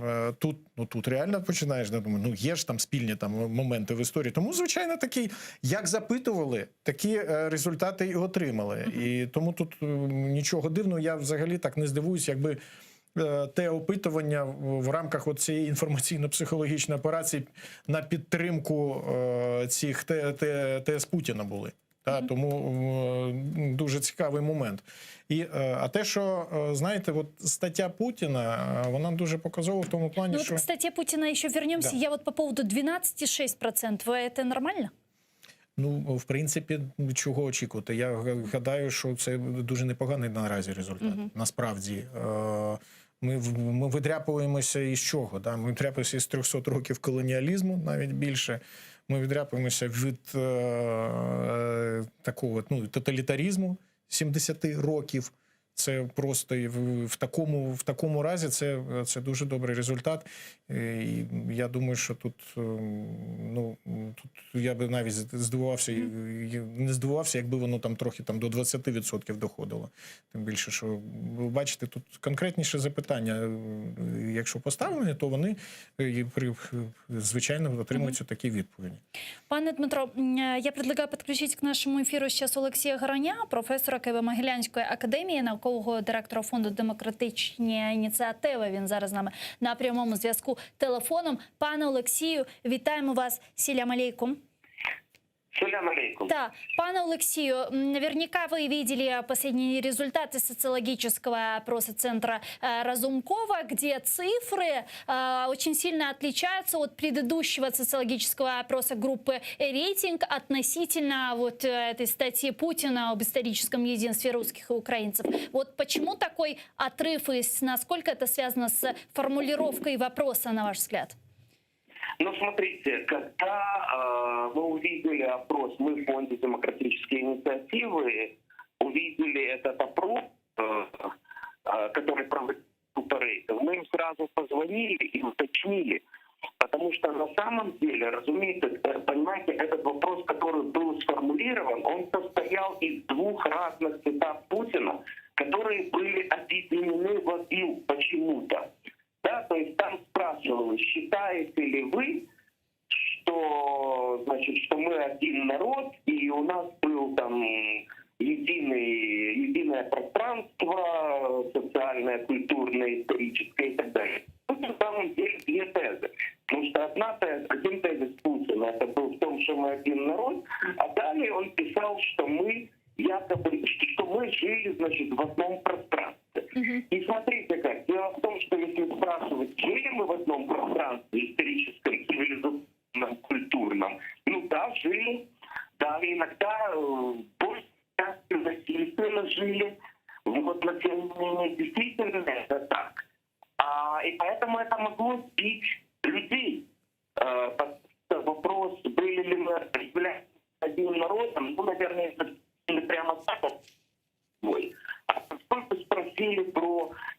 е, тут, ну тут реально починаєш да, думаю, ну є ж там спільні там моменти в історії. Тому, звичайно, такий, як запитували, такі е, результати і отримали. І тому тут е, нічого дивного, я взагалі так не здивуюсь, якби. е, Те опитування в в рамках от цієї інформаційно-психологічної операції на підтримку е, цих Т- Т- ТС Путіна були. Та, тому е, дуже цікавий момент. І, е, а те, що, е, знаєте, от стаття Путіна, е, вона дуже показова в тому плані, Ну вот що... к статье Путина еще вернемся. Да. Я вот по поводу 12,6%. Это нормально? Ну, в принципі, чого очікувати? Я г- гадаю, що це дуже непоганий наразі результат. Насправді, Е, ми, в- ми видряпуємося із чого? Да? Ми видряпуємося із 300 років колоніалізму, навіть більше. Ми відряпуємося від е, е, такого ну, тоталітаризму 70 років. Це просто і в, в такому, в такому разі це, це дуже добрий результат. Е, І я думаю, що тут, ем, ну, тут я би навіть здивувався, і- і не здивувався, якби воно там трохи там, до 20% доходило. Тим більше, що ви бачите, тут конкретніше запитання, е, якщо поставлені, то вони е, і при- звичайно отримуються такі відповіді. Пане Дмитро, м, е, я предлагаю подключить к нашему эфиру сейчас Олексія Гараня, професора Києво-Могилянської академії, наукового директора фонду демократичні ініціативи. Він зараз з нами на прямому зв'язку телефоном. Пане Олексію, вітаємо вас. Селям алейкум. Селям алейкум. Да, пане Олексію, м, наверняка вы видели последние результаты социологического опроса Центра э, Разумкова, где цифры э, очень сильно отличаются от предыдущего социологического опроса группы «Рейтинг» относительно вот э, этой статьи Путина об историческом единстве русских и украинцев. Вот почему такой отрыв и с- насколько это связано с формулировкой вопроса, на ваш взгляд? Ну, смотрите, когда э, мы увидели опрос, мы в Фонде демократической инициативы увидели этот опрос, э, э, который проводил группа рейтинг, мы им сразу позвонили и уточнили, потому что на самом деле, разумеется, э, понимаете, этот вопрос, который был сформулирован, он состоял из двух разных цитат Путина, которые были объединены в один почему-то. Да, то есть там спрашивалось, считаете ли вы, что, значит, что мы один народ, и у нас был там единый, единое пространство, социальное, культурное, историческое и так далее. Тут на самом деле две тезы. Потому что одна теза, один тезис Путина, это был в том, что мы один народ, а далее он писал, что мы якобы, что мы жили, значит, в одном пространстве. И смотрите как, дело в том, что если спрашивать, жили мы в одном пространстве историческом, цивилизационном, культурном, ну да, жили, да, иногда э, больше частью насильственно жили, вот, но тем не менее, действительно это так. А, и поэтому это могло сбить людей.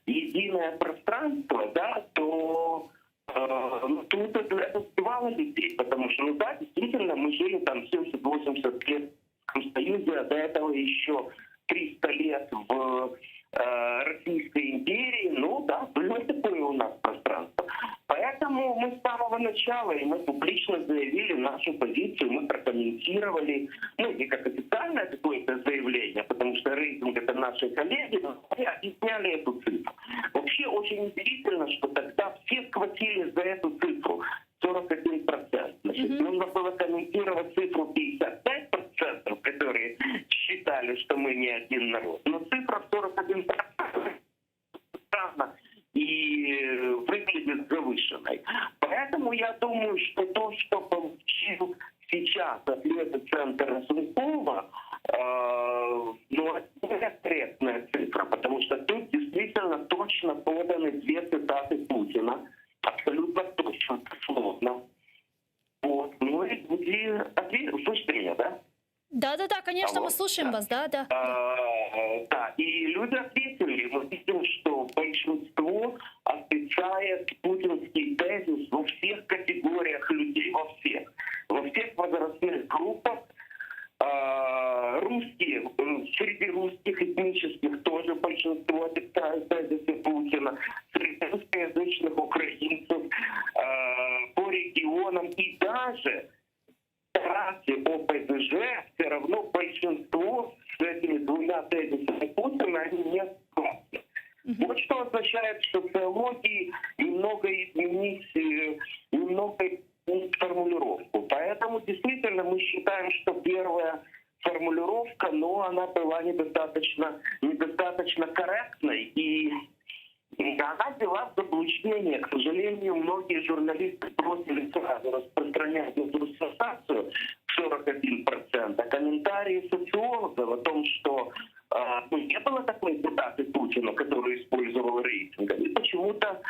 единое пространство, да, то э, ну, тут это, это сбивало людей, потому что, ну да, действительно, мы жили там 70-80 лет в Союзе, а до этого еще 300 лет в э, Российской империи, ну да, было такое у нас пространство. Поэтому мы с самого начала, и мы публично заявили нашу позицию, мы прокомментировали, ну не как официальное какое-то заявление, потому что рейтинг это наши коллеги, но мы объясняли эту цифру. Вообще очень удивительно, что тогда все схватили за эту цифру 41%. Значит, mm-hmm. нужно было комментировать цифру 55%, которые считали, что мы не один народ. Но цифра 41% странно и э, выглядит завышенной. Поэтому я думаю, что то, что получил сейчас ответы Центра Разумкова, э, ну, это корректная цифра, потому что тут действительно точно поданы две цитаты Путина, абсолютно точно, дословно. Вот. Ну и люди ответили. Слышите меня, да? Да, да, да, конечно, Алло. мы слушаем да. вас, да, да. А, да, и люди ответили. Мы видим, что большинство отрицает путинский тезис во всех категориях людей, во всех, во всех возрастных группах. А, русские, среди русских этнических тоже большинство отрицают тезисы Путина, среди русскоязычных украинцев, а, по регионам и даже трассе ОПЗЖ все равно большинство с этими двумя тезисами Путина они не согласны. Вот что означает, что социологии немного изменить, э, немного изменить формулировку. Поэтому действительно мы считаем, что первая формулировка, но она была недостаточно, недостаточно корректной и она ввела в заблуждение. К сожалению, многие журналисты бросили сразу распространять эту сенсацию 41%. А комментарии социологов о том, что э, ну, не было такой цитаты Путина, которую использовал рейтинг, они почему-то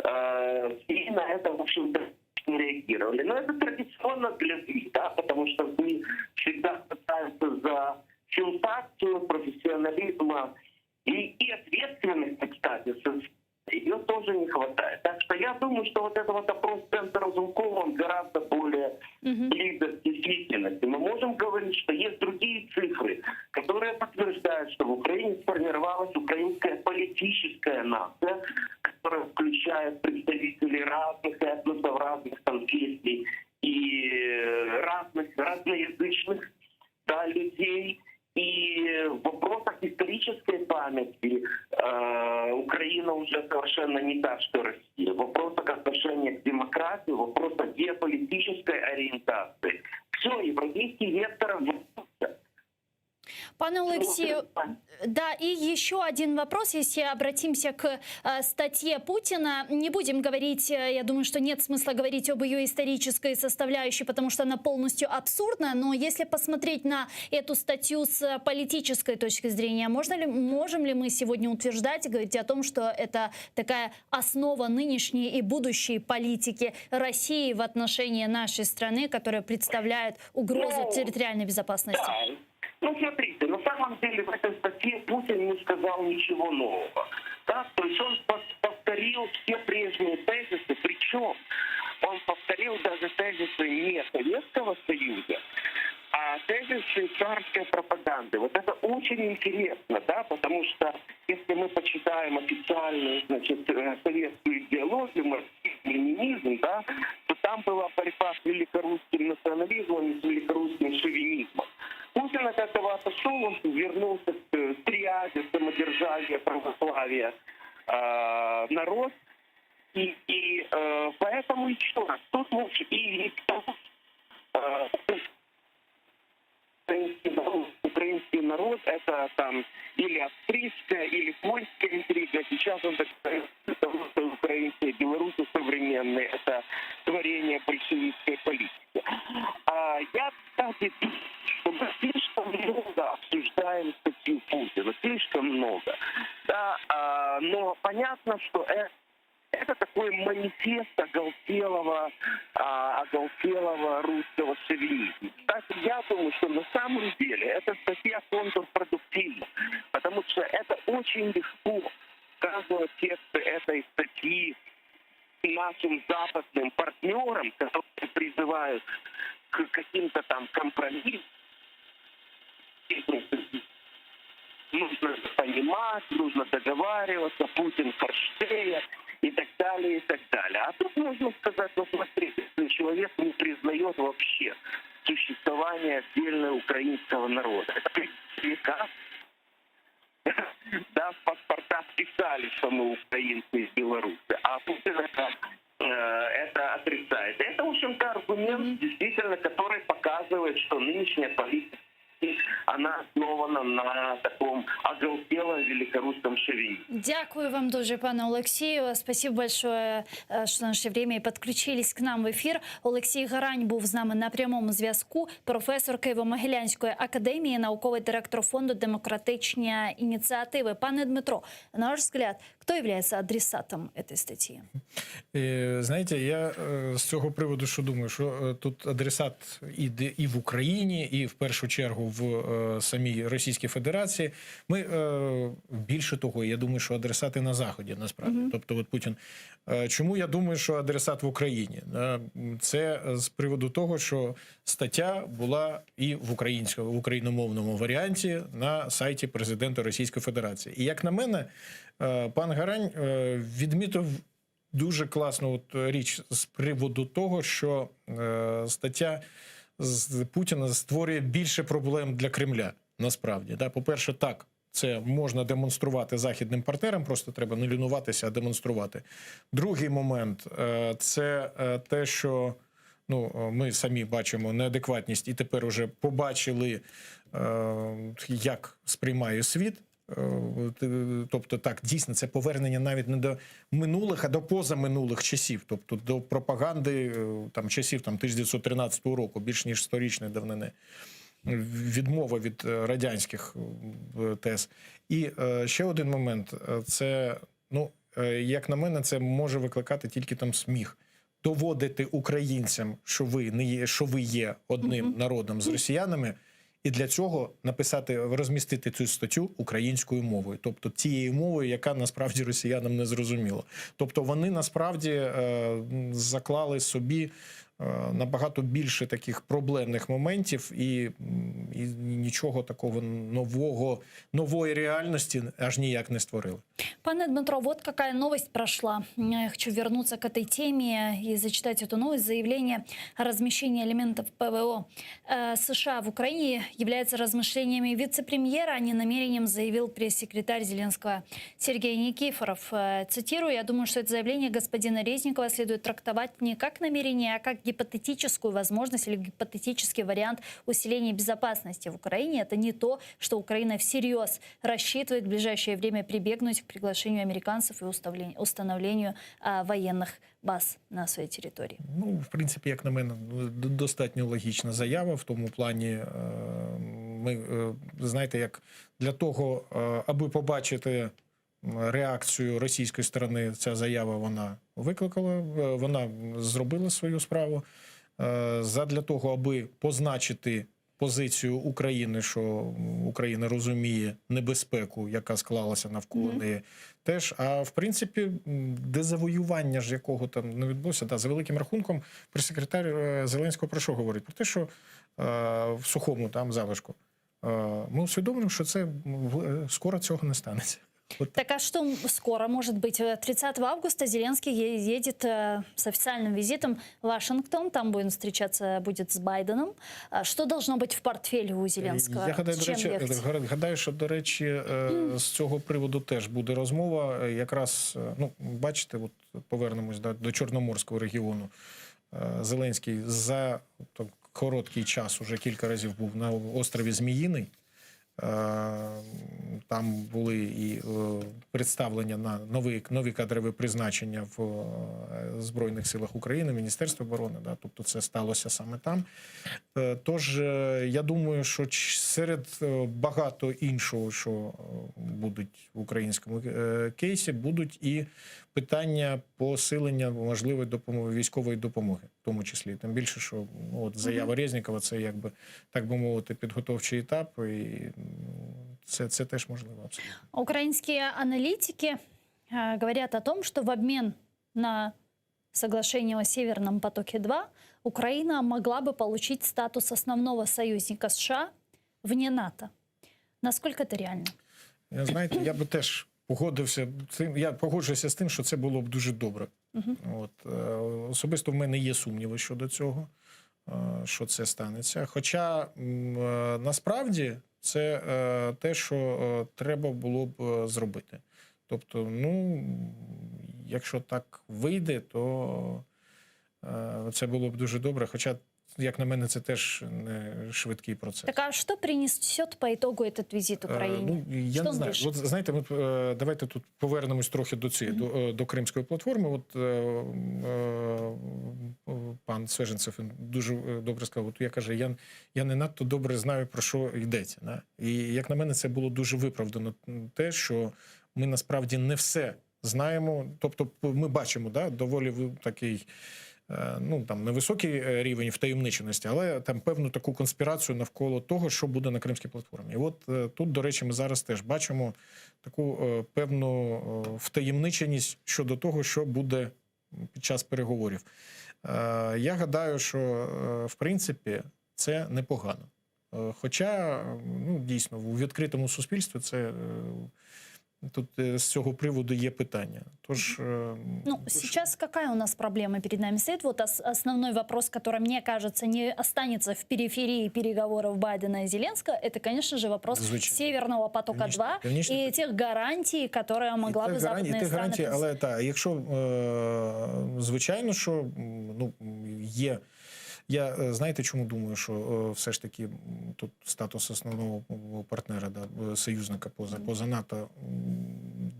э, СМИ на это, в общем-то, не реагировали. Но это традиционно для СМИ, да, потому что СМИ всегда хватаются за сенсацию профессионализма и, и ответственности, кстати, ее тоже не хватает. Так что я думаю, что вот этот вот опрос Центра Разумкова, он гораздо более близок к действительности. Мы можем говорить, что есть другие цифры, которые подтверждают, что в Украине сформировалась украинская политическая нация, которая включает представителей разных этносов, разных конфессий и разных, разноязычных да, людей. И в вопросах исторической памяти э, Украина уже совершенно не та, что Россия. В вопросах отношения к демократии, в вопросах геополитической ориентации. Все, европейский вектор Пане Олексію, да, и еще один вопрос, если обратимся к э, статье Путина. Не будем говорить, э, я думаю, что нет смысла говорить об ее исторической составляющей, потому что она полностью абсурдна, но если посмотреть на эту статью с политической точки зрения, можно ли, можем ли мы сегодня утверждать и говорить о том, что это такая основа нынешней и будущей политики России в отношении нашей страны, которая представляет угрозу Ну, территориальной безопасности? Да. Ну, смотрите, на самом деле в этой статье Путин не сказал ничего нового. Да? То есть он повторил все прежние тезисы, причем он повторил даже тезисы не Советского Союза, а тезисы царской пропаганды. Вот это очень интересно, да, потому что если мы почитаем официальную, значит, э, советскую идеологию, марксизм, ленинизм, да, то там была борьба с великорусским национализмом и с великорусским шовинизмом. Путин от этого отошел, он вернулся к э, триаде самодержавия, православия, э, народ. И, и э, поэтому еще раз, тут лучше и, и к тому, э, украинский народ, украинский народ это там или австрийская, или польская интрига. Сейчас он так что украинцы и белорусы современные это творение большевистской политики. А я, кстати, что мы слишком много обсуждаем статью Путина, слишком много. Да, а, но понятно, что это это такой манифест оголтелого, а, оголтелого русского шовинизма. Кстати, я думаю, что на самом деле эта статья контрпродуктивна, потому что это очень легко. показывать тексты этой статьи нашим западным партнерам, которые призывают к каким-то там компромиссам, нужно понимать, нужно договариваться, Путин форштея и так далее, и так далее. А тут можно сказать, ну смотрите, если человек не признает вообще существование отдельного украинского народа. Это века да, в паспортах писали, что мы украинцы и белорусы, а Путин это, э, это отрицает. Это, в общем-то, аргумент, действительно, который показывает, что нынешняя политика она основана на таком оголтелом великорусском шовинизме. Дякую вам дуже, пане Олексію. Спасибо большое, э, что нашли время и подключились к нам в эфир. Олексій Гарань був з нами на прямому зв'язку, професор Києво-Могилянської академії, науковий директор фонду «Демократичні ініціативи». Пане Дмитро, на ваш взгляд, кто является адресатом этой статьи? Е, Знаєте, я е, з цього приводу що думаю, що е, тут адресат і, де- і в Україні, і в першу чергу в е, самій Російській Федерації. Ми е, більше того, я думаю, що адресати на Заході насправді. Тобто, от Путін. Е, Чому я думаю, що адресат в Україні? Е, Це з приводу того, що стаття була і в українському в україномовному варіанті на сайті президента Російської Федерації. І як на мене, е, пан Гарань е, відмітив дуже класну от річ з приводу того, що е, стаття з Путіна створює більше проблем для Кремля. Насправді, да, по-перше, так. Це можна демонструвати західним партнерам, просто треба не лінуватися, а демонструвати. Другий момент е, це е, те, що ну, е, ми самі бачимо неадекватність, і тепер уже побачили, е, як сприймає світ. Е, т- Тобто, так, дійсно, це повернення навіть не до минулих, а до позаминулих часів, тобто до пропаганди е, там, часів там, 1913 року, більш ніж сторічної давнини. Відмова від е, радянських е, тез. І е, ще один момент: е, це, ну, е, як на мене, це може викликати тільки там сміх. Доводити українцям, що ви не є, що ви є одним народом з росіянами, і для цього написати, розмістити цю статтю українською мовою, тобто тією мовою, яка насправді росіянам не зрозуміла. Тобто вони насправді е, заклали собі е, набагато більше таких проблемних моментів, і, м, і нічого такого нового, нової реальності аж ніяк не створили. Пане Дмитро, вот какая новость прошла. Я хочу вернуться к этой теме и зачитать эту новость. Заявление о размещении элементов ПВО э, США в Украине является размышлениями вице-премьера, а не намерением, заявил пресс-секретарь Зеленского Сергей Никифоров. Э, Цитирую, я думаю, что это заявление господина Резникова следует трактовать не как намерение, а как гипотетическую возможность или гипотетический вариант усиления безопасности в Украине. Это не то, что Украина всерьез рассчитывает в ближайшее время прибегнуть к приглашению американцев и уставле- установлению а, военных баз на своей территории. Ну, в принципі, як на мене, д- достатньо логічна заява в тому плані. е, Ми е, знаєте, як для того, е, аби побачити реакцію російської сторони, ця заява вона викликала, е, вона зробила свою справу. Е, Задля того, аби позначити позицію України, що Україна розуміє небезпеку, яка склалася навколо Мгм. неї, теж. А в принципі, м, дезавоювання ж якого там не відбулося, да, за великим рахунком, прес-секретар е, Зеленського про що говорить? Про те, що е, в сухому там залишку. Е, ми усвідомлюємо, що це м, в- е, скоро цього не станеться. От Так а что скоро может быть? Э, 30 августа Зеленский е- едет э, с официальным визитом в Вашингтон. Там будет встречаться будет с Байденом. А Что должно быть в портфеле у Зеленского? Я гадаю, С до чем речі, ехать? гадаю, що до речі, е, з цього приводу теж буде розмова. Е, Якраз, е, ну, бачите, от повернемось до, до Чорноморського регіону. Е, Зеленський за так, короткий час уже кілька разів був на острові Зміїний. Е, Там були і е, представлення на нові, нові кадрові призначення в е, Збройних силах України, Міністерство оборони. Да, тобто це сталося саме там. Е, Тож е, я думаю, що ч- серед е, багато іншого, що е, будуть в українському е, кейсі, будуть і питання посилення можливої допомоги військової допомоги, в тому числі. Тим більше, що ну, от заява Резнікова це якби так би мовити, підготовчий етап, і м, це, це теж можливо абсолютно. Украинские аналитики. говорят о том, что в обмен на соглашение о Северном потоке-2 Украина могла бы получить статус основного союзника США вне НАТО. Насколько это реально? Я, знаєте, я би теж погодився цим. Я погоджуюся з тим, що це було б дуже добре. От е, особисто в мене є сумніви щодо цього, е, що це станеться. Хоча м, е, насправді це е, те, що е, треба було б е, зробити. Тобто, ну, якщо так вийде, то е, це було б дуже добре. Хоча, як на мене, це теж не швидкий процес. Так а что принесет по итогу этот визит Е, Украине? Ну, я Що не он знаю. решит? От знаєте, ми е, давайте тут повернемось трохи до цієї до, е, до Кримської платформи. От е, е, пан Свеженцев він дуже е, добре сказав. От я каже, я, я не надто добре знаю про що йдеться. Да? І як на мене, це було дуже виправдано те, що ми насправді не все знаємо. Тобто, ми бачимо, да, доволі ви- такий. е, Ну, там невисокий е, рівень втаємниченості, але там певну таку конспірацію навколо того, що буде на кримській платформі. І от е, тут, до речі, ми зараз теж бачимо таку е, певну е, втаємниченість щодо того, що буде під час переговорів. Е, Я гадаю, що е, в принципі це непогано. Е, Хоча, е, ну дійсно, у відкритому суспільстві це е, тут е, з цього приводу є питання. Тож, е, Ну, тож- сейчас какая у нас проблема перед нами стоит? Вот ос- основной вопрос, который, мне кажется, не останется в периферии переговоров Байдена и Зеленского, это, конечно же, вопрос Звичайно. Северного потока-2 Північний и тех гарантий, которые могла І бы тих гарантій, западные і тих страны гарантій, але так, якщо е, звичайно, що м, ну, є. Я е, знаєте, чому думаю, що е, все ж таки м, тут статус основного партнера, да, е, союзника поза, поза НАТО м,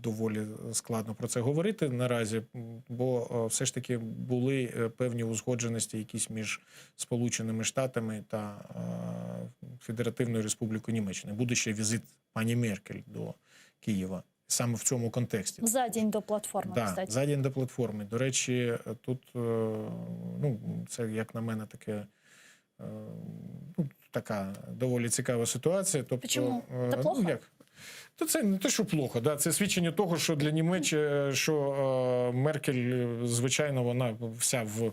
доволі складно про це говорити наразі, м, бо е, все ж таки були е, певні узгодженості якісь між Сполученими Штатами та е, Федеративною Республікою Німеччини. Буде ще візит пані Меркель до Києва саме в цьому контексті. За день до платформы, Да, кстати. за день до платформи. До речі, тут е, ну, це, як на мене, таке. е, Ну, така доволі цікава ситуація. Тобто, Почему? е, Це плохо? Ну, як? То це не те, що плохо, да? це свідчення того, що для Німеччини, що е, Меркель, е, звичайно, вона вся в,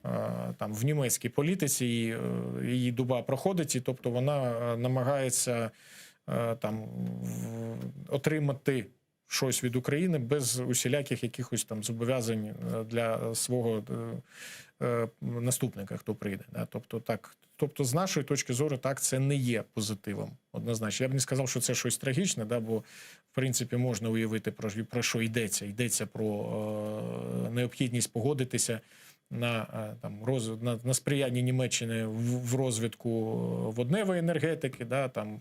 е, там, в німецькій політиці, і, е, її дуба проходить, і тобто вона е, намагається е, там, в- отримати щось від України без усіляких якихось там зобов'язань е, для свого е, е, наступника, хто прийде. Да? Тобто, так, тобто, з нашої точки зору, так, це не є позитивом. Однозначно. Я б не сказав, що це щось трагічне, да? бо в принципі можна уявити, про, про що йдеться. Йдеться про е, необхідність погодитися на, е, там, роз, на, на сприяння Німеччини в, в розвитку е, водневої енергетики, да, там,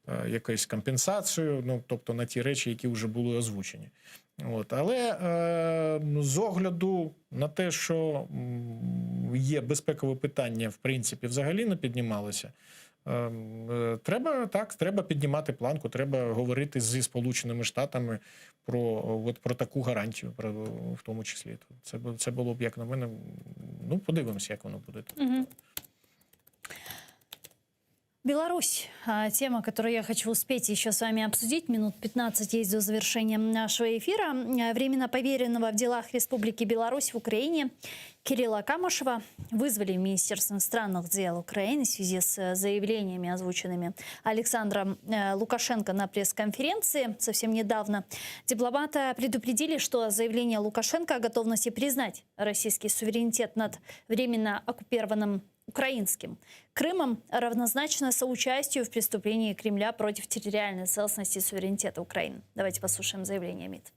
е, якусь компенсацію, ну, тобто на ті речі, які вже були озвучені. От. Але е, ну, з огляду на те, що м, є безпекове питання, в принципі, взагалі не піднімалося. е, е, Треба так, треба піднімати планку, треба говорити зі Сполученими Штатами про, от, про таку гарантію, про, в тому числі. Це, бу- це було б, як на мене, ну, подивимося, як воно буде. Мгм. Беларусь. А, Тема, которую я хочу успеть еще с вами обсудить. Минут 15 есть до завершения нашего эфира. А, Временно поверенного в делах Республики Беларусь в Украине Кирилла Камышева вызвали в Министерство иностранных дел Украины в связи с э, заявлениями, озвученными Александром э, Лукашенко на пресс-конференции совсем недавно. Дипломата предупредили, что заявление Лукашенко о готовности признать российский суверенитет над временно оккупированным украинским Крымом равнозначно соучастию в преступлении Кремля против территориальной целостности и суверенитета Украины. Давайте послушаем заявление МИД.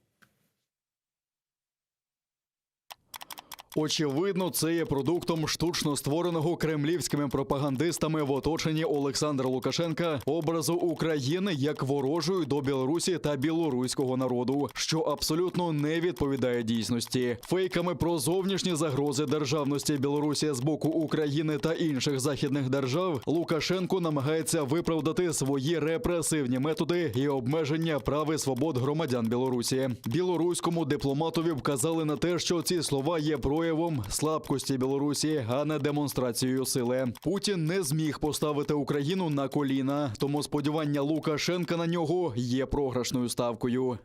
Очевидно, це є продуктом штучно створеного кремлівськими пропагандистами в оточенні Олександра Лукашенка образу України як ворожої до Білорусі та білоруського народу, що абсолютно не відповідає дійсності. Фейками про зовнішні загрози державності Білорусі з боку України та інших західних держав Лукашенко намагається виправдати свої репресивні методи і обмеження прав і свобод громадян Білорусі. Білоруському дипломатові вказали на те, що ці слова є проявом слабкості Білорусі, а не демонстрацією сили. Путін не зміг поставити Україну на коліна, тому сподівання Лукашенка на нього є програшною ставкою.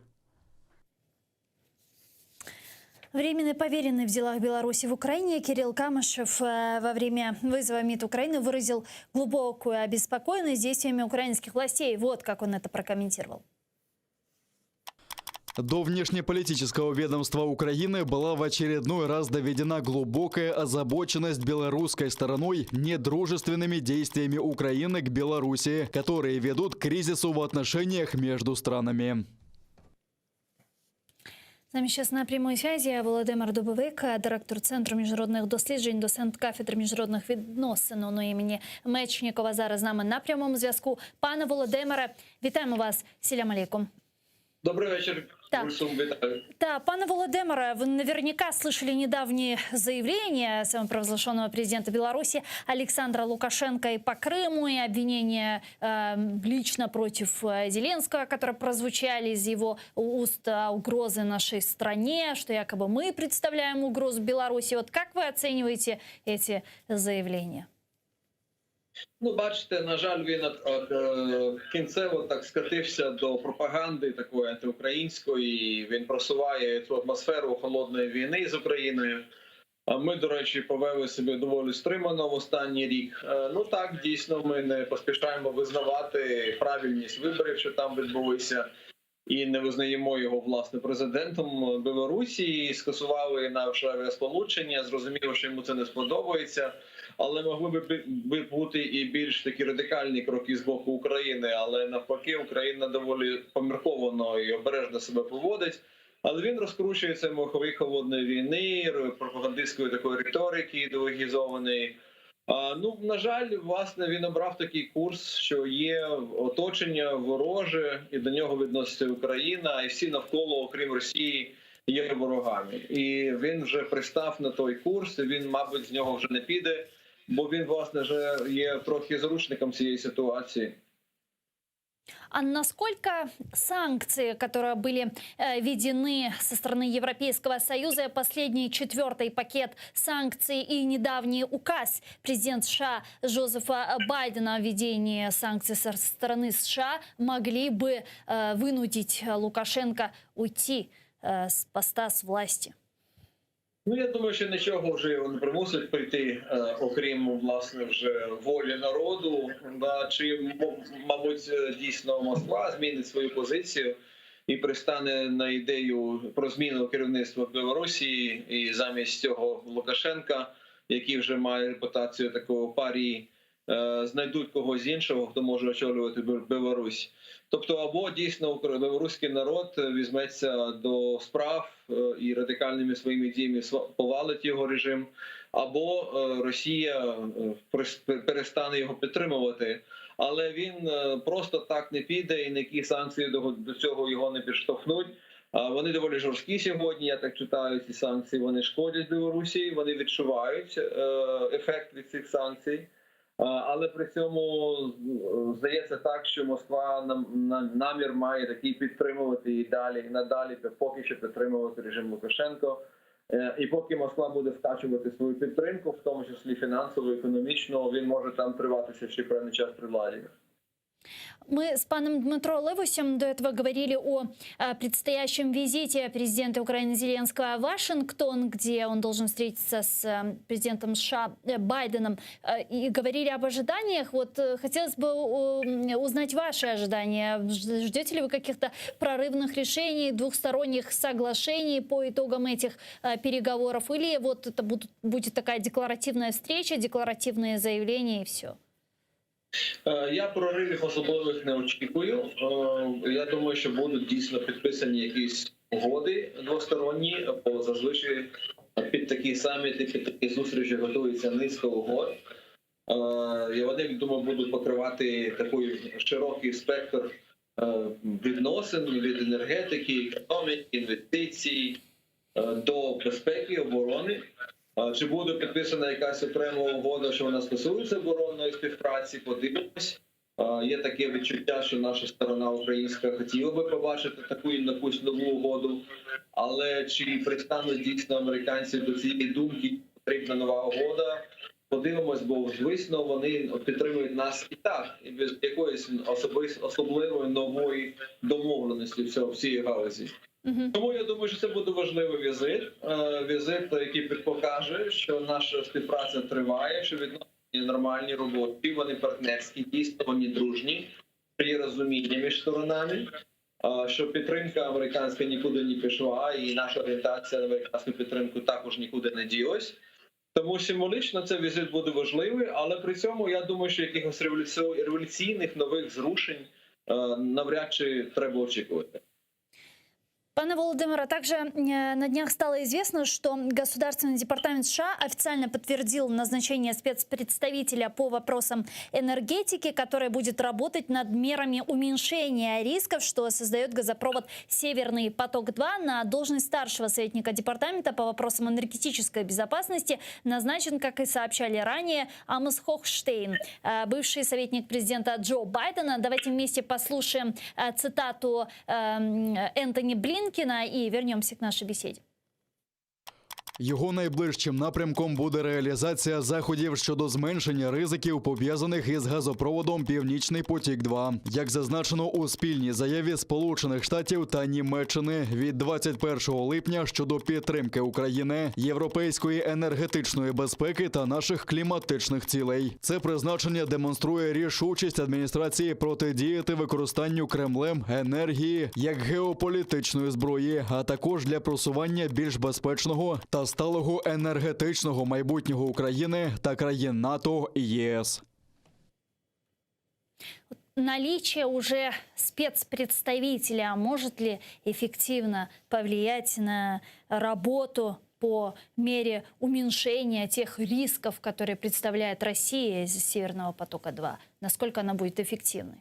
Временный поверенный в делах Беларуси в Украине Кирилл Камышев во время вызова МИД Украины выразил глубокую обеспокоенность действиями украинских властей. Вот как он это прокомментировал. До внешнеполитического ведомства Украины была в очередной раз доведена глубокая озабоченность белорусской стороной недружественными действиями Украины к Беларуси, которые ведут к кризису в отношениях между странами. З нами сейчас на прямой связи Володимир Дубовик, директор Центру міжнародних досліджень, доцент кафедри міжнародних відносин ОНУ імені Мечнікова. Зараз з нами на прямому зв'язку. Пане Володимире, вітаємо вас. Селям алейкум. Добрый вечер. Так. Гульсум, вітаю. Да, пане Володимире, вы наверняка слышали недавние заявления самопровозглашенного президента Беларуси Александра Лукашенко и по Крыму, и обвинения лично против Зеленского, которые прозвучали из его уст, угрозы нашей стране, что якобы мы представляем угрозу Беларуси. Вот как вы оцениваете эти заявления? Ну, бачите, на жаль, він от, кінцево так скатився до пропаганди такої антиукраїнської. Він просуває цю атмосферу холодної війни з Україною. А ми, до речі, повели себе доволі стримано в останній рік. Ну так, дійсно, ми не поспішаємо визнавати правильність виборів, що там відбулися, і не визнаємо його власне президентом Білорусі. І скасували наше авіасполучення. Зрозуміло, що йому це не сподобається. Але могли би бути і більш такі радикальні кроки з боку України. Але навпаки, Україна доволі помірковано і обережно себе поводить. Але він розкручує цей маховик холодної війни, пропагандистської такої риторики ідеологізованої. А, ну, на жаль, власне, він обрав такий курс, що є оточення вороже, і до нього відноситься Україна, і всі навколо, окрім Росії, є ворогами. І він вже пристав на той курс, і він, мабуть, з нього вже не піде, бо він, власне, вже є трохи заручником цієї ситуації. А насколько санкции, которые были введены со стороны Европейского Союза, последний четвертый пакет санкций и недавний указ президента США Джозефа Байдена о введении санкций со стороны США могли бы вынудить Лукашенко уйти с поста, с власти? Ну, я думаю, що нічого вже його не примусить прийти, окрім власне вже волі народу. Да, чи мабуть, дійсно Москва змінить свою позицію і пристане на ідею про зміну керівництва Білорусі, і замість цього Лукашенка, який вже має репутацію такого парії, знайдуть когось іншого, хто може очолювати Білорусь. Тобто, або дійсно білоруський народ візьметься до справ і радикальними своїми діями повалить його режим, або Росія перестане його підтримувати. Але він просто так не піде, і ніякі санкції до цього його не підштовхнуть. Вони доволі жорсткі сьогодні. Я так читаю ці санкції. Вони шкодять Білорусі, вони відчувають ефект від цих санкцій. Але при цьому здається так, що Москва намір має такий підтримувати і далі, і надалі, поки що підтримувати режим Лукашенко. І поки Москва буде вкачувати свою підтримку, в тому числі фінансово, економічно, він може там триватися ще певний час при владі. Мы с паном Дмитро Левусем до этого говорили о предстоящем визите президента Украины Зеленского в Вашингтон, где он должен встретиться с президентом США Байденом, и говорили об ожиданиях. Вот хотелось бы узнать ваши ожидания. Ждете ли вы каких-то прорывных решений, двухсторонних соглашений по итогам этих переговоров? Или вот это будет такая декларативная встреча, декларативные заявления и все? Я проривів особливих не очікую. Я думаю, що будуть дійсно підписані якісь угоди двосторонні, бо зазвичай під такі саміти, під такі зустрічі готується низка угод. І вони, думаю, будуть покривати такий широкий спектр відносин від енергетики, економіки, інвестицій до безпеки, оборони. Чи буде підписана якась окрема угода, що вона стосується оборонної співпраці? Подивимось. Є таке відчуття, що наша сторона українська хотіла би побачити таку якусь нову угоду, але чи пристануть дійсно американці до цієї думки, потрібна нова угода? Подивимось, бо звісно вони підтримують нас і так, і без якоїсь особливої нової домовленості в цій галузі. Тому я думаю, що це буде важливий візит. Е, Візит, який покаже, що наша співпраця триває, що відносини нормальні робочі, вони партнерські, дійсно вони дружні, що є розуміння між сторонами. е, Що підтримка американська нікуди не пішла, і наша орієнтація на американську підтримку також нікуди не ділась. Тому символічно цей візит буде важливий, але при цьому я думаю, що якихось революці- революційних нових зрушень е, навряд чи треба очікувати. Пане Володимире, также э, на днях стало известно, что Государственный департамент США официально подтвердил назначение спецпредставителя по вопросам энергетики, который будет работать над мерами уменьшения рисков, что создает газопровод «Северный поток-2». На должность старшего советника департамента по вопросам энергетической безопасности назначен, как и сообщали ранее, Амос Хохштейн, э, бывший советник президента Джо Байдена. Давайте вместе послушаем э, цитату эм, Энтони Блинкена и вернемся к нашей беседе. Його найближчим напрямком буде реалізація заходів щодо зменшення ризиків, пов'язаних із газопроводом Північний потік 2 як зазначено у спільній заяві Сполучених Штатів та Німеччини від 21 липня щодо підтримки України, європейської енергетичної безпеки та наших кліматичних цілей. Це призначення демонструє рішучість адміністрації протидіяти використанню Кремлем енергії як геополітичної зброї, а також для просування більш безпечного та сталого енергетичного майбутнього України та країн НАТО і ЄС. Наличие уже спецпредставителя может ли эффективно повлиять на работу по мере уменьшения тех рисков, которые представляет Россия из Северного потока-2? Насколько она будет эффективной?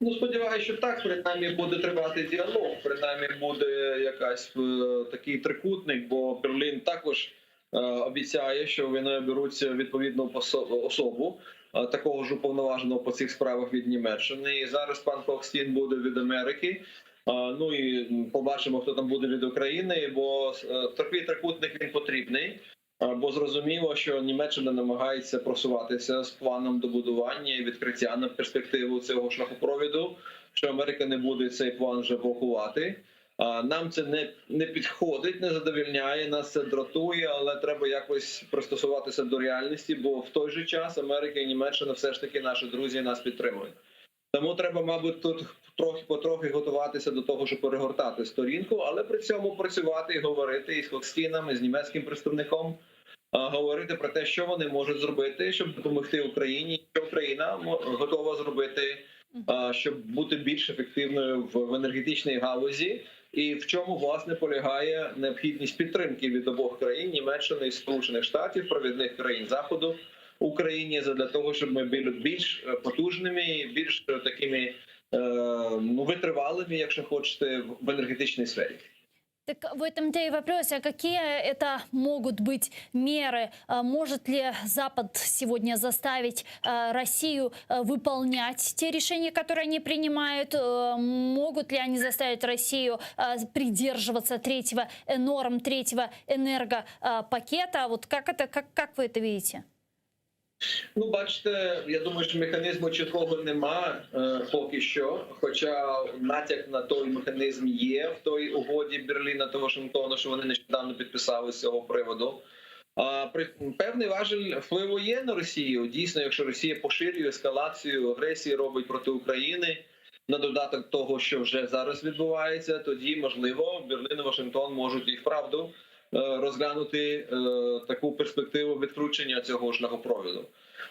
Ну, сподіваюся, що так, принаймні буде тривати діалог, принаймні буде якась е, такий трикутник, бо Берлін також е, обіцяє, що вони беруть відповідну посо- особу е, такого ж уповноваженого по цих справах від Німеччини. І зараз пан Хохштейн буде від Америки. Е, Ну і побачимо, хто там буде від України, бо е, такий трикутник він потрібний. Е, Бо зрозуміло, що Німеччина намагається просуватися з планом добудування і відкриття на перспективу цього шляхопровіду, що Америка не буде цей план вже блокувати. А, Нам це не, не підходить, не задовільняє, нас це дратує, але треба якось пристосуватися до реальності, бо в той же час Америка і Німеччина все ж таки наші друзі нас підтримують. Тому треба, мабуть, тут трохи потрохи готуватися до того, щоб перегортати сторінку, але при цьому працювати і говорити із Хохштейном, і з німецьким представником, а, говорити про те, що вони можуть зробити, щоб допомогти Україні, що Україна мо- готова зробити, а, щоб бути більш ефективною в в енергетичній галузі, і в чому власне полягає необхідність підтримки від обох країн Німеччини і Сполучених Штатів, провідних країн Заходу Україні для того, щоб ми були більш е, потужними, і більш е, такими е, ну витривалими, якщо хочете, в- в енергетичній сфері. Так в этом-то и вопрос, а какие это могут быть меры? А Может ли Запад сегодня заставить э, Россию э, выполнять те решения, которые они принимают? Э, Могут ли они заставить Россию э, придерживаться третьего э, норм третьего энергопакета? Вот как это, как, как вы это видите? Ну, бачите, я думаю, що механізму чіткого нема е, поки що. Хоча натяк на той механізм є в той угоді Берліна та Вашингтона, що вони нещодавно підписали з цього приводу. А при певний важель впливу є на Росію. Дійсно, якщо Росія поширює ескалацію агресії, робить проти України на додаток того, що вже зараз відбувається, тоді можливо Берлін і Вашингтон можуть і вправду е, розглянути е, таку перспективу відключення цього шляхопровіду.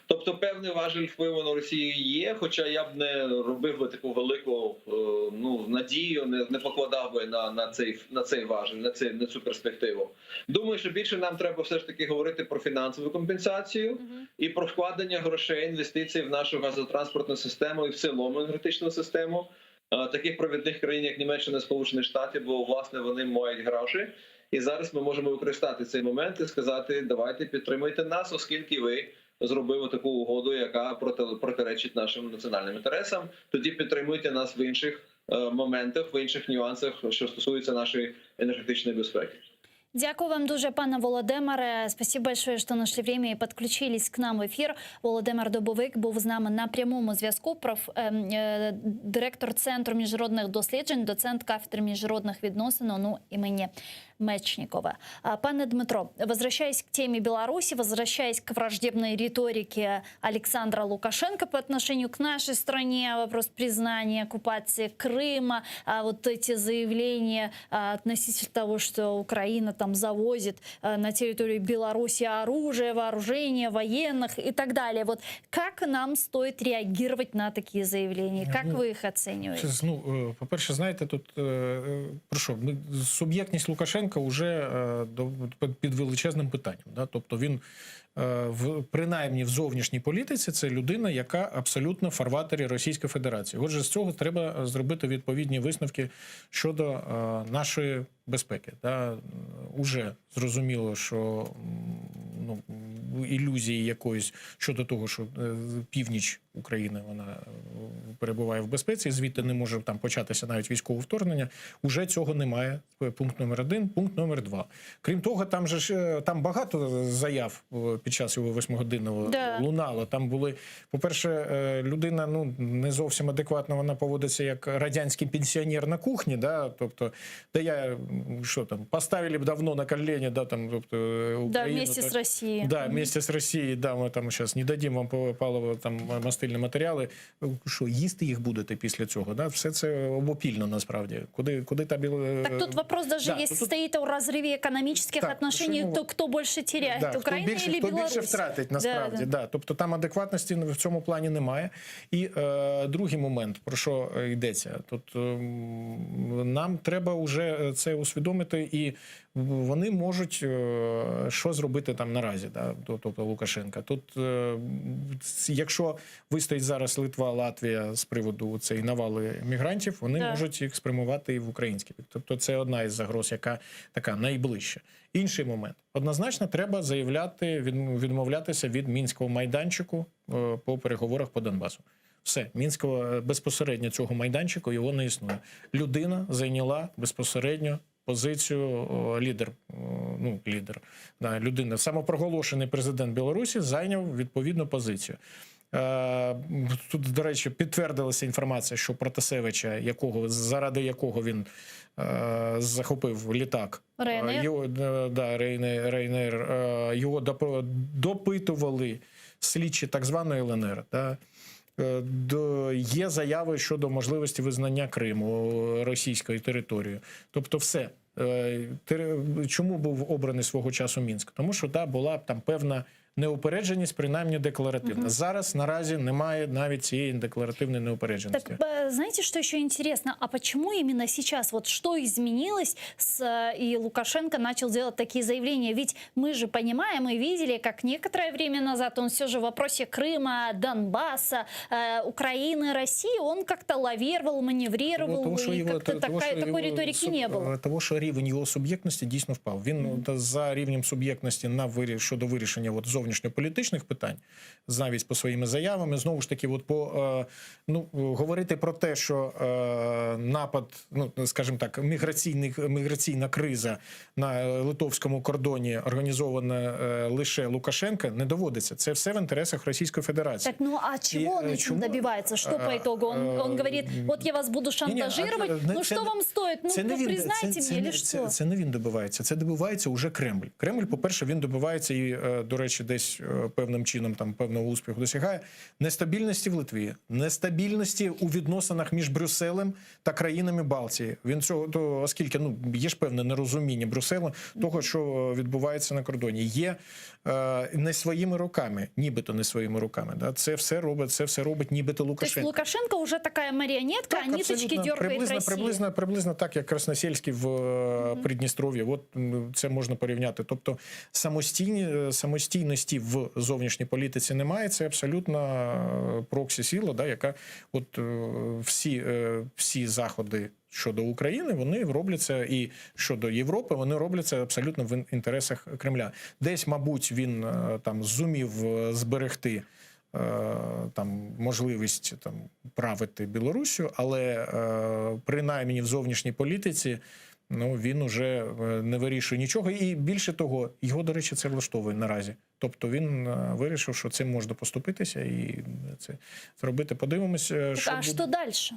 Тобто, певний важель впливу на Росію є, хоча я б не робив би таку велику е, ну надію, не, не покладав би на, на цей на цей важель, на цей на цю перспективу. Думаю, що більше нам треба все ж таки говорити про фінансову компенсацію і про вкладення грошей, інвестицій в нашу газотранспортну систему і в цілому енергетичну систему е, таких провідних країн, як Німеччина, Сполучені Штати, бо власне вони мають гроші. І зараз ми можемо використати цей момент і сказати: давайте підтримуйте нас, оскільки ви зробили таку угоду, яка проти, протиречить нашим національним інтересам. Тоді підтримуйте нас в інших е, моментах, в інших нюансах, що стосуються нашої енергетичної безпеки. Дякую вам дуже, пане Володимире. Спасибо большое, что нашли время и подключились к нам в эфир. Володимир Дубовик був з нами на прямому зв'язку. Проф, е, е, директор Центру міжнародних досліджень, доцент кафедри міжнародних відносин ОНУ імені Мечникова. А, Пане Дмитро, возвращаясь к теме Беларуси, возвращаясь к враждебной риторике Александра Лукашенко по отношению к нашей стране, вопрос признания оккупации Крыма, а вот эти заявления а, относительно того, что Украина там завозит а, на территорию Беларуси оружие, вооружение, военных и так далее. Вот как нам стоит реагировать на такие заявления? Как Ну, вы их оцениваете? Це, ну, е, по-перше, знаєте, тут е, е, про що? Ми, суб'єктність Лукашенка вже е, до- під величезним питанням. Да? Тобто він, е, в, принаймні в зовнішній політиці, це людина, яка абсолютно в фарватері Російської Федерації. Отже, з цього треба зробити відповідні висновки щодо е, нашої безпеки. Да? Уже зрозуміло, що м, ну, ілюзії якоїсь щодо того, що е, північ України вона е, перебуває в безпеці, звідти не може там початися навіть військове вторгнення. Уже цього немає. Це Пункт номер один, пункт номер два. Крім того, там же ж е, там багато заяв е, під час його восьмигодинного Да. лунало. Там були, по-перше, е, людина ну не зовсім адекватно вона поводиться як радянський пенсіонер на кухні, да, тобто, да я м, що там, поставили б давно на колені, да, там, тобто, е, Да, Україну, вместе так. с Россией. Да, вместе с Росією, да, ми там зараз не дадим вам паливо, там мастильні матеріали. Що, їсти їх будете після цього? Да? Все це обопільно насправді. Куди, куди та біл... Так тут вопрос даже, да, если тут- стоит о разрыве экономических Так, отношений, що то кто больше теряет, Да, хто Украина більше, или хто Беларусь? більше втратить насправді. Да, Да, да. Тобто там адекватності в цьому плані немає. І е, другий момент, про що е, йдеться, тут е, м, нам треба вже це усвідомити, і вони можуть е, що зробити там наразі, да? тобто Лукашенка. Тут, е, якщо вистоїть зараз Литва, Латвія з приводу цієї навали мігрантів, вони Да. можуть їх спрямувати і в український бік. Тобто це одна із загроз, яка така найближча. Інший момент однозначно треба заявляти, відм- відмовлятися від мінського майданчику е, по переговорах по Донбасу. Все, мінського е, безпосередньо цього майданчику його не існує. Людина зайняла безпосередньо позицію о, лідер, о, ну лідер, да, людина, самопроголошений президент Білорусі зайняв відповідну позицію. Е, Тут, до речі, підтвердилася інформація, що Протасевича, якого заради якого він е, захопив літак, Ryanair? е, його, е, да, Ryanair, Ryanair, е, його допо- допитували слідчі так званої ЛНР. Да? Е, до- Є заяви щодо можливості визнання Криму російською територією. Тобто, все. Е, тери- Чому був обраний свого часу Мінськ? Тому що да, була там певна неупередженість, принаймні декларативна. Зараз наразі немає навіть цієї декларативної неупередженості. Так, э, знаете, что еще интересно? А почему именно сейчас? Вот что изменилось с, э, и Лукашенко начал делать такие заявления? Ведь мы же понимаем и видели, как некоторое время назад он все же в вопросе Крыма, Донбасса, э, Украины, России, он как-то лавировал, маневрировал, Того, що и його- как-то того, такая, що такой його риторики суб- не было. е, Того, що рівень його суб'єктності дійсно впав. Він ну, та за рівнем суб'єктності на вирі... щодо вирішення от, зовнішньополітичних питань, навіть по своїми заявами, знову ж таки, от по е, ну, говорити про те, що е, напад, ну скажімо так, міграційний, міграційна криза на литовському кордоні організована е, лише Лукашенка, не доводиться. Це все в інтересах Російської Федерації. Так, ну а чего И, он э, этим чему- добивается? Что по э, итогу? Он, он э, говорит, вот я вас буду Ні-ні, а, шантажировать, е, не- ну це что не- вам стоит? Ну, це не ну, він, признайте це, це, мне не- или что? Це, це не він добивається, це добивається уже Кремль. Кремль, по-перше, він добивається і, е, до речі, десь е, певним чином там певного успіху досягає. Нестабільності в Литві, нестабільності у відносинах між Брюсселем та країнами Балтії. Він цього то, оскільки ну є ж певне нерозуміння Брюсселя того, що е, відбувається на кордоні, є е, не своїми руками, нібито не своїми руками. Да? Це все робить, це все робить нібито То есть Лукашенко. Лукашенко уже такая марионетка, а ниточки абсолютно. дергает приблизно, Россия. приблизно, приблизно так, як Красносельський в е, Придністров'ї. От м, це можна порівняти. Тобто самостійні, е, самостійності в зовнішній політиці немає. Це абсолютно е, проксі сила, да, яка от е, всі, е, всі заходи. Щодо України, вони робляться і щодо Європи, вони робляться абсолютно в інтересах Кремля. Десь, мабуть, він е, там зумів е, зберегти е, там можливість там правити Білоруссю, але е, принаймні в зовнішній політиці. Ну, він уже е, не вирішує нічого. І більше того, його, до речі, це влаштовує наразі. Тобто він е, вирішив, що цим можна поступитися і це зробити. Подивимось, е, Так, що а буде. что дальше?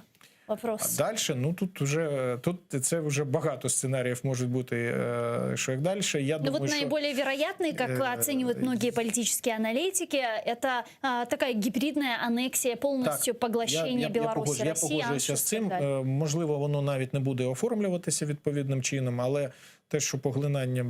Вопрос. А далі, ну тут вже тут це вже багато сценаріїв можуть бути, е, що як далі. Я Ну думаю, вот що... наиболее вероятный, как э, оценивают многие политические аналитики, это а, такая гибридная аннексия, полностью поглощение я, я, Беларуси погоджу- я России. погоджуюся з цим. Е, Можливо, воно навіть не буде оформлюватися відповідним чином, але те, що поглинання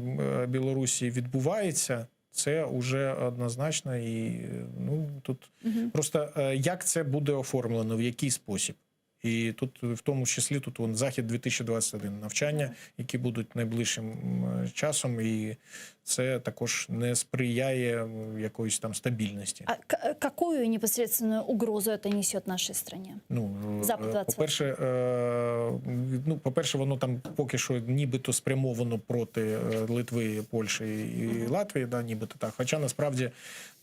е, Білорусі відбувається, це вже однозначно. І е, ну тут просто е, як це буде оформлено, в який спосіб. І тут, в тому числі, тут вон, захід 2021, навчання, які будуть найближчим м, часом, і це також не сприяє м, якоїсь там стабільності. А к- какую непосредственную угрозу это несет нашей стране? Ну, е, Запад 28. по-перше, е, ну, по-перше, воно там поки що нібито спрямовано проти е, Литви, Польщі і Латвії, да, нібито так. Хоча насправді,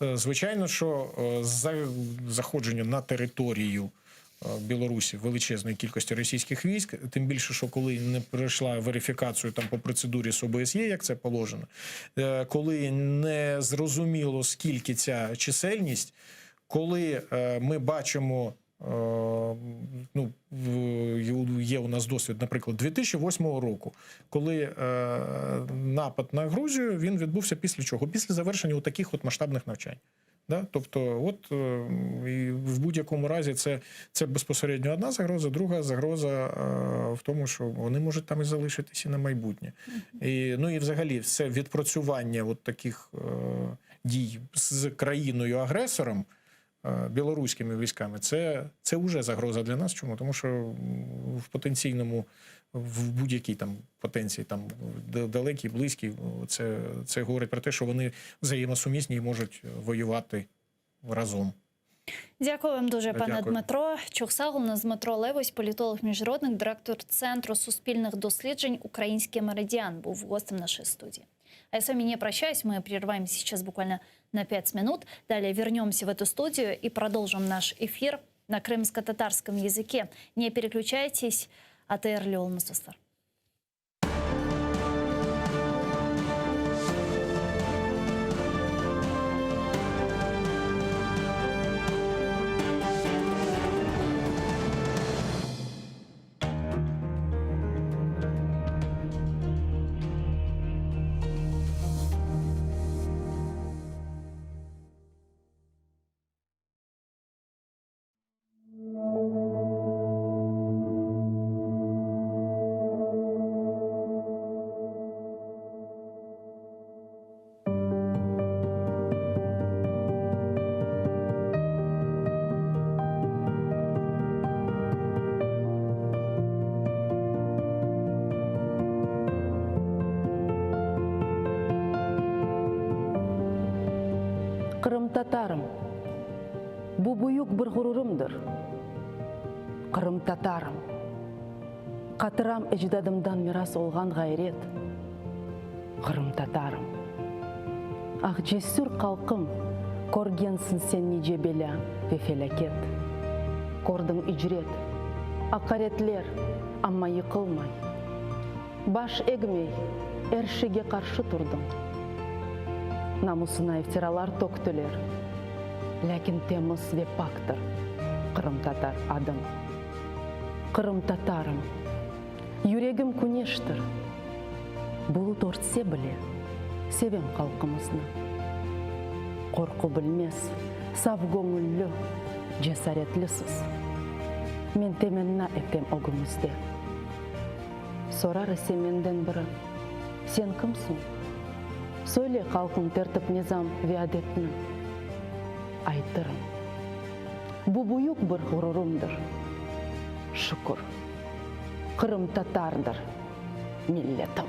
е, звичайно, що е, за заходження на територію е, Білорусі величезної кількості російських військ, тим більше, що коли не пройшла верифікацію там по процедурі з ОБСЄ, як це положено, е, коли не зрозуміло, скільки ця чисельність, коли е, ми бачимо. е, Ну, в- є у нас досвід, наприклад, 2008 року, коли е, напад на Грузію він відбувся після чого? Після завершення таких от масштабних навчань. Да? Тобто, от е, і в будь-якому разі це, це безпосередньо одна загроза, друга загроза е, в тому, що вони можуть там і залишитися і на майбутнє. І, ну і взагалі все відпрацювання от таких е, дій з країною-агресором. е, Білоруськими військами це, це вже загроза для нас. Чому? Тому що м, в потенційному, в будь-якій там потенції, там д- далекій, близькій, це, це говорить про те, що вони взаємосумісні і можуть воювати разом. Дякую вам дуже, пане Дякую. Дмитро. Çoq sağ oluñız Дмитро Левось, політолог, міжнародник, директор Центру суспільних досліджень «Український меридіан» був гостем нашей студии. А я с вами не прощаюсь, мы прерываемся сейчас буквально на 5 минут. Далее вернемся в эту студию и продолжим наш эфир на крымско-татарском языке. Не переключайтесь, ATR oluñız dostlar. Qırımtatarım. Bu büyük bir ğururımdır. Qırımtatarım. Hatıram ecdadımdan miras olğan ğayret. Qırımtatarım. Ah, cesür halqım, körgensiñ sen nice belâ ve felâket. Kördiñ icret, aqaretler, amma yıqılmay. Baş egmey, er şeyge qarşı turdıñ. Namusına iftiralar töktüler, lâkin temiz ve paktır qırımtatar adıñ. Qırımtatarım, yüregim küneştir, bulut örtse bile, sevem halqımıznı. Qorqu bilmez, saf göñülli, cesaretlisiz. Men temenna etem ögüñizde. Sorar ise menden biri, Sen kimsiñ? Söyle halqıñ tertip-nizam ve adetni. Aytırım. Bu büyük bir ğururımdır. Şükür, qırımtatardır milletim.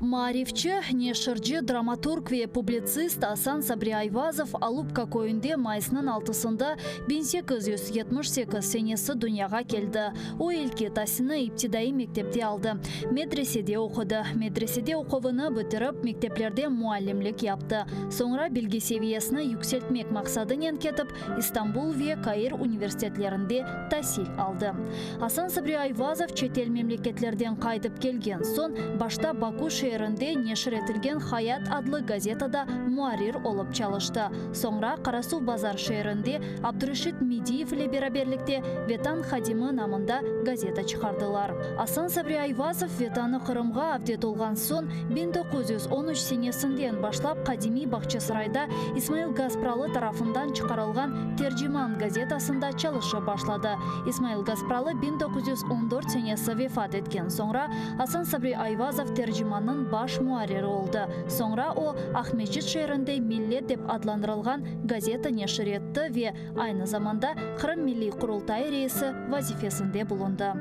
Maarifçi, neşirci, dramaturg ve publitsist Asan Sabri Ayvazov Alupka köyünde mayısnıñ altısında 1878 senesi dünyağa keldi. O ilki tasilni iptidaiy mektepte aldı, medresede oqudı. Medresede oquvını bitirip, mekteplerde muallimlik yaptı. Soñra bilgi seviyesini yükseltmek maqsadınen ketip, İstanbul ve Kair universitetlerinde tasil aldı. Asan Sabri Ayvazov çetel memleketlerden qaytıp kelgen soñ, başta Baku şeerinde neşir etilgen Hayat adlı gazetada muarrir olıp çalıştı. Soñra Qarasuvbazar şeerinde Abdureşit Mediyev ile beraberlikte Vetan hadimi namında gazeta çıqardılar. Asan Sabri Ayvazov Vetanı Qırımğa avdet olğan soñ, 1913 senesinden başlap qadimiy Bağçasarayda İsmail Gaspralı tarafından çıqarılğan Terciman gazetasında çalışıp başladı. İsmail Gaspralı 1914 senesi vefat etken soñra, Asan Sabri Ayvazov Tercimannıñ baş muarriri oldı. Soñra o, Aqmescit şeerinde Millet dep adlandırılğan gazeta neşir etti ve aynı zamanda Qırım Milliy Qurultayı reisi vazifesinde bulundı.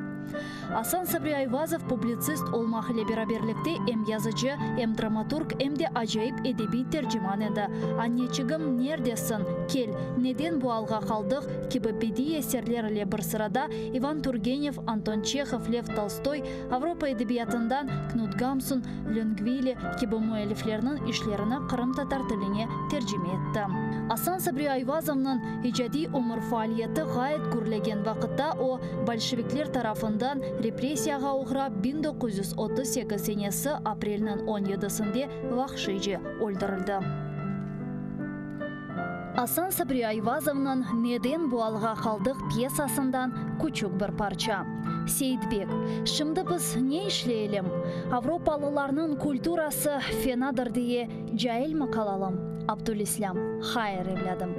Asan Sabri Ayvazov publitsist olmaq ile beraberlikte em yazıcı, em dramaturg, em de acayip edebiy terciman edi. Anneçigim, neredesin? Kel, Neden bu alğa qaldıq? kibi bediiy eserler ile bir sırada İvan Turgenev, Anton Çehov, Lev Tolstoy, Avropa edebiyatından Knut Gamsun, Löngvili kibi müelliflerniñ işlerini qırımtatar tiline tercime etti. Asan Sabri Ayvazovnıñ icadiy ömür faaliyeti ğayet gürlegen vaqıtta o, bolşevikler tarafından repressiyağa oğrap 1938 senesi aprelniñ on yedisinde vahşiyce öldürildi. Asan Sabri Ayvazovnıñ Neden bu alğa qaldıq pyesasından küçük bir parça. Seyitbek, Şimdi biz ne işleyelim? Avropalılarnıñ kulturası fenadır diye cailmi qalalım? Abdülislâm, Hayır, evlâdım.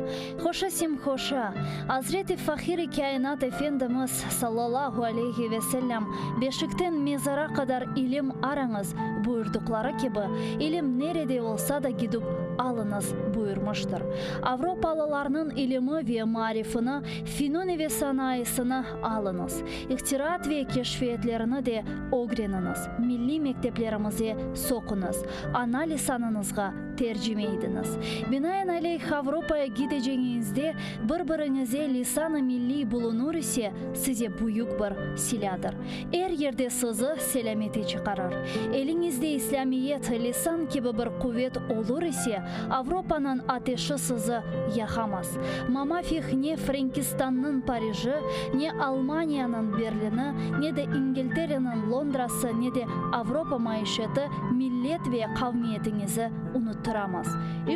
Hoşa simhoşa, Azret-i Fahir-i Kâinat Efendimiz, sallallahu aleyhi ve sellem, Beşikten mezara qadar ilim arañız, buyurdıqları kibi, ilim nerede olsa da gidip alıñız, buyurmıştır. Avropalılarnıñ ilimi ve maarifini, finuni ve sanayısını alıñız. İhtiraat ve keşfiyetlerini de ögreniñiz, milliy mekteplerimize soquñız, ana lisanıñızğa tercime idiñiz. Binaenaleyh, Avropaya gideceñiñizde bir-biriñize lisan-ı milliy bulunur ise, size büyük bir silâdır. Er yerde sizi selâmete çıqarır. Eliñizde İslâmiyet, lisan kibi bir quvet olur ise, Avropanıñ ateşi sizi yaqamaz. Mamafih ne Frenkistannıñ Pariji, ne Almaniyanıñ Berlini, ne de İngiltereniñ Londrası, ne de Avropa maişeti millet ve qavmiyetiñizi unuttıramaz.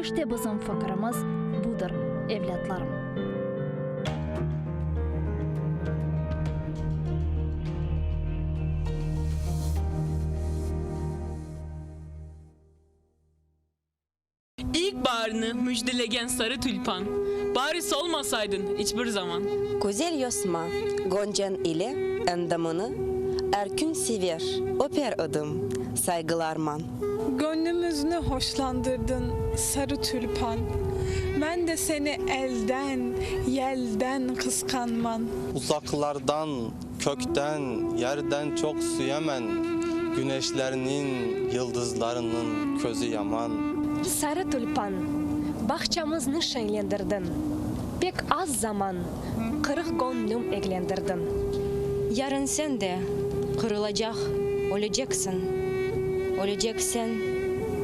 İşte bizim fikirimiz budır, evlâtlarım. İlk baarni müjdelegen sarı tülpan, Bari solmasaydın iç bir zaman. Güzel yosma, goncan ile endamını Er kün sever, öper edim, saygılarman. Gönlümüzni hoşlandırdın, sarı tülpan, Men de seni elden, yelden qısqanman. Uzaqlardan, kökten, yerden çoq süyemen, Güneşlerniñ, yıldızlarnıñ közü yaman. Sarı tülpan, bağçamıznı şeñlendirdiñ, Pek az zaman qırıq göñlüm eglendirdiñ. Yarın sen de qırılacaq, öleceksiñ, Öleceksen,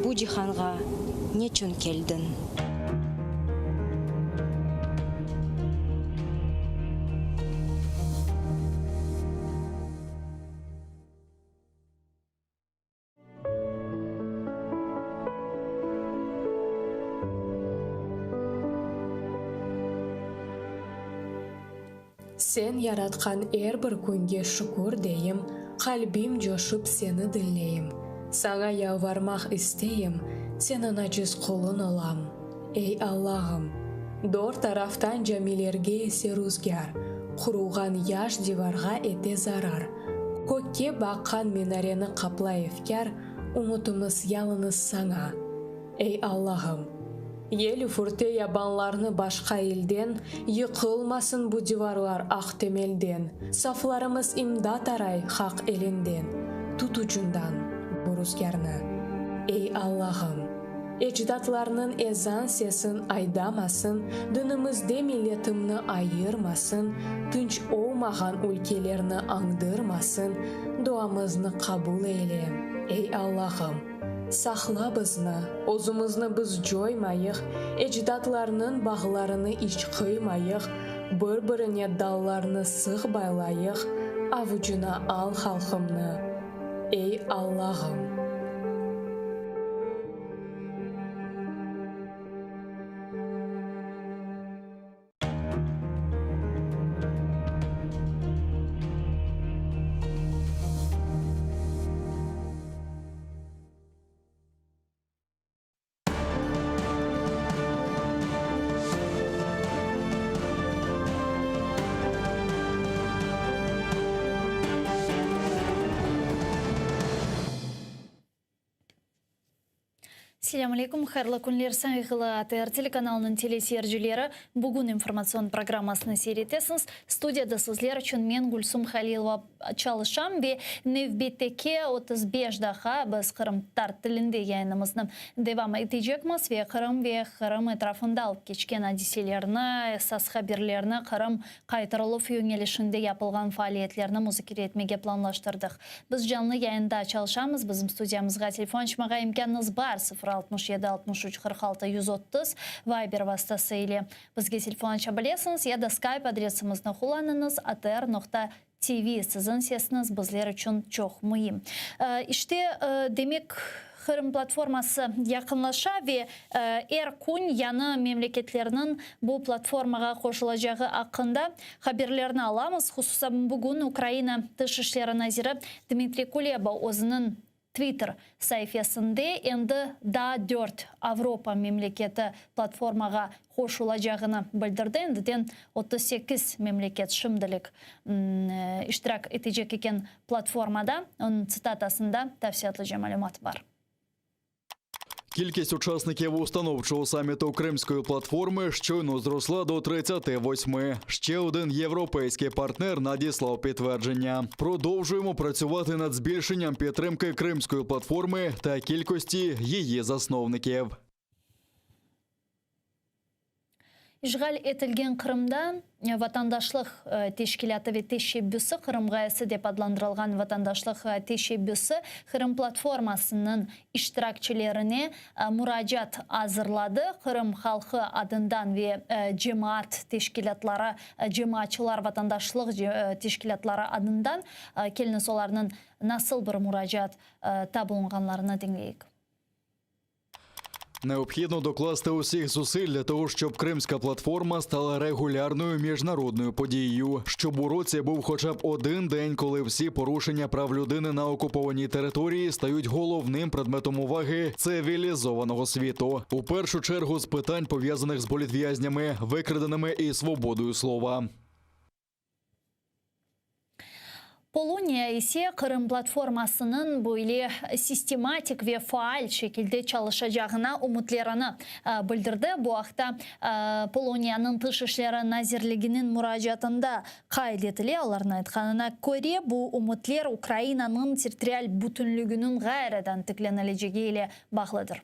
bu cihanğa neçün keldiñ? Sen yaratqan er bir künge şükür deyim, Qalbim coşıp seni diñleyim. Saña yalvarmaq isteyim, Seniñ aciz quluñ olam, ey Allağım. Dört taraftan camilerge ese ruzgâr, Qurulğan yaş divarğa ete zarar. Kökke baqqan minareni qaplay efkâr, Ümütimiz yalıñız saña, ey Allağım. Yel üfürte yabanlarnı başqa ilden, Yıqılmasın bu divarlar aq temelden, Saflarımız imdat aray Haq elinden, Tut ucundan bu ruzgârnı. Ey Allahım! Ecdatlarnıñ ezan sesin aydamasın, Dinimizde milletimni ayırmasın, Tınç olmağan ülkelerni añdırmasın, Duamıznı qabul eyle, ey Allahım! Saqla bizni, özümizni biz coymayıq, Ecdatlarnıñ bağlarını iç qıymayıq, Bir-birine dallarnı sıq baylayıq, Avucuna al halqımnı, ey Allahım! Selâm aleykum, hayırlı künler, sayğılı ATR telekanalınıñ teleseyircileri. Bugün informatsion programmasını seyir etesiñiz. Studiyada sizler içün men, Gülsum Halilova, çalışam ve nevbetteki 35 daqqa biz qırımtatar tilinde yayınımıznı devam etecekmiz ve Qırım ve Qırım etrafında olıp keçken adiselerni, esas haberlerni, Qırım qaytarıluv yöñelişinde yapılğan faaliyetlerni muzakere etmege planlaştırdıq. Biz canlı yayında çalışamız, bizim studiyamızğa telefon açmağa imkânıñız bar, 0 67 63 46 130, Viber vastası ile bizge telefon aça bilesiñiz ya da Skype adresimizni qullanıñız, atr noqta TV, siziñ sesiñiz bizler içün çoq müim. İşte, demek, Qırım platforması yaqınlaşa ve er kün yañı memleketlerniñ bu platformağa qoşulacağı aqqında haberlerni alamız. Hususan, bugün Ukraina Tış işleri naziri Dmitriy Kuleba özüniñ Twitter saifesinde endi daa dört Avropa memleketi platformağa qoşulacağını bildirdi. Endiden 38 memleket şimdilik iştirak etecek eken platformada. Onıñ tsitatasında tafsilâtlıca malümat bar. Кількість учасників установчого саміту Кримської платформи щойно зросла до 38. Ще один європейський партнер надіслав підтвердження. Продовжуємо працювати над збільшенням підтримки Кримської платформи та кількості її засновників. İşğal etilgen Qırımda vatandaşlıq teşkilâtı ve teşebbüsi, Qırım ğayesi dep adlandırılğan vatandaşlıq teşebbüsi Qırım platformasınıñ iştirakçilerine muracaat azırladı. Qırım halqı adından ve cemaat teşkilâtları, cemaatçılar, vatandaşlıq teşkilâtları adından keliñiz olarnıñ nasıl bir muracaatta bulunğanlarını diñleyik. Необхідно докласти усіх зусиль для того, щоб Кримська платформа стала регулярною міжнародною подією, щоб у році був хоча б один день, коли всі порушення прав людини на окупованій території стають головним предметом уваги цивілізованого світу. У першу чергу з питань пов'язаних з політв'язнями, викраденими і свободою слова. Poloniya ise Qırım platformasınıñ böyle sistematik ve faal şekilde çalışacağına ümütlerini bildirdi. Bu aqta Poloniyanıñ Tış işleri nazirliginiñ muracaatında qayd etile. Olarnıñ aytqanına köre, bu ümütler Ukrainanıñ territorial bütünliginiñ ğayrıdan tiklenilecegi ile bağlıdır.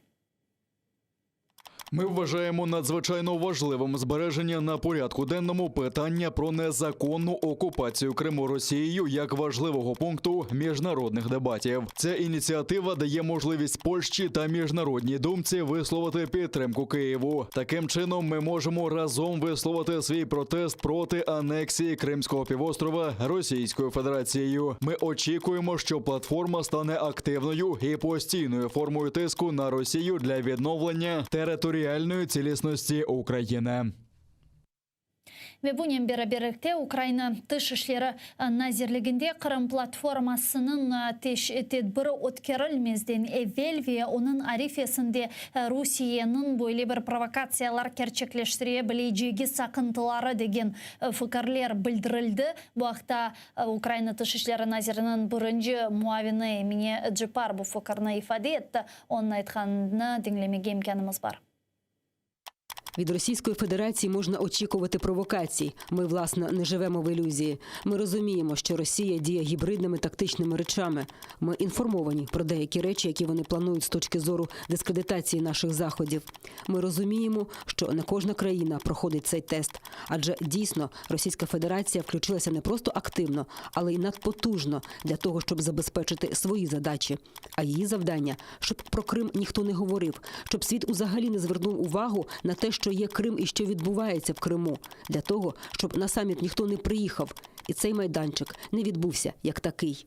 Ми вважаємо надзвичайно важливим збереження на порядку денному питання про незаконну окупацію Криму Росією як важливого пункту міжнародних дебатів. Ця ініціатива дає можливість Польщі та міжнародній думці висловити підтримку Києву. Таким чином, ми можемо разом висловити свій протест проти анексії Кримського півострова Російською Федерацією. Ми очікуємо, що платформа стане активною і постійною формою тиску на Росію для відновлення територіальної цілісності України. Ve bunen beraberlikte Ukraina Tış işleri nazirliginde Qırım platformasınıñ tedbiri ötkerilmezden evel ve onıñ arifesinde Rusiyeniñ böyle bir provokatsiyalar kerçekleştire bilecegi saqıntıları degen fikirler bildirildi. Bu aqta Ukraina Tış işleri naziriniñ birinci muavini Emine Ceppar bu fikirni ifade etti. Onıñ aytqanını diñlemege imkânımız bar. Від Російської Федерації можна очікувати провокацій. Ми, власне, не живемо в ілюзії. Ми розуміємо, що Росія діє гібридними тактичними речами. Ми інформовані про деякі речі, які вони планують з точки зору дискредитації наших заходів. Ми розуміємо, що не кожна країна проходить цей тест, адже дійсно Російська Федерація включилася не просто активно, але й надпотужно для того, щоб забезпечити свої задачі. А її завдання, щоб про Крим ніхто не говорив, щоб світ узагалі не звернув увагу на те, що є Крим і що відбувається в Криму, для того, щоб на саміт ніхто не приїхав, і цей майданчик не відбувся як такий.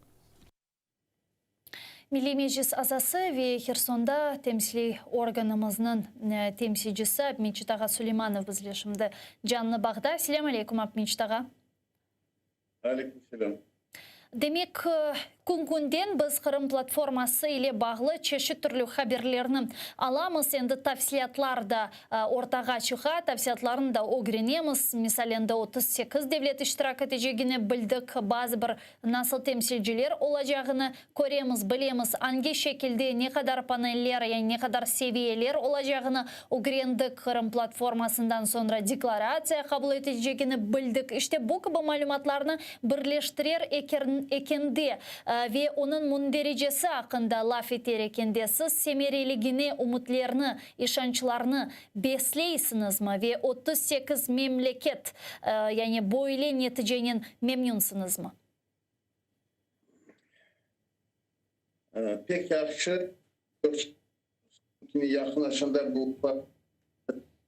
Milliy Meclis azası ve Hersonda temsiliy organımıznıñ temsilcisi Abmecit ağa Suleymanov bizle şimdi canlı bağda. Selâm aleyküm, Abmecit ağa. Aleyküm selâm. Demek, kün-künden biz Qırım platforması ile bağlı çeşit türlü haberlerni alamız, endi tafsilâtlar da ortağa çıqa, tafsilâtlarnı da ögrenemiz. Misal, endi 38 devlet iştirak etecegini bildik, bazı bir nasıl temsilciler olacağını köremiz, bilemiz, angi şekilde, ne qadar paneller, yani ne qadar seviyeler olacağını ögrendik, Qırım platformasından soñra deklaratsiya qabul etilecegini bildik. İşte bu kibi malümatlarnı birleştirer ekende ve onıñ mündericesi aqqında laf eter ekende, siz semereligine ümütlerni, işançlarnı besleysiñizmi ve 38 memleket, yani böyle neticenen memnünsiñizmi? Pek yahşı, yaqınlaşanda bu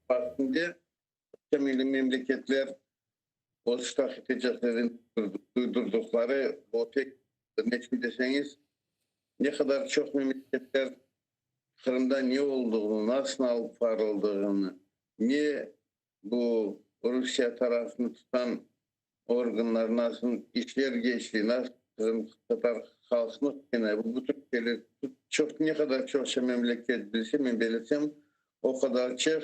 vaqtında milliy memleketler öz iştirak eteceklerini duydurdıqları, o pek, neçün deseñiz, ne qadar çoq memleketler Qırımda ne olduğını, nasıl alıp barıldığını, ne bu Rusiye tarafını tutan organlar nasıl işler geçti, nasıl qırımtatar halqını qıynay, bu bütün şeyler çoq, ne qadar çoqça memleket bilse, men belesem, o qadar çeq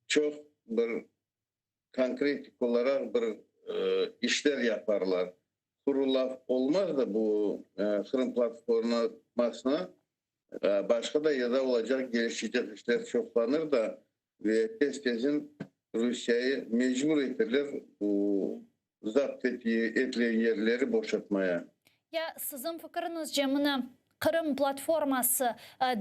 çoq bir konkretik olaraq bir işler yaparlar. Quru laf olmaz da bu Qırım platformasına başqa da yerde olacaq gelişecek işler çoqlanır da ve tez-tezin Rusiyayı mecbur eterler bu zapt etilen yerleri boşatmaya. Ya siziñ fikiriñizce, mına Qırım platforması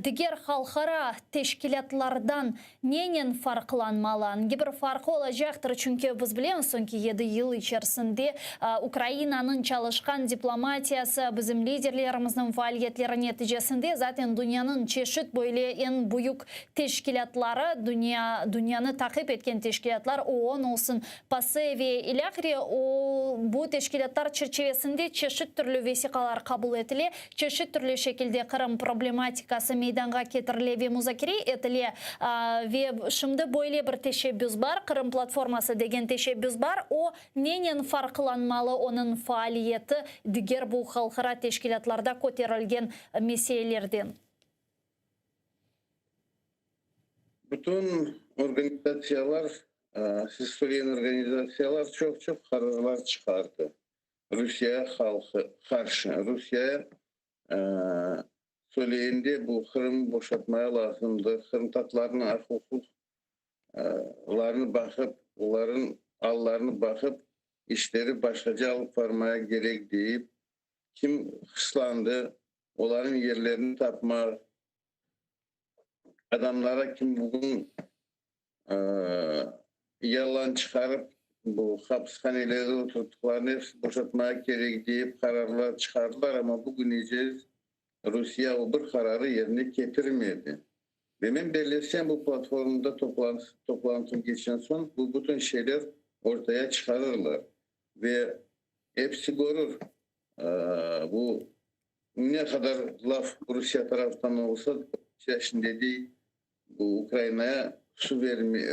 diger halqara teşkilâtlardan nenen farqlanmalı? Angi bir farqı olacaqtır? Çünki biz bilemiz, soñki yedi yıl içerisinde Ukrainanıñ çalışqan diplomatiyası, bizim liderlerimizniñ faaliyetleri neticesinde zaten dünyanıñ çeşit böyle eñ büyük teşkilâtları, dünya dünyanı taqip etken teşkilâtlar, OON olsun, PASE ve ilâhre, o, bu teşkilâtlar çerçivesinde çeşit türlü vesiqalar qabul etile, çeşit türlü şekilde Qırım problematikası meydanğa ketirile ve muzakere etile. Ve şimdi böyle bir teşebbüs bar, Qırım platforması degen teşebbüs bar, o, nenen farqlanmalı, onıñ faaliyeti diger bu halqara teşkilâtlarda köterilgen meselelerden? Bütün organizatsiyalar, siz söyleyen organizatsiyalar çoq-çoq qararlar çıqardı Rusiye halqı qarşı. Rusiye söyleyende bu Qırım boşatmaya lazımdır, qırımtatlarnıñ aq-uquqlarını baqıp, olarnıñ allarını baqıp, işleri başqaca alıp barmaya kerek deyip, kim hırslandı, olarnıñ yerlerini tapmaq, adamlara kim bugün yalan çıqarıp bu hapishanelerde oturttıqlarını episi boşatmağa kerek deyip qararlar çıqardılar, amma bugünece Rusiye o bir qararı yerine ketirmedi. Ve men bellesem bu platformada toplantı keçen soñ bu bütün şeyler ortaya çıqarırlar ve episi körür bu Ne qadar laf Rusiye taraftan olsa, Rusiye şimdi dey, bu Ukrainaya su vermey,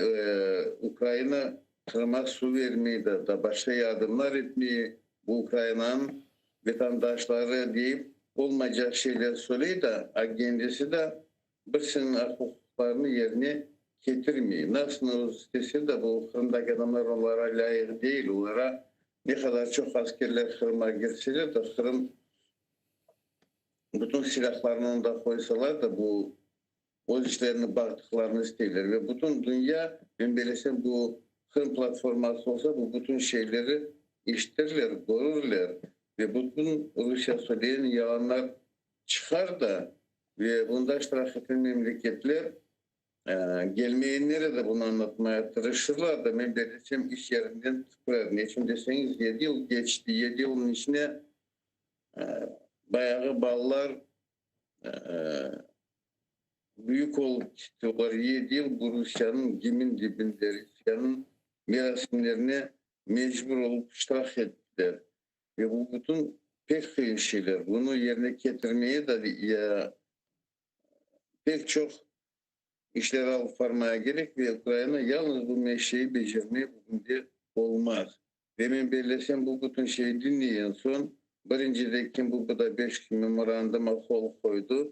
Ukraina Qırıma su vermey da, da başqa yardımlar etmey, bu Ukrainanıñ vatandaşları deyip olmaycaq şeyler söyley da, a kendisi da birisiniñ aq-uquqlarını yerine ketirmey. Nasıl istese de, bu Qırımdaki adamlar onlara lâyıq değil, olara Ne qadar çoq askerler Qırımğa kirseler de, Qırım bütün silâhlarını onda qoysalar da, bu. öz işlerini baqtıqlarını isteyler. Ve bütün dünya, men belesem, bu Qırım platforması olsa, bu bütün şeyleri işitirler, körürler ve bütün Rusiye söyleyen yalanlar çıqar da, ve bunda iştirak etken memleketler Gelmeyenlere de bunı añlatmaya tırışırlar da, men bellesem, iş yerinden tüpürer. Neçün deseñiz, yedi yıl keçti, yedi yılnıñ içine bayağı balalar büyük olıp kitti. Olar yedi yıl bu Rusiyanıñ gimn dibinde, Rusiyanıñ merasimlerine mecbur olıp iştirak ettiler. Ve bu bütün pek qıyın şeyler. Bunı yerine ketirmeye de ya Pek çoq işler alıp barmaya kerek ve Ukraina yalnız bu meşeyi becermey bugünde olmaz. Ve men bellesem, bu bütün şeyi diñleyen soñ, birincide kim bu Budapeşt memoranduma qol qoydı,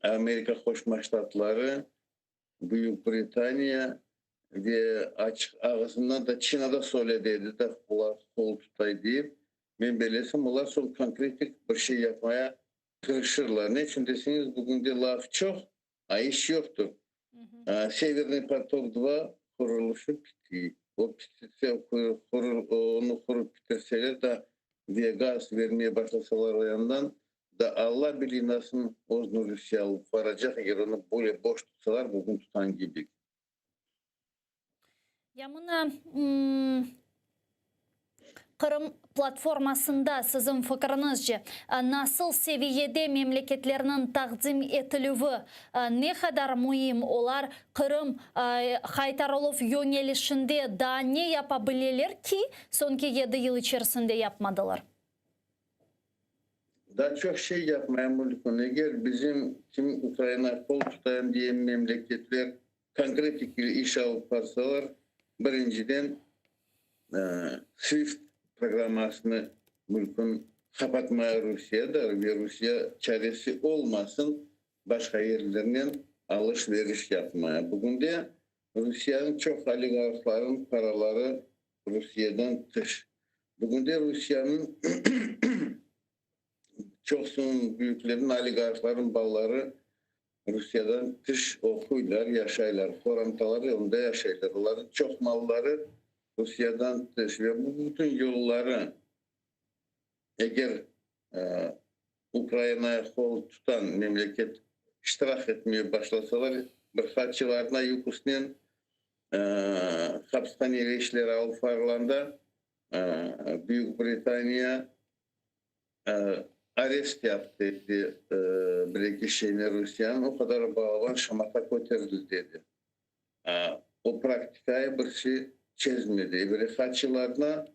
Amerika Qoşma Ştatları, Büyük Britaniya ve açıq ağızından da Çina da söyledi edi de olar qol tutay deyip, men bellesem, olar soñ konkretik bir şey yapmaya Tırışırlar. Ne içün deseñiz, bugünde laf çoq, a iş yoqtır. Severniy potok dva qurulışı bitti. O bitse, onı qurıp bitirseler da ve gaz vermeye başlasalar o yandan, da Alla bile nasıl özüni Rusiye alıp baracaq, eger onı böyle boş tutsalar, bugün tutan kibi. Ya mına, Qırım platformasında, siziñ fikriñizce, nasıl seviyede memleketlerniñ taqdim etilüvi ne qadar müim, olar Qırım qaytarıluv yöñelişinde daa ne yapa bileler ki, soñki yedi yıl içerisinde yapmadılar? Daa çoq şey yapmaya mümkün. Eger bizim, kim Ukrainağa qol tutayım diyen memleketler konkretik iş alıp barsalar, birinciden, SWIFT programmasını mümkün qapatmaya Rusiye da ve Rusiye çaresi olmasın başqa yerlernen alış-veriş yapmaya. Bugünde Rusiyeniñ çoq oligarhlarınıñ paraları Rusiyeden tış. Bugünde Rusiyeniñ çoqsunıñ büyükleriniñ, oligarhlarnıñ balaları Rusiyadan tış oquylar, yaşaylar, qorantaları onda yaşaylar. Olarnıñ çoq malları Rusiyadan tış ve bu bütün yolları eger Ukrainaya qol tutan memleket iştirak etmeye başlasalar, bir qaç yıl ardına yuqusnen hapishaneli işler alıp barılanda Büyük Britaniya arest yaptı dedi bir-eki şeyni Rusiyanıñ, o qadar balaban şamata köterildi dedi. O praktikayı bir şey çezmedi. Bir qaç yıl ardına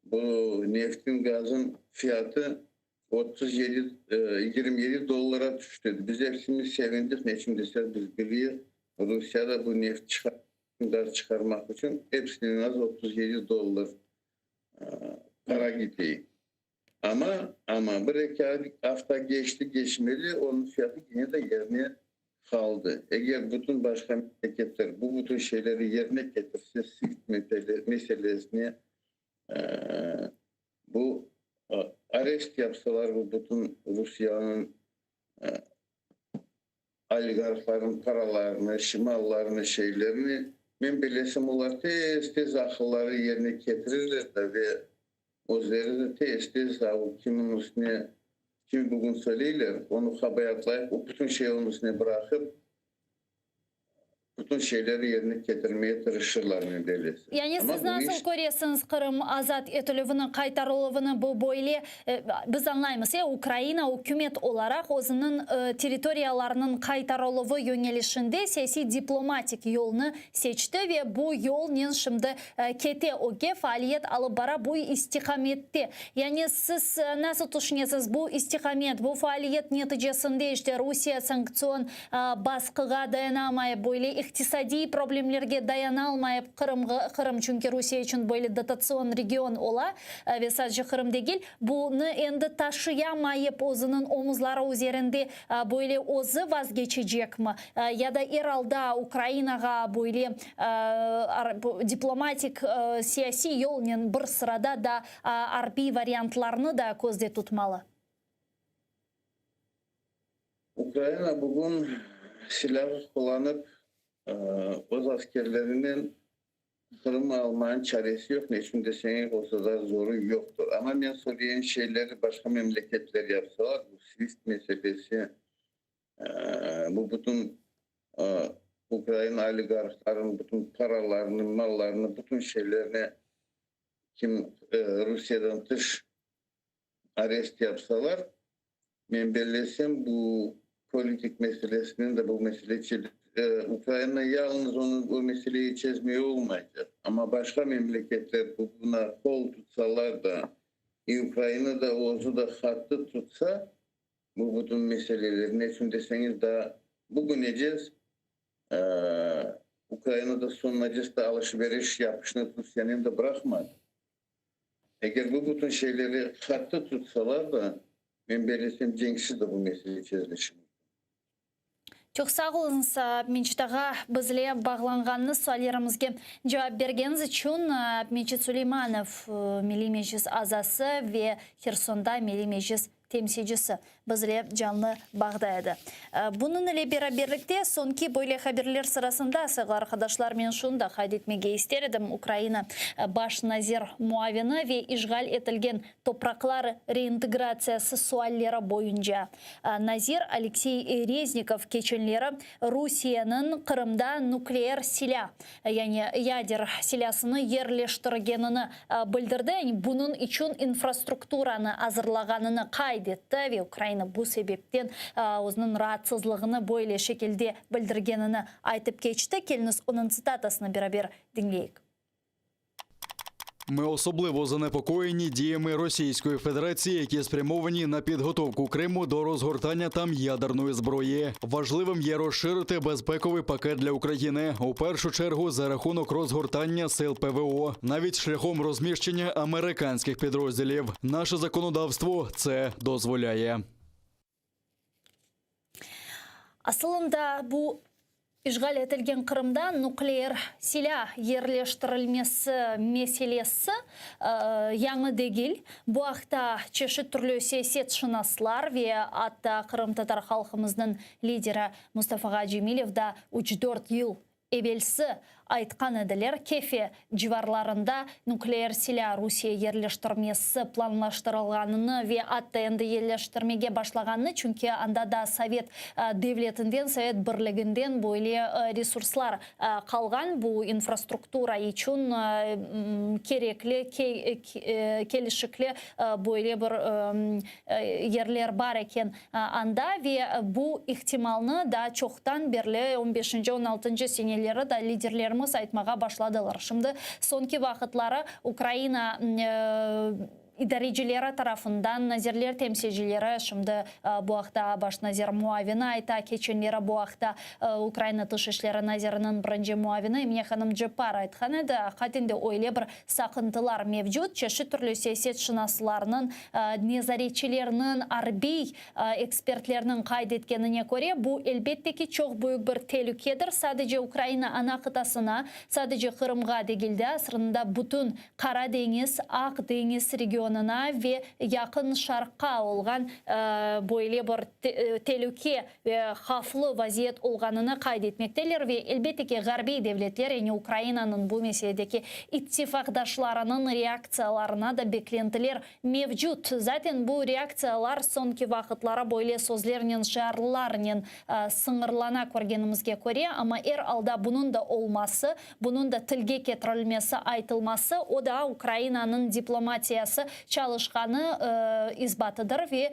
Bu neftiñ, gazıñ fiyatı 37, 27 dollara tüşti. Biz epsimiz sevindik, neçün deseñ, biz biliyik, Rusiyada bu neft çıqar, gaz çıqarmaq içün episinden az 37 dollar para ketey. Amma, amma bir-eki afta keçti, keçmedi, onıñ fiyatı kene de yerine qaldı. Eger bütün başqa memleketler bu bütün şeyleri yerine ketirse, SWIFT meselesine bu arest yapsalar, bu bütün Rusiyanıñ oligarhlarınıñ paralarını, şimallarını, şeylerini, men bilesem, olar tez-tez aqılları yerine ketirirler de ve özleri de tez-tez kimniñ üstüne Kim bugün söyleyler, onı qabaatlayıp, o bütün şeyi onıñ üstüne bıraqıp, bütün şeyleri yerine ketirmege tırışırlar, men bellesem. Yani Amma siz bu nasıl iş. köresiñiz Qırım azat etilüvini, qaytarıluvını, bu böyle, biz añlaymız, e, Ukraina ükümet olaraq özüniñ territoriyalarınıñ qaytarıluvı yöñelişinde siyasiy-diplomatik yolnı seçti ve bu yolnen şimdi kete, ögge faaliyet alıp bara bu istiqamette. Yani siz nasıl tüşünesiz, bu istiqamet, bu faaliyet neticesinde işte Rusiye sanktsion basqığa dayanamayıp, böyle iqtisadiy problemlerge dayanalmayıp Qırımğa, Qırım çünki Rusiye içün böyle dotatsion region ola ve sadece Qırım degil, bunı endi taşıyamayıp özüniñ omuzları üzerinde böyle özü vazgeçecekmi ya da er alda Ukrainağa böyle diplomatik, siyasiy yolnen bir sırada da arbiy variantlarnı da közde tutmalı? Ukraina bugün. silâ qullanıp öz askerlerinen Qırımnı almanıñ çaresi yoq, ne içün deseñiz, o qadar zoru yoqtır. Amma men söylegen şeyleri başqa memleketler yapsalar, bu SWIFT meselesi, bu bütün ukrain oligarhlarınıñ bütün paralarını, mallarını, bütün şeylerini kim Rusiyeden tış arest yapsalar, men bellesem, bu politik meselesinen de bu mesele Ukraina yalıñız onı bu meseleyi çezmeye olmaycaq, amma başqa memleketler buna qol tutsalar da, i Ukraina da özü de qattı tutsa bu bütün meseleler, ne içün deseñiz, daa bugünecez Ukrainada soñunacez de alış-veriş yapışnı Rusiyenen de bıraqmadı. Eger bu bütün şeyleri qattı tutsalar da, men bellesem, cenksiz de bu mesele çezilişi mümkün. Çoq sağ oluñız, Abmecit ağa, bizle bağlanğanıñız, suallerimizge cevap bergeniñiz içün. Abmecit Suleymanov, Milliy Meclis azası ve Hersonda Milliy Meclis temsilcisi bizle canlı bağda edi. Bunıñ ile beraberlikte soñki böyle haberler sırasında, sayğılı arqadaşlar, men şunı da qayd etmege ister edim, Ukraina baş nazir muavini ve işğal etilgen topraqlar reintegratsiyası sualleri boyunca nazir Aleksey Reznikov keçenleri Rusiyeniñ Qırımda nukleer silâ, yani yader silâsını yerleştirgenini bildirdi, yani bunıñ içün infrastrukturanı azırlağanını qayd etti ve Ukraina bu sebepten özüniñ raatsızlığını böyle şekilde bildirgenini aytıp keçti. Keliñiz, onıñ tsitatasını beraber diñleyik. Ми особливо занепокоєні діями Російської Федерації, які спрямовані на підготовку Криму до розгортання там ядерної зброї. Важливим є розширити безпековий пакет для України у першу чергу за рахунок розгортання сил ПВО, навіть шляхом розміщення американських підрозділів. Наше законодавство це дозволяє. Asılında bu İşğal etilgen Qırımda nukleer silâ yerleştirilmesi meselesi yañı degil. Bu aqta çeşit türlü siyasetşınaslar ve atta qırımtatar halqımıznıñ lideri Mustafağa Cemilev da üç-dört yıl evelsi aytqan ediler, Kefe civarlarında nukleer silâ Rusiye yerleştirmesi planlaştırılğanını ve atta endi yerleştirmege başlağanını, çünki anda da Sovet devletinden, Sovet Birliginden böyle resurslar qalğan, bu infrastruktura içün kerekli, kelişikli böyle bir yerler bar eken anda ve bu ihtimalnı daa çoqtan berli, on beşinci, on altıncı seneleri da liderlerimiz aytmağa başladılar. Şimdi soñki vaqıtları Ukraina idarecileri tarafından nazirler temsilcileri, şimdi bu aqta baş nazir muavini ayta, keçenleri bu aqta Ukraina Tış işleri naziriniñ birinci muavini Emine hanım Ceppar aytqan edi, aqiqaten de öyle bir Saqıntılar mevcut, çeşit türlü siyasetşınaslarnıñ, nezaretçilerniñ, arbiy ekspertlerniñ qayd etkenine köre, bu, elbette ki, çoq büyük bir telükedir, sadece Ukraina ana qıtasına, sadece Qırımğa degil de, asrında bütün Qara deñiz, Aq deñiz regionına ve Yaqın Şarqqa olğan böyle bir telüke ve havflı vaziyet olğanını qayd etmekteler ve, elbette ki, ğarbiy devletler, yani Ukrainanıñ bu meseledeki ittifaqdaşlarınıñ reaktsiyalarına da beklentiler mevcut. Zaten bu reaktsiyalar soñki vaqıtları böyle sözlernen, şiarlarnen sıñırlana körgenimizge köre, amma er alda bunıñ da olması, bunıñ da tilge ketirilmesi, aytılması, o da Ukrainanıñ diplomatiyası çalışqanı isbatıdır ve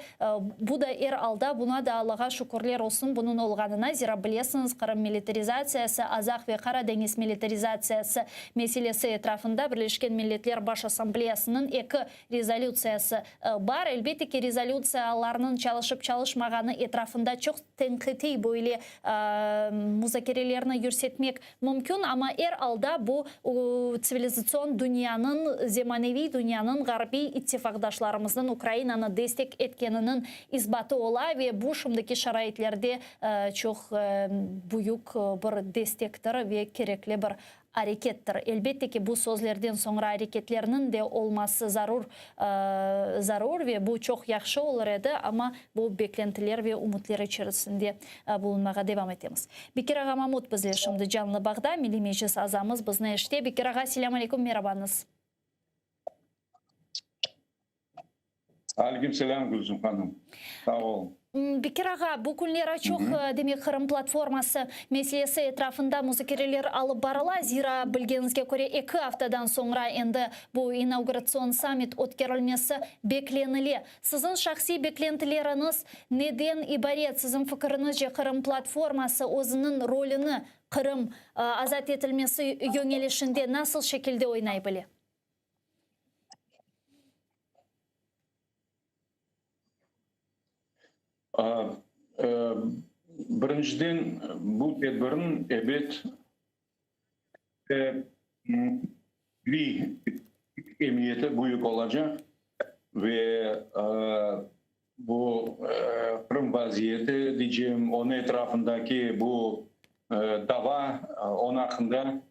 Bu da er alda, buna da Allağa şükürler olsun bunıñ olğanına, zira bilesiñiz, Qırım militarizatsiyası, Azaq ve Qara deñiz militarizatsiyası meselesi etrafında Birleşken Milletler Baş Assambleyasınıñ eki rezolütsiyası bar. Elbette ki, rezolütsiyalarnıñ çalışıp çalışmağanı etrafında çoq tenqitiy böyle muzakerelerni yürsetmek Mümkün, amma er alda bu, tsivilizatsion dünyanıñ, zemaneviy dünyanıñ, ğarbiy. ittifaqdaşlarımıznıñ Ukrainanı destek etkeniniñ isbatı ola ve bu şimdiki şaraitlerde çoq büyük bir destektir ve kerekli bir arekettir. Elbette ki, bu sözlerden soñra areketlerniñ de olması zarur zarur ve bu çoq yahşı olur edi, amma bu beklentiler ve ümütler içerisinde bulunmağa devam etemiz. Bekir ağa Mamut bizle şimdi canlı bağda, Milliy Meclis azamız bizni eşite. Bekir ağa, selâm aleyküm, merabañız. Aleyküm selâm, Gülsüm hanım. Sağ olun. Bekir ağa, bu künleri çoq, demek, Qırım platforması meselesi etrafında muzakereler alıp barıla. Zira, bilgeniñizge köre, eki aftadan soñra endi bu inauguratsion sammit ötkerilmesi beklenile. Siziñ şahsiy beklentileriñiz neden ibaret? Siziñ fikiriñizce, Qırım platforması özüniñ rolüni Qırım azat etilmesi yöñelişinde nasıl şekilde oynay bile? Birinciden, bu tedbirniñ, ebet, emiyeti büyük olacaq ve bu Qırım vaziyeti diycem, onıñ etrafındaki bu dava, onıñ aqqında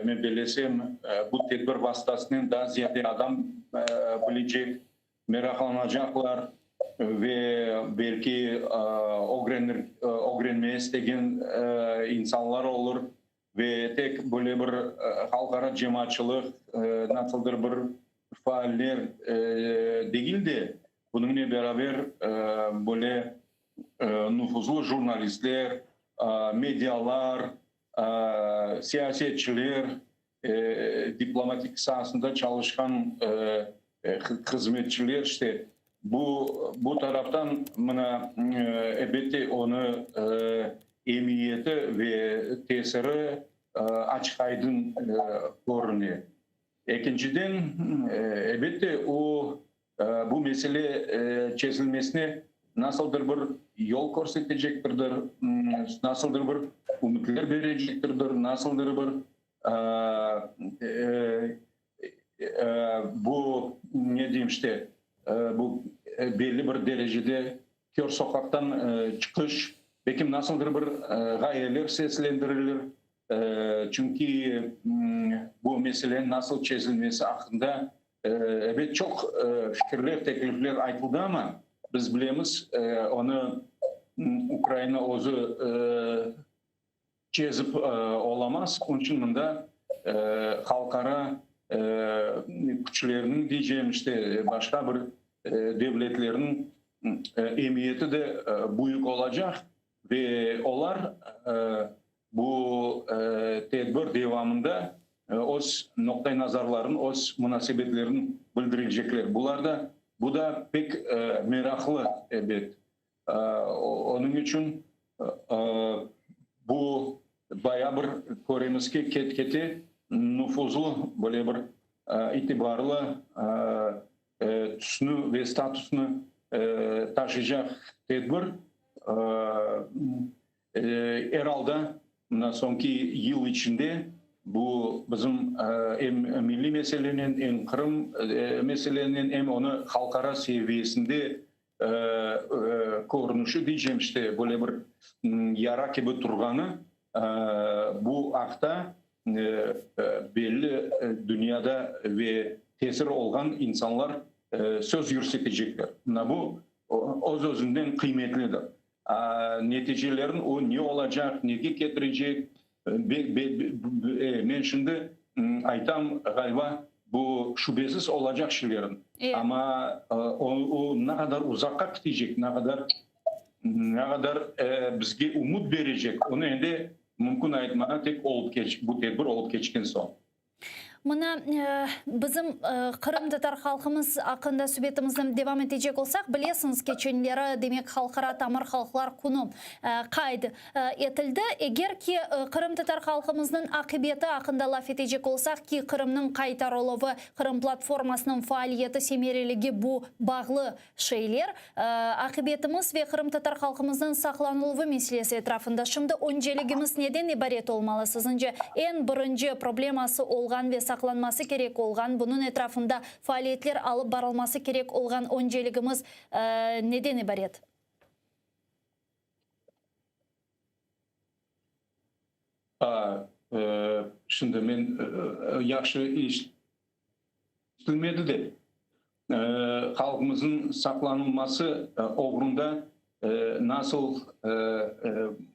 Men bellesem, bu tedbir vastasınen daa ziyade adam bilecek, meraqlanacaqlar ve belki ögrenmeye istegen insanlar olur ve tek böyle bir halqara cemaatçılıq, nasıldır bir faaller degil de, bunıñle beraber böyle nufuzlı jurnalistler, medialar, Siyasetçiler, diplomatik saasında çalışqan hızmetçiler, işte, bu bu taraftan mına, elbette, onı emiyeti ve tesiri açıq-aydın körüne. Ekinciden, elbette, o, bu mesele çezilmesine nasıldır bir yol körsetecektirdir, nasıldır bir ümütler berecektirdir, nasıldır bir bu, ne deyim işte, bu belli bir derecede kör soqaqtan çıqış, belkim nasıldır bir ğayeler seslendirilir, Çünki bu meseleniñ nasıl çezilmesi aqqında, ebet, çoq fikirler, teklifler aytıldı, amma biz bilemiz, onı Ukraina özü çezip olamaz. Onıñ içün mında halqara küçlerniñ, deycegim, işte, başqa bir devletlerniñ emiyeti de büyük olacaq ve olar Bu tedbir devamında öz noqta-i nazarlarını, öz munasebetlerini bildirecekler. Bular da, bu da pek meraqlı, ebet. Onıñ içün bu bayağı bir, köremiz ki, ket-kete nufuzlı, böyle bir itibarlı tüsni ve statusnı taşıycaq tedbir. Er alda, mına soñki yıl içinde bu bizim em milliy meselenen, em Qırım meselenen, em onı halqara seviyesinde körünişi deycem, işte, böyle bir yara kibi turğanı, bu aqta belli dünyada ve tesir olğan insanlar söz yürsetecekler. Mına bu öz-özünden qıymetlidir. Neticelerin o ne olacaq, nege ketirecek, men şimdi aytam, ğaliba, bu şübesiz olacaq şeylerin, amma o ne qadar uzaqqa ketecek, ne qadar, ne qadar bizge ümüt berecek, onı endi mümkün aytmağa tek olıp bu tedbir olıp keçken soñ. Mına, bizim qırımtatar halqımız aqqında subetimizni devam etecek olsaq, bilesiñiz, keçenleri, demek, Halqara tamır halqlar künü qayd etildi. Eger ki, qırımtatar halqımıznıñ aqibeti aqqında laf etecek olsaq, ki, Qırımnıñ qaytarıluvı, Qırım platformasınıñ faaliyeti semereligi bu bağlı şeyler, aqibetimiz ve qırımtatar halqımıznıñ saqlanıluvı meselesi etrafında şimdi önceligimiz neden ibaret olmalı, siziñce, eñ birinci probleması olğan ve. saqlanması kerek olğan, bunıñ etrafında faaliyetler alıp barılması kerek olğan önceligimiz neden ibaret? Şimdi men yahşı eşitilmedi de, halqımıznıñ saqlanılması oğrunda nasıl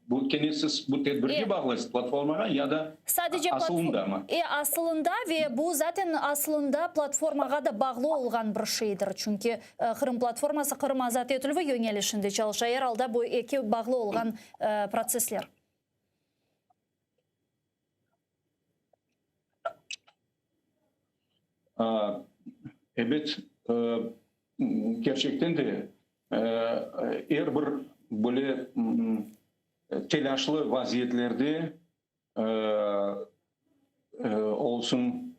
bu kene siz bu tedbirge bağlaysız, platformağa ya da Sadece asılında mı? E, asılında ve bu zaten asılında platformağa da bağlı olğan bir şeydir. Çünki Qırım platforması Qırım azat etilüvi yöñelişinde çalışa. Er alda bu eki bağlı olğan protsessler. Ebet, kerçekten de er bir böyle telâşlı vaziyetlerde olsun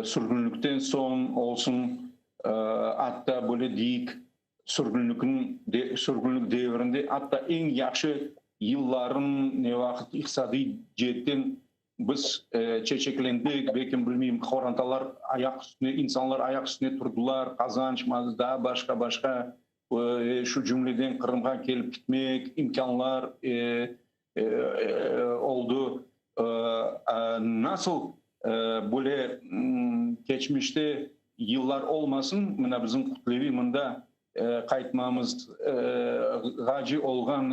sürgünlikten soñ olsun, atta böyle deyik, sürgünlikniñ sürgünlik devrinde, atta eñ yahşı yılların ne vaqıt iqtisadiy ceetten biz çeçeklendik, belkim, bilmeyim, qorantalar ayaq üstüne, insanlar ayaq üstüne turdılar, qazanç, daa başqa-başqa, şu cümleden Qırımğa kelip kitmek imkânlar oldı. Nasıl böyle keçmişte yıllar olmasın, mına bizim kütleviy mında qaytmamız ğacı olğan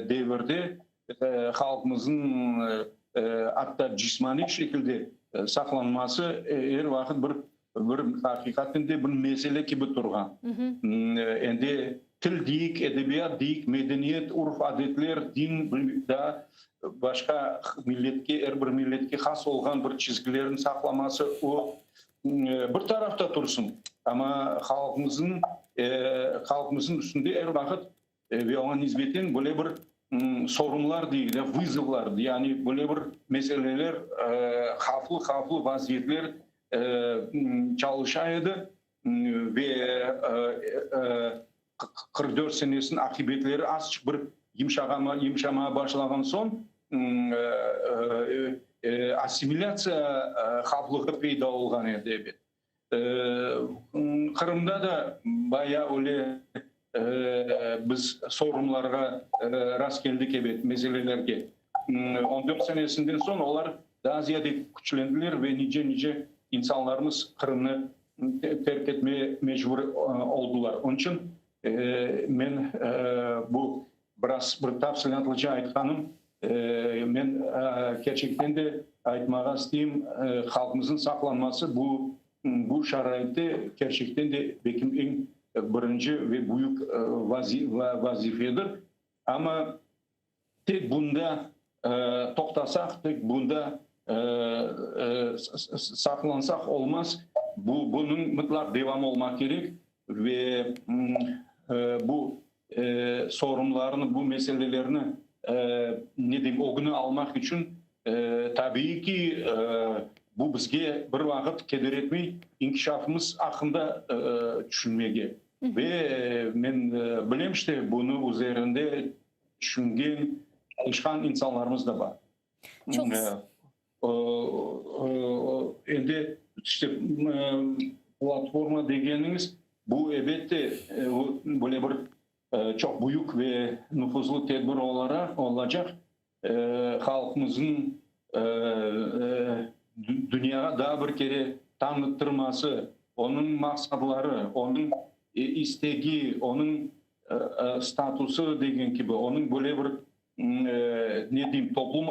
devirde halqımıznıñ atta cismaniy şekilde saqlanması er vaqıt bir Bir, aqiqaten de bir mesele kibi turğan. Endi til deyik, edebiyat deyik, medeniyet, urf-adetler, din, daa başqa milletke, er bir milletke has olğan bir çizgilerniñ saqlaması, o, bir tarafta tursın, amma halqımıznıñ, halqımıznıñ üstünde er vaqıt Ve oña nisbeten böyle bir sorunlar deyik de, vızovlar, yani böyle bir meseleler, havflı-havflı vaziyetler çalışa edi ve 44 senesiniñ aqibetleri azçıq bir yımşamağa başlağan soñ assimilâtsiya havflığı peyda olğan edi, ebet. Qırımda da bayağı öyle biz sorunlarğa rastkeldik, ebet, meselelerge. On dört senesinden soñ olar daa ziyade küçlendiler ve nice-nice insanlarımız Qırımnı terk etmeye mecbur oldular. Onıñ içün men bu biraz bir tafsilâtlıca aytqanım, Men kerçekten de aytmağa isteyim, halqımıznıñ saqlanması bu bu şaraitte kerçekten de belkim eñ birinci ve büyük vazifedir. Amma tek bunda toqtasaq, tek bunda saqlansaq olmaz, bu bunıñ mıtlaq devamı olmaq kerek ve bu sorunlarnı, bu meselelerni, ne deyim, ögüni almaq içün, tabiiy ki, bu bizge bir vaqıt keder etmey inkişafımız aqqında tüşünmege. Ve men bilem, işte, bunı üzerinde tüşüngen, çalışqan insanlarımız da bar. Çoq. Endi işte platforma degeniñiz, bu elbette böyle bir çoq büyük ve nufuzlı tedbir olaraq olacaq, halqımıznıñ dünyağa daa bir kere tanıttırması, onıñ maqsadları, onıñ istegi, onıñ statusı degen kibi, onıñ böyle bir ne deyim, toplum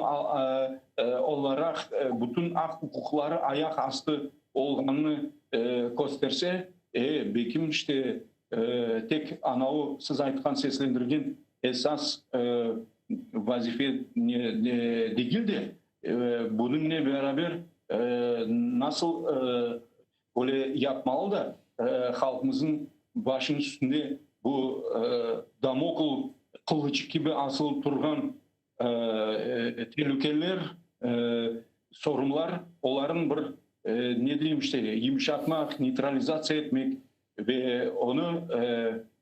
olaraq bütün aq-uquqları ayaq astı olğanını kösterse, e, belkim, işte, tek anavı siz aytqan, seslendirgen esas vazife degil de, bunıñle beraber nasıl Böyle yapmalı da, halqımıznıñ başınıñ üstünde bu Damokl qılıçı kibi asılıp turğan telükeler, sorunlar, olarnıñ bir, ne deyim işte, yımşatmaq, neytralizatsiya etmek ve onı,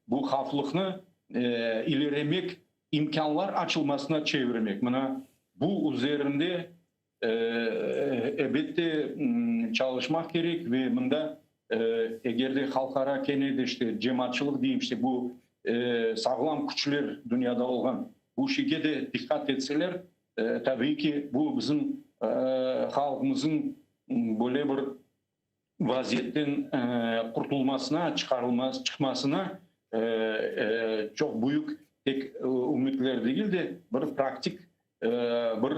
bu havflıqnı ileremek imkânlar açılmasına çevirmek. Mına bu üzerinde. Elbette, çalışmaq kerek ve mında eger de halqara kene de işte cemaatçılıq deyim, işte bu sağlam küçler dünyada olğan bu şeyge de diqqat etseler, tabiiy ki, bu bizim halqımızın böyle bir vaziyetten qurtulmasına, çıqarılması, çıqmasına çoq büyük tek ümütler degil de, bir praktik bir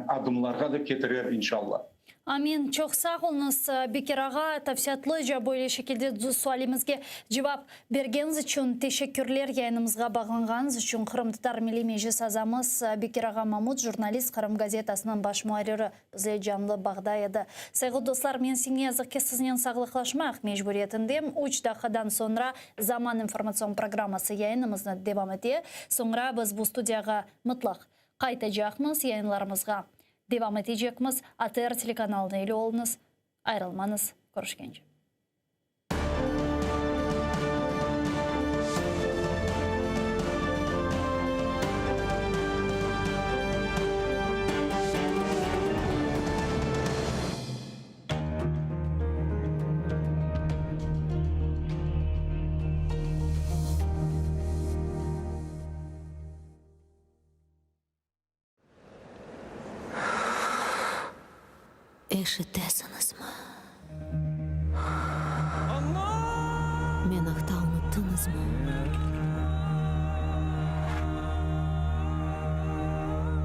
adımlarğa da ketirer, inşallah. Amin. Çoq sağ oluñız, Bekir ağa, tafsilâtlıca böyle şekilde sualimizge cevap bergeniñiz içün teşekkürler. Yayınımızğa bağlanğanıñız içün Qırımtatar Milliy Meclis azamız Bekir ağa Mamut, jurnalist, Qırım gazetasınıñ baş muarriri bizle canlı bağda edi. Sayğılı dostlar, men ne yazıq ki, siznen sağlıqlaşmaq mecburiyetindem. Üç daqqadan soñra Zaman informatsion programması yayınımıznı devam ete. Soñra biz bu studiyağa mıtlaq qaytacaqmız, yayınlarımızğa devam etecekmiz. ATR telekanalını ile oluñız, ayırılmañız. Körüşkence. Eşitesiñizmi? Men aqta unuttıñızmı?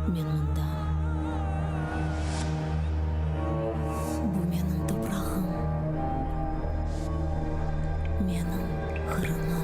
Men mındam. Bu menim toprağım, menim Qırımım.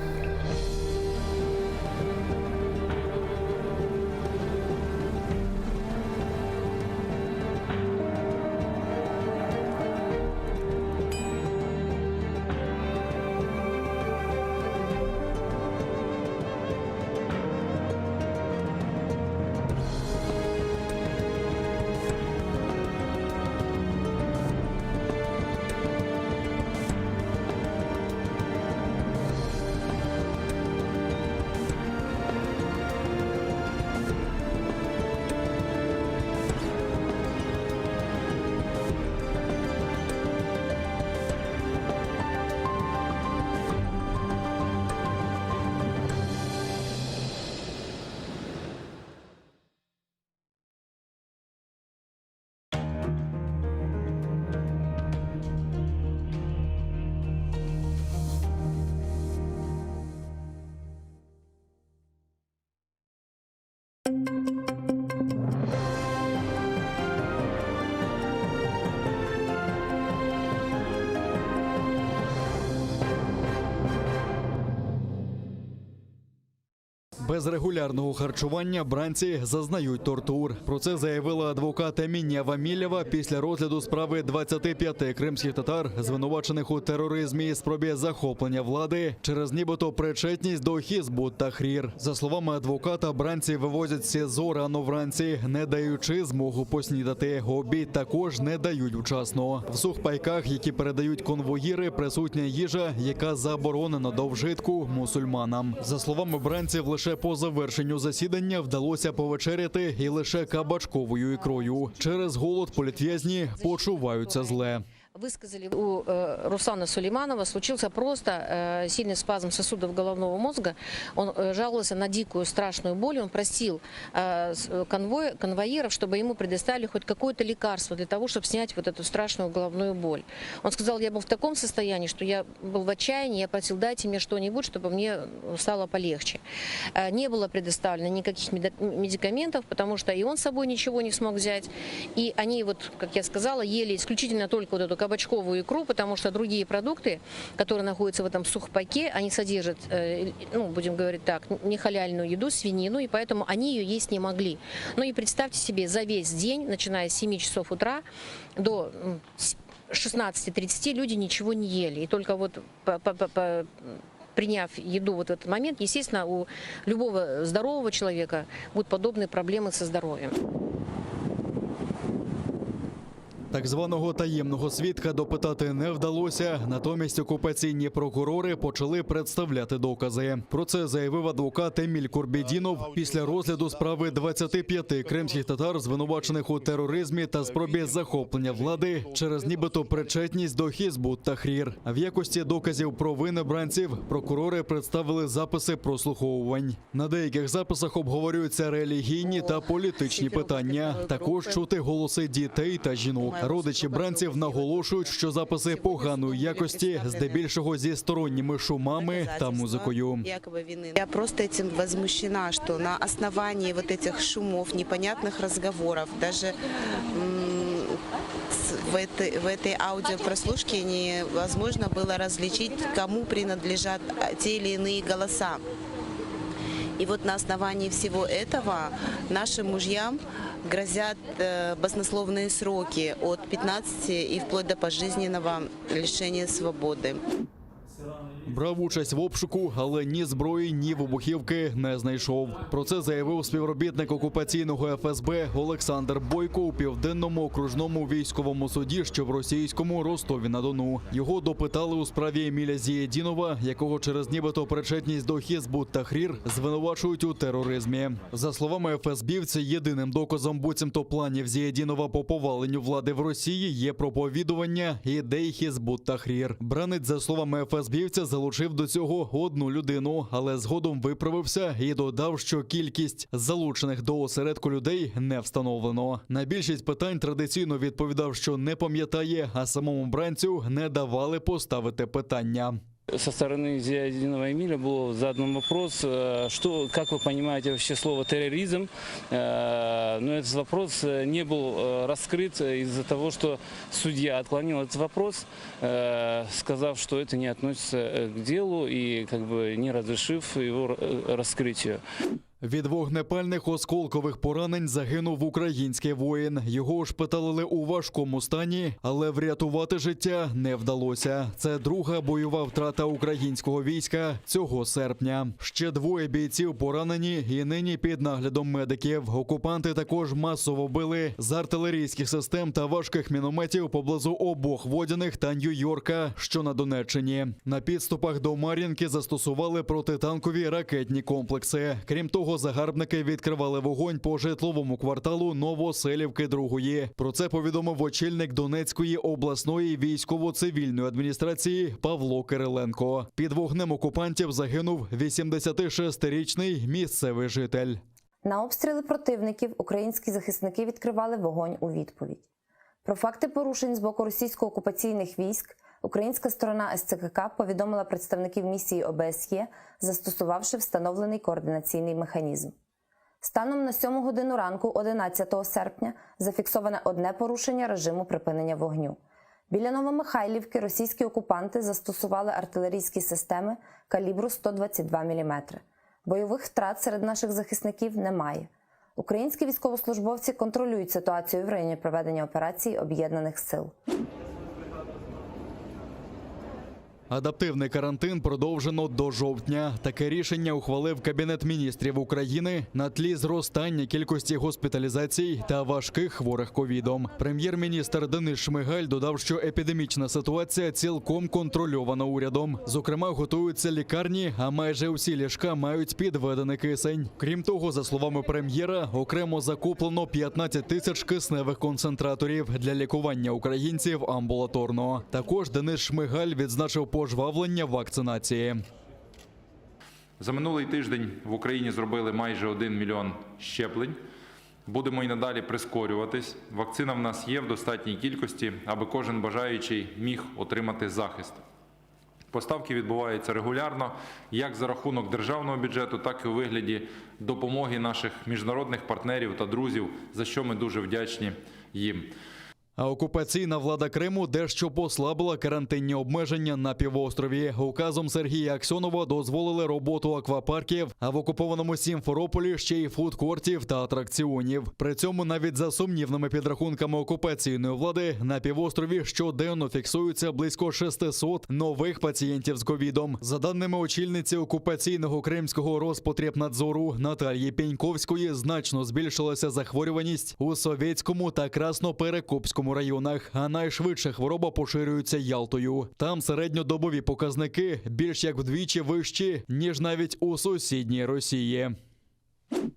Без регулярного харчування бранці зазнають тортур. Про це заявила адвокат Емінія Вамілєва після розгляду справи 25 кримських татар, звинувачених у тероризмі і спробі захоплення влади через нібито причетність до Хізбут Тахрір. За словами адвоката, бранці вивозять з СІЗО рано вранці, не даючи змогу поснідати. Обід також не дають вчасно. В сухпайках, які передають конвоїри, присутня їжа, яка заборонена до вжитку мусульманам. За словами бранців, лише по завершенню засідання вдалося повечеряти і лише кабачковою ікрою. Через голод політв'язні почуваються зле. Высказали у э, Руслана Сулейманова случился просто э, сильный спазм сосудов головного мозга. Он э, жаловался на дикую страшную боль. Он просил конвой, конвоиров, чтобы ему предоставили хоть какое-то лекарство для того, чтобы снять вот эту страшную головную боль. Он сказал, я был в таком состоянии, что я был в отчаянии, я просил, дайте мне что-нибудь, чтобы мне стало полегче. Не было предоставлено никаких медикаментов, потому что и он с собой ничего не смог взять. И они, вот, как я сказала, ели исключительно только вот эту кабачковую икру, потому что другие продукты, которые находятся в этом сухпайке, они содержат, э, ну, будем говорить так, нехаляльную еду, свинину, и поэтому они ее есть не могли. Ну и представьте себе, за весь день, начиная с 7 часов утра до 16.30 люди ничего не ели. И только вот по, по, по, приняв еду вот в этот момент, естественно, у любого здорового человека будут подобные проблемы со здоровьем. Так званого таємного свідка допитати не вдалося. Натомість окупаційні прокурори почали представляти докази. Про це заявив адвокат Еміль Курбєдінов після розгляду справи 25 кримських татар, звинувачених у тероризмі та спробі захоплення влади через нібито причетність до Хізбут Тахрір. В якості доказів провини бранців прокурори представили записи прослуховувань. На деяких записах обговорюються релігійні та політичні питання. Також чути голоси дітей та жінок. Родичі бранців наголошують, що записи поганої якості, здебільшого зі сторонніми шумами та музикою. Я просто этим возмущена, что на основании вот этих шумов, непонятных разговоров, даже м, с- в этой, в этой аудиопрослушке невозможно было различить, кому принадлежат а, те или иные голоса. И вот на основании всего этого нашим мужьям грозят э, баснословные сроки от 15 и вплоть до пожизненного лишения свободы. Брав участь в обшуку, але ні зброї, ні вибухівки не знайшов. Про це заявив співробітник окупаційного ФСБ Олександр Бойко у південному окружному військовому суді, що в російському Ростові на Дону. Його допитали у справі Еміля Зієдінова, якого через нібито причетність до Хізбут Тахрір звинувачують у тероризмі. За словами ФСБівця, єдиним доказом буцімто планів Зієдінова по поваленню влади в Росії є проповідування ідей Хізбут Тахрір. Бранець, за словами ФСБівця, залучив до цього одну людину, але згодом виправився і додав, що кількість залучених до осередку людей не встановлено. На більшість питань традиційно відповідав, що не пам'ятає, а самому бранцю не давали поставити питання. Со стороны Зиядинова Эмиля был задан вопрос, э, что, как вы понимаете вообще слово терроризм, Э, но этот вопрос э, не был э, раскрыт из-за того, что судья отклонил этот вопрос, э, сказав, что это не относится э, к делу и как бы не разрешив его э, раскрытию. Від вогнепальних осколкових поранень загинув український воїн. Його ушпиталили у важкому стані, але врятувати життя не вдалося. Це друга бойова втрата українського війська цього серпня. Ще двоє бійців поранені і нині під наглядом медиків. Окупанти також масово били з артилерійських систем та важких мінометів поблизу обох водяних та Нью-Йорка, що на Донеччині. На підступах до Мар'їнки застосували протитанкові ракетні комплекси. Крім того, загарбники відкривали вогонь по житловому кварталу Новоселівки другої. Про це повідомив очільник Донецької обласної військово-цивільної адміністрації Павло Кириленко. Під вогнем окупантів загинув 86-річний місцевий житель. На обстріли противників українські захисники відкривали вогонь у відповідь. Про факти порушень з боку російсько-окупаційних військ українська сторона СЦКК повідомила представників місії ОБСЄ, застосувавши встановлений координаційний механізм. Станом на 7 годину ранку 11 серпня зафіксоване одне порушення режиму припинення вогню. Біля Новомихайлівки російські окупанти застосували артилерійські системи калібру 122 мм. Бойових втрат серед наших захисників немає. Українські військовослужбовці контролюють ситуацію в районі проведення операції Об'єднаних сил. Адаптивний карантин продовжено до жовтня. Таке рішення ухвалив Кабінет міністрів України на тлі зростання кількості госпіталізацій та важких хворих ковідом. Прем'єр-міністр Денис Шмигаль додав, що епідемічна ситуація цілком контрольована урядом. Зокрема, готуються лікарні, а майже усі ліжка мають підведений кисень. Крім того, за словами прем'єра, окремо закуплено 15 тисяч кисневих концентраторів для лікування українців амбулаторно. Також Денис Шмигаль відзначив пожвавлення вакцинації. За минулий тиждень в Україні зробили майже 1 мільйон щеплень. Будемо і надалі прискорюватись. Вакцина в нас є в достатній кількості, аби кожен бажаючий міг отримати захист. Поставки відбуваються регулярно, як за рахунок державного бюджету, так і у вигляді допомоги наших міжнародних партнерів та друзів, за що ми дуже вдячні їм. А окупаційна влада Криму дещо послабила карантинні обмеження на півострові. Указом Сергія Аксьонова дозволили роботу аквапарків, а в окупованому Сімферополі ще й фудкортів та атракціонів. При цьому навіть за сумнівними підрахунками окупаційної влади на півострові щоденно фіксуються близько 600 нових пацієнтів з ковідом. За даними очільниці окупаційного кримського Роспотребнадзору Наталії Пеньковської, значно збільшилася захворюваність у Совєтському та Красноперекопському. Ялтинському районах. А найшвидше хвороба поширюється Ялтою. Там середньодобові показники більш як вдвічі вищі, ніж навіть у сусідній Росії.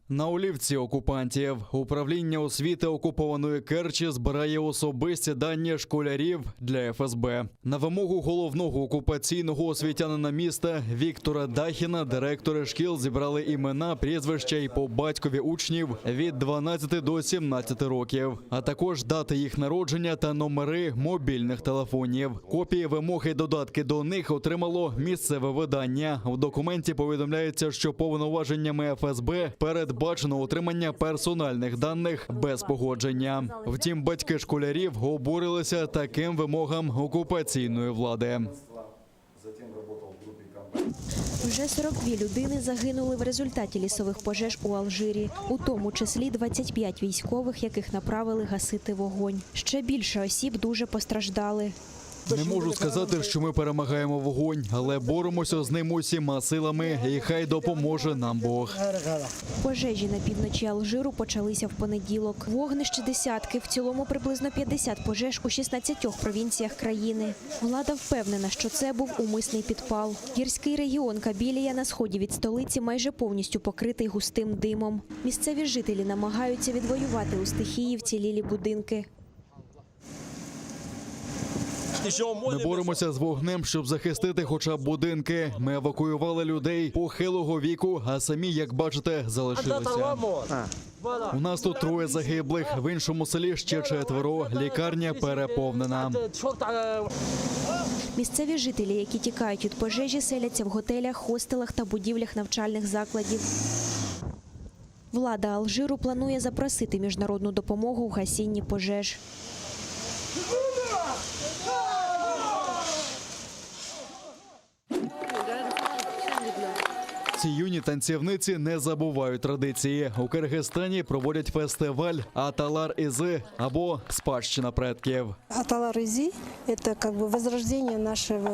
На олівці окупантів управління освіти окупованої Керчі збирає особисті дані школярів для ФСБ. На вимогу головного окупаційного освітянина міста Віктора Дахіна директори шкіл зібрали імена, прізвища і по батькові учнів від 12 до 17 років, а також дати їх народження та номери мобільних телефонів. Копії вимог і додатки до них отримало місцеве видання. В документі повідомляється, що повноваженнями ФСБ передбачено отримання персональних даних без погодження. Втім, батьки школярів обурилися таким вимогам окупаційної влади. Вже 42 людини загинули в результаті лісових пожеж у Алжирі, у тому числі 25 військових, яких направили гасити вогонь. Ще більше осіб дуже постраждали. Не можу сказати, що ми перемагаємо вогонь, але боремося з ним усіма силами, і хай допоможе нам Бог. Пожежі на півночі Алжиру почалися в понеділок. Вогнище десятки, в цілому приблизно 50 пожеж у 16 провінціях країни. Влада впевнена, що це був умисний підпал. Гірський регіон Кабілія на сході від столиці майже повністю покритий густим димом. Місцеві жителі намагаються відвоювати у стихії вцілілі будинки. Ми боремося з вогнем, щоб захистити хоча б будинки. Ми евакуювали людей похилого віку, а самі, як бачите, залишилися. У нас тут троє загиблих, в іншому селі ще четверо. Лікарня переповнена. Місцеві жителі, які тікають від пожежі, селяться в готелях, хостелах та будівлях навчальних закладів. Влада Алжиру планує запросити міжнародну допомогу в гасінні пожеж. Ці юні танцівниці не забувають традиції. У Киргизстані проводять фестиваль Аталар Ізи або Спадщина предків. Аталар Изи – это как бы возрождение нашего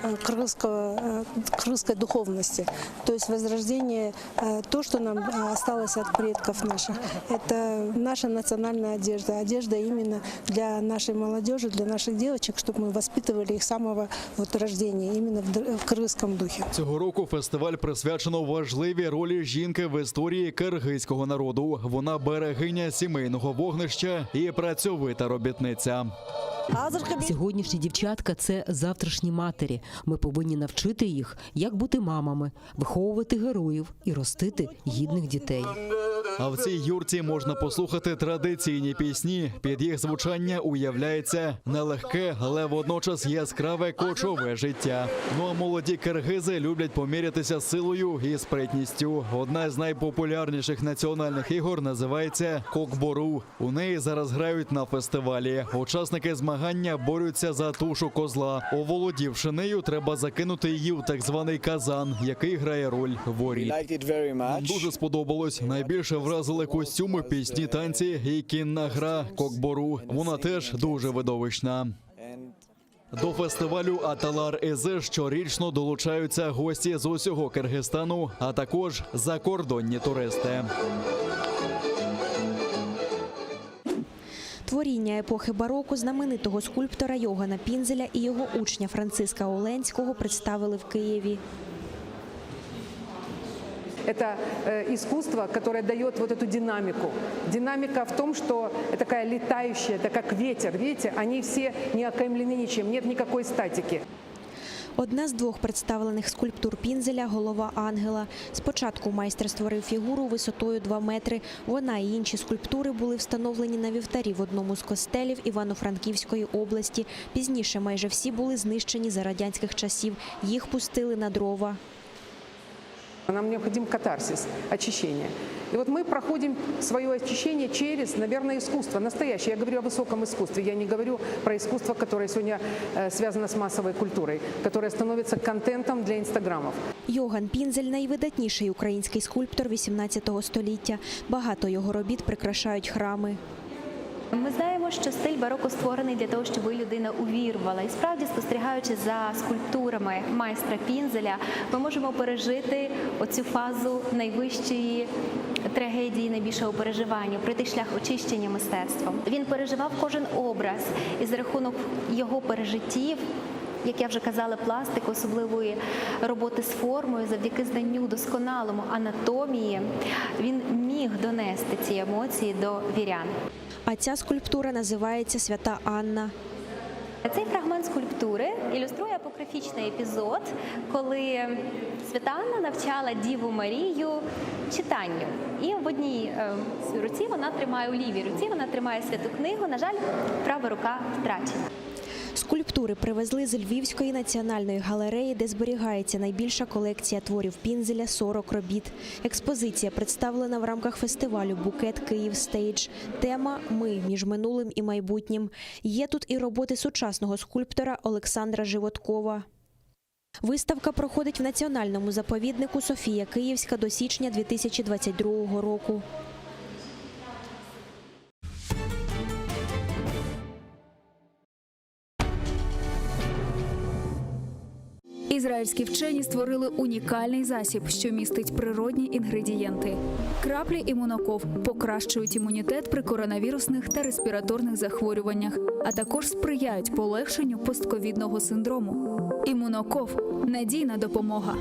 э, кыргызского, э, кыргызской духовности. То есть возрождение э, то, что нам э, осталось от предков наших. Это наша национальная одежда. Одежда именно для нашей молодежи, для наших девочек, чтобы мы воспитывали их с самого вот рождения, именно в др- в кыргызском духе. Цього року фестиваль присвячено важливій ролі жінки в історії киргизького народу. Вона берегиня сімейного вогнища і працьовита робітниця. Сьогоднішні дівчатка це завтрашні матері. Ми повинні навчити їх, як бути мамами, виховувати героїв і ростити гідних дітей. А в цій юрці можна послухати традиційні пісні. Під їх звучання уявляється нелегке, але водночас яскраве кочове життя. Ну а молоді киргизи люблять помірятися силою і спритністю. Одна з найпопулярніших національних ігор називається кокбору. У неї зараз грають на фестивалі. Учасники змагання борються за тушу козла. Оволодівши нею, треба закинути її в так званий казан, який грає роль воріт. Нам дуже сподобалось. Найбільше вразили костюми, пісні, танці і кінна гра кокбору. Вона теж дуже видовищна. До фестивалю Аталар Ізи щорічно долучаються гості з усього Киргизстану, а також закордонні туристи. Творіння епохи бароко знаменитого скульптора Йогана Пінзеля і його учня Франциска Оленського представили в Києві. Это э, искусство, которое дает вот эту динамику. Динамика в том, что такая летающая, это как ветер. Видите, они все не окаймлены ничем, нет никакой статики. Одна з двох представлених скульптур Пінзеля – голова ангела. Спочатку майстер створив фігуру висотою 2 метри. Вона і інші скульптури були встановлені на вівтарі в одному з костелів Івано-Франківської області. Пізніше майже всі були знищені за радянських часів. Їх пустили на дрова. Нам необходим катарсис, очищение. И вот мы проходим свое очищение через, наверное, искусство. Настоящее. Я говорю о высоком искусстве. Я не говорю про искусство, которое сегодня э, связано с массовой культурой, которое становится контентом для инстаграмов. Йоган Пінзель – найвидатніший український скульптор XVIII століття. Багато його робіт прикрашають храми. Ми знаємо, що стиль бароко створений для того, щоб людина увірувала. І справді, спостерігаючи за скульптурами майстра Пінзеля, ми можемо пережити оцю фазу найвищої. трагедії, найбільшого переживання, пройти шлях очищення мистецтвом. Він переживав кожен образ, і за рахунок його пережиттів. Як я вже казала, пластику, особливої роботи з формою, завдяки знанню досконалому анатомії, він міг донести ці емоції до вірян. А ця скульптура називається Свята Анна. Цей фрагмент скульптури ілюструє апокрифічний епізод, коли свята Анна навчала Діву Марію читанню. І в одній е, руці вона тримає у лівій руці, вона тримає святу книгу. На жаль, права рука втрачена. Скульптури привезли з Львівської національної галереї, де зберігається найбільша колекція творів Пінзеля – 40 робіт. Експозиція представлена в рамках фестивалю «Букет Київ Стейдж». Тема «Ми між минулим і майбутнім». Є тут і роботи сучасного скульптора Олександра Животкова. Виставка проходить в Національному заповіднику «Софія Київська» до січня 2022 року. Ізраїльські вчені створили унікальний засіб, що містить природні інгредієнти. Краплі імуноков покращують імунітет при коронавірусних та респіраторних захворюваннях, а також сприяють полегшенню постковідного синдрому. Імуноков надійна допомога.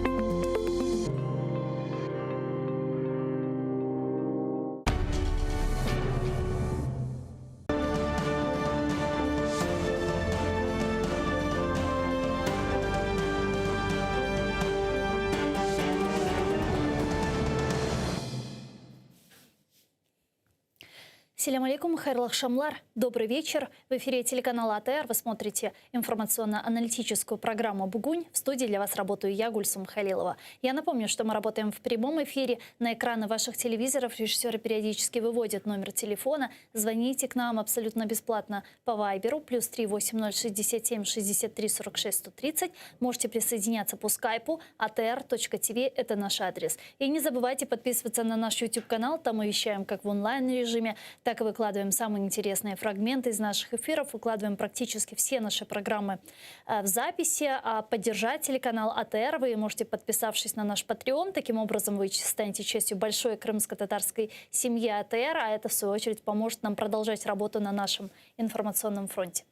Selâm aleyküm, hayırlı aqşamlar. Добрый вечер. В эфире телеканала АТР вы смотрите информационно-аналитическую программу «Бугунь». В студии для вас работаю я, Гульсум Халилова. Я напомню, что мы работаем в прямом эфире. На экраны ваших телевизоров режиссеры периодически выводят номер телефона. Звоните к нам абсолютно бесплатно по Вайберу. Плюс 3 80 67 63 46 130. Можете присоединяться по скайпу atr.tv. Это наш адрес. И не забывайте подписываться на наш YouTube-канал. Там мы вещаем как в онлайн-режиме, так и выкладываем самые интересные фрагменты из наших эфиров. Выкладываем практически все наши программы э, в записи. А поддержать телеканал АТР вы можете, подписавшись на наш Patreon. Таким образом, вы станете частью большой крымско-татарской семьи АТР, а это, в свою очередь, поможет нам продолжать работу на нашем информационном фронте.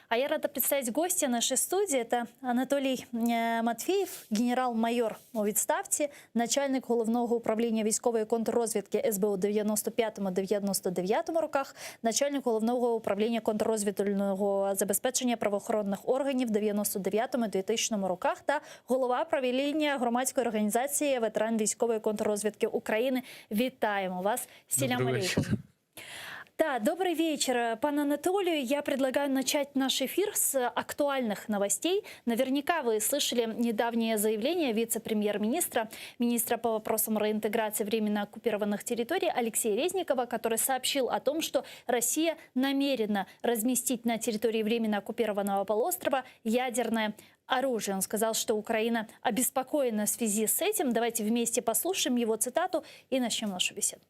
А я рада представить гостя нашей студии. Это Анатолий э, Матвеев, генерал-майор у відставці, начальник головного управління військової контррозвідки СБУ 95-99 роках, начальник головного управління контррозвідувального забезпечення правоохоронних органів 99-2000 роках та голова правління громадської організації ветеран військової контррозвідки України. Вітаємо вас. Selâm aleyküm. Да, добрый вечер, пане Анатолию. Я предлагаю начать наш эфир с актуальных новостей. Наверняка вы слышали недавнее заявление вице-премьер-министра, министра по вопросам реинтеграции временно оккупированных территорий Алексея Резникова, который сообщил о том, что Россия намерена разместить на территории временно оккупированного полуострова ядерное оружие. Он сказал, что Украина обеспокоена в связи с этим. Давайте вместе послушаем его цитату и начнем нашу беседу.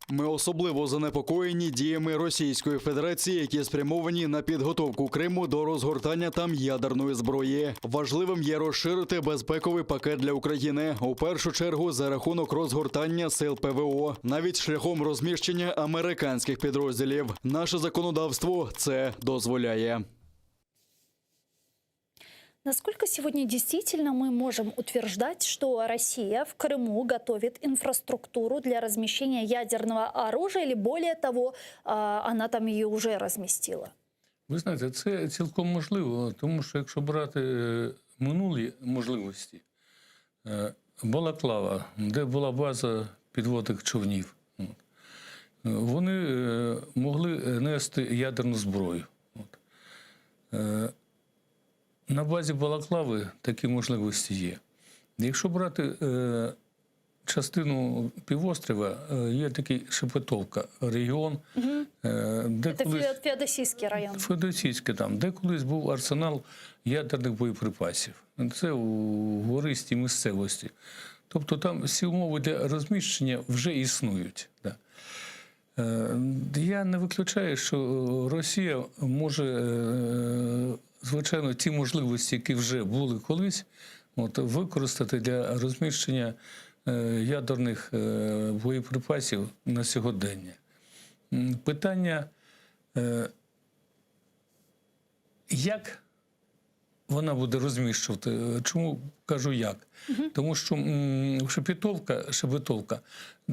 Ми особливо занепокоєні діями Російської Федерації, які спрямовані на підготовку Криму до розгортання там ядерної зброї. Важливим є розширити безпековий пакет для України у першу чергу за рахунок розгортання сил ПВО, навіть шляхом розміщення американських підрозділів. Наше законодавство це дозволяє. Насколько сегодня действительно мы можем утверждать, что Россия в Крыму готовит инфраструктуру для размещения ядерного оружия, или более того, а, она там ее уже разместила? Ви знаєте, це цілком можливо, тому що якщо брати е, минулі можливості, е, Балаклава, де була база підводних човнів, от, е, вони е, могли нести ядерну зброю. От. Е, На базі Балаклави такі можливості є. Якщо брати е, частину півострова, е, є такий Шепетовка, регіон, е, де Это колись... Фео- Феодосийский район. Феодосійське там, де колись був арсенал ядерних боєприпасів. Це у гористій місцевості. Тобто там всі умови для розміщення вже існують. Да. Е, Я не виключаю, що Росія може, е, звичайно, ті можливості, які вже були колись, от, використати для розміщення. Ядерних боєприпасів на сьогодення. Питання, як вона буде розміщувати? Чому кажу як? Тому що Шепетовка, Шепетовка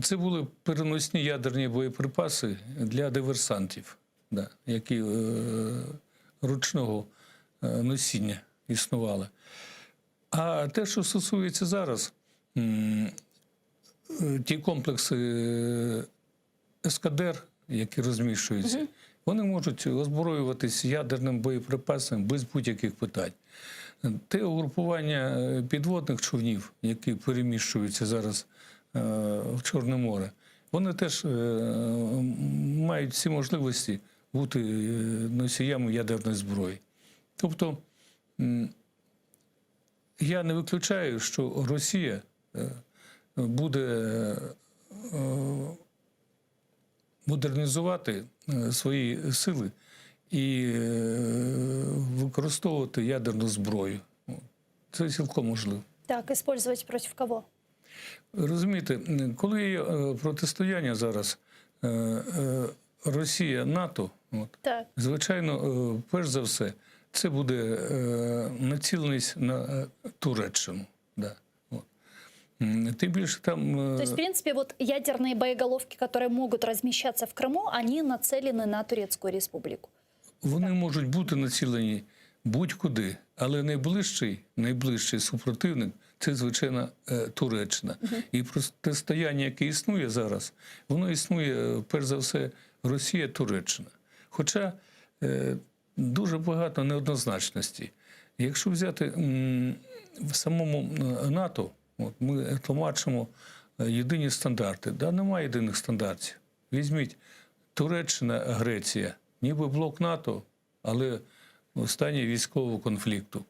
це були переносні ядерні боєприпаси для диверсантів, да, які ручного носіння існували. А те, що стосується зараз, ті комплекси Іскандер, які розміщуються, вони можуть озброюватись ядерним боєприпасом без будь-яких питань. Те угрупування підводних човнів, які переміщуються зараз в Чорне море, вони теж мають всі можливості бути носіями ядерної зброї. Тобто я не виключаю, що Росія буде модернізувати свої сили і використовувати ядерну зброю. Це цілком можливо. Так, использовать против кого? Розумієте, коли є протистояння зараз Росія-НАТО, от, Так. звичайно, перш за все, це буде націленість на Туреччину. Да. От. Тим більше там... То есть, в принципе, вот ядерные боеголовки, которые могут размещаться в Крыму, они нацелены на Турецкую республику. Вони можуть бути націлені будь-куди, але найближчий, найближчий супротивник – це, звичайно, Туреччина. І протистояння, яке існує зараз, воно існує, перш за все, Росія-Туреччина. Хоча дуже багато неоднозначності. Якщо взяти в самому НАТО, от, ми тлумачимо єдині стандарти. Да, немає єдиних стандартів. Візьміть Туреччина, Греція, ніби блок НАТО, але в стані військового конфлікту.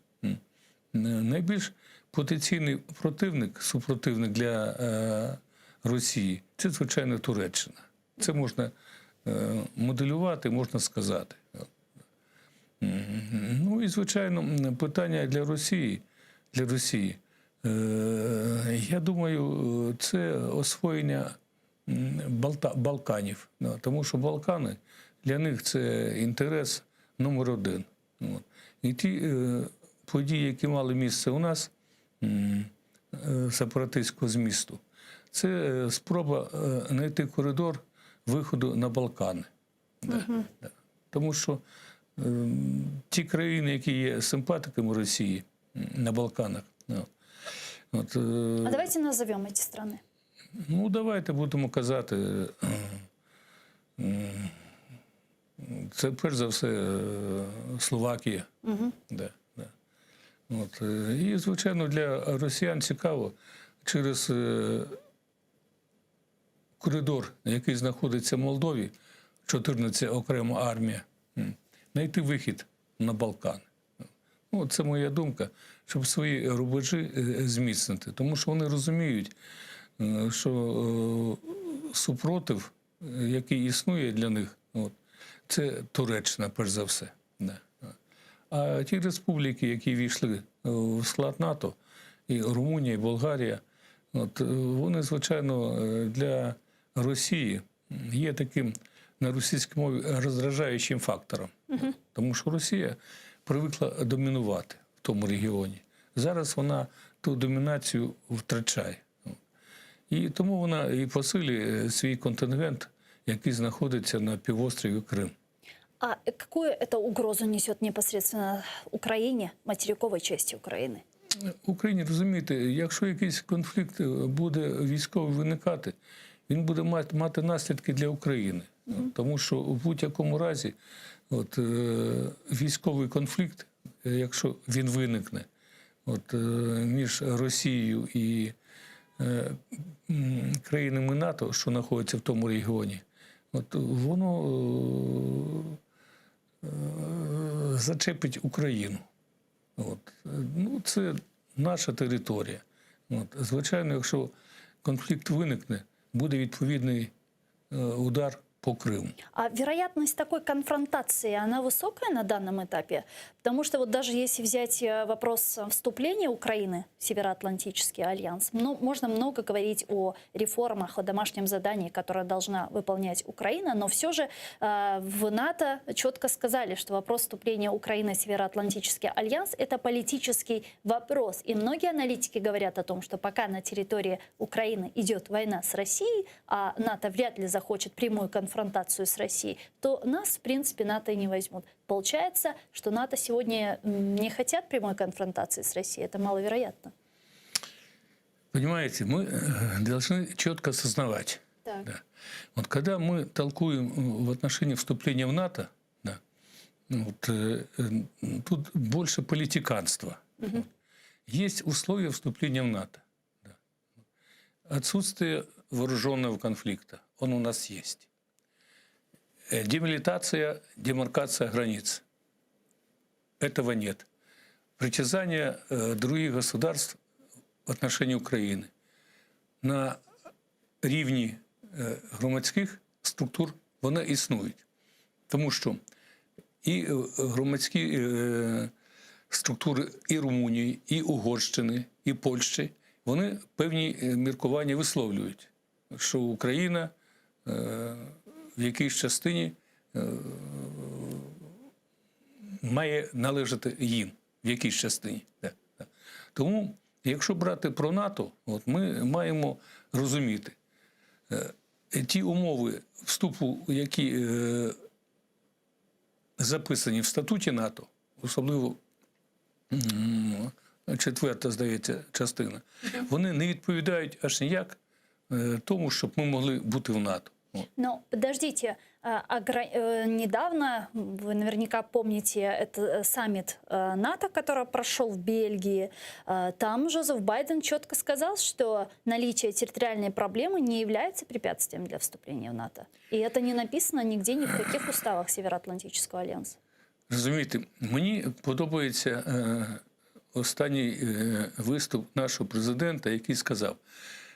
Найбільш потенційний противник, супротивник для Росії – це, звичайно, Туреччина. Це можна моделювати, можна сказати. Ну і, звичайно, питання для Росії, для Росії, я думаю, це освоєння Балканів. Тому що Балкани для них це інтерес номер один. І ті події, які мали місце у нас, сепаратистського змісту, це спроба знайти коридор виходу на Балкани. Да, да. Тому що ті країни, які є симпатиками Росії на Балканах. От, А давайте назовем эти страны. Ну, давайте будемо казати. Це, перш за все, Словакія. Да, да. От, і, звичайно, для росіян цікаво через коридор, який знаходиться в Молдові, 14 окрема армія, знайти вихід на Балкани. Ну, це моя думка, щоб свої рубежі зміцнити. Тому що вони розуміють, що супротив, який існує для них, от, це Туреччина, перш за все. Да. А ті республіки, які війшли в склад НАТО, і Румунія, і Болгарія, от, вони, звичайно, для Росії є таким, на російській мові, роздражаючим фактором. Тому що Росія привикла домінувати в тому регіоні. Зараз вона ту домінацію втрачає. І тому вона і посилює свій контингент, який знаходиться на півострові Крим. А какую это угрозу несет непосредственно Украине, материковой части України? Україні, розумієте, якщо якийсь конфлікт буде військовий виникати, він буде мати наслідки для України. Тому що у будь-якому разі от, військовий конфлікт, якщо він виникне от, між Росією і країнами НАТО, що знаходяться в тому регіоні, от, воно зачепить Україну. От. Ну, це наша територія. От. Звичайно, якщо конфлікт виникне, буде відповідний удар. По Крыму. А вероятность такой конфронтации, она высокая на данном этапе? Потому что вот даже если взять э, вопрос вступления Украины в Североатлантический альянс, ну, можно много говорить о реформах, о домашнем задании, которое должна выполнять Украина, но все же э, в НАТО четко сказали, что вопрос вступления Украины в Североатлантический альянс – это политический вопрос. И многие аналитики говорят о том, что пока на территории Украины идет война с Россией, а НАТО вряд ли захочет прямую конфронтацию с Россией, то нас, в принципе, НАТО и не возьмут. Получается, что НАТО сегодня не хотят прямой конфронтации с Россией. Это маловероятно. Понимаете, мы э, должны четко осознавать. Так. Да. Вот когда мы толкуем э, в отношении вступления в НАТО, да, вот, э, тут больше политиканства. Угу. Есть условия вступления в НАТО. Да. Отсутствие вооруженного конфликта, он у нас есть. Э, демилитация, демаркация границ. Этого нет. Притязание э, других государств в отношении України на рівні е, громадських структур вони існують. Тому що і е, громадські е, структури і Румунії, і Угорщини, і Польщі, вони певні міркування висловлюють, що Україна в якійсь частині має належати їм в якійсь частині. Тому, якщо брати про НАТО, от ми маємо розуміти е, ті умови вступу, які е, записані в статуті НАТО, особливо четверта, здається, частина, вони не відповідають аж ніяк е, тому, щоб ми могли бути в НАТО. Но подождите, э, недавно, вы наверняка помните, это э, саммит э, НАТО, который прошел в Бельгии. Там Жозеф Байден четко сказал, что наличие территориальной проблемы не является препятствием для вступления в НАТО. И это не написано нигде, ни в каких уставах Североатлантического альянса. Розумієте, мені подобається е, останній е, виступ нашого президента, який сказав: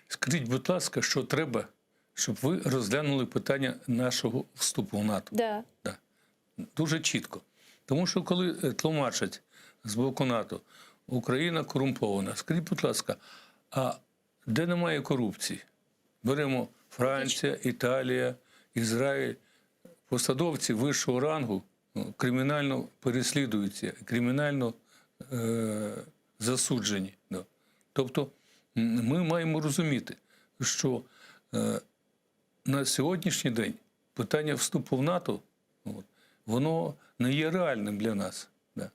скажіть, будь ласка, що треба, щоб ви розглянули питання нашого вступу в НАТО. Да. Да. Дуже чітко. Тому що коли е, тлумачать з боку НАТО, Україна корумпована, скажіть, будь ласка, а де немає корупції? Беремо Франція, Італія, Ізраїль, посадовці вищого рангу ну, кримінально переслідуються, кримінально е, засуджені. Да. Тобто ми маємо розуміти, що е, на сьогоднішній день питання вступу в НАТО, от, воно не є реальним для нас. Да.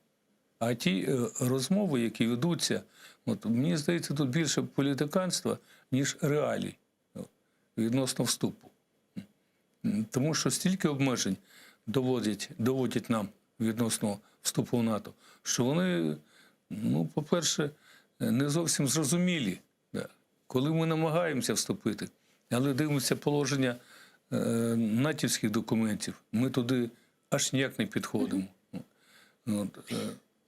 А ті е, розмови, які ведуться, от, мені здається, тут більше політиканства, ніж реалій от, відносно вступу. Тому що стільки обмежень доводять, доводять нам відносно вступу в НАТО, що вони, ну, по-перше, не зовсім зрозумілі. Да. Коли ми намагаємося вступити, але дивимося положення е, натівських документів, ми туди аж ніяк не підходимо. От, е,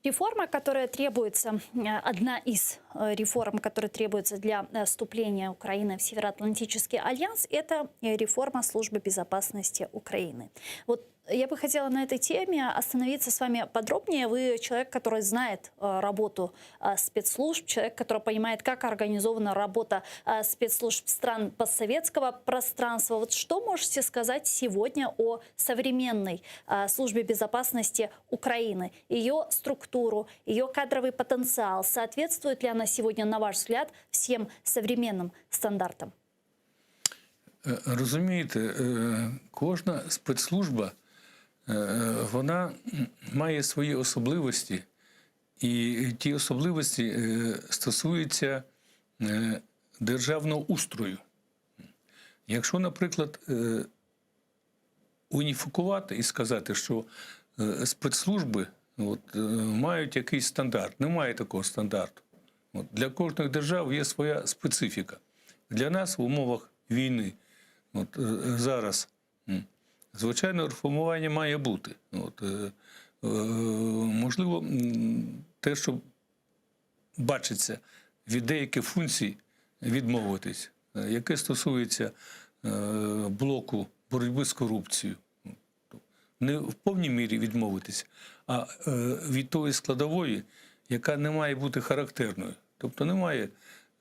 Реформа, которая требуется, э, одна из э, реформ, которая требуется для э, вступления Украины в Североатлантический альянс, это реформа службы безопасности Украины. Вот я бы хотела на этой теме остановиться с вами подробнее. Вы человек, который знает э, работу э, спецслужб, человек, который понимает, как организована работа э, спецслужб стран постсоветского пространства. Вот что можете сказать сегодня о современной службе безопасности Украины, ее структуру, ее кадровый потенциал? Соответствует ли она сегодня, на ваш взгляд, всем современным стандартам? Розумієте, кожна спецслужба, вона має свої особливості, і ті особливості е, стосуються е, державного устрою. Якщо, наприклад, е, уніфікувати і сказати, що е, спецслужби от, е, мають якийсь стандарт, немає такого стандарту. От, для кожної держави є своя специфіка. Для нас в умовах війни от, е, зараз, звичайно, реформування має бути. От, е, е, можливо, те, що бачиться від деяких функцій, відмовитись, е, яке стосується блоку безпеки. боротьби з корупцією. Не в повній мірі відмовитися, а е, від тої складової, яка не має бути характерною. Тобто не має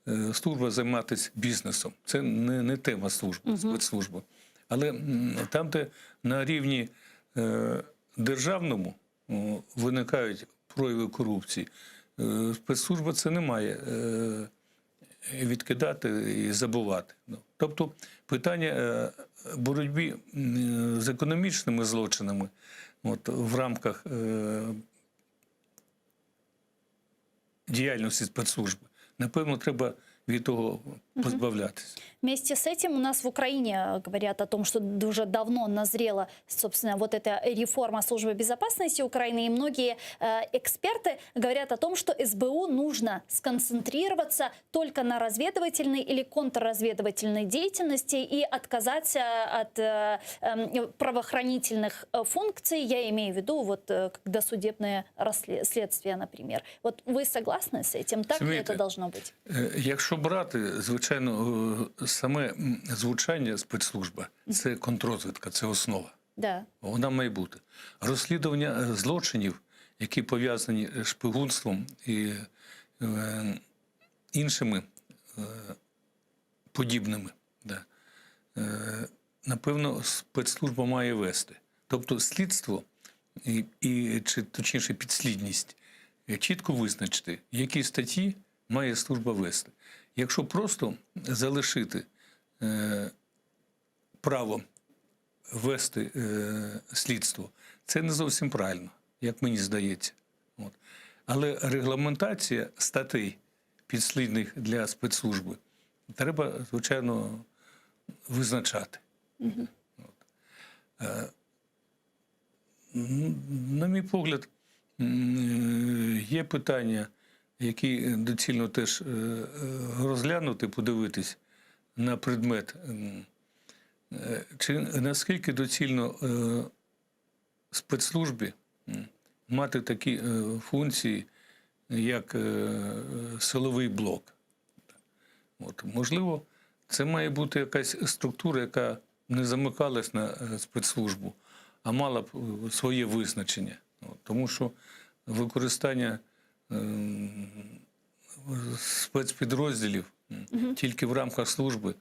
е, служба займатися бізнесом. Це не, не тема служби, спецслужби. Але м, там, де на рівні е, державному о, виникають прояви корупції, е, спецслужба це не має е, відкидати і забувати. Ну, Тобто питання е, боротьби м, з економічними злочинами от, в рамках е, діяльності спецслужби, напевно, треба від того позбавлятися. Вместе с этим у нас в Украине говорят о том, что уже давно назрела, собственно, вот эта реформа службы безопасности Украины, и многие э, эксперты говорят о том, что СБУ нужно сконцентрироваться только на разведывательной или контрразведывательной деятельности и отказаться от э, э, правоохранительных э, функций, я имею в виду вот э, как досудебное рассле- следствие, например. Вот вы согласны с этим? Так ли Розумієте, это должно быть? Е, Якщо брати, звичайно, е, саме м, звучання спецслужба це контррозвідка, це основа. Да. Вона має бути. Розслідування е, злочинів, які пов'язані з шпигунством і е, іншими е, подібними, да, е, напевно, спецслужба має вести. Тобто слідство, і, і, чи точніше підслідність, е, чітко визначити, які статті має служба вести. Якщо просто залишити е, право вести е, слідство, це не зовсім правильно, як мені здається. От. Але регламентація статей підслідних для спецслужби треба, звичайно, визначати. Е, ну, На мій погляд, м, є питання, які доцільно теж е, е, розглянути, подивитись на предмет, м, е, чи наскільки доцільно е, спецслужбі м, мати такі е, функції, як е, силовий блок. От, можливо, це має бути якась структура, яка не замикалась на е, спецслужбу, а мала б е, своє визначення. От, тому що використання ем, спецпідрозділів м, Мгм. тільки в рамках служби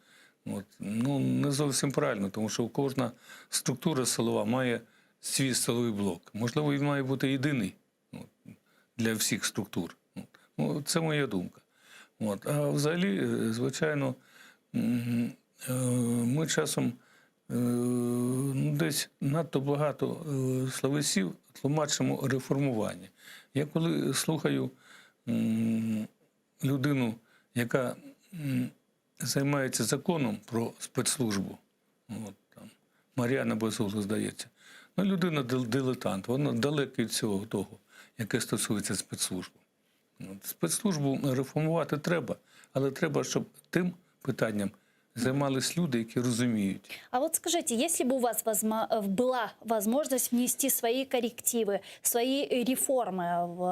от, ну, не зовсім правильно, тому що кожна структура силова має свій силовий блок. Можливо, він має бути єдиний от, для всіх структур. От. Ну, це моя думка. От. А взагалі, е, звичайно, м, е, ми часом е, ну, десь надто багато е, словесів тлумачимо реформування. Я коли слухаю м, людину, яка м, займається законом про спецслужбу, от, там, Мар'яна Безугла, здається, ну, людина дил- дилетант, вона далека від всього того, яке стосується спецслужби. От, Спецслужбу реформувати треба, але треба, щоб тим питанням займались люди, які розуміють. А вот скажите, если бы у вас возма- э, была возможность внести свои коррективы, свои реформы в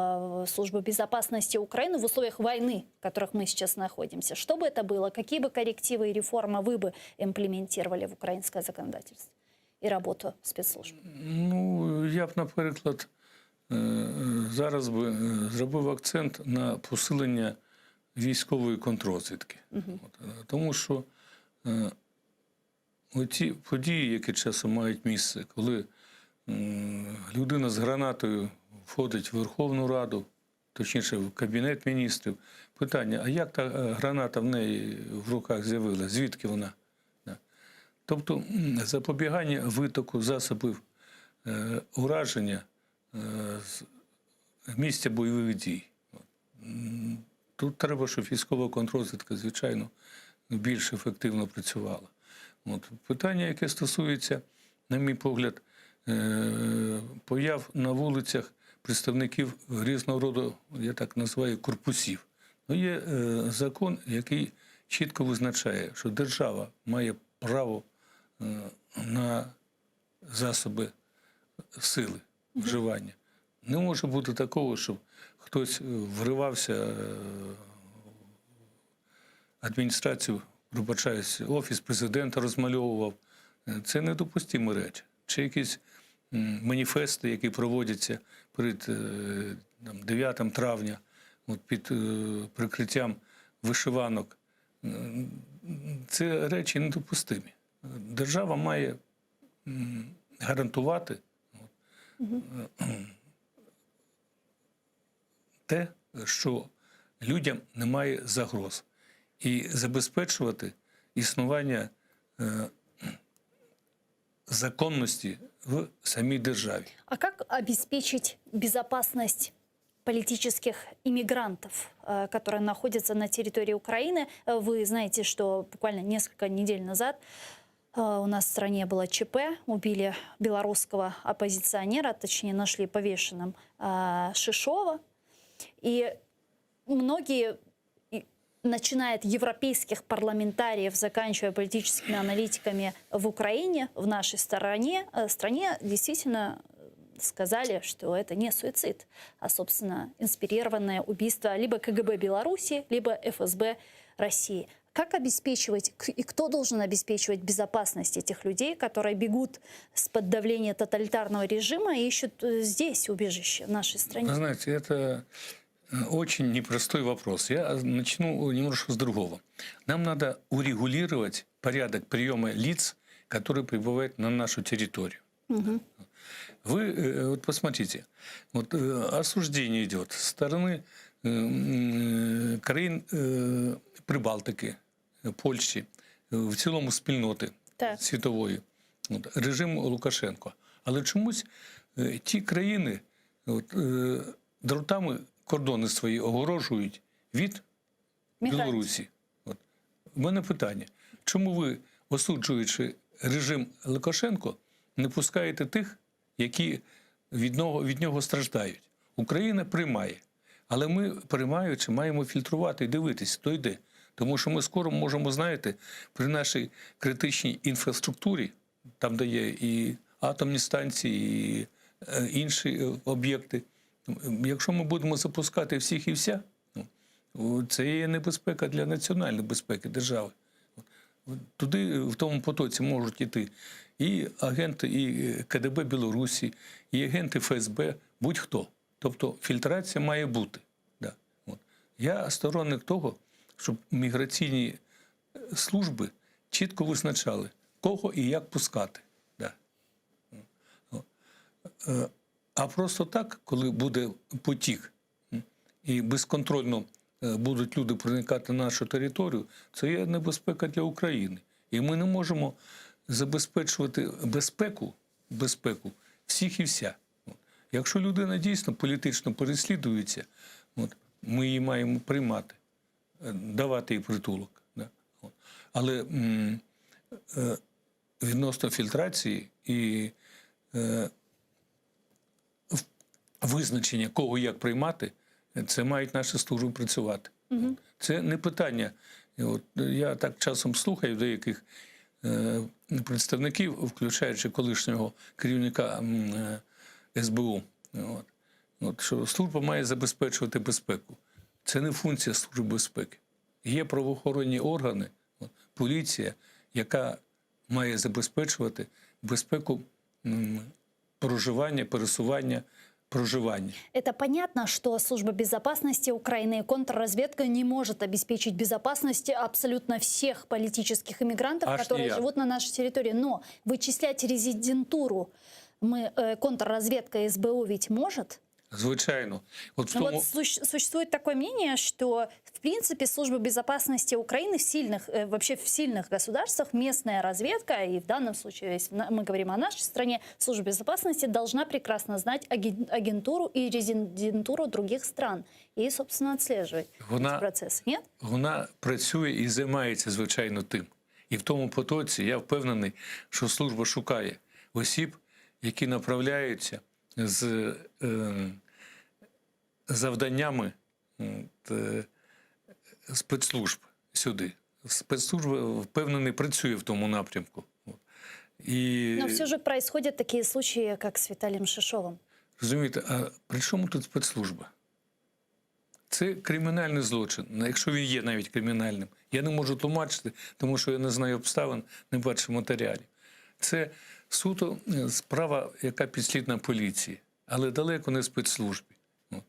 в Службу безопасности Украины в условиях войны, в которых мы сейчас находимся, что бы это было? Какие бы коррективы и реформы вы бы имплементировали в украинское законодательство и работу спецслужб? Ну, я б, наприклад, е, е, зараз би е, зробив акцент на посилення військової контррозвідки. От, е, Тому що е, оці події, які часом мають місце, коли м, людина з гранатою входить в Верховну Раду, точніше в Кабінет міністрів, питання: а як та е, граната в неї в руках з'явилася? Звідки вона? Да. Тобто м, запобігання витоку засобів е, ураження е, з місця бойових дій. От. М, Тут треба, щоб військова контррозвідка, звичайно, більш ефективно працювала. От. Питання, яке стосується, на мій погляд, е, появ на вулицях представників різного роду, я так називаю, корпусів. Ну, є е, закон, який чітко визначає, що держава має право е, на засоби сили вживання. Не може бути такого, щоб хтось е, вривався е, в адміністрацію, вибачаюсь, офіс президента розмальовував. Це недопустимі речі. Чи якісь маніфести, які проводяться перед там, 9 травня, от під прикриттям вишиванок, це речі недопустимі. Держава має гарантувати те, що людям немає загроз, і забезпечувати існування законності в самій державі. А как обеспечить безопасность политических иммигрантов, которые находятся на территории Украины? Вы знаете, что буквально несколько недель назад у нас в стране было ЧП, убили белорусского оппозиционера, точнее нашли повешенным Шишова. И многие, начиная от европейских парламентариев, заканчивая политическими аналитиками в Украине, в нашей стороне, стране действительно сказали, что это не суицид, а, собственно, инспирированное убийство либо КГБ Беларуси, либо ФСБ России. Как обеспечивать и кто должен обеспечивать безопасность этих людей, которые бегут с-под давления тоталитарного режима и ищут здесь убежище, в нашей стране? Вы знаете, это очень непростой вопрос. Я начну немножко с другого. Нам надо урегулировать порядок приема лиц, которые прибывают на нашу территорию. Угу. Вы вот посмотрите, вот осуждение идет со стороны країн Прибалтики, Польщі, в цілому спільноти так. світової, от, режиму Лукашенко. Але чомусь ті країни от, дротами кордони свої огорожують від Білорусі. От. У мене питання, чому ви, осуджуючи режим Лукашенко, не пускаєте тих, які від нього, від нього страждають? Україна приймає, але ми, приймаючи, маємо фільтрувати і дивитись, хто йде. Тому що ми скоро можемо, знаєте, при нашій критичній інфраструктурі, там, де є і атомні станції, і інші об'єкти, якщо ми будемо запускати всіх і вся, це є небезпека для національної безпеки держави. Туди, в тому потоці, можуть йти і агенти і КДБ Білорусі, і агенти ФСБ, будь-хто. Тобто фільтрація має бути. Да. От. Я сторонник того, щоб міграційні служби чітко визначали, кого і як пускати. Да. А просто так, коли буде потік і безконтрольно будуть люди проникати на нашу територію, це є небезпека для України. І ми не можемо забезпечувати безпеку, безпеку всіх і вся. Якщо людина дійсно політично переслідується, от, ми її маємо приймати, давати їй притулок. Да? От. Але е, відносно фільтрації і е, визначення, кого як приймати, це мають наші служби працювати. Угу. Це не питання. От, я так часом слухаю деяких е, представників, включаючи колишнього керівника е, СБУ, от, от, що служба має забезпечувати безпеку. Це не функція Служби безпеки. Є правоохоронні органи, от, поліція, яка має забезпечувати безпеку м, проживання, пересування, проживання. Это понятно, что служба безопасности Украины и контрразведка не может обеспечить безопасность абсолютно всех политических иммигрантов, Аж которые ніяк. живут на нашей территории. Но вычислять резидентуру мы, э, контрразведка СБУ ведь может? Звичайно. От в Ну тому... вот существует такое мнение, что в принципе служба безопасности Украины в сильных, э, вообще в сильных государствах местная разведка, и в данном случае, если мы говорим о нашей стране, служба безопасности должна прекрасно знать агентуру и резидентуру других стран и, собственно, отслеживать Вона- эти процессы. Нет? Вона працює і займається, звичайно, тим. І в тому потоці я впевнений, що служба шукає осіб, які направляються з е, завданнями е, спецслужб сюди. Спецслужба, впевнений, працює в тому напрямку. І, Но все же происходят такие случаи, как с Виталием Шишовым. Розумієте, а при чому тут спецслужба? Це кримінальний злочин, якщо він є навіть кримінальним. Я не можу тлумачити, тому що я не знаю обставин, не бачу матеріалів. Це суто е, справа, яка підслідна поліції, але далеко не спецслужбі. От.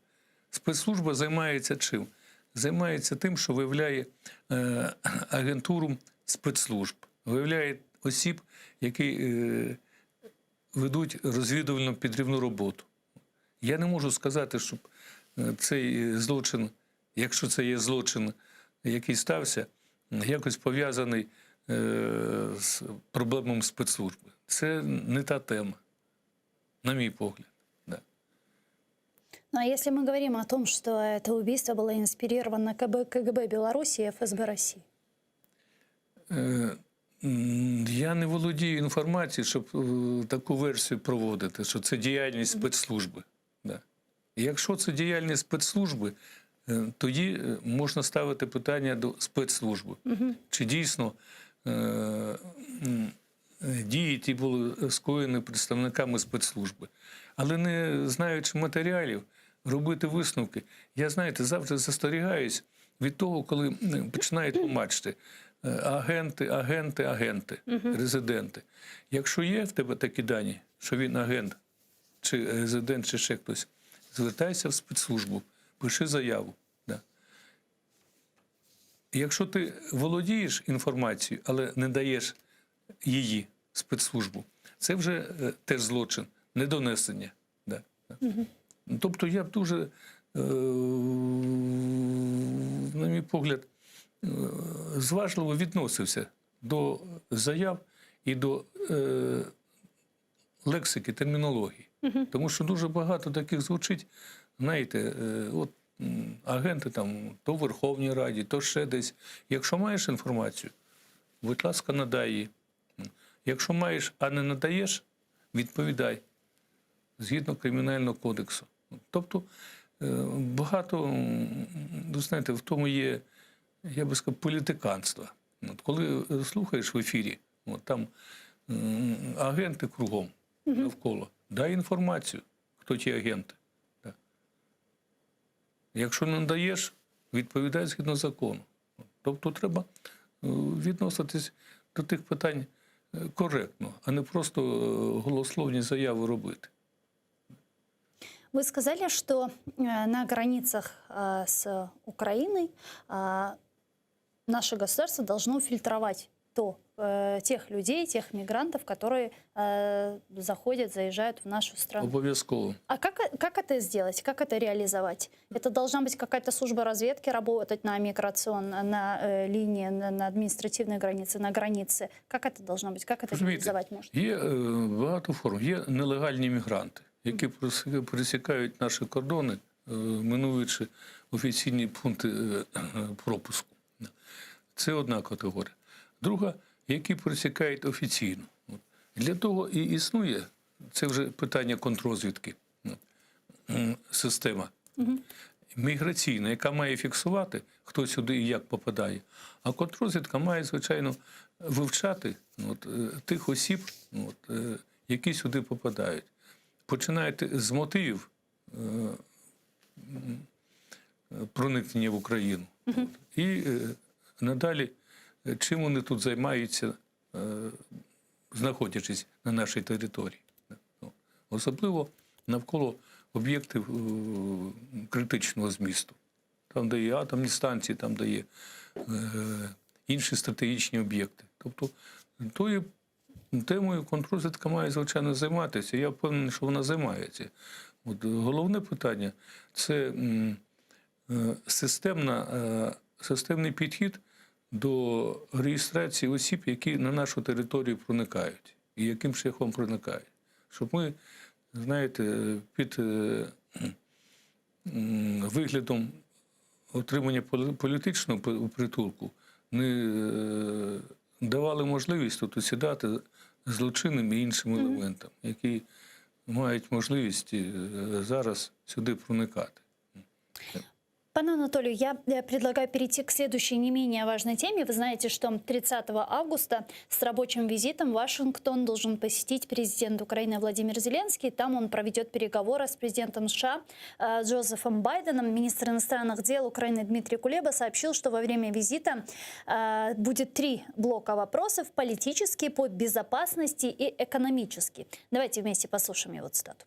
Спецслужба займається чим? Займається тим, що виявляє е, агентуру спецслужб, виявляє осіб, які е, ведуть розвідувальну підривну роботу. Я не можу сказати, щоб е, цей е, злочин, якщо це є злочин, який стався, якось пов'язаний е, з проблемами спецслужби. Це не та тема, на мій погляд. Да. Ну а если мы говорим о том, что это убийство было инспирировано КБ, КГБ Беларуси и ФСБ России? Е, м, Я не володію інформацією, щоб е, таку версію проводити, що це діяльність спецслужби. Да. І Якщо це діяльність спецслужби, е, тоді е, можна ставити питання до спецслужби. Чи дійсно е, м, е, дії ті були скоєні представниками спецслужби. Але не знаючи матеріалів, робити висновки. Я, знаєте, завжди застерігаюсь від того, коли м, починають тлумачити е, агенти, агенти, агенти, Мгм. резиденти. Якщо є в тебе такі дані, що він агент, чи резидент, чи ще хтось, звертайся в спецслужбу, пиши заяву. Да. Якщо ти володієш інформацією, але не даєш її спецслужбу, це вже е, теж злочин, недонесення. Да. Мгм. Тобто я б дуже, е, на мій погляд, е, зважливо відносився до заяв і до е, лексики, термінології. Мгм. Тому що дуже багато таких звучить, знаєте, е, от м, агенти там то в Верховній Раді, то ще десь. Якщо маєш інформацію, будь ласка, надай її. Якщо маєш, а не надаєш, відповідай згідно Кримінального кодексу. Тобто е, багато, м, ви знаєте, в тому є, я би сказав, політиканства. От коли е, слухаєш в ефірі, от там м, агенти кругом навколо, дай інформацію, хто ті агенти. Так. Якщо не надаєш, відповідай згідно закону. Тобто треба е, відноситись до тих питань е, коректно, а не просто е, голословні заяви робити. Вы сказали, что э, на границах э, с Украиной э, наше государство должно фильтровать то, э, тех людей, тех мигрантов, которые э, заходят, заезжают в нашу страну. Обов'язково. А как, как это сделать? Как это реализовать? Это должна быть какая-то служба разведки работать на миграцион, на э, линии, на, на административной границе, на границе. Как это должно быть? Как это Розумієте, реализовать можно? Є е, багато форм. Є нелегальні мігранти, які перес- пересікають наші кордони, е, минуючи офіційні пункти е, пропуску. Це одна категорія. Друга, які пересікають офіційно. От. Для того і існує, це вже питання контррозвідки, от, м, система міграційна, яка має фіксувати, хто сюди і як попадає. А контррозвідка має, звичайно, вивчати от, е, тих осіб, от, е, які сюди попадають. Починаєте з мотивів е, м, проникнення в Україну. От, і е, надалі, е, чим вони тут займаються, е, знаходячись на нашій території. Ну, Особливо навколо об'єктів е, критичного змісту. Там, де є атомні станції, там, де є е, інші стратегічні об'єкти. Тобто тою темою контррозвідка має, звичайно, займатися. Я впевнений, що вона займається. От, головне питання це м, е, системна, е, системний підхід до реєстрації осіб, які на нашу територію проникають і яким шляхом проникають. Щоб ми, знаєте, під е, м, виглядом отримання полі- політичного пи- притулку не е, давали можливість тут осідати злочинним і іншим елементам, які мають можливість е, зараз сюди проникати. Пане Анатолию, я предлагаю перейти к следующей не менее важной теме. Вы знаете, что 30 августа с рабочим визитом Вашингтон должен посетить президент Украины Владимир Зеленский. Там он проведет переговоры с президентом США э, Джозефом Байденом. Министр иностранных дел Украины Дмитрий Кулеба сообщил, что во время визита э, будет три блока вопросов – политический, по безопасности и экономический. Давайте вместе послушаем его цитату.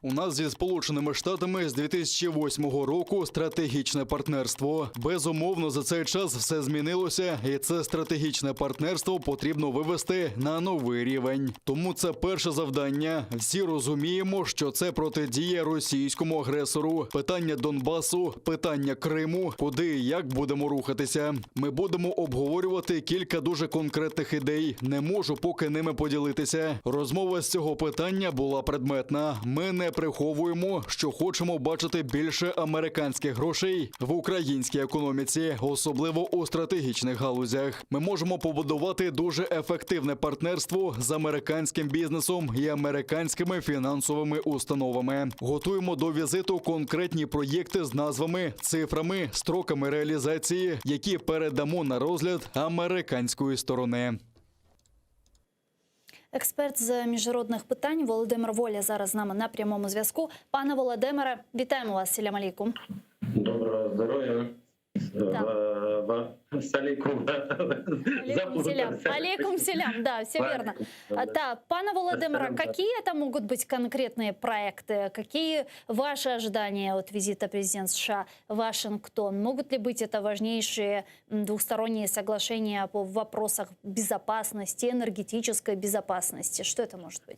У нас зі Сполученими Штатами з 2008 року стратегічне партнерство. Безумовно, за цей час все змінилося, і це стратегічне партнерство потрібно вивести на новий рівень. Тому це перше завдання. Всі розуміємо, що це протидія російському агресору. Питання Донбасу, питання Криму, куди і як будемо рухатися. Ми будемо обговорювати кілька дуже конкретних ідей. Не можу поки ними поділитися. Розмова з цього питання була предметна. Ми не приховуємо, що хочемо бачити більше американських грошей в українській економіці, особливо у стратегічних галузях. Ми можемо побудувати дуже ефективне партнерство з американським бізнесом і американськими фінансовими установами. Готуємо до візиту конкретні проєкти з назвами, цифрами, строками реалізації, які передамо на розгляд американської сторони. Експерт з міжнародних питань Володимир Воля зараз з нами на прямому зв'язку. Пане Володимире, вітаємо вас. Селям алейкум. Доброго здоров'я. Алейкум. Алейкум селям. Алейкум селям, да, все верно. Да, пане Володимире, какие это могут быть конкретные проекты? Какие ваши ожидания от визита президента США в Вашингтон? Могут ли быть это важнейшие двухсторонние соглашения по вопросах безопасности, энергетической безопасности? Что это может быть?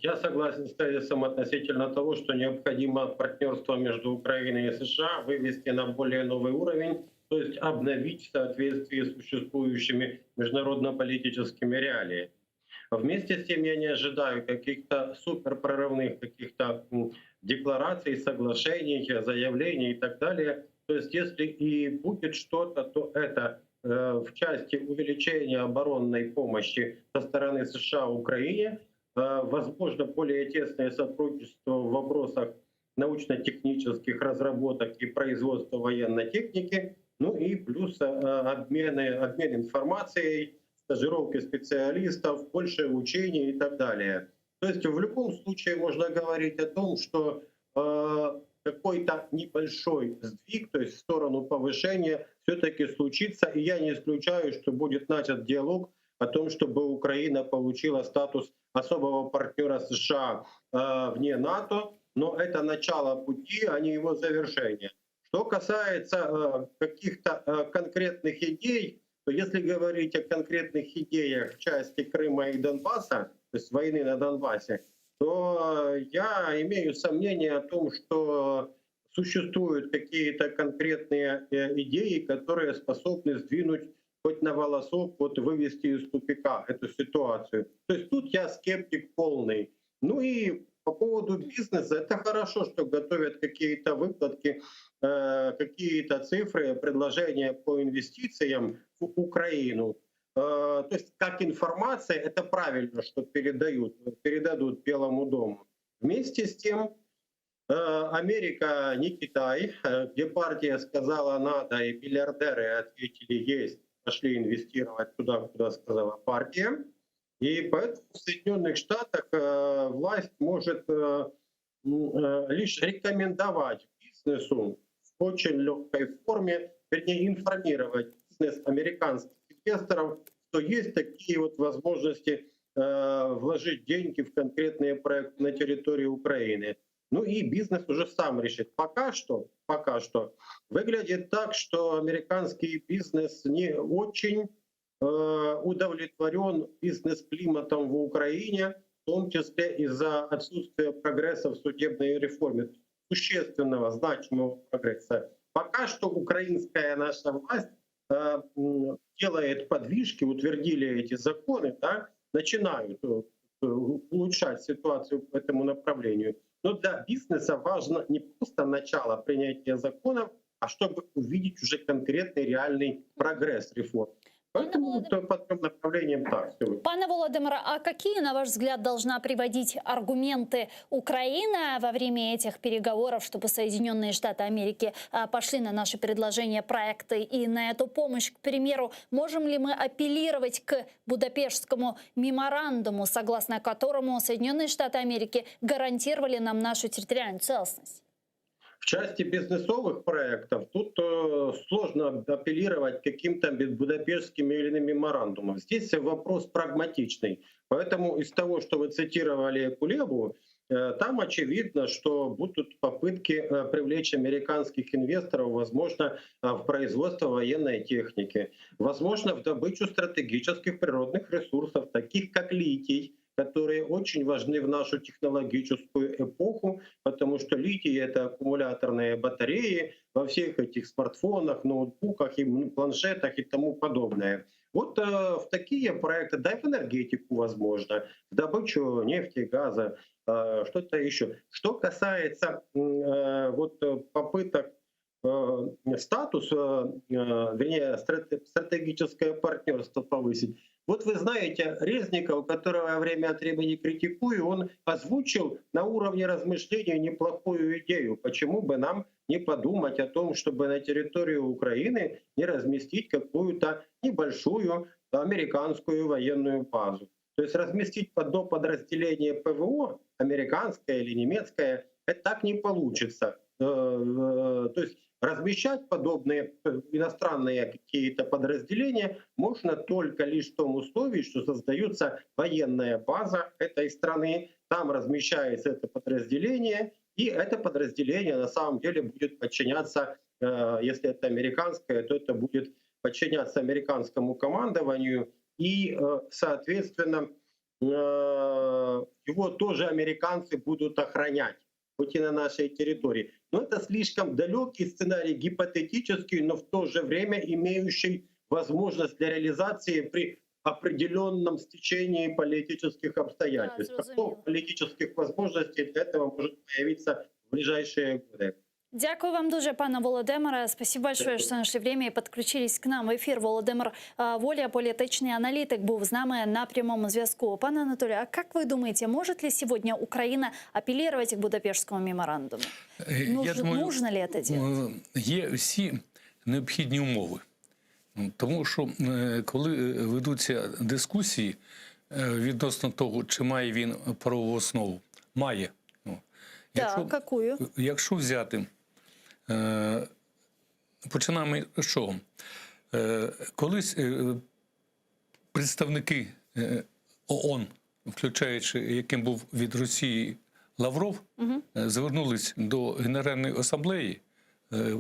Я согласен с тезисом относительно того, что необходимо партнерство между Украиной и США вывести на более новый уровень, то есть обновить в соответствии с существующими международно-политическими реалиями. Вместе с тем я не ожидаю каких-то суперпрорывных каких-то деклараций, соглашений, заявлений и так далее. То есть если и будет что-то, то это э, в части увеличения оборонной помощи со стороны США Украине, э, возможно, более тесное сотрудничество в вопросах научно-технических разработок и производства военной техники, ну и плюс э, обмены, обмен информацией, стажировки специалистов, больше учений и так далее. То есть в любом случае можно говорить о том, что э, какой-то небольшой сдвиг, то есть в сторону повышения, все-таки случится. И я не исключаю, что будет начат диалог о том, чтобы Украина получила статус особого партнера США э, вне НАТО. Но это начало пути, а не его завершение. Что касается э, каких-то э, конкретных идей, то если говорить о конкретных идеях в части Крыма и Донбасса, то есть войны на Донбассе, то я имею сомнения о том, что существуют какие-то конкретные э, идеи, которые способны сдвинуть хоть на волосок, вот вывести из тупика эту ситуацию. То есть тут я скептик полный. Ну и по поводу бизнеса, это хорошо, что готовят какие-то выкладки, э, какие-то цифры, предложения по инвестициям в Украину. Э, то есть как информация, это правильно, что передают, передадут Белому дому. Вместе с тем, э, Америка не Китай, где партия сказала надо, и миллиардеры ответили есть, пошли инвестировать туда, куда сказала партия. И поэтому в Соединенных Штатах э, власть может э, э, лишь рекомендовать бизнесу в очень легкой форме, вернее, информировать бизнес американских инвесторов, что есть такие вот возможности вложить деньги в конкретные проекты на территории Украины. Ну и бизнес уже сам решит. Пока что, пока что выглядит так, что американский бизнес не очень удовлетворен бизнес-климатом в Украине, в том числе из-за отсутствия прогресса в судебной реформе, существенного, значимого прогресса. Пока что украинская наша власть э, делает подвижки, утвердили эти законы, да, начинают э, улучшать ситуацию по этому направлению. Но для бизнеса важно не просто начало принятия законов, а чтобы увидеть уже конкретный реальный прогресс реформ. Поэтому вот по трем направлениям так. Пане Володимире, а какие, на ваш взгляд, должна приводить аргументы Украина во время этих переговоров, чтобы Соединенные Штаты Америки а, пошли на наши предложения, проекты и на эту помощь? К примеру, можем ли мы апеллировать к Будапештскому меморандуму, согласно которому Соединенные Штаты Америки гарантировали нам нашу территориальную целостность? В части бизнесовых проектов тут э, сложно апеллировать к каким-то Будапештским или иным меморандумам. Здесь вопрос прагматичный. Поэтому из того, что вы цитировали Кулебу, э, там очевидно, что будут попытки э, привлечь американских инвесторов, возможно, в производство военной техники, возможно, в добычу стратегических природных ресурсов, таких как литий, которые очень важны в нашу технологическую эпоху, потому что литий — это аккумуляторные батареи во всех этих смартфонах, ноутбуках и планшетах и тому подобное. Вот э, в такие проекты, да и в энергетику возможно, в добычу нефти, газа, э, что-то еще. Что касается э, вот попыток э, статус, э, э, вернее, стратегическое партнерство повысить. Вот вы знаете, Резников, которого я время от времени критикую, он озвучил на уровне размышления неплохую идею. Почему бы нам не подумать о том, чтобы на территорию Украины не разместить какую-то небольшую американскую военную базу. То есть разместить одно подразделение ПВО, американское или немецкое, это так не получится. Э, э, то есть размещать подобные э, иностранные какие-то подразделения можно только лишь в том условии, что создается военная база этой страны, там размещается это подразделение, и это подразделение на самом деле будет подчиняться, если это американское, то это будет подчиняться американскому командованию, и, соответственно, его тоже американцы будут охранять хоть и на нашей территории. Но это слишком далекий сценарий, гипотетический, но в то же время имеющий возможность для реализации при определенном стечении политических обстоятельств. Да, политических возможностей для этого может появиться в ближайшие годы. Дякую вам дуже, пане Володимире. Спасибо большое, что нашли время и подключились к нам в эфир. Володимир Воля, політичний аналітик, був з нами на прямому зв'язку. Пане Анатолію, а как вы думаете, может ли сегодня Украина апеллировать к Будапештскому меморандуму? Е, Нуж, Я думаю, нужно ли это делать? Є всі необхідні умови. Тому що е, коли е, ведуться дискусії відносно того, чи має він правову основу, має. Ну, якщо, так, какую? Якщо взяти Е, починаємо з чого? Е, колись е, представники ООН, включаючи, яким був від Росії Лавров, угу. звернулись до Генеральної асамблеї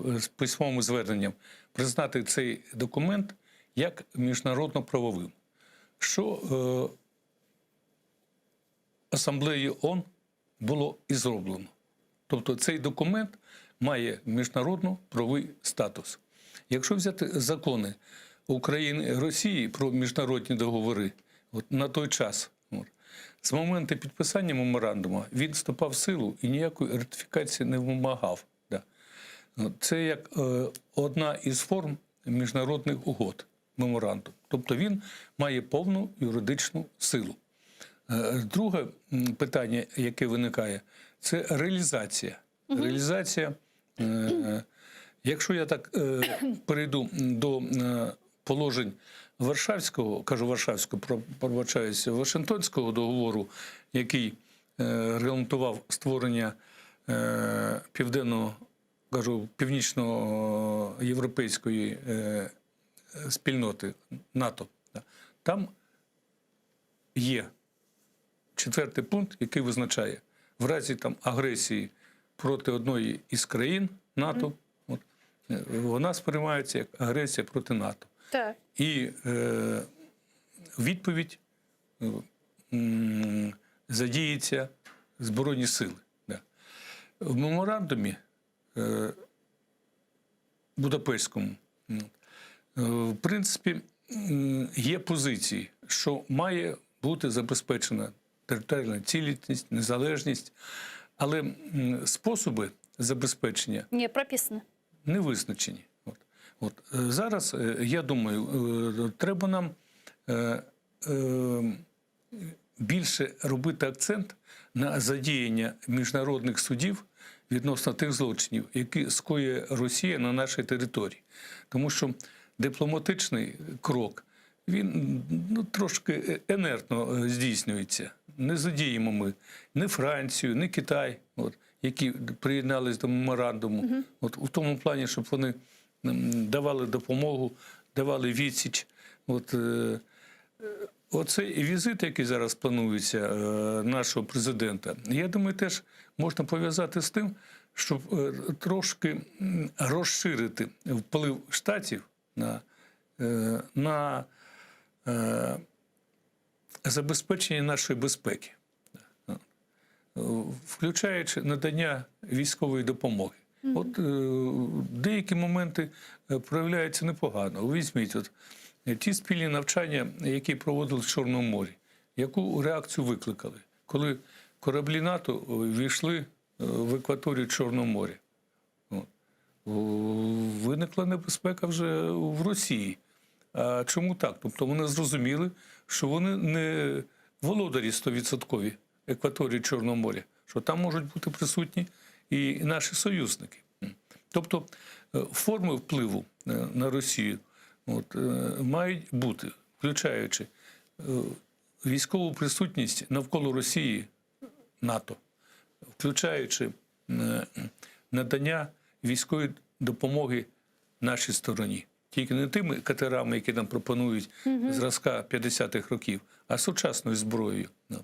з письмовим зверненням признати цей документ як міжнародно-правовим. Що Асамблеєю ООН було і зроблено. Тобто цей документ має міжнародно-правовий статус. Якщо взяти закони України Росії про міжнародні договори, от на той час, от, з моменту підписання меморандуму він вступав в силу і ніякої ратифікації не вимагав. Да. Це як е, одна із форм міжнародних угод, меморандум. Тобто він має повну юридичну силу. Е, друге питання, яке виникає, це реалізація. Угу. Реалізація Е, якщо я так е, перейду до е, положень Варшавського, кажу Варшавського, пробачаюся, Вашингтонського договору, який регламентував створення південного, кажу, північно-європейської спільноти НАТО, там є четвертий пункт, який визначає в разі там агресії проти одної із країн НАТО, от, е, вона сприймається як агресія проти НАТО. Так. І е, відповідь е, м, задіються Збройні сили. Да. В меморандумі е, Будапештському, е, в принципі, є позиції, що має бути забезпечена територіальна цілісність, незалежність, але способи забезпечення Не прописано. не визначені. От. От зараз, я думаю, треба нам більше робити акцент на задіяння міжнародних судів відносно тих злочинів, які скоює Росія на нашій території. Тому що дипломатичний крок, він ну, трошки інертно здійснюється. Не задіємо ми ні Францію, ні Китай, от, які приєднались до меморандуму. Мгм. От, у тому плані, щоб вони м, давали допомогу, давали відсіч. От, е, Оцей візит, який зараз планується е, нашого президента, я думаю, теж можна пов'язати з тим, щоб е, трошки м, розширити вплив штатів на, е, на е, забезпечення нашої безпеки, Е, включаючи надання військової допомоги. От е, деякі моменти е, проявляються непогано. Візьміть, от, е, ті спільні навчання, які проводили в Чорному морі, яку реакцію викликали, коли кораблі НАТО е, ввійшли е, в екваторію Чорного моря. От. О, Виникла небезпека вже в Росії. А чому так? Тобто вони зрозуміли, що вони не володарі 100% екваторії Чорного моря, що там можуть бути присутні і наші союзники. Тобто е, форми впливу е, на Росію от, е, мають бути, включаючи е, військову присутність навколо Росії НАТО, включаючи е, надання військової допомоги нашій стороні. Тільки не тими катерами, які нам пропонують Мгм. зразка 50-х років, а сучасною зброєю. От.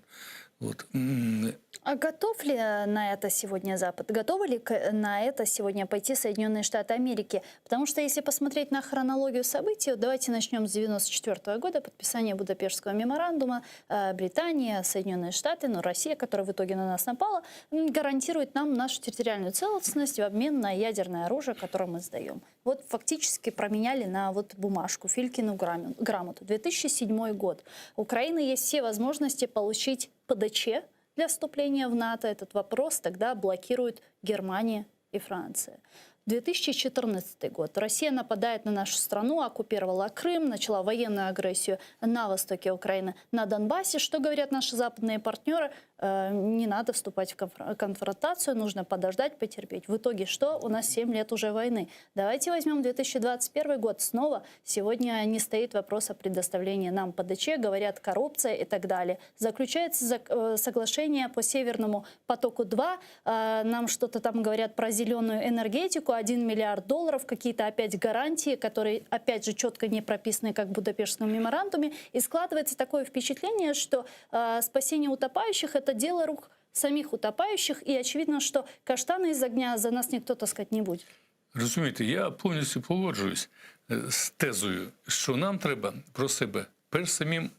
От. М, А готов ли на это сегодня Запад? Готовы ли к- на это сегодня пойти Соединенные Штаты Америки? Потому что если посмотреть на хронологию событий, вот давайте начнем с 1994 года, подписания Будапештского меморандума. Э, Британия, Соединенные Штаты, ну, Россия, которая в итоге на нас напала, м, гарантирует нам нашу территориальную целостность в обмен на ядерное оружие, которое мы сдаем. Вот фактически променяли на вот бумажку, Филькину грам- грамоту. 2007 год. У Украины есть все возможности получить ПДЧ для вступления в НАТО. Этот вопрос тогда блокируют Германия и Франция. 2014 год. Россия нападает на нашу страну, оккупировала Крым, начала военную агрессию на востоке Украины, на Донбассе. Что говорят наши западные партнеры? Э, не надо вступать в конфр- конфронтацию, нужно подождать, потерпеть. В итоге что? У нас 7 лет уже войны. Давайте возьмем 2021 год. Снова сегодня не стоит вопрос о предоставлении нам ПДЧ, говорят коррупция и так далее. Заключается зак- э, соглашение по Северному потоку-2. Э, Нам что-то там говорят про зеленую энергетику, 1 миллиард долларов, какие-то опять гарантии, которые опять же четко не прописаны, как в Будапештском меморандуме. И складывается такое впечатление, что э, спасение утопающих – это дело рук самих утопающих, и очевидно, что каштаны из огня за нас никто таскать не будет. Розумієте, я повністю погоджуюсь е, з тезою, що нам треба про себе перш самим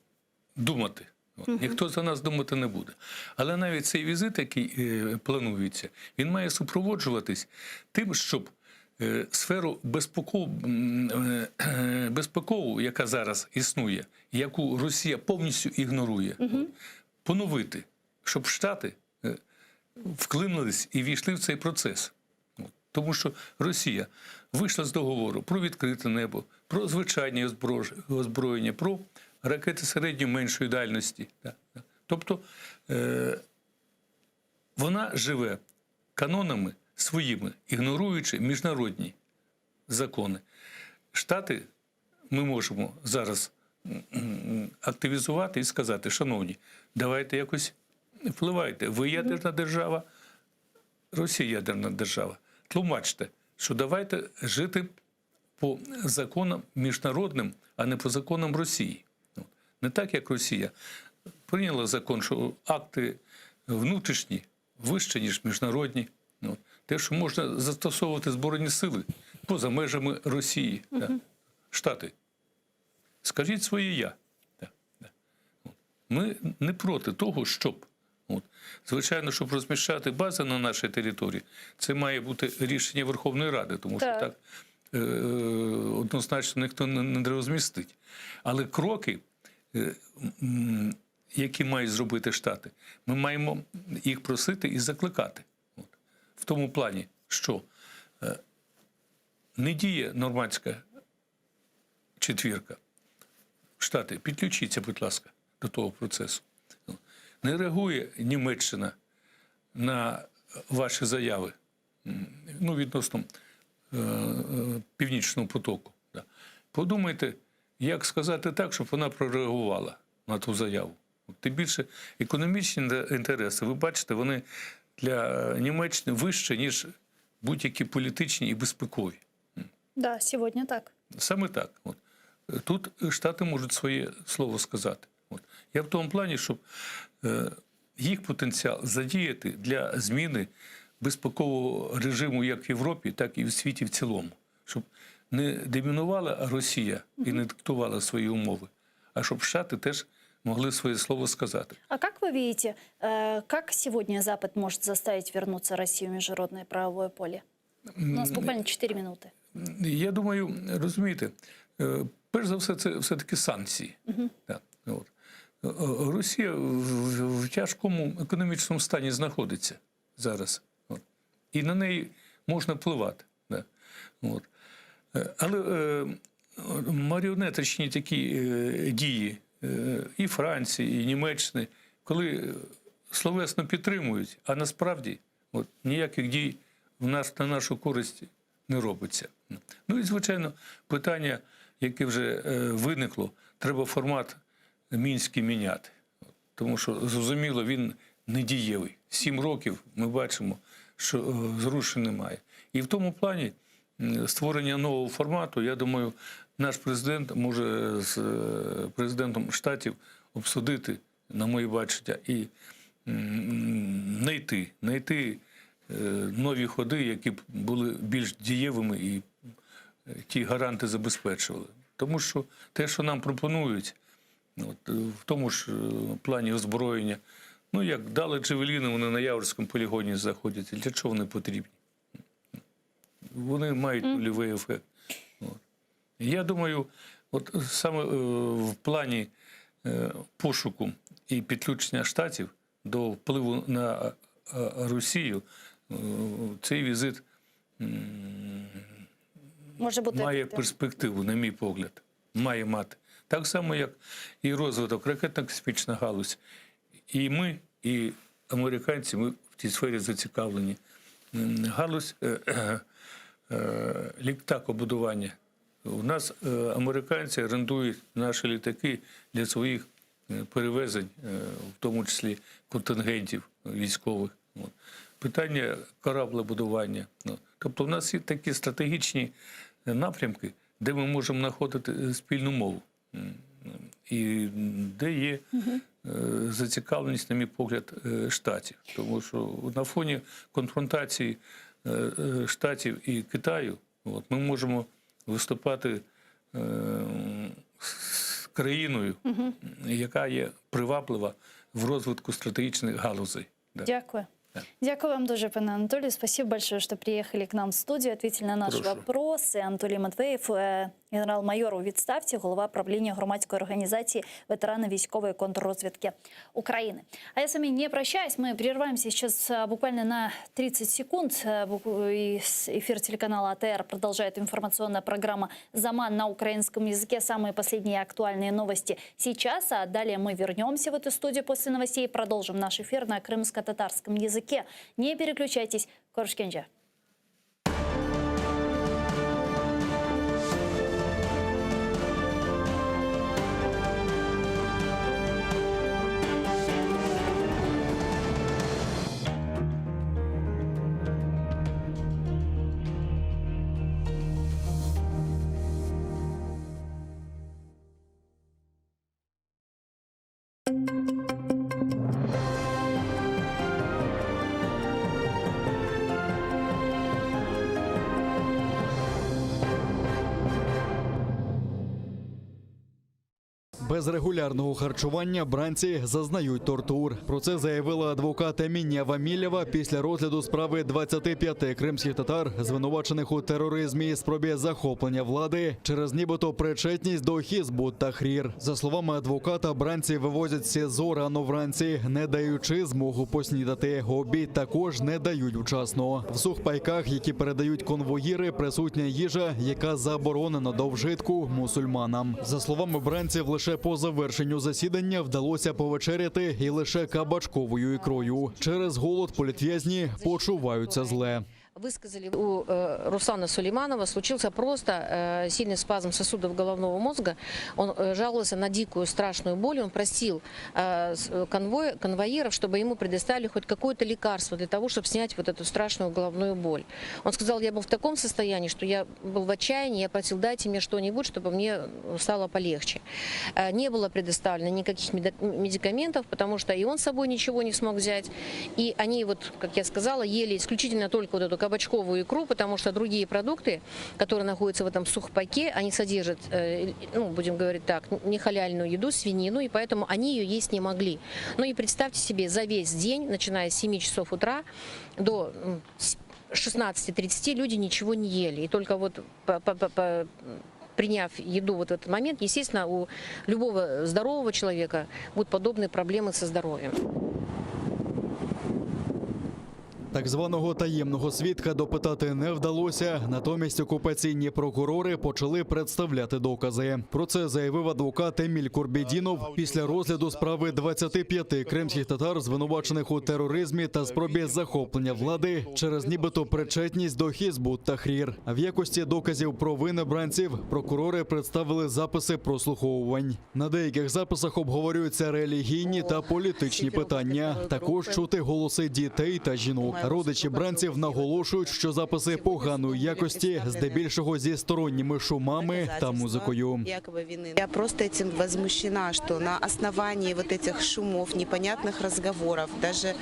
думати. От, Мгм. Ніхто за нас думати не буде. Але навіть цей візит, який е, планується, він має супроводжуватись тим, щоб е, сферу безпекову, м, е, е, безпекову, яка зараз існує, яку Росія повністю ігнорує, поновити, щоб Штати е, вклинились і ввійшли в цей процес. От. Тому що Росія вийшла з договору про відкрите небо, про звичайні озброж- озброєння, про ракети середньої меншої дальності. Да, да. Тобто е, вона живе канонами своїми, ігноруючи міжнародні закони. Штати ми можемо зараз м, м, активізувати і сказати, шановні, давайте якось впливайте. Ви ядерна держава, Росія ядерна держава. Тлумачте, що давайте жити по законам міжнародним, а не по законам Росії. От. Не так, як Росія прийняла закон, що акти внутрішні вище, ніж міжнародні. От. Те, що можна застосовувати збройні сили поза межами Росії. Да. Штати. Скажіть своє я. Да, да. От. Ми не проти того, щоб. От. Звичайно, щоб розміщати бази на нашій території, це має бути рішення Верховної Ради, тому що Так. так е, однозначно ніхто не, не розмістить. Але кроки, е, м, які мають зробити Штати, ми маємо їх просити і закликати. От. В тому плані, що е, не діє нормандська. Четвірка. Штати, підключіться, будь ласка, до того процесу. Не реагує Німеччина на ваші заяви ну, відносно е, е, Північного потоку. Да. Подумайте, як сказати так, щоб вона прореагувала на ту заяву. Тим більше економічні інтереси, ви бачите, вони для Німеччини вище, ніж будь-які політичні і безпекові. Да, сегодня так. Саме так. От. Тут Штати можуть своє слово сказати. От. Я в тому плані, щоб е, їх потенціал задіяти для зміни безпекового режиму як в Європі, так і в світі в цілому. Щоб не домінувала Росія і не диктувала свої умови, а щоб Штати теж могли своє слово сказати. А как вы видите, э, как сегодня Запад может заставить вернуться Россию в международное правовое поле? У нас буквально 4 минуты. Я думаю, розумієте, е, перш за все, це все-таки санкції. Мгм. Так, от. Е, е, Росія в, в- в тяжкому економічному стані знаходиться зараз. От. І на неї можна впливати. Да. От. Е, Але е, маріонеточні такі е, дії е, і Франції, і Німеччини, коли словесно підтримують, а насправді от, ніяких дій в нас, на нашу користь не робиться. Ну і, звичайно, питання, яке вже е, виникло, треба формат мінський міняти. Тому що, зрозуміло, він недієвий. Сім років ми бачимо, що е, зрушень немає. І в тому плані м, створення нового формату, я думаю, наш президент може з е, президентом штатів обсудити, на моє бачення, і м, знайти, знайти е, нові ходи, які б були більш дієвими і е, ті гаранти забезпечували. Тому що те, що нам пропонують, от, е, в тому ж е, плані озброєння, ну як дали Джевеліни, вони на Яворському полігоні знаходяться. Для чого вони потрібні? Вони мають нульовий ефект. От. Я думаю, от саме е, в плані е, пошуку і підключення штатів до впливу на е, Росію, е, цей візит м, Може бути має ефективним. перспективу, на мій погляд, має мати. Так само, як і розвиток ракетно-космічна галузь. І ми, і американці, ми в цій сфері зацікавлені. М, Галузь е, е, е, літакобудування. У нас е, американці орендують наші літаки для своїх е, перевезень, е, в тому числі контингентів військових. От. Питання кораблебудування. Ну, Тобто, в нас є такі стратегічні напрямки, де ми можемо знаходити е, спільну мову. М, І де є е, зацікавленість, на мій погляд, е, штатів. Тому що на фоні конфронтації е, е, штатів і Китаю от, ми можемо виступати е, з країною, яка є приваблива в розвитку стратегічних галузей. Да. Дякую. Дякую вам дуже, пане Анатолію. Спасибо большое, что приехали к нам в студию, ответили на наши Прошу. вопросы. Анатолій Матвеєв, е, генерал-майор у відставці, голова правління громадської організації ветерани військової контррозвідки України. А я с вами не прощаюсь. Мы прерываемся сейчас э, буквально на 30 секунд. Э, бук- и с- Эфир телеканала АТР продолжает информационная программа «Заман» на украинском языке. Самые последние актуальные новости сейчас. А далее мы вернемся в эту студию после новостей и продолжим наш эфир на крымско-татарском языке. Не переключайтесь. Körüşkence. Без регулярного харчування бранці зазнають тортур. Про це заявила адвокат Емінія Вамілєва після розгляду справи 25 кримських татар, звинувачених у тероризмі і спробі захоплення влади через нібито причетність до Хізбут Тахрір. За словами адвоката, бранці вивозять з СІЗО рано вранці, не даючи змогу поснідати. Обід також не дають вчасно. В сухпайках, які передають конвоїри, присутня їжа, яка заборонена до вжитку мусульманам. За словами бранців, лише по завершенню засідання вдалося повечеряти і лише кабачковою ікрою. Через голод політв'язні почуваються зле. Высказали у э, Руслана Сулейманова случился просто э, сильный спазм сосудов головного мозга. Он э, жаловался на дикую страшную боль. Он просил э, с- э, конвой, конвоиров, чтобы ему предоставили хоть какое-то лекарство для того, чтобы снять вот эту страшную головную боль. Он сказал, я был в таком состоянии, что я был в отчаянии, я просил, дайте мне что-нибудь, чтобы мне стало полегче. Э, Не было предоставлено никаких меда- медикаментов, потому что и он с собой ничего не смог взять. И они, вот, как я сказала, ели исключительно только вот эту кабачковую икру, потому что другие продукты, которые находятся в этом сухпайке, они содержат, э, ну, будем говорить так, нехаляльную еду, свинину, и поэтому они ее есть не могли. Ну и представьте себе, за весь день, начиная с 7 часов утра до м, с 16.30 люди ничего не ели. И только вот по- по- по- по- приняв еду вот в этот момент, естественно, у любого здорового человека будут подобные проблемы со здоровьем. Так званого таємного свідка допитати не вдалося. Натомість окупаційні прокурори почали представляти докази. Про це заявив адвокат Еміль Курбєдінов після розгляду справи 25 кримських татар, звинувачених у тероризмі та спробі захоплення влади через нібито причетність до Хізбут Тахрір. В якості доказів провини бранців прокурори представили записи прослуховувань. На деяких записах обговорюються релігійні та політичні питання. Також чути голоси дітей та жінок. Родичі бранців наголошують, що записи поганої якості, здебільшого зі сторонніми шумами та музикою. Якобы вины. Я просто этим возмущена, что на основании вот этих шумов, непонятных разговоров, даже м,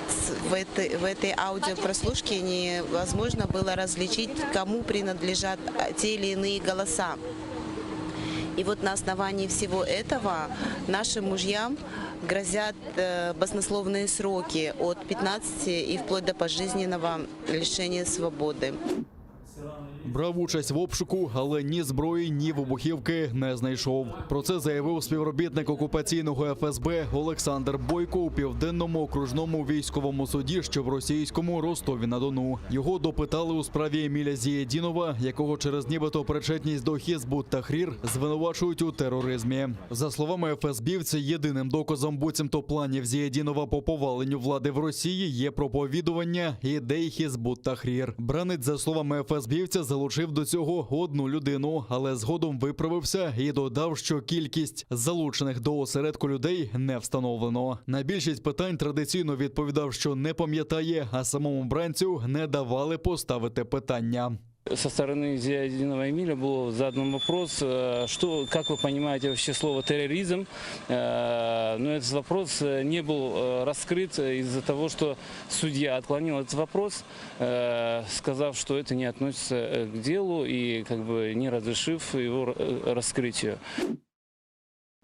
с- в этой, в этой аудиопрослушке невозможно было различить, кому принадлежат а, те или иные голоса. И вот на основании всего этого нашим мужьям грозят э, баснословные сроки от 15 и вплоть до пожизненного лишения свободы. Брав участь в обшуку, але ні зброї, ні вибухівки не знайшов. Про це заявив співробітник окупаційного ФСБ Олександр Бойко у південному окружному військовому суді, що в російському Ростові на Дону. Його допитали у справі Еміля Зієдінова, якого через нібито причетність до Хізбут Тахрір звинувачують у тероризмі. За словами ФСБівця, єдиним доказом буцімто планів Зієдінова по поваленню влади в Росії є проповідування ідей Хізбут Тахрір. Бранець, за словами ФСБівця, залучив до цього одну людину, але згодом виправився і додав, що кількість залучених до осередку людей не встановлено. На більшість питань традиційно відповідав, що не пам'ятає, а самому бранцю не давали поставити питання. Со стороны Зиядинова Эмиля был задан вопрос, э, что, как вы понимаете вообще слово терроризм. Э, Но этот вопрос э, не был э, раскрыт из-за того, что судья отклонил этот вопрос, э, сказав, что это не относится э, к делу и как бы не разрешив его э, раскрытию.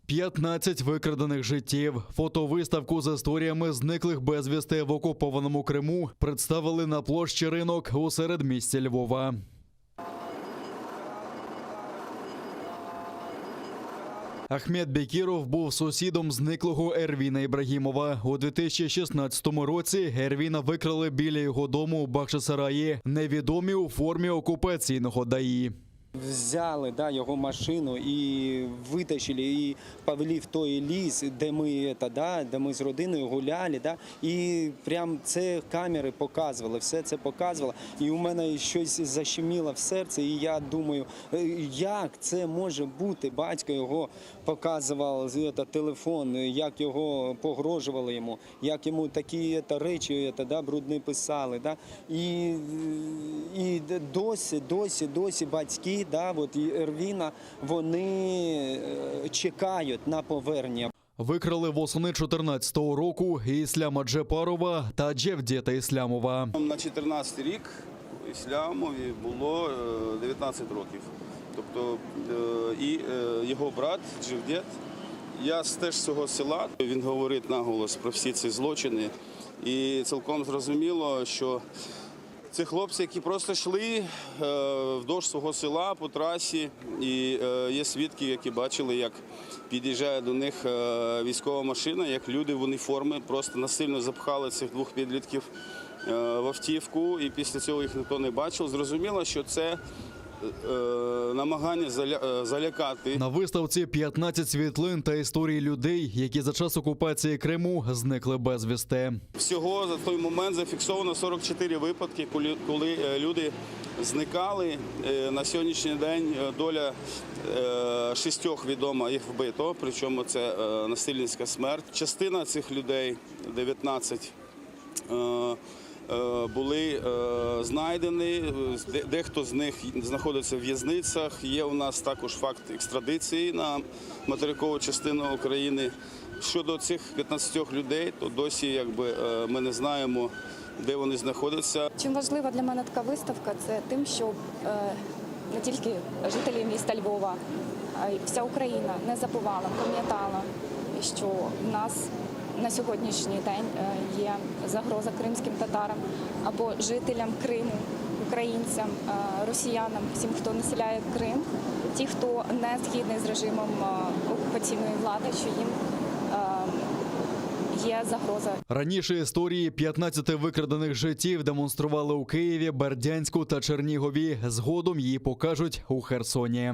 15 викрадених життів. Фотовиставку з історіями зниклих безвісти в окупованому Криму представили на площі ринок у середмісті Львова. Ахмед Бекіров був сусідом зниклого Ервіна Ібрагімова. У 2016 році Ервіна викрали біля його дому у Бахчисараї, невідомі у формі окупаційного ДАІ. Взяли да, його машину і витащили, і повели в той ліс, де ми, это, да, де ми з родиною гуляли. Да, і прям це камери показували, все це показувало. І у мене щось защеміло в серці, і я думаю, е, як це може бути? Батько його показував это, телефон, як його погрожували йому, як йому такі это, речі это, да, брудні писали. Да? І, і досі, досі, досі батьки, да, от і Ервіна, вони е, чекають на повернення. Викрали восени 14-го року Ісляма Джепарова та Джевдєта Іслямова. На 14 рік Іслямові було е, 19 років. Тобто і його брат Джевдет. Я теж з цього села. Він говорить наголос про всі ці злочини. І цілком зрозуміло, що це хлопці, які просто йшли вздовж свого села по трасі, і є свідки, які бачили, як під'їжджає до них військова машина, як люди в уніформі просто насильно запхали цих двох підлітків в автівку, і після цього їх ніхто не бачив. Зрозуміло, що це намагання залякати. На виставці 15 світлин та історій людей, які за час окупації Криму зникли безвісти. Всього за той момент зафіксовано 44 випадки, коли люди зникали. На сьогоднішній день доля 6 відома, їх вбито, причому це насильницька смерть. Частина цих людей, 19, були знайдені, дехто з них знаходиться в в'язницях. Є у нас також факт екстрадиції на материкову частину України. Щодо цих 15 людей, то досі ми не знаємо, де вони знаходяться. Чим важлива для мене така виставка, це тим, щоб не тільки жителі міста Львова, а й вся Україна не забувала, пам'ятала, що в нас на сьогоднішній день є загроза кримським татарам або жителям Криму, українцям, росіянам, всім, хто населяє Крим, ті, хто не згідний з режимом окупаційної влади, що їм є загроза. Раніше історії 15 викрадених життів демонстрували у Києві, Бердянську та Чернігові. Згодом її покажуть у Херсоні.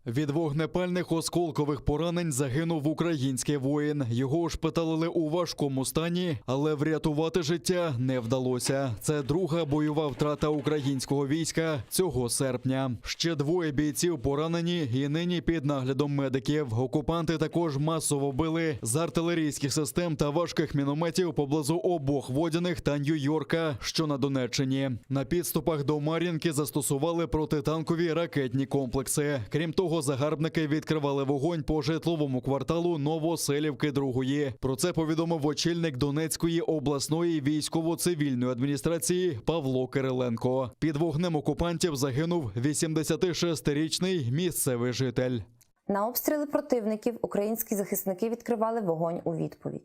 Від вогнепальних осколкових поранень загинув український воїн. Його ушпиталили у важкому стані, але врятувати життя не вдалося. Це друга бойова втрата українського війська цього серпня. Ще двоє бійців поранені і нині під наглядом медиків. Окупанти також масово били з артилерійських систем та важких мінометів поблизу обох Водяних та Нью-Йорка, що на Донеччині. На підступах до Мар'їнки застосували протитанкові ракетні комплекси. Крім того, загарбники відкривали вогонь по житловому кварталу Новоселівки другої. Про це повідомив очільник Донецької обласної військово-цивільної адміністрації Павло Кириленко. Під вогнем окупантів загинув 86-річний місцевий житель. На обстріли противників українські захисники відкривали вогонь у відповідь.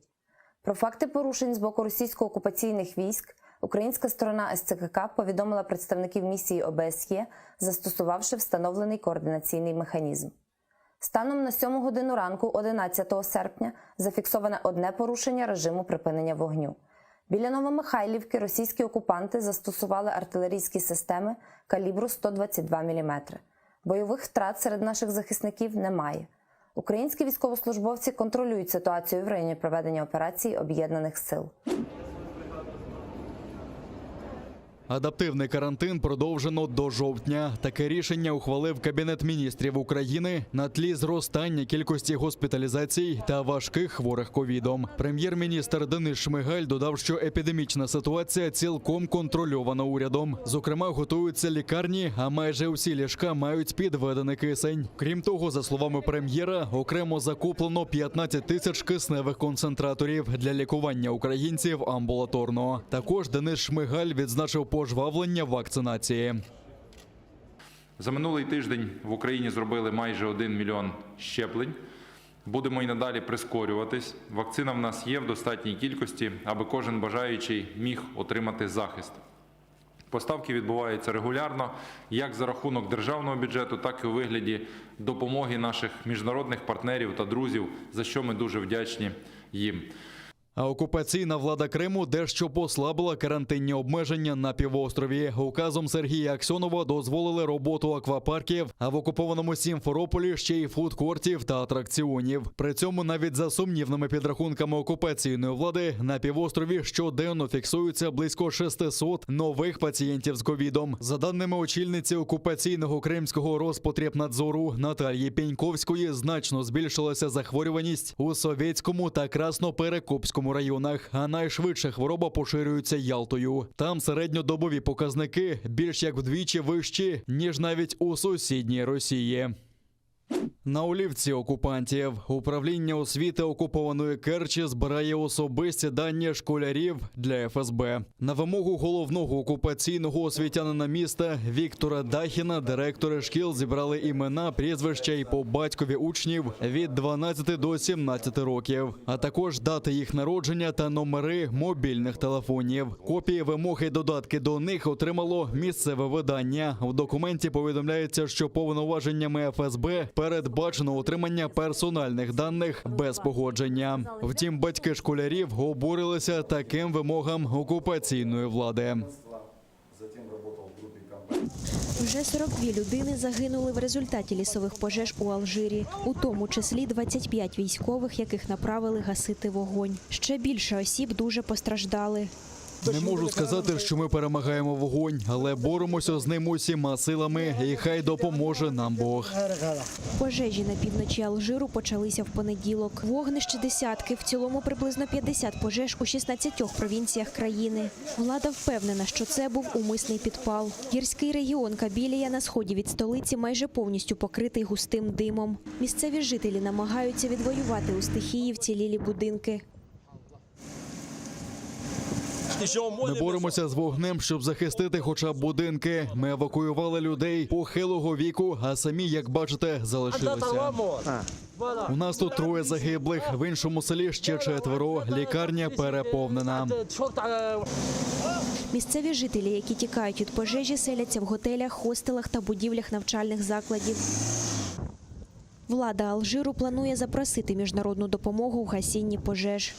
Про факти порушень з боку російсько-окупаційних військ українська сторона СЦКК повідомила представників місії ОБСЄ, застосувавши встановлений координаційний механізм. Станом на 7 годину ранку 11 серпня зафіксоване одне порушення режиму припинення вогню. Біля Новомихайлівки російські окупанти застосували артилерійські системи калібру 122 мм. Бойових втрат серед наших захисників немає. Українські військовослужбовці контролюють ситуацію в районі проведення операції Об'єднаних сил. Адаптивний карантин продовжено до жовтня. Таке рішення ухвалив Кабінет міністрів України на тлі зростання кількості госпіталізацій та важких хворих ковідом. Прем'єр-міністр Денис Шмигаль додав, що епідемічна ситуація цілком контрольована урядом. Зокрема, готуються лікарні, а майже усі ліжка мають підведений кисень. Крім того, за словами прем'єра, окремо закуплено 15 тисяч кисневих концентраторів для лікування українців амбулаторно. Також Денис Шмигаль відзначив пожвавлення вакцинації. За минулий тиждень в Україні зробили майже 1 мільйон щеплень. Будемо і надалі прискорюватись. Вакцина в нас є в достатній кількості, аби кожен бажаючий міг отримати захист. Поставки відбуваються регулярно, як за рахунок державного бюджету, так і у вигляді допомоги наших міжнародних партнерів та друзів, за що ми дуже вдячні їм. А окупаційна влада Криму дещо послабила карантинні обмеження на півострові. Указом Сергія Аксьонова дозволили роботу аквапарків, а в окупованому Сімферополі ще й фудкортів та атракціонів. При цьому навіть за сумнівними підрахунками окупаційної влади на півострові щоденно фіксуються близько 600 нових пацієнтів з ковідом. За даними очільниці окупаційного кримського Роспотребнадзору Наталії Пеньковської, значно збільшилася захворюваність у Совєтському та Красноперекопському районах, а найшвидше хвороба поширюється Ялтою. Там середньодобові показники більш як вдвічі вищі, ніж навіть у сусідній Росії. На олівці окупантів управління освіти окупованої Керчі збирає особисті дані школярів для ФСБ. На вимогу головного окупаційного освітянина міста Віктора Дахіна директори шкіл зібрали імена, прізвища і по батькові учнів від 12 до 17 років, а також дати їх народження та номери мобільних телефонів. Копії вимог і додатки до них отримало місцеве видання. В документі повідомляється, що повноваженнями ФСБ передбачено отримання персональних даних без погодження. Втім, батьки школярів обурилися таким вимогам окупаційної влади. Вже 42 людини загинули в результаті лісових пожеж у Алжирі, у тому числі 25 військових, яких направили гасити вогонь. Ще більше осіб дуже постраждали. Не можу сказати, що ми перемагаємо вогонь, але боремося з ним усіма силами, і хай допоможе нам Бог. Пожежі на півночі Алжиру почалися в понеділок. Вогнище десятки, в цілому приблизно 50 пожеж у 16 провінціях країни. Влада впевнена, що це був умисний підпал. Гірський регіон Кабілія на сході від столиці майже повністю покритий густим димом. Місцеві жителі намагаються відвоювати у стихії вцілілі будинки. Ми боремося з вогнем, щоб захистити хоча б будинки. Ми евакуювали людей похилого віку, а самі, як бачите, залишилися. У нас тут троє загиблих, в іншому селі ще четверо. Лікарня переповнена. Місцеві жителі, які тікають від пожежі, селяться в готелях, хостелах та будівлях навчальних закладів. Влада Алжиру планує запросити міжнародну допомогу в гасінні пожеж.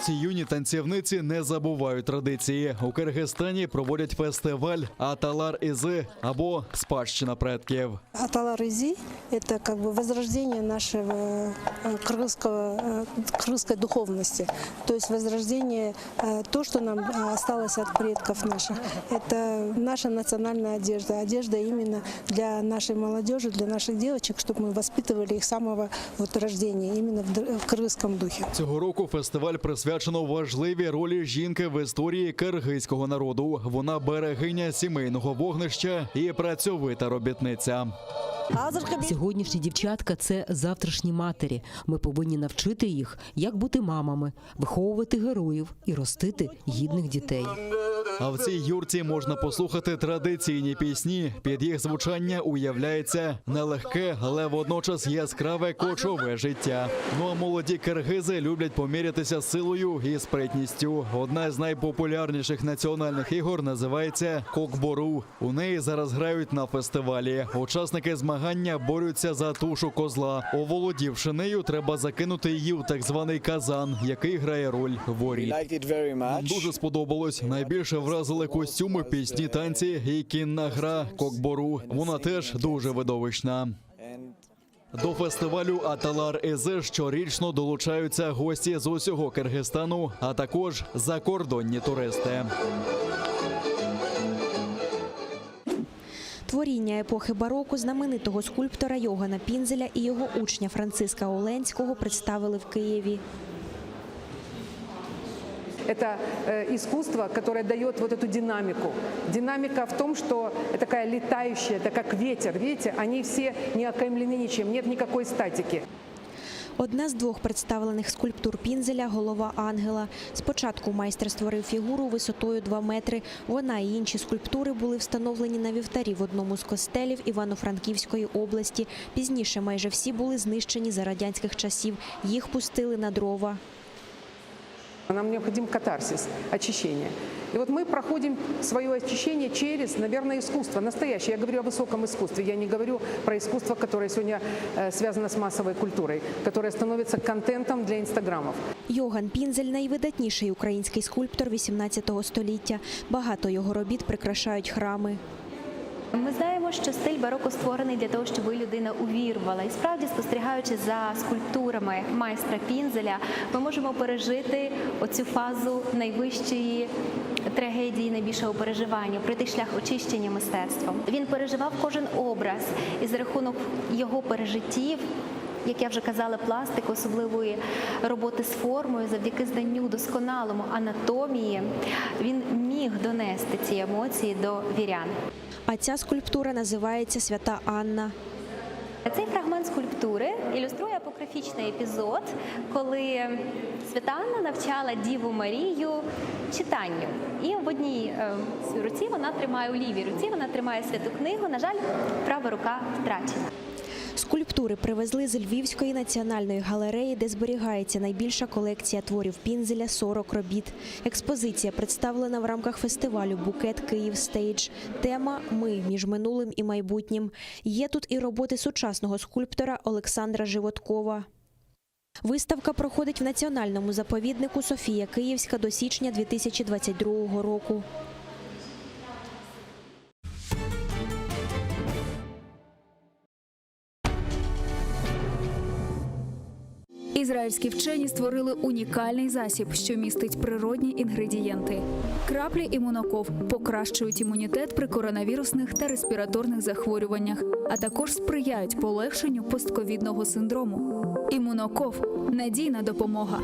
Ці юні танцівниці не забувають традиції. У Киргизстані проводять фестиваль Аталар Ізи або Спадщина предків. Аталар Изи – это как бы возрождение нашего э, кыргызского, э, кыргызской духовности, то есть возрождение э, то, что нам э, осталось от предков наших. Это наша национальная одежда, одежда именно для нашей молодежи, для наших девочек, чтобы мы воспитывали их с самого вот рождения, именно в др- в кыргызском духе. Цього року фестиваль присвячено важливій ролі жінки в історії киргизького народу. Вона берегиня сімейного вогнища і працьовита робітниця. Сьогоднішні дівчатка це завтрашні матері. Ми повинні навчити їх, як бути мамами, виховувати героїв і ростити гідних дітей. А в цій юрці можна послухати традиційні пісні. Під їх звучання уявляється нелегке, але водночас яскраве кочове життя. Ну а молоді киргизи люблять помірятися силою і спритністю. Одна з найпопулярніших національних ігор називається кокбору. У неї зараз грають на фестивалі. Учасники змагання борються за тушу козла. Оволодівши нею, треба закинути її в так званий казан, який грає роль воріт. Нам дуже сподобалось. Найбільше вразили костюми, пісні, танці і кінна гра кокбору. Вона теж дуже видовищна. До фестивалю Аталар Ізи щорічно долучаються гості з усього Киргизстану, а також закордонні туристи. Творіння епохи бароко знаменитого скульптора Йогана Пінзеля і його учня Франциска Оленського представили в Києві. Это э, искусство, которое дает вот эту динамику. Динамика в том, что такая летающая, это как ветер, видите, они все не окаймлены ничем, нет никакой статики. Одна з двох представлених скульптур Пінзеля – голова ангела. Спочатку майстер створив фігуру висотою 2 метри. Вона і інші скульптури були встановлені на вівтарі в одному з костелів Івано-Франківської області. Пізніше майже всі були знищені за радянських часів. Їх пустили на дрова. Нам необходим катарсис, очищение. И вот мы проходим свое очищение через, наверное, искусство, настоящее. Я говорю о высоком искусстве, я не говорю про искусство, которое сегодня э, связано с массовой культурой, которое становится контентом для инстаграмов. Йоган Пінзель – найвидатніший український скульптор XVIII століття. Багато його робіт прикрашають храми. Ми знаємо, що стиль бароко створений для того, щоб людина увірувала. І справді, спостерігаючи за скульптурами майстра Пінзеля, ми можемо пережити оцю фазу найвищої трагедії, найбільшого переживання, пройти шлях очищення мистецтвом. Він переживав кожен образ, і за рахунок його пережиттів. як я вже казала, пластики, особливої роботи з формою, завдяки знанню досконалому анатомії, він міг донести ці емоції до вірян. А ця скульптура називається Свята Анна. Цей фрагмент скульптури ілюструє апокрифічний епізод, коли свята Анна навчала Діву Марію читанню. І в одній е, руці вона тримає у лівій руці, вона тримає святу книгу. На жаль, права рука втрачена. Скульптури привезли з Львівської національної галереї, де зберігається найбільша колекція творів Пінзеля – 40 робіт. Експозиція представлена в рамках фестивалю «Букет Київ Стейдж». Тема «Ми між минулим і майбутнім». Є тут і роботи сучасного скульптора Олександра Животкова. Виставка проходить в Національному заповіднику «Софія Київська» до січня 2022 року. Ізраїльські вчені створили унікальний засіб, що містить природні інгредієнти. Краплі імуноков покращують імунітет при коронавірусних та респіраторних захворюваннях, а також сприяють полегшенню постковідного синдрому. Імуноков надійна допомога.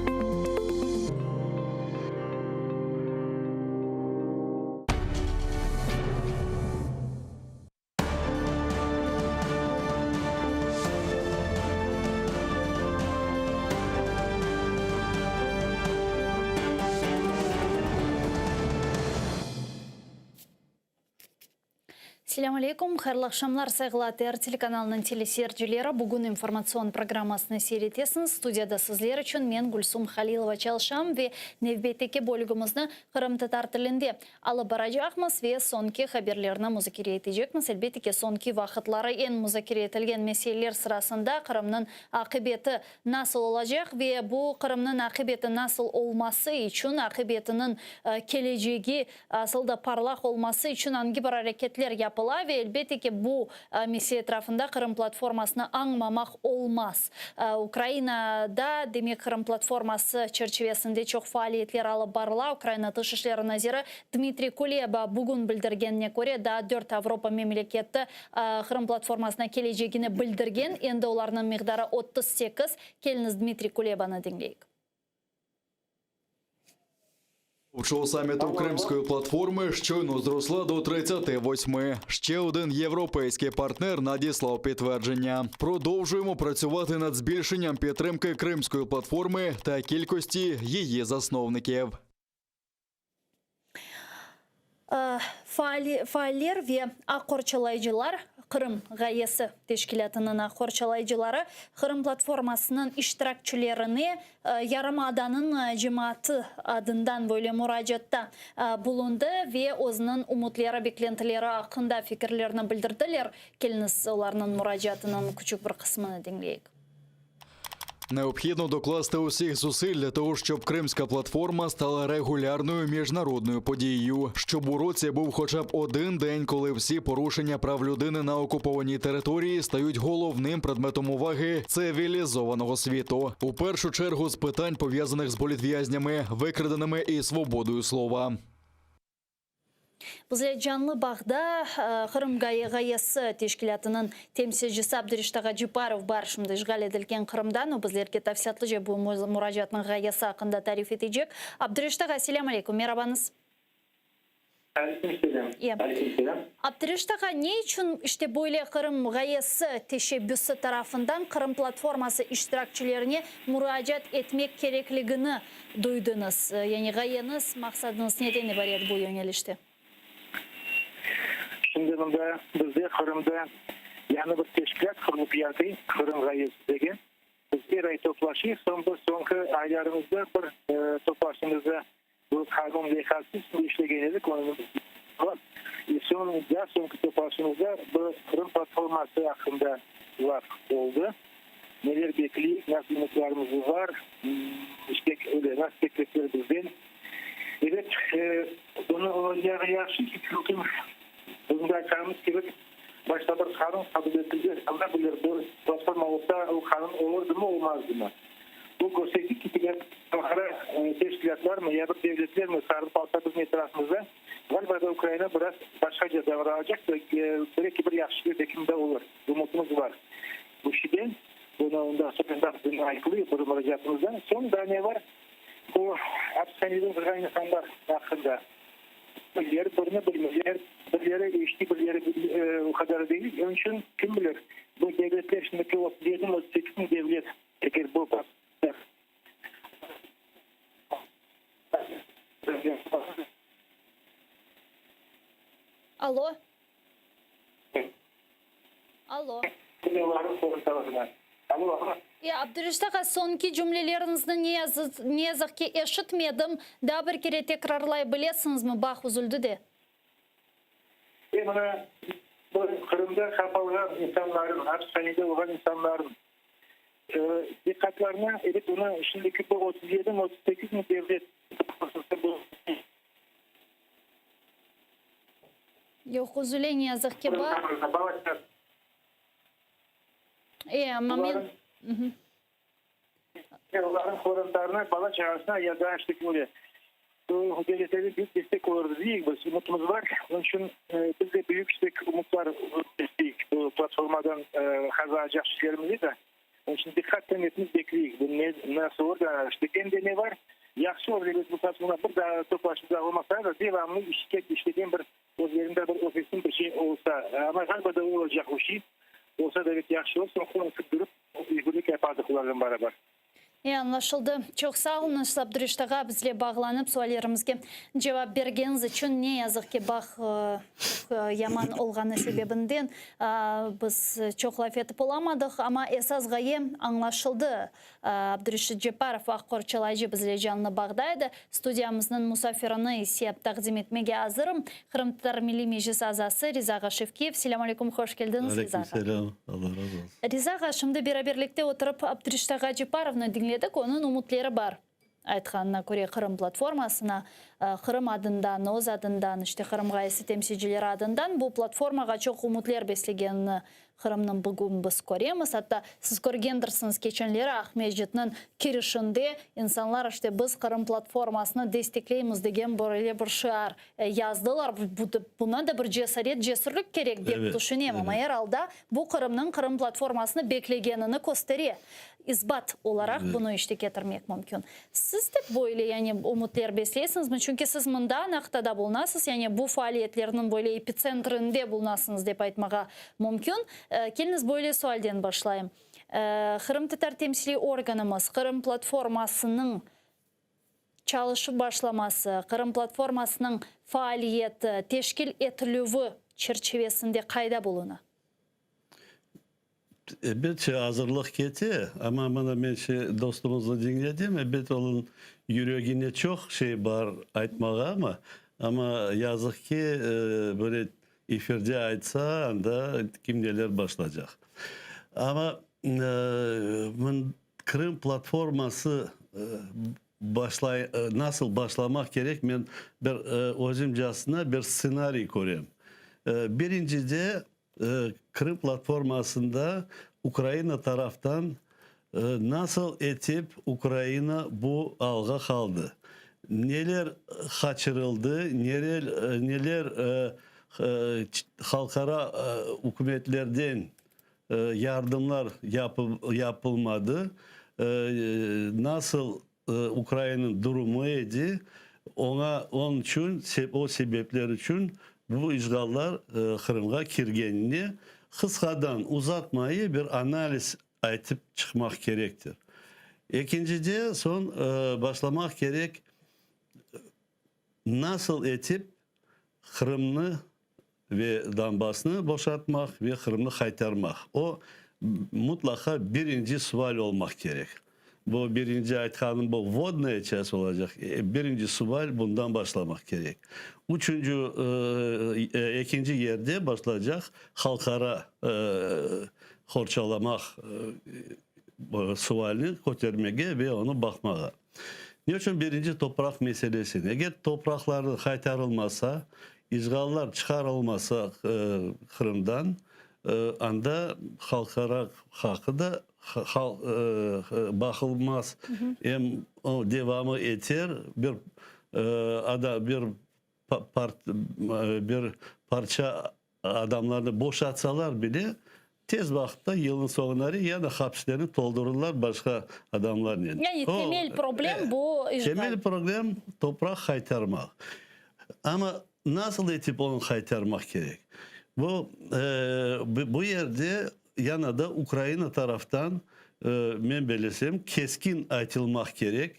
Selâm aleyküm, hayırlı aqşamlar, sayğılı ATR telekanalınıñ teleseyircileri. Bugün informatsion programmasını seyir etesiñiz. Studiyada sizler içün men, Gülsum Halilova, çalışam ve nevbetteki bölügimizni qırımtatar tilinde alıp baracaqmız ve soñki haberlerni muzakere etecekmiz. Elbette ki, soñki vaqıtları eñ muzakere etilgen meseleler sırasında Qırımnıñ aqibeti nasıl olacaq ve bu Qırımnıñ aqibeti nasıl olması içün, aqibetiniñ kelecegi asıl da parlaq olması içün angi bir areketler yapıla ve elbette ki, bu mesele etrafında Qırım platformasını añmamaq olmaz. Ukrainada, demek, Qırım platforması çerçivesinde çoq faaliyetler alıp barıla. Ukraina Tış işleri naziri Dmitriy Kuleba bugün bildirgenine köre, daa dört Avropa memleketi Qırım platformasına kelecegini bildirgen, endi olarnıñ miqdarı 38. Keliñiz, Dmitriy Kulebanı diñleyik. Учого саміту Кримської платформи щойно зросла до 38. Ще один європейський партнер надіслав підтвердження. Продовжуємо працювати над збільшенням підтримки Кримської платформи та кількості її засновників. Faaller ve aq qorçalayıcılar, Qırım ğayesi teşkilâtınıñ aq qorçalayıcıları Qırım platformasınıñ iştirakçilerine yarımadanıñ cemaatı adından böyle muracaatta bulundı ve özüniñ ümütleri, beklentileri aqqında fikirlerini bildirdiler. Keliñiz, olarnıñ muracaatınıñ küçük bir qısmını diñleyik. Необхідно докласти усіх зусиль для того, щоб Кримська платформа стала регулярною міжнародною подією, щоб у році був хоча б один день, коли всі порушення прав людини на окупованій території стають головним предметом уваги цивілізованого світу. У першу чергу з питань пов'язаних з політв'язнями, викраденими і свободою слова. Bizler canlı bağda Qırım ğayesi teşkilâtınıñ temsilcisi Abdureşit ağa Ceparov bar, şimdi işğal etilgen Qırımdan. O bizlerge tafsilâtlıca bu muracaatnıñ ğayesi aqqında tarif etecek. Abdureşit ağa, selâm aleyküm, merabañız. Aleyküm selâm. Aleyküm selâm. Abdureşit ağa, ne içün işte böyle Qırım ğayesi teşebbüsi tarafından Qırım platforması iştirakçilerine muracaat etmek kerekligini duydıñız? Yani ğayeñiz, maqsadıñız neden ibaret bu yöñelişte? Şimdi mında bizde Qırımda yañı bir teşkilât qurulıp yatı, Qırım ğayesi degen. Biz er ay toplaşıyıq, soñ bir soñki aylarımızda bir toplaşımızda bu qanun leyhası üstünde işlegen edik, onı soñ daa soñki toplaşımızda bu Qırım platforması aqqında laf oldı. Neler bekleyik, nasıl ümütlarımız bar, işte öyle, nasıl beklekler bizden. Ebet, bunıñ olacağı yahşı ki, çünki bizim de aytqanımız kibi, başta bir qanun qabul etildi, Alla bilir, bu platforma olsa, o qanun olurdımı, olmazdımı. Bu körsetti ki, demek, halqara teşkilâtlarmı ya bir devletlermi sarılıp alsa bizim etrafımızda, ğaliba da Ukraina biraz başqaca davranacaq ve bir-eki bir yahşı bir bekim de olur. Ümütimiz bar bu şeyden. Bunı ondan soñ da aytılı bir muracaatımızda. Soñ daa ne bar? Bu apishanede oturğan insanlar aqqında. Birileri birini bilmeyler, birileri eşite, birileri o qadar degil. Onıñ içün kim bilir, bu devletler şimdiki 37 mi, 38 mi devlet, eger bu Alo. Alo. E, Abdureşit ağa, soñki cümleleriñizni ne yazı, ne yazıq ki, eşitmedim. Daa bir kere tekrarlay bilesiñizmi? Bağ üzüldi de. E, mına, bu Qırımda qapalğan insanların, apishanede olğan insanların diqqatlarına, ebet, bunı şimdiki bu 37 mi, 38 mi devlet bu. Yoq, üzüle, ne yazıq ki, bağ. E, amma men... Olarnıñ qorantalarına, bala-çağasına ya da işte böyle bu devletlerden büyük destek olur deyik biz, ümütimiz bar. Onıñ içün biz de büyük işte ümütler besleyik bu platformadan qazanacaq şeylerimizni de. Onıñ içün diqqatnen epimiz bekleyik, bu ne, nasıl olur da, işte em de ne bar, yahşı olur, ebet, bu platforma bir daa toplaşıp da olmasa da, devamlı işke işlegen bir özlerinde bir ofisniñ bir şey olsa, amma ğaliba da olacaq o şey, olsa da ebet yahşı olur, soñ qonuşıp durıp, işbirlik yapardıq olarnen beraber. E, añlaşıldı. Çoq sağ oluñız, Abdureşit ağa, bizle bağlanıp suallerimizge cevap bergeniñiz içün. Ne yazıq ki, bağ çoq yaman olğanı sebebinden biz çoq laf etip olamadıq, amma esas ğaye añlaşıldı. Abdureşit Cepparov, aq qorçalayıcı, bizle canlı bağda edi. Studiyamıznıñ musafirini ise taqdim etmege azırım, Qırımtatar Milliy Meclis azası Riza ağa Şevkiyev. Selâm aleyküm, hoş keldiñiz, Riza ağa. Aleyküm selâm, Allah razı olsun. Riza ağa, şimdi beraberlikte oturıp Abdureşit ağa Cepparovnı diñledik, onıñ ümütleri bar, aytqanına köre, Qırım platformasına, Qırım adından, öz adından, işte Qırım ğayesi temsilcileri adından bu platformağa çoq ümütler beslegenini Qırımnıñ bugün biz köremiz, atta siz körgendirsiñiz, keçenleri Aqmescitniñ kirişinde insanlar işte biz Qırım platformasını destekleymiz degen böyle bir şiar yazdılar. Buna da bir cesaret, cesürlik kerek dep tüşünem, amma er alda bu Qırımnıñ Qırım platformasını beklegenini köstere. İsbat olaraq bunı işte ketirmek mümkün. Siz de böyle yani ümütler besleysiñizmi? Çünki siz mında, Naqtada bulunasız, yani bu faaliyetlerniñ böyle epitsentrinde bulunasıñız dep aytmağa mümkün. Keliñiz böyle sualden başlayım. Qırımtatar temsiliy organımız, Qırım platformasınıñ çalışıp başlaması, Qırım platformasınıñ faaliyeti, teşkil etilüvi çerçivesinde qayda buluna? Ebet, azırlıq kete, amma mına men şe dostumıznı diñledim, ebet, onıñ yüregine çoq şey bar aytmağa, amma, amma yazıq ki, böyle efirde aytsa, anda kim neler başlacaq. Amma Krım platforması başlay, nasıl başlamaq kerek, men bir özümcasına bir stsenariy körem. Birincide, Qırım platformasında Ukraina taraftan nasıl etip Ukraina bu alğa qaldı, neler qaçırıldı, neler halqara ükümetlerden yardımlar yapılmadı, nasıl Ukrainanıñ durumı edi, oña, onıñ içün, o sebepler içün bu işğallar Qırımğa kirgenine qısqadan, uzatmayı bir analiz aytıp çıqmaq kerektir. Ekincide, soñ başlamaq kerek, nasıl etip Qırımnı ve Donbassnı boşatmaq ve Qırımnı qaytarmaq. O, mutlaqa birinci sual olmaq kerek. Bu birinci aytqanım bu vvodnaya çast olacaq. Birinci sual bundan başlamaq kerek. Üçünci, ekinci yerde başlaycaq halqara qorçalamaq sualni kötermege ve onı baqmağa. Ne içün birinci topraq meselesini? Eger topraqları qaytarılmasa, işğallar çıqarılmasa Qırımdan, anda halqara haqı da baqılmaz, em o devamı eter, bir bir bir parça adamlarnı boşatsalar bile. Tez vaqıtta, yılnıñ soñunare ya da hapislerni toldurırlar başqa adamlarnen. Yani temel problem bu işğal. Temel problem topraq qaytarmaq. Amma nasıl etip onı qaytarmaq kerek? Bu, bu yerde yana da Ukraina taraftan, men belesem, keskin aytılmaq kerek,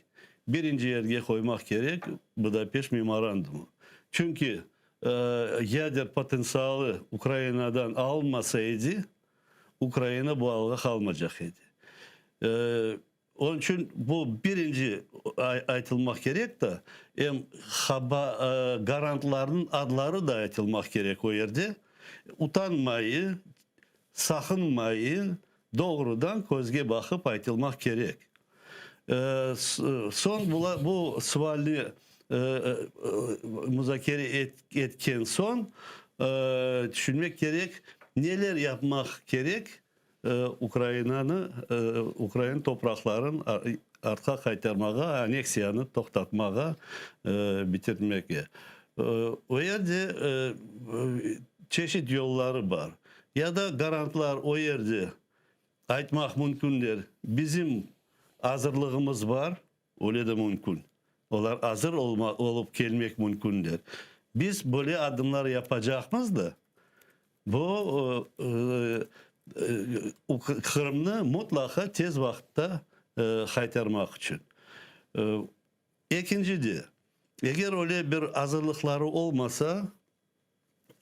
birinci yerge qoymaq kerek Budapeşt memorandumı. Çünki Yader potentsialı Ukrainadan alınmasa edi, Ukraina bu alğa qalmacaq edi. Onıñ içün bu birinci aytılmaq kerek da, em garantlarnıñ adları da aytılmaq kerek o yerde. Utanmayı, saqınmayı, doğrudan közge baqıp aytılmaq kerek. Soñ bu sualni muzakere etken soñ tüşünmek kerek, neler yapmaq kerek Ukrainanı, ukrain topraqların artqa qaytarmağa, aneksiyanı toqtatmağa, bitirmege. O yerde çeşit yolları bar. Ya da garantlar o yerde Aytmaq mümkünler, bizim azırlığımız bar, öyle de mümkün. Olar azır olma, olıp kelmek mümkünler. Biz böyle adımlar yapacaqmız da, bu Qırımnı mutlaqa tez vaqıtta qaytarmaq içün. Ekinci de, eger öyle bir azırlıqları olmasa,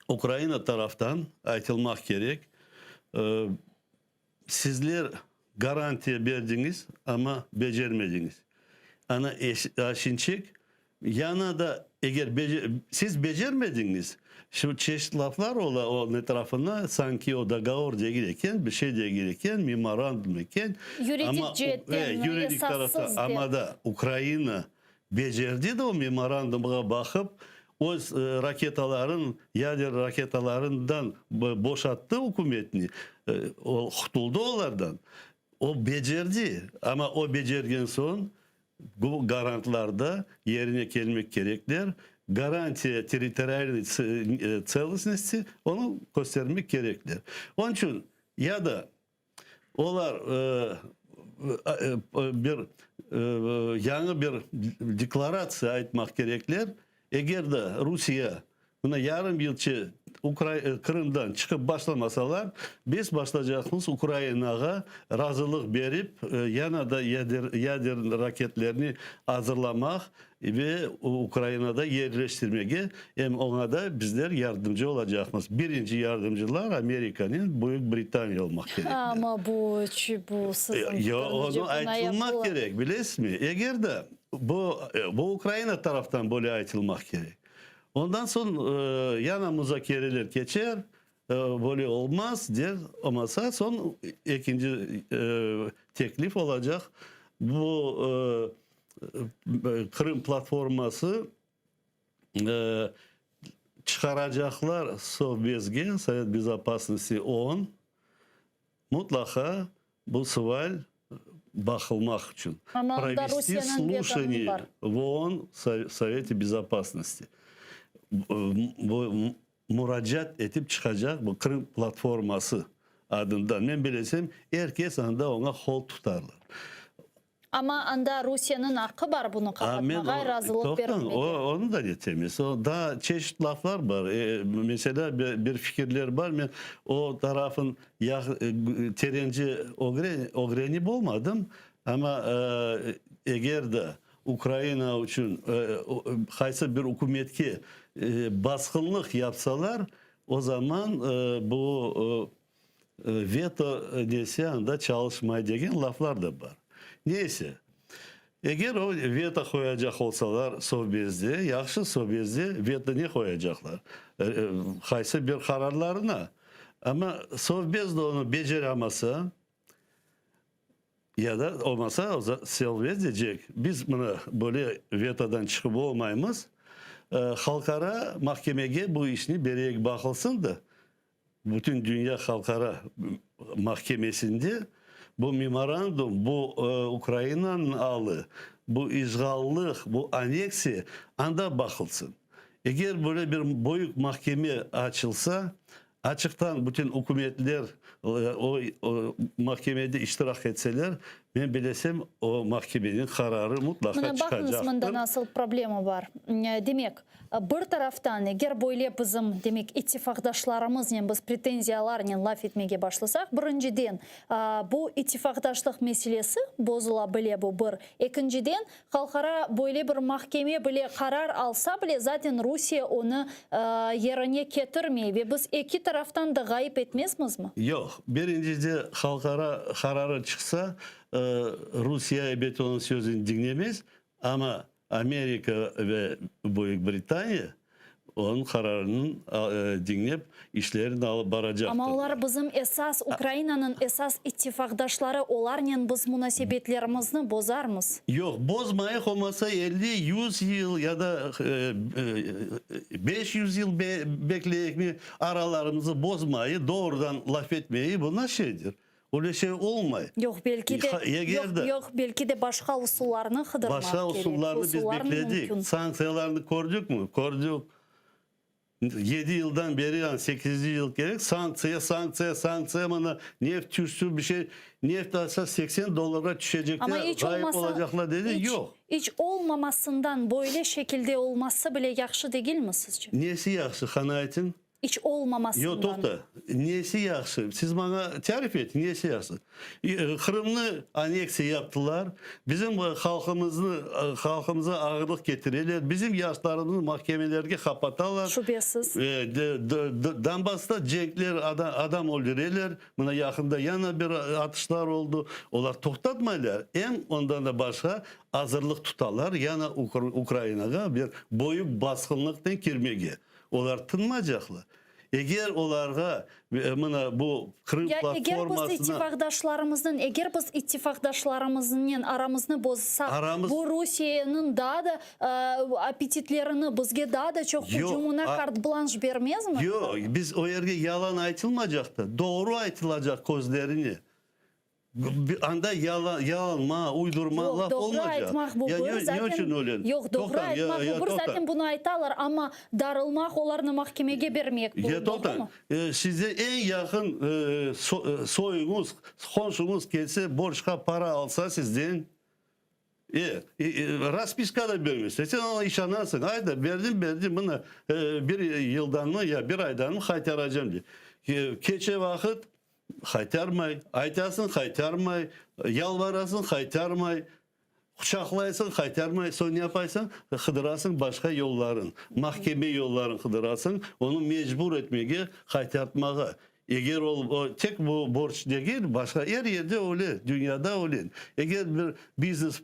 Ukraina taraftan aytılmaq kerek, sizler garantiya berdiñiz, amma becermediñiz. Ana şinçik, yana da eger siz becermediñiz, şu çeşit laflar ola onıñ etrafında, sanki o dogovor degil eken, bir şey degil eken, memorandum eken. Yuridik ceetten esassız dep. Amma da Ukraina Becerdi de o memorandumğa baqıp, öz raketaların, yader raketalarından boşattı ükümetni, o qutuldı olardan. O becerdi, amma o becergen soñ bu garantlar da yerine kelmek kerekler, garantiya territorialnıy tselostnosti, onı köstermek kerekler. Onıñ içün ya da Olar bir yañı bir deklaratsiya aytmaq kerekler, eger de Rusiye mına yarım yılçe Qırımdan çıqıp başlamasalar, biz başlacaqmız Ukrainağa razılıq berip, yana da yader raketlerini azırlamaq ve Ukrainada yerleştirmege, em oña da bizler yardımcı olacaqmız. Birinci yardımcılar Amerikanen Büyük Britaniya olmaq kerekler. Amma bu, bu siziñ Yoq, onı aytılmaq kerek, bilesizmi? Eger de bu, bu Ukraina taraftan böyle aytılmaq kerek. Ondan soñ yana muzakereler keçer, böyle olmaz der, olmasa, soñ ekinci teklif olacaq, bu Qırım platforması çıqaracaqlar Sovbezge, Sovet Bezopasnosti OON, mutlaqa bu sual baqılmaq içün. Provesti sluşaniye v OON Sovete Bezopasnosti. Bu muracaat etip çıqacaq bu Qırım platforması adından. Men bilesem, er kes anda oña qol tutarlar. Amma anda Rusiyeniñ aqqı bar bunı qapatmağa, razılıq berilmege. Onı da yetemiz. Daa çeşit laflar bar. Meselâ, bir fikirler bar, men o tarafın terence ögrenip olmadım, amma eger de Ukraina içün qaysı bir ükümetke basqınlıq yapsalar, o zaman bu Veto nesi anda çalışmay degen laflar da bar. Neyse, eger o veto qoyacaq olsalar Sovbezde, yahşı, Sovbezde veto ne qoyacaqlar? Qaysı bir qararlarına. Amma Sovbez de onı beceramasa, ya da olmasa, Sovbez deycek, biz mına böyle vetodan çıqıp olmaymız, halqara mahkemege bu işni bereyik baqılsın da, Bütün dünya halqara mahkemesinde bu memorandum, bu Ukrainanıñ alı, bu işğallıq, bu aneksiya anda baqılsın. Eger böyle bir böyük mahkeme açılsa, Açıqtan bütün ükümetler o mahkemede iştirak etseler, men bilesem, o mahkemeniñ qararı mutlaqa Mına baqıñız, çıqacaqtır. mında nasıl problema bar. Demek, bir taraftan, eger böyle bizim, demek, ittifaqdaşlarımıznen biz pretenziyalarnen laf etmege başlasaq, birinciden, bu ittifaqdaşlıq meselesi bozula bile, bu bir. Ekinciden, Halqara böyle bir mahkeme bile qarar alsa bile, zaten Rusiye onı yerine ketirmey ve biz eki taraftan da ğayıp etmezmizmi? Yoq. Birincide, halqara qararı çıqsa, Rusiye ebet onıñ sözüni diñlemez, amma Amerika ve Büyük Britaniya Onıñ qararını diñlep, işlerini alıp baracaqtır. Amma olar bizim esas, Ukrainanıñ esas ittifaqdaşları, olarnen biz munasebetlerimizni bozarmız. Yoq, bozmayıq, olmasa 50, 100 yıl ya da 500 yıl bekleyikmi, aralarımızı bozmayıq, doğrudan laf etmeyik, bu nasıl şeydir? Öyle şey olmay. Yoq, belki de, Eger yoq, de yoq, belki de başqa usullarnı qıdırmaq Başqa kerek. usullarnı biz Usullar bekledik. mümkün. Sanktsiyalarnı kördükmi? Kördük. Yedi yıldan beri, yani sekizinci yıl kerek, sanktsiya, sanktsiya, sanktsiya, mına neft tüştü, bir şey, neft alsa 80 dollarğa tüşecekler, Amma iç ğayıp olmasa, olacaqlar dedi, iç, yoq. iç olmamasından böyle şekilde olması bile yahşı degilmi sizce? Nesi yahşı, qani aytıñ? İç olmamasından. Yoq, toqta. Nesi yahşı? Siz maña tarif etiñ, nesi yahşı? Qırımnı anneksiya yaptılar, bizim halqımıznı, halqımıza ağırlıq ketireler, bizim yaşlarımıznı mahkemelerge qapatalar. Şübesiz. Donbassta cenkler, adam öldüreler, mına yaqında yana bir atışlar oldı. Olar toqtatmaylar. Em ondan da başqa azırlıq tutalar yana Ukrainağa bir böyük basqınlıqnen kirmege. Olar tınmacaqlar. Eger olarğa mına bu Qırım Ya eger biz platformasına. ittifaqdaşlarımıznıñ, eger biz ittifaqdaşlarımıznen aramıznı bozsaq, Aramız. bu Rusiyeniñ daa da appetitlerini, bizge daa da çoq Yoq, hücumına a. kart-blanş bermezmi? Yoq, biz o yerge yalan aytılmacaq da, doğru aytılacaq közlerine. Anda yalanma, uydurma Yoq, laf doğru olmaycaq. aytmaq bu Ya bir, ne zaten, içün öyle? yoq, doğru Toqtañ, ya, aytmaq ya bu bir, toqtañ. zaten bunı aytalar, amma darılmaq, olarnı mahkemege bermek, bu Ya toqtañ, doğrumı? size eñ yaqın soyuñız, qonşuñız kelse, borcqa para alsa sizden, e, raspiska da bermese, sen oña işanasıñ, ayda, berdim, berdim, mına, bir yıldanmı ya bir aydanmı qaytaracam dey. Keçe vaqıt, Qaytarmay, aytasıñ, qaytarmay, yalvarasıñ, qaytarmay, quçaqlaysıñ, qaytarmay, soñ ne yapaysıñ? Qıdırasıñ başqa yolların, mahkeme yolların qıdırasıñ, onı mecbur etmege, qaytartmağa. Eger ol, tek bu borc degil, başqa er yerde öyle, dünyada öyle. Eger bir biznes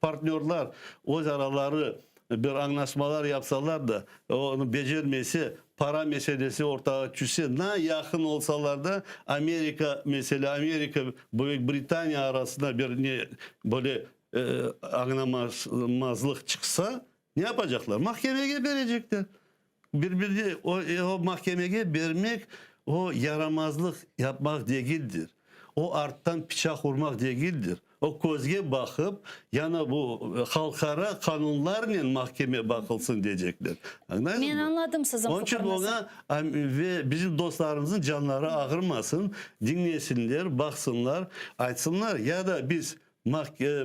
partnörlar öz araları Bir añlaşmalar yapsalar da, onı becermese, para meselesi ortağa tüşse, na yaqın olsalar da, Amerika, meselâ, Amerika, Büyük Britaniya arasında bir ne böyle añlamazlıq çıqsa, ne yapacaqlar? Mahkemege berecekler. Bir-birine o mahkemege bermek, o yaramazlıq yapmaq degildir. O arttan piçaq urmaq degildir. O közge baqıp, yana bu halqara qanunlarnen mahkeme baqılsın deycekler. Añlaysızmı? Men añladım siziñ Onıñ içün fikirnizi. oña ve bizim dostlarımıznıñ canları ağırmasın, diñlesinler, baqsınlar, aytsınlar, ya da biz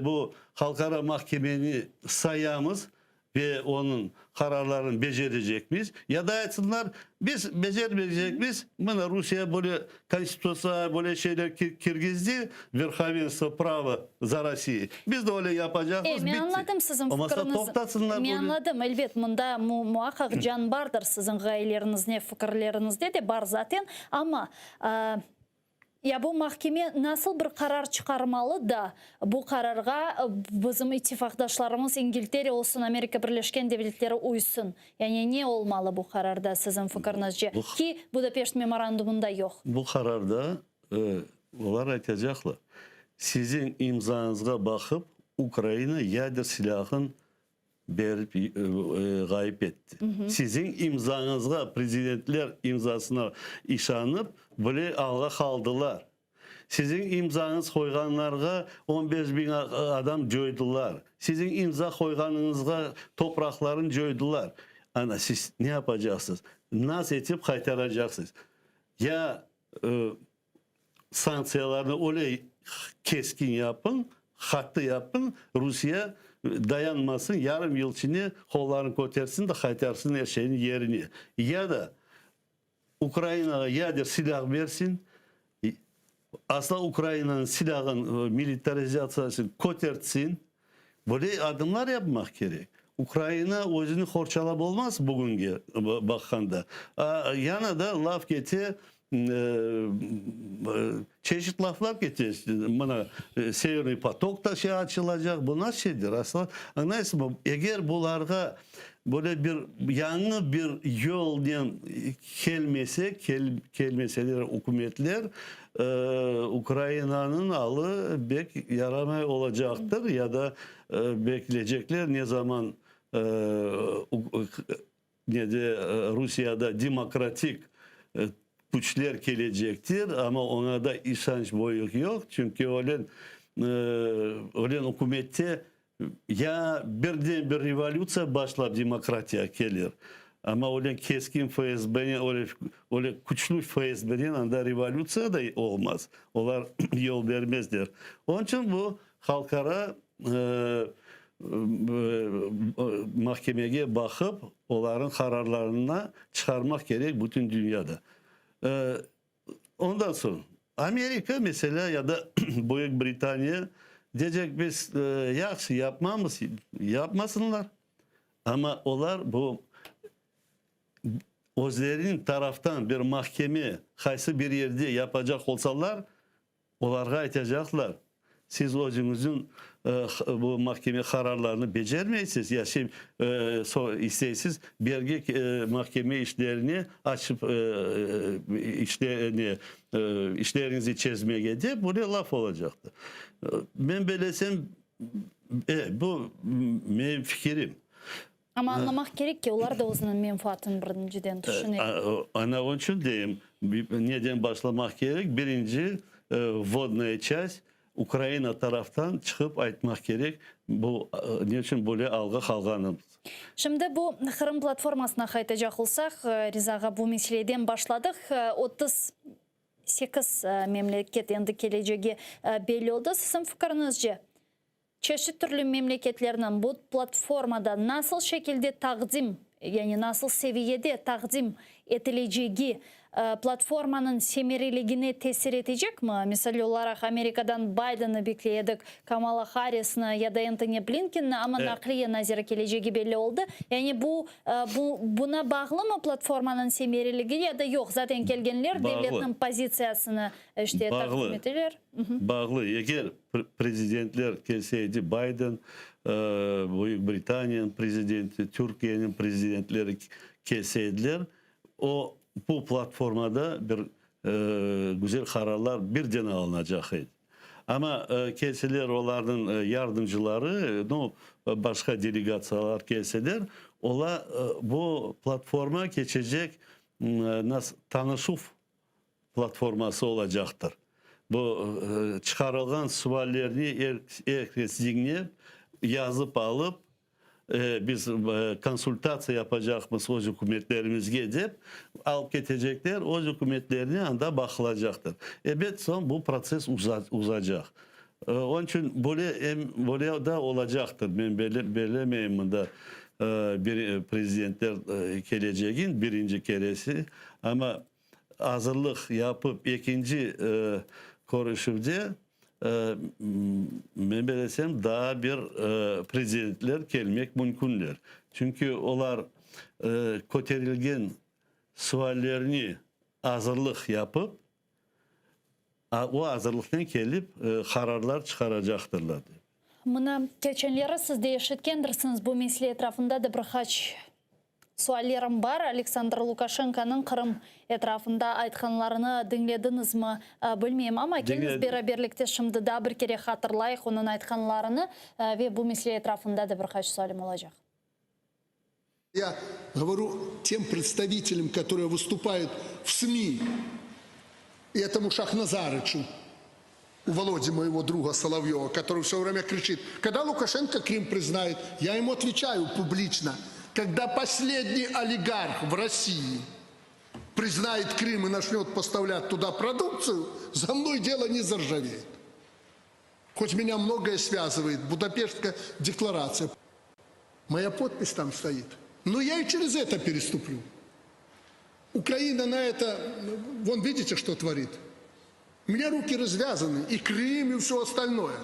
bu halqara mahkemeni sayamız, Ve onıñ qararlarını becerecekmiz. Ya da aytsınlar, biz becermeycekmiz, mına Rusiye böyle konstitutsiyağa böyle şeyler kirgizdi, verhovenstvo prava za Rossiyey, biz de öyle yapacaqmız, E, men bitti. añladım siziñ Olmasa fikirinizi. toqtatsınlar Men böyle. añladım, elbet, mında muaqqaq can bardır siziñ ğayeleriñizde, fikirleriñizde de bar zaten, amma Ya bu mahkeme nasıl bir qarar çıqarmalı da, bu qararğa bizim ittifaqdaşlarımız İngiltere olsun, Amerika Birleşken Devletleri uysın? Yani ne olmalı bu qararda siziñ fikirnizce, ki Budapeşt memorandumında yoq? Bu qararda olar aytacaqlar, siziñ imzañızğa baqıp Ukraina yader silâhın berip ğayıp etti. Siziñ imzañızğa, prezidentler imzasına işanıp, bile alğa qaldılar. Siziñ imzañız qoyğanlarğa on beş biñ adam coydılar. Siziñ imza qoyğanıñızğa topraqların coydılar. Ana, siz ne yapacaqsız? Nasıl etip qaytaracaqsız? Ya sanktsiyalarnı öyle keskin yapıñ, qattı yapıñ, Rusiye dayanmasın, yarım yıl içinde qollarını kötersin de qaytarsın er şeyni yerine. Ya da Ukrainağa yader silâh bersin, asla Ukrainanıñ silâhın militarizatsiyasını kötertsin. Böyle adımlar yapmaq kerek. Ukraina özüni qorçalap olmaz bugünge baqqanda. Yana da laf kete, çeşit laflar kete, mına Severniy potok da şey açılacaq, bu nasıl şeydir? Asla, añlaysızmı, eger bularğa böyle bir yañı bir yolnen kelmese, kelmeseler ükümetler, Ukrainanıñ alı bek yaramay olacaqtır ya da bekleycekler ne zaman ne de Rusiyada demokratik küçler kelecektir, amma oña da işanç büyük yoq, çünki ölen ölen ükümette Ya birden bir revolütsiya başlap demokratiya kelir, amma öyle keskin FSBnen, öyle öyle küçlü FSBnen anda revolütsiya da olmaz, olar yol bermezler. Onıñ içün bu halqara mahkemege baqıp, olarnıñ qararlarına çıqarmaq kerek bütün dünyada. Ondan soñ, Amerika, meselâ, ya da Büyük Britaniya deycek, biz yahşı yapmamız, yapmasınlar, amma olar bu özleriniñ taraftan bir mahkeme qaysı bir yerde yapacaq olsalar, Olarğa aytacaqlar, siz özüñizniñ bu mahkeme qararlarını becermeysiz, ya şey isteysiz bergi mahkeme işlerini açıp işlerini işleriñizi çezmege dep böyle laf olacaqtır. Men belesem, bu menim fikirim. Amma añlamaq kerek ki, olar da özüniñ menfaatını birinciden tüşüne. Ana onıñ içün deyim, neden başlamaq kerek, birinci vvodnaya çast Ukraina taraftan çıqıp aytmaq kerek, bu ne içün böyle alğa qalğanımız. Şimdi bu Qırım platformasına qaytacaq olsaq, Riza ağa, bu meseleden başladıq. 38 memleket endi kelecegi belli oldı. Siziñ fikiriñizce, Çeşit türlü memleketlerniñ bu platformada nasıl şekilde taqdim, yani nasıl seviyede taqdim etilecegi platformanıñ semereligine tesir etecekmi? Misal olaraq, Amerikadan Baydenni bekley edik, Kamala Harrisni ya da Entoni Blinkenni, amma naqliye naziri kelecegi belli oldı. Yani bu, bu, buna bağlımı platformanıñ semereligi ya da yoq? Zaten kelgenler devletniñ pozitsiyasını işte taqdim eteler. Bağlı. Eger prezidentler kelseydi, Bayden, Büyük Britaniyanıñ prezidenti, Türkiyeniñ prezidentleri kelseydiler, o, bu platformada bir güzel qararlar birden alınacaq edi. Amma kelseler olarnıñ yardımcıları, nu, başqa delegatsiyalar kelseler, olar bu platforma keçecek nasıl tanışuv platforması olacaqtır. Bu çıqarılğan suallerni er kes diñlep, yazıp alıp, biz konsultatsiya yapacaqmız öz ükümetlerimizge dep alıp ketecekler, öz ükümetlerine anda baqılacaqtır. Ebet, soñ bu protsess uzacaq. Onıñ içün böyle em böyle da olacaqtır. Men belemeyim mında bir prezidentler kelecegin birinci keresi, amma azırlıq yapıp ekinci körüşüvde, men belesem, daa bir prezidentler kelmek mümkünler. Çünki olar köterilgen suallerni azırlıq yapıp, o azırlıqnen kelip qararlar çıqaracaqtırlar. Mına, keçenleri siz de eşitkendirsiñiz, bu mesele etrafında da bir qaç Suallerim bar. Aleksandr Lukaşenkonıñ Qırım etrafında aytqanlarını diñlediñizmi, bilmeyim, amma keliñiz beraberlikte şimdi daa bir kere hatırlayıq onıñ aytqanlarını ve bu mesele etrafında da bir qaç sualim olacaq. Ya govorю tem predstavitelyam, kotorıye vıstupayut v SMİ, i etomu Şahnazarıçu, u Volodi moego druga Solovyova, kotorıy vsё vremya kriçit, kogda Lukaşenko Krim priznayet, ya emu otveçayu publiçno, kogda posledniy oligarh v Rossii. Признает Крым и начнет поставлять туда продукцию, за мной дело не заржавеет. Хоть меня многое связывает, Будапештская декларация. Моя подпись там стоит. Но я и через это переступлю. Украина на это, вон видите, что творит. У меня руки развязаны, и Крым, и все остальное.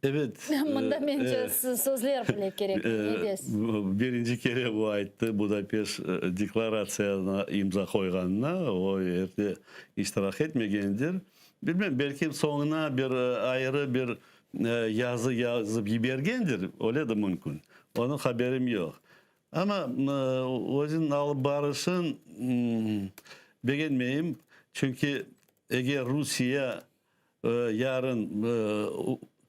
Ebet. Mında mence sözler bile kerek, ne dersiz? Birinci kere bu ayttı, Budapeşt deklaratsiyasına imza qoyğanına, o yerde iştirak etmegendir. Bilmem, belki soñuna bir ayrı bir yazı yazıp yibergendir, öyle de mümkün. Onıñ haberim yoq. Amma özüniñ alıp barışın begenmeyim, çünki eger Rusiye yarın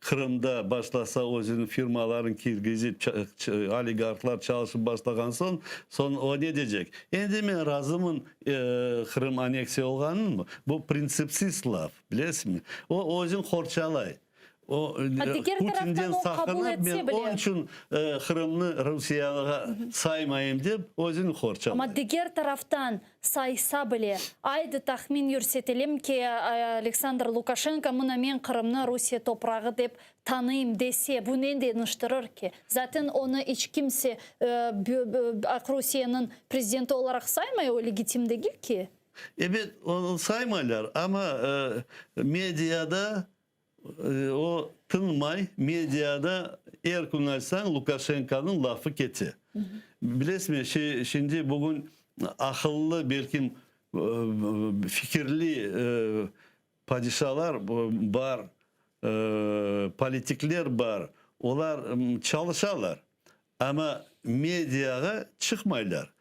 Qırımda başlasa özüniñ firmalarını kirgizip, oligarhlar çalışıp başlağan soñ, soñ o ne deycek? Endi men razımın Qırım anneksiya olğanınmı? Bu printsipsiz laf, bilesizmi? O özüni qorçalay. O, diger Putinden taraftan o qabul saqınıp, etse men bile. onıñ içün Qırımnı Rusiyağa saymayım dep, özüni qorçalay. Amma diger taraftan saysa bile, aydı tahmin yürsetelim ki, Aleksandr Lukaşenko mına men Qırımnı Rusiye toprağı dep tanıyım dese, bu ne deñiştirir ki? Zaten onı iç kimse Aqrusiyeniñ prezidenti olaraq saymay, o legitim degil ki. Ebet, onı saymaylar, amma mediada o tınmay, mediada er kün açsañ Lukaşenkonıñ lafı kete. Bilesizmi, şimdi bugün aqıllı, belkim fikirli padişalar bar, politikler bar, olar çalışalar. Amma mediağa çıqmaylar,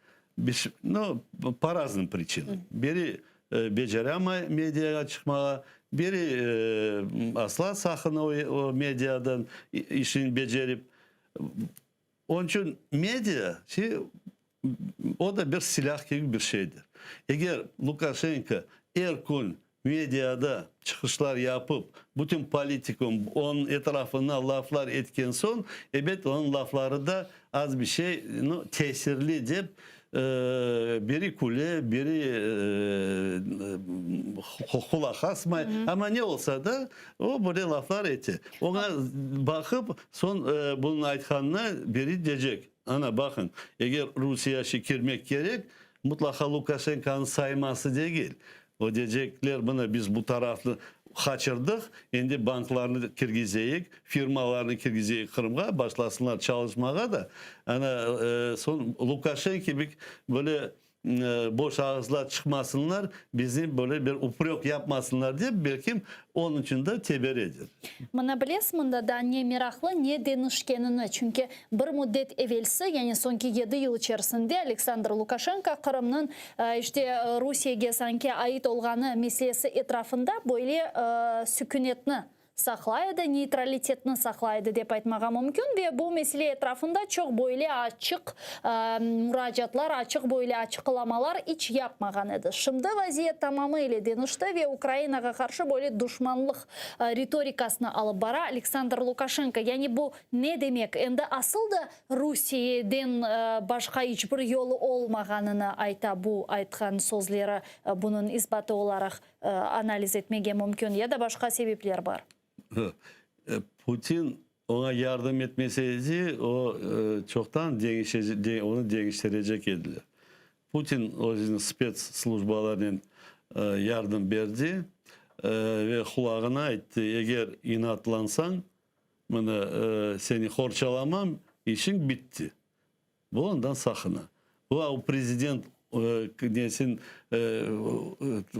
no, po raznym priçinam. Biri beceramay mediağa çıqmağa, biri asla saqına o mediadan işini becerip. Onıñ içün media, şey, o da bir silâh kibi bir şeydir. Eger Lukaşenko er kün Mediada çıqışlar yapıp, bütün politikum onıñ etrafına laflar etken soñ, ebet, onıñ lafları da az bir şey, nu, tesirli dep, biri küle, biri qulaq asmay, amma ne olsa da, o böyle laflar ete. Oña baqıp, soñ bunıñ aytqanına biri deycek, ana, baqıñ, eger Rusiye şi kirmek kerek, mutlaqa Lukaşenkonıñ sayması degil, O deycekler, mına biz bu tarafnı qaçırdıq, endi banklarnı kirgizeyik, firmalarnı kirgizeyik Qırımğa, başlasınlar çalışmağa da. Ana, soñ Lukaşenko kibi böyle boş ağızlar çıqmasınlar, bizni böyle bir uprök yapmasınlar dep, belkim, onıñ içün de teberedir. Mına bilesiz, mında daa ne meraqlı, ne deñişkenini, çünki bir müddet evelsi, yani soñki yedi yıl içerisinde Aleksandr Lukaşenko Qırımnıñ, işte, Rusiyege sanki ait olğanı meselesi etrafında böyle sükünetni saqlay edi, neytralitetni saqlay edi, dep aytmağa mümkün ve bu mesele etrafında çoq böyle açıq muracaatlar, açıq böyle açıqlamalar iç yapmağan edi. Şimdi vaziyet tamamı ile deñişti ve Ukrainağa qarşı böyle duşmanlıq ritorikasını alıp bara Aleksandr Lukaşenko. Yani bu ne demek? Endi asıl da Rusiyeden başqa iç bir yolu olmağanını ayta bu aytqan sözleri, bunıñ isbatı olaraq analiz etmege mümkün ya da başqa sebepler bar? Putin oña yardım etmese edi, o çoqtan deñişe, onı deñiştirecek ediler. Putin özüniñ spets slujbalarınen yardım berdi ve qulağına ayttı, eger inatlansañ, mına, seni qorçalamam, işiñ bitti. Bu ondan saqına. Bu prezident nesin,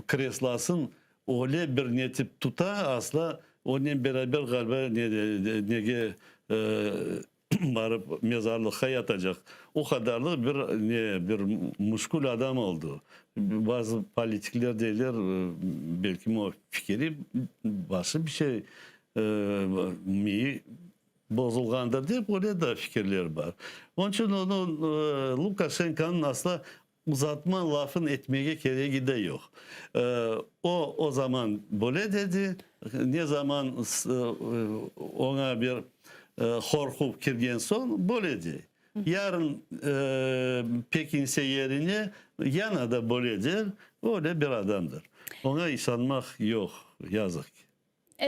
kreslosın öyle bir netip tuta, asla onen beraber ğaliba nege barıp mezarlıqqa yatacaq. O qadarlıq bir ne, bir müşkül adam oldı. Bazı politikler deyler, belkim o fikiri başı bir şey miyi bozulğandır dep, öyle de fikirler bar. Onıñ içün onı Lukaşenkonıñ asla uzatma lafın etmege keregi de yoq. O, o zaman böyle dedi, ne zaman oña bir qorquv kirgen soñ böyle dey. Yarın pekinse yerine yana da böyle der, öyle bir adamdır. Oña işanmaq yoq, yazıq ki.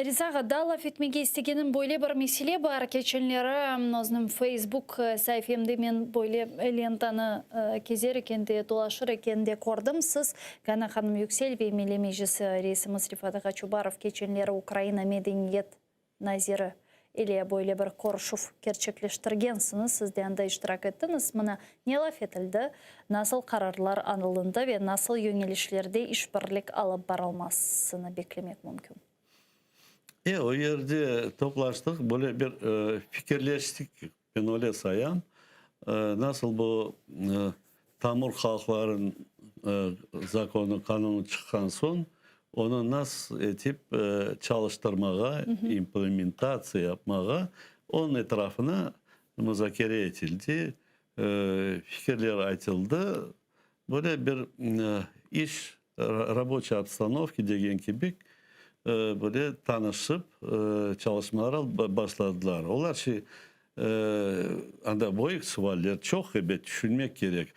Riza ağa, daa laf etmege istegenim böyle bir mesele bar. Keçenleri özüniñ Feysbuk saifemde men böyle lentanı kezer ekende, dolaşır ekende kördim. Siz, Gana hanım Yüksel ve Milliy Meclis reisimiz Refat ağa Çubarov keçenleri Ukraina medeniyet naziri ile böyle bir körüşüv kerçekleştirgensiñiz, siz de anda iştirak ettiñiz. Mına, ne laf etildi, nasıl qararlar alındı ve nasıl yöñelişlerde işbirlik alıp barılmasını beklemek mümkün? E, o yerde toplaştıq, böyle bir fikirleştik, men öyle sayam, nasıl bu tamır halqlarıñ zakonı, qanunı çıqqan soñ, onı nasıl etip çalıştırmağa, implementatsiya yapmağa, onıñ etrafına muzakere etildi, fikirler aytıldı. Böyle bir iş, raboçiy obstanovka degen kibi, böyle tanışıp çalışmalar başladılar. Olar şey, anda böyük sualler çoq, ebet, tüşünmek kerek.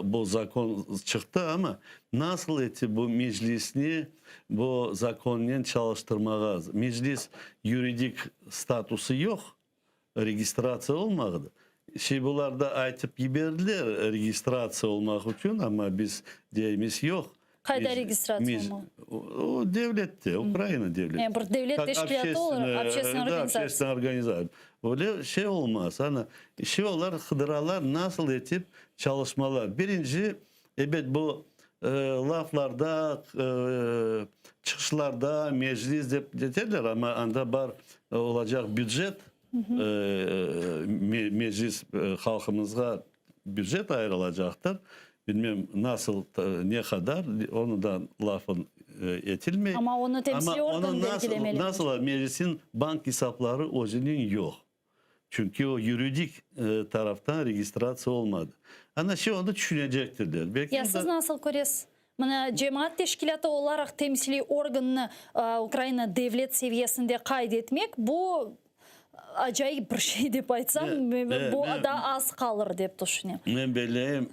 Bu zakon çıqtı, amma nasıl etip bu meclisni bu zakonnen çalıştırmağa? Meclis yuridik statusı yoq, registratsiya olmağıdı. Şey bular da aytıp yiberdiler registratsiya olmaq içün, amma biz deymiz yoq. Qayda registratsiya olmalı? O devlette, Ukraina devlette. Yani bir devlet teşkilâtı olaraq, общественная организация. Общественная организация. Öyle şey olmaz. Ana, şey olar qıdıralar nasıl etip çalışmalar. Birinci, ebet, bu laflarda, çıqışlarda meclis dep deterler, amma anda bar olacaq bücet, meclis halqımızğa bücet ayırılacaqtır. Bilmem nasıl, ne qadar, onı da lafı etilmey. Amma onı temsiliy organ belgilemeli. Nasıl, meclisniñ bank esapları özüniñ yoq. Çünki o yuridik taraftan registratsiya olmadı. Ana şey onı tüşünecektirler. Belki Ya siz nasıl köresiz? Mına cemaat teşkilâtı olaraq temsiliy organnı Ukraina devlet seviyesinde qayd etmek, bu acayip bir şey dep aytsam, bu daa az qalır dep tüşünem. Men belleyim,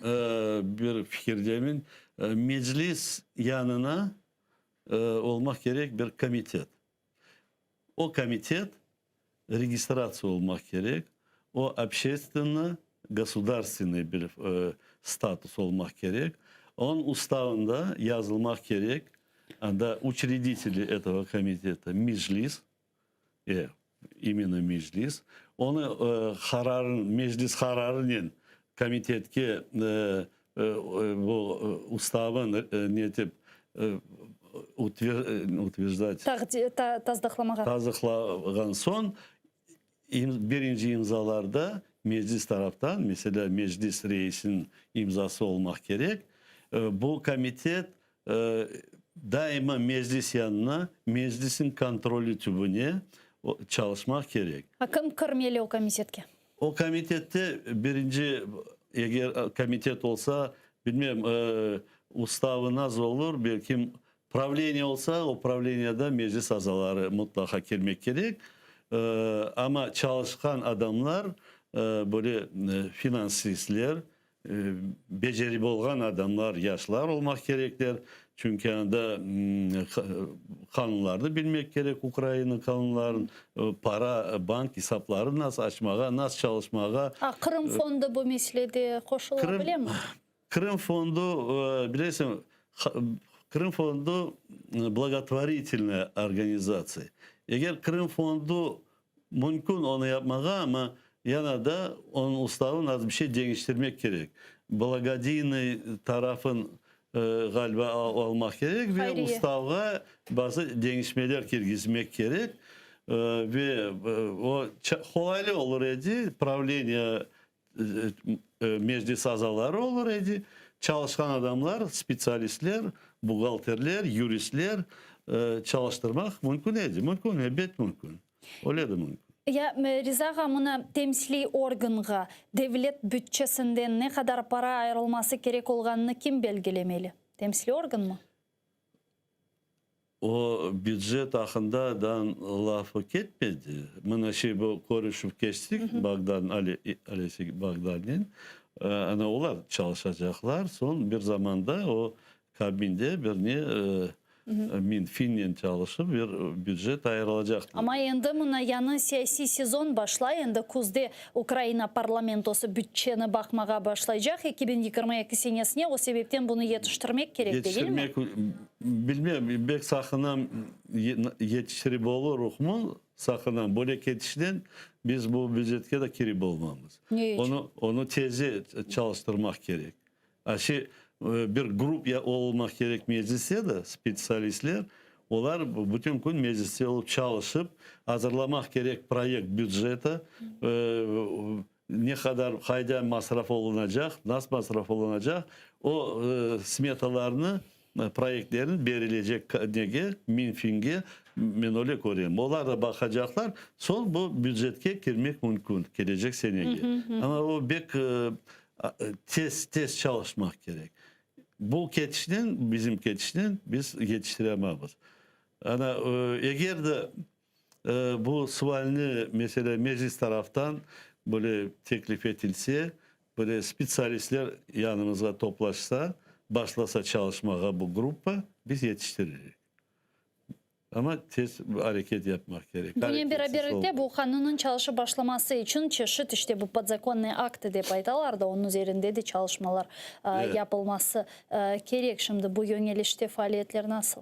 bir fikirdemin, Meclis yanına olmaq kerek bir komitet. O komitet registratsiya olmaq kerek, o общественно gosudarstvennoy bir status olmaq kerek, onıñ ustavında yazılmaq kerek, anda uçrediteli etogo komiteta Meclis, e, imенно Meclis, onı qararın, Meclis qararınen komitetke bu ustavın netip utverjdat. Tasdıqlamağa. Tasdıqlağan soñ birinci imzalarda Meclis taraftan, meselâ, Meclis reisiniñ imzası olmaq kerek. Bu komitet daima Meclis yanına, Meclisniñ kontroli tübüne çalışmaq kerek. A kim kirmeli o komitetke? O komitette birinci, eger komitet olsa, bilmem, ustavı naz olur, belkim pravleniye olsa, o pravleniyada meclis azaları mutlaqa kelmek kerek. Amma çalışqan adamlar, böyle finansistler, Becerip olğan adamlar, yaşlar olmaq kerekler, çünki anda qanunlarnı bilmek kerek, Ukraina qanunların, para, bank esapları nasıl açmağa, nasıl çalışmağa. A Qırım fondu bu meselede qoşula bilemi? Qırım fondu, bilesiñ, Qırım fondu blagotvoritelnaya organizatsiya. Eger Qırım fondu Mümkün onı yapmağa, amma yana da onıñ ustavın az bir şey deñiştirmek kerek. Blagodiynıy tarafın, ğaliba, almaq kerek ve ustavğa bazı deñişmeler kirgizmek kerek. Ve o qolaylı olur edi, pravleniye, meclis azaları olur edi, çalışqan adamlar, spetsialistler, buhgalterler, yuristler çalıştırmaq mümkün edi. Mümkün, ebet mümkün. Öyle de mümkün. Ya, Riza ağa, mına temsiliy organğa devlet bütçesinden ne qadar para ayırılması kerek olğanını kim belgilemeli? Temsiliy organmı? O bücet aqqında da lafı ketmedi. Mına şey bu körüşüv keçtik Bogdan, Olesek Bogdannen. Ana olar çalışacaqlar. Soñ bir zamanda o Kabminde bir ne Minfinnen çalışıp bir bücet ayırılacaqtır. Amma endi mına yañı siyasiy sezon başlay, endi küzde Ukraina parlamentosı bütçeni baqmağa başlaycaq 2022 senesine, o sebepten bunı yetiştirmek kerek, degilmi? Yetiştirmek, bilmem, bek saqınam, yetiştirip olurıqmı, saqınam. Böyle ketişnen biz bu bücetke de kirip olmamız. Ne içün? Onı, onı teze çalıştırmaq kerek. A şey, bir grup olmaq kerek mecliste de, spetsialistler, olar bütün kün mecliste olıp çalışıp, azırlamaq kerek proyekt büceti, ne qadar, qayda masraf olunacaq, nasıl masraf olunacaq, o smetalarnı, proyektlerni berilecek nege, Minfinge, men öyle körem. Olar da baqacaqlar, soñ bu bücetke kirmek mümkün kelecek senege. Amma o bek Tez, tez çalışmaq kerek. Bu ketişnen, bizim ketişnen biz yetiştirememiz. Ana, eger de bu sualni, meselâ, meclis taraftan böyle teklif etilse, böyle spetsialistler yanımızğa toplaşsa, başlasa çalışmağa bu gruppa, biz yetiştiririk. Amma tez areket yapmaq kerek. Bunen beraberlikte bu qanunnıñ çalışıp başlaması içün çeşit, işte bu podzakonnıy aktı dep aytalar da, onıñ üzerinde de çalışmalar yapılması kerek. Şimdi bu yöñelişte faaliyetler nasıl?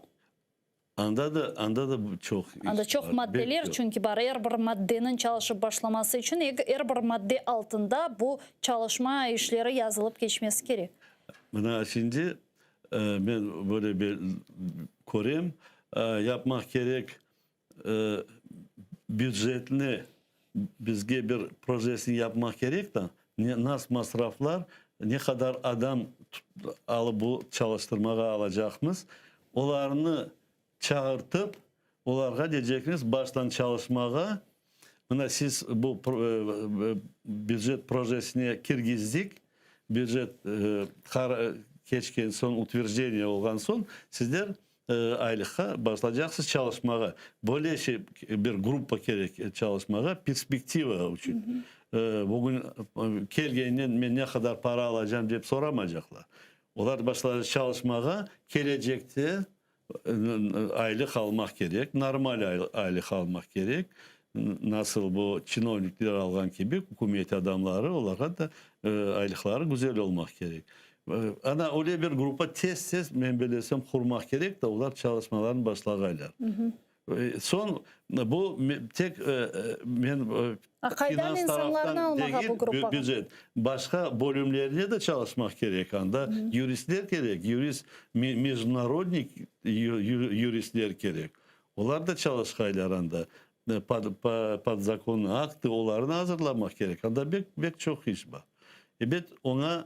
Anda da, anda da çoq iş Anda çoq bar, bek maddeler çoq. çünki bar. Er bir maddeniñ çalışıp başlaması içün er bir madde altında bu çalışma işleri yazılıp keçmesi kerek. Mına şimdi Men böyle bir körem, yapmaq kerek bücetni, bizge bir projesini yapmaq kerek da, nasıl masraflar, ne qadar adam alıp bu çalıştırmağa alacaqmız, olarnı çağırtıp, olarğa deycekmiz baştan çalışmağa, mına siz bu bücet projesine kirgizdik, bücet keçken soñ, utverjdeniye olğan soñ, sizler aylıqqa başlaycaqsız çalışmağa. Böyle şey, bir gruppa kerek çalışmağa, perspektiva içün. Bugün kelgennen men ne qadar para alacam dep soramaycaqlar. Olar başlaycaq çalışmağa, kelecekte Aylıq almaq kerek, normal aylıq almaq kerek. Nasıl bu çinovnikler alğan kibi, ükümet adamları, olarğa da aylıqları güzel olmaq kerek. Ana, öyle bir gruppa tez-tez, men bilesem, qurmaq kerek de, olar çalışmalarını başlağaylar. Soñ bu tek men Qaydan finans insanlarnı taraftan almağa degil, bu gruppağa? bücet, başqa bölümlerine de çalışmaq kerek. Anda yuristler kerek, yurist, mejdunarodnik yuristler kerek. Olar da çalışqaylar anda. Podzakonnıy aktı, olarnı azırlamaq kerek. Anda bek, bek çoq iş bar. Ebet, oña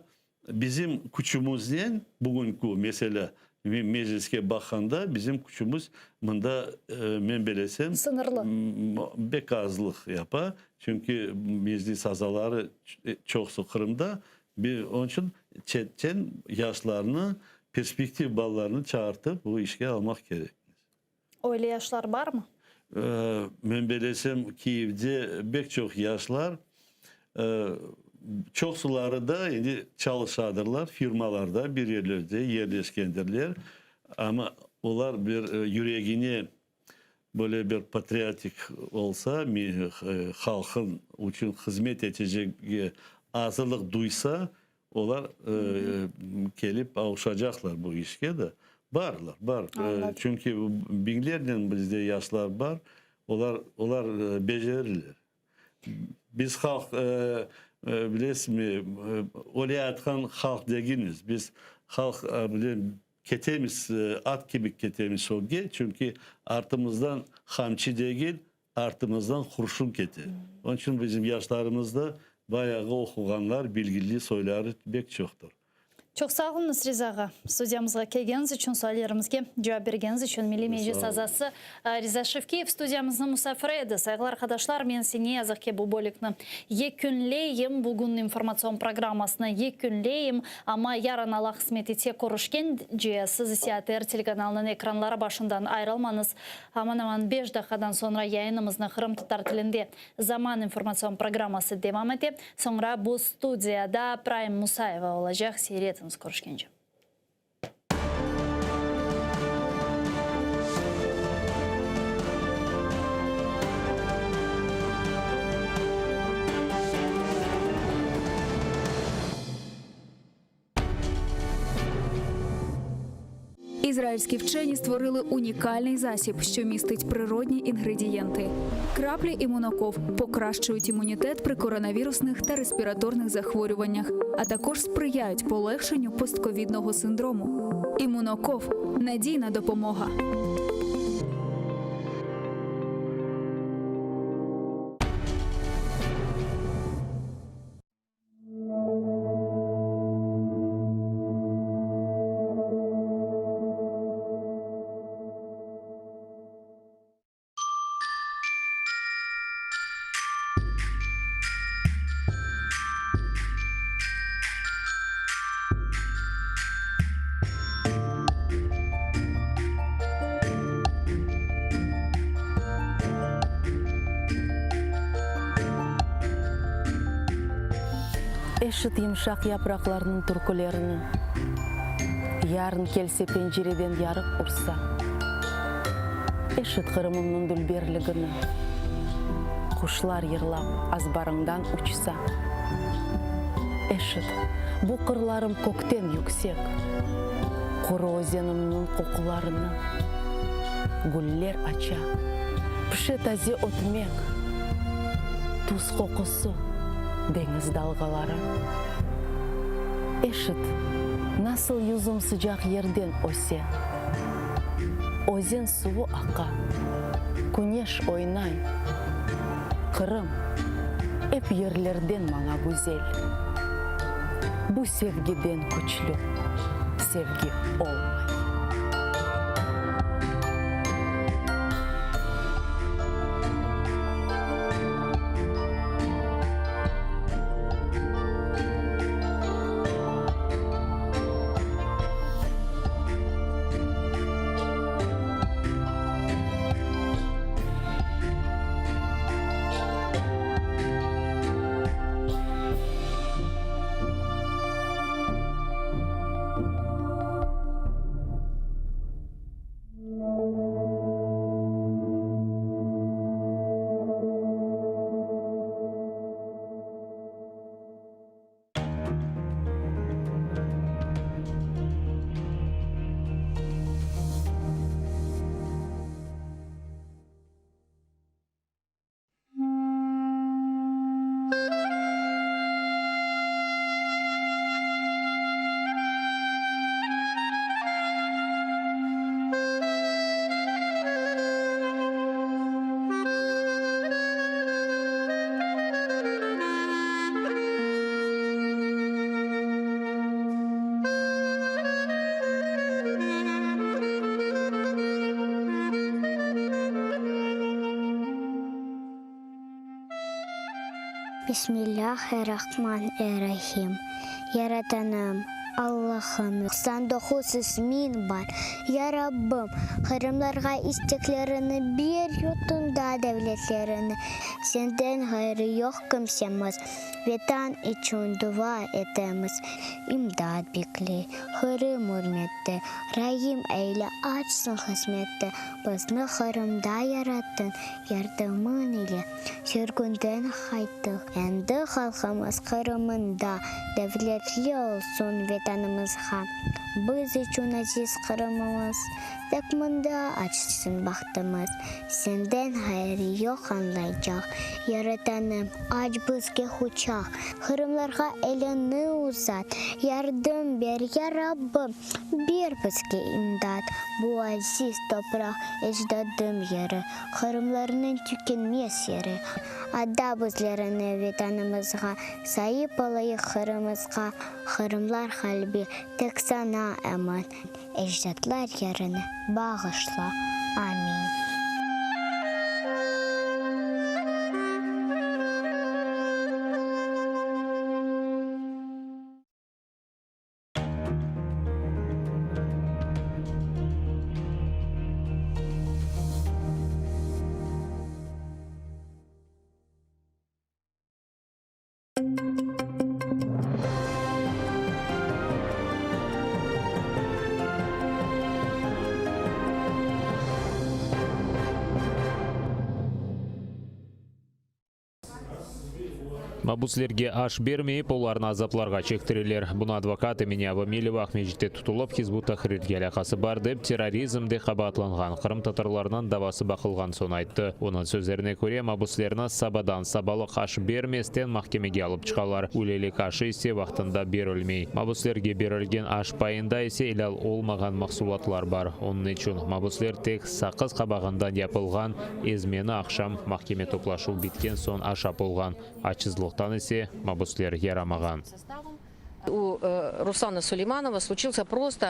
Bizim küçümiznen, bugünki, meselâ, mecliske baqqanda, bizim küçümiz mında, men belesem, Sıñırlı. bek azlıq yapa. Çünki meclis azaları çoqusı Qırımda. Onıñ içün çetten yaşlarnı, perspektiv balalarnı çağırtıp, bu işke almaq kerekmiz. Öyle yaşlar barmı? Men belesem, Kiyevde bek çoq yaşlar, çoqsuları da endi çalışadırlar, firmalarda, bir yerlerde yerleşkendirler, amma olar bir yüregine böyle bir patriotik olsa, halqın içün hızmet etecege azırlıq duysa, Olar kelip avuşacaqlar bu işke de. Barlar, bar. Çünki biñlernen bizde yaşlar bar, olar, olar becerirler. Biz halq, bilesizmi, öleyatqan halq degilmiz. Biz halq ketemiz, at kibi ketemiz ögge, çünki artımızdan qamçı degil, Artımızdan qurşun kete. Onıñ içün bizim yaşlarımızda bayağı oquğanlar, bilgili soyları bek çoqtır. Çoq sağ oluñız, Riza ağa, studiyamızğa kelgeniñiz içün, suallerimizge cevap bergeniñiz içün. Milliy Meclis azası Riza Şevkiyev studiyamıznıñ musafiri edi. Sayğılı arqadaşlar, men ise ne yazıq ki bu bölükni yekünleyim, bugün informatsion programmasını yekünleyim, amma yarın Alla qısmet etse körüşkence, siz ise ATR telekanalınıñ ekranları başından ayrılmañız. Aman-aman beş daqiqadan soñra yayınımıznı qırımtatar tilinde Zaman informatsion programması devam ete. Soñra bu studiyada Praim Musayeva olacaq. Seyir etiñiz, körüşkence. İzraїlські вчені створили унікальний засіб, що містить природні інгредієнти. Краплі імуноков покращують імунітет при коронавірусних та респіраторних захворюваннях, а також сприяють полегшенню постковідного синдрому. Імуноков надійна допомога. Eşit yımşaq yapraqlarnıñ türkülerini, Yarın kelse pencereden yarıq ursa. Eşit Qırımımnıñ dülberligini, Quşlar yırlap azbarıñdan uçsa. Eşit, bu qırlarım kökten yüksek, Quru özenimniñ qoqularını. Güller aça, pişe taze ötmek, Tuz qoqusı, deñiz dalğaları. Eşit, nasıl yüzüm sıcaq yerden öse, Özen suvu aqa, küneş oynay. Qırım, ep yerlerden maña güzel. Bu sevgiden küçlü sevgi olmay. Bismillâh-er-Rahman-er-Rahim. Yaratanım, Allahım, 99 ismiñ bar. Ya Rabbim, qırımlarğa isteklerini ber, yurtunda devletlerini. Senden ğayrı yoq kimsemiz, Vetan içün dua etemiz. İmdat bekley, Qırım ürmette, Raim eyle, açsın hızmette. Bizni Qırımda yarattıñ, Yardımıñ ile sürgünden qayttıq. Endi halqımız Qırımında devletli olsun Vetanımızğa. Biz içün aziz Qırımımız, Tek mında açsın bahtımız. Senden ğayrı yoq añlaycaq. Yaratanım, aç bizge quçaq, Qırımlarğa eliñni uzat. Yardım ber, ya Rabbim, ber bizge imdat. Bu aziz topraq ecdadım yeri, Qırımlarnıñ tükenmez yeri. Ada bizlerni Vetanımızğa, Saip olayıq Qırımızğa, Qırımlar. qalbi tek saña eman, Ecdatlar yerini bağışla. Amin. Mabuslerge aş bermeyip, olarnı azaplarğa çektireler. Bunı advokat Emine Avamileva Aqmescitte tutulıp, Hizb ut-Tahrirge alâqası bar dep, terrorizmde qabaatlanğan qırımtatarlarnıñ davası baqılğan soñ ayttı. Onıñ sözlerine köre, mabuslerni sabadan sabalıq aş bermesten mahkemege alıp çıqalar, üylelik aşı ise vaqtında berilmey. Mabuslerge berilgen aş payında ise elâl olmağan mahsulatlar bar. Onıñ içün mabusler tek saqız qabağından yapılğan Ezmeni aqşam mahkeme toplaşuv bitken soñ aşap olğan, açsızlıqtan ise mabüsler yaramağan. U Ruslana Suleymanova sluçilsâ prosto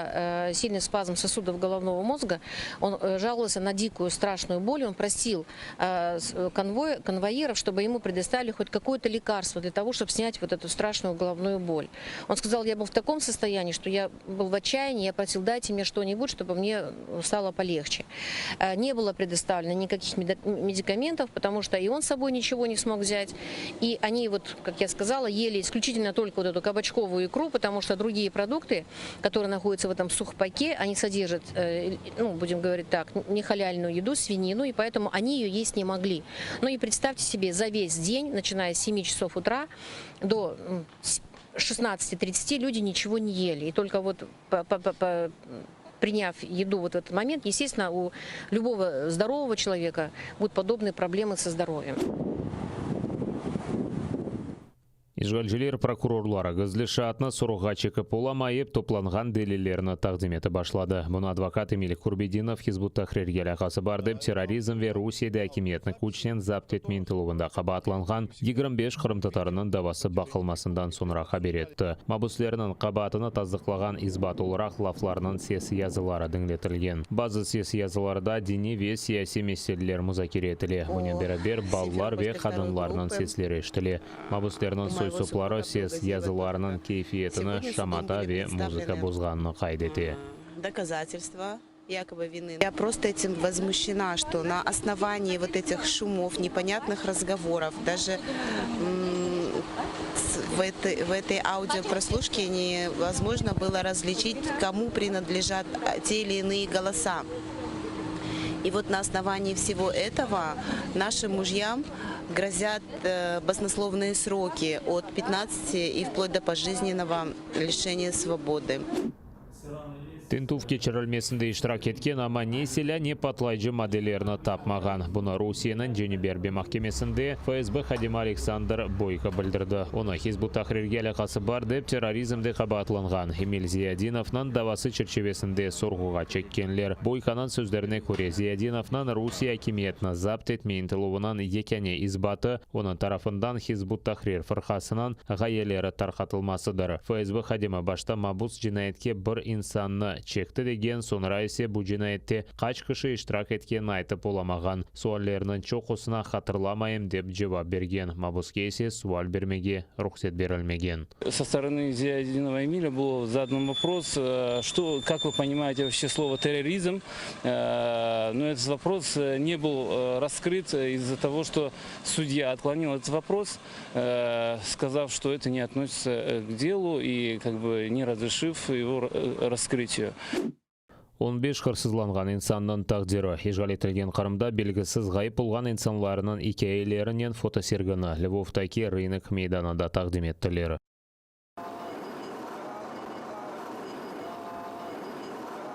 silnıy spazm sosudov golovnogo mozga, on жаловался na dikuyu straşnuyu bol, on prosil konvoy konvoyerov, ştoby emu predostavili hot kakoye-to lekarstvo dlâ togo, ştob snât vot etu straşnuyu golovnuyu bol. On skazal, ya byl v takom sostoyanii, şto ya byl v otçayanii, ya prosil, dayte mne şto-nibud, ştoby mne stalo polegçe. Ne bylo predostavleno nikakih medikamentov, potomu şto i on s soboy niçego ne smog vzât, i oni vot, kak ya skazala, eli isklüçitelno tolko vot etu kabaçkovuyu ikru, potomu şto drugie produkty, kotorye nahodyatsya v etom suhpake, oni soderjat, nu, budem govorit tak, nehаляльную edu, svininu, i poetomu oni eyo est ne mogli. Nu i predstavte sebe, za ves den, načinaya s semi çasov utra do 16:30 люди ничего не ели. И только вот по, по, по, приняв еду вот в этот момент, естественно, у любого здорового человека будут подобные проблемы со здоровьем. İşğalciler prokurorları gizli şaatnı sorğuğa çekip olamayıp, toplanğan delillerni taqdim etip başladı. Bunı advokat Emil Kurbedinov Hizb ut-Tahrirge alâqası bar dep terrorizm ve Rusiyede akimiyetni küçnen zapt etme ıntıluvında qabaatlanğan 25 qırımtatarınıñ davası baqılmasından soñra haber etti. Mabüslerniñ qabaatını tasdıqlağan isbat olaraq laflarnıñ ses yazıları diñletilgen. Bazı ses yazılarda diniy ve siyasiy meseleler muzakere etile, bunen beraber balalar ve qadınlarnıñ sesleri eşitile. Mabüslerniñ soy-sopları ses yazılarınıñ keyfiyetini şamata ve muzıka bozğanını qayd ete. Доказательства якобы вины. Я просто этим возмущена, что на основании вот этих шумов, непонятных разговоров, даже в этой, в этой аудиопрослушке невозможно было различить, кому принадлежат те или иные голоса. И вот на основании всего этого нашим мужьям грозят баснословные сроки от 15 и вплоть до пожизненного лишения свободы. Tintüv keçirilmesinde iştirak etken, amma ne silâ, ne patlayıcı maddelerni tapmağan. Bunı Rusiyeniñ Cenübiy arbiy mahkemesinde FSB hadimi Aleksandr Boyko bildirdi. Onı Hizb ut-Tahrirge alâqası bar dep terrorizmde qabaatlanğan Emil Ziyadinovnıñ davası çerçivesinde sorğuğa çekkenler. Boykonıñ sözlerine köre, Ziyadinovnıñ Rusiye akimiyetini zapt etme ıntıluvınıñ yekâne isbatı, onıñ tarafından Hizb ut-Tahrir fırqasınıñ ğayeleri tarqatılmasıdır. FSB hadimi başta mabus cinayetke bir insannı çekti degen, soñra ise bu cinayette qaç kişi iştirak etkenini aytıp olamağan. Suallerniñ çoqusına hatırlamayım dep cevap bergen, mabuske ise sual bermege ruhset berilmegen. Со стороны Зиядинова Эмиля был задан вопрос, что, как вы понимаете вообще слово терроризм, но этот вопрос не был раскрыт из-за того, что судья отклонил этот вопрос, сказав, что это не относится к делу и как бы не разрешив его раскрытию. On beş hırsızlanğan insannıñ taqdiri, işğal etilgen Qırımda belgisiz ğayıp olğan insanlarnıñ ikâyelerinen fotosergini Lvovdaki Rınok meydanında taqdim ettiler.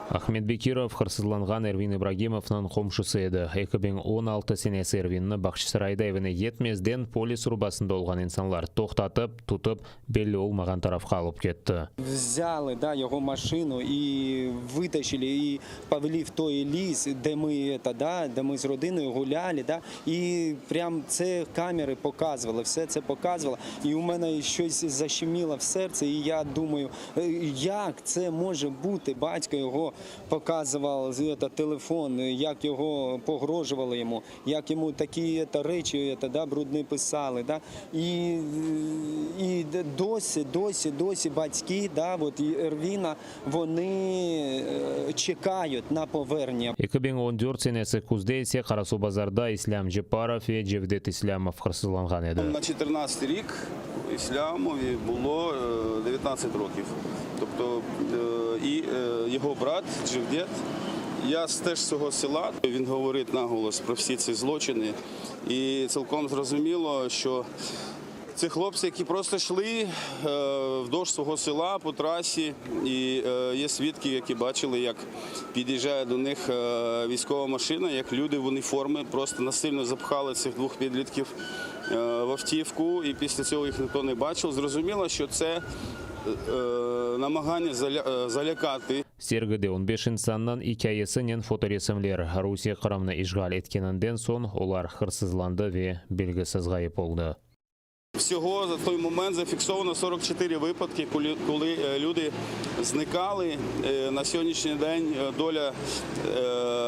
Ahmet Bekirov, hırsızlanğan Ervin İbragimovnıñ qomşusı edi. 2016 senesi Ervinni Bağçasarayda evine yetmezden polis urbasında olğan insanlar toqtatıp, tutıp, belli olmağan tarafqa alıp ketti. Vzâlı, da, yogo maşinu i vıtaşili, i poveli v toy lis, de mı eto, da, de mı z rodinoyu gulâli, da, i prâm tse kamery pokazıvalı, vse tse pokazıvalı, i u mene şços zaşçemilo v serdtse, i ya dumayu, Як це може бути? Батько його показував это, телефон, як його погрожували йому, як йому такі это, речі это, да, брудні писали. Да? І, і досі, досі, досі батьки, да, от і Ервіна, вони чекають на повернення. 2014 senesi küzde ise Qarasuvbazarda İslâm Cepparov ve Cevdet İslâmov hırsızlanğan edi. На 14 рік Іслямові було 19 років. Тобто і його брат Джевдет, я теж з цього села, він говорить наголос про всі ці злочини. І цілком зрозуміло, що це хлопці, які просто йшли вздовж свого села по трасі, і є свідки, які бачили, як під'їжджає до них військова машина, як люди в уніформі просто насильно запхали цих двох підлітків в автівку, і після цього їх ніхто не бачив. Зрозуміло, що це намагання залякати. Sergide on beş insannıñ ikâyesinen fotoresimler, Rusiye Qırımnı işğal etkeninden soñ olar hırsızlandı ve belgisiz ğayıp oldı. Всього за той момент зафіксовано 44 випадки, коли люди зникали. На сьогоднішній день доля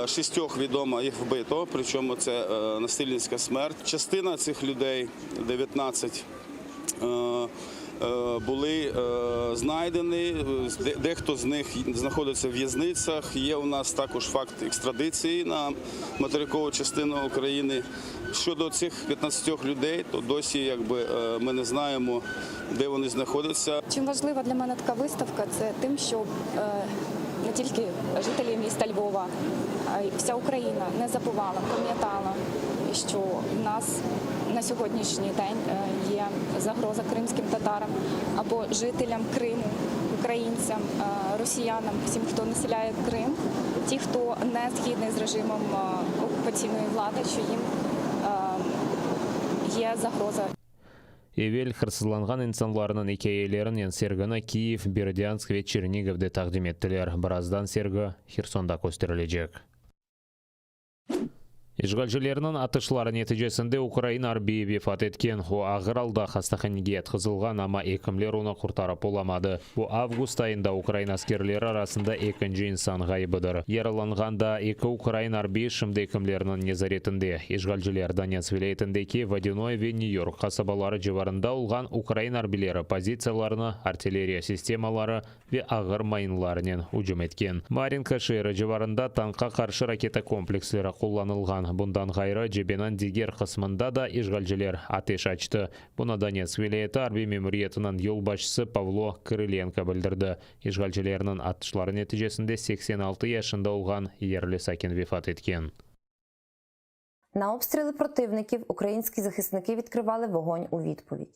шістьох відома, їх вбито, причому це насильницька смерть. Частина цих людей, 19, були знайдені, дехто з них знаходиться в в'язницях. Є у нас також факт екстрадиції на материкову частину України. Щодо цих 15 людей, то досі якби, ми не знаємо, де вони знаходяться. Чим важлива для мене така виставка, це тим, щоб не тільки жителі міста Львова, а й вся Україна не забувала, пам'ятала, що в нас на сьогоднішній день є загроза кримським татарам або жителям Криму, українцям, росіянам, всім, хто населяє Крим, ті, хто не згідний з режимом окупаційної влади, що їм є загроза. Evel hırsızlanğan insanlarnıñ ikâyelerinen sergini Kiyev, Berdânsk ve Çernigovde taqdim ettiler. Birazdan sergi Hersonda kösterilecek. İşğalcilerniñ atışları neticesinde ukrain arbiyi vefat etken. O, ağır alda hastahanege yatqızılğan, amma ekimler onı qurtarıp olamadı. Bu, avgust ayında ukrain askerleri arasında ekinci insan ğayıbıdır. Yaralanğan daa eki ukrain arbiyi şimdi ekimlerniñ nezaretinde. İşğalciler Donetsk vilâyetindeki Vodânoye ve Nyu-York qasabaları civarında olğan ukrain arbiyleri pozitsiyalarına artilleriya sistemaları ve ağır mayınlarnen ücüm etken. Marinka şeeri civarında tankqa qarşı raketa kompleksleri qullanılğan. Bundan ğayrı, cebeniñ diger qısmında da işğalciler ateş açtı. Bunı Donetsk vilâyeti arbiy memuriyetiniñ yolbaşçısı Pavlo Kırılenko bildirdi. İşğalcilerniñ atışları neticesinde 86 yaşında olğan yerli sakin vefat etken. На обстріли противників українські захисники відкривали вогонь у відповідь.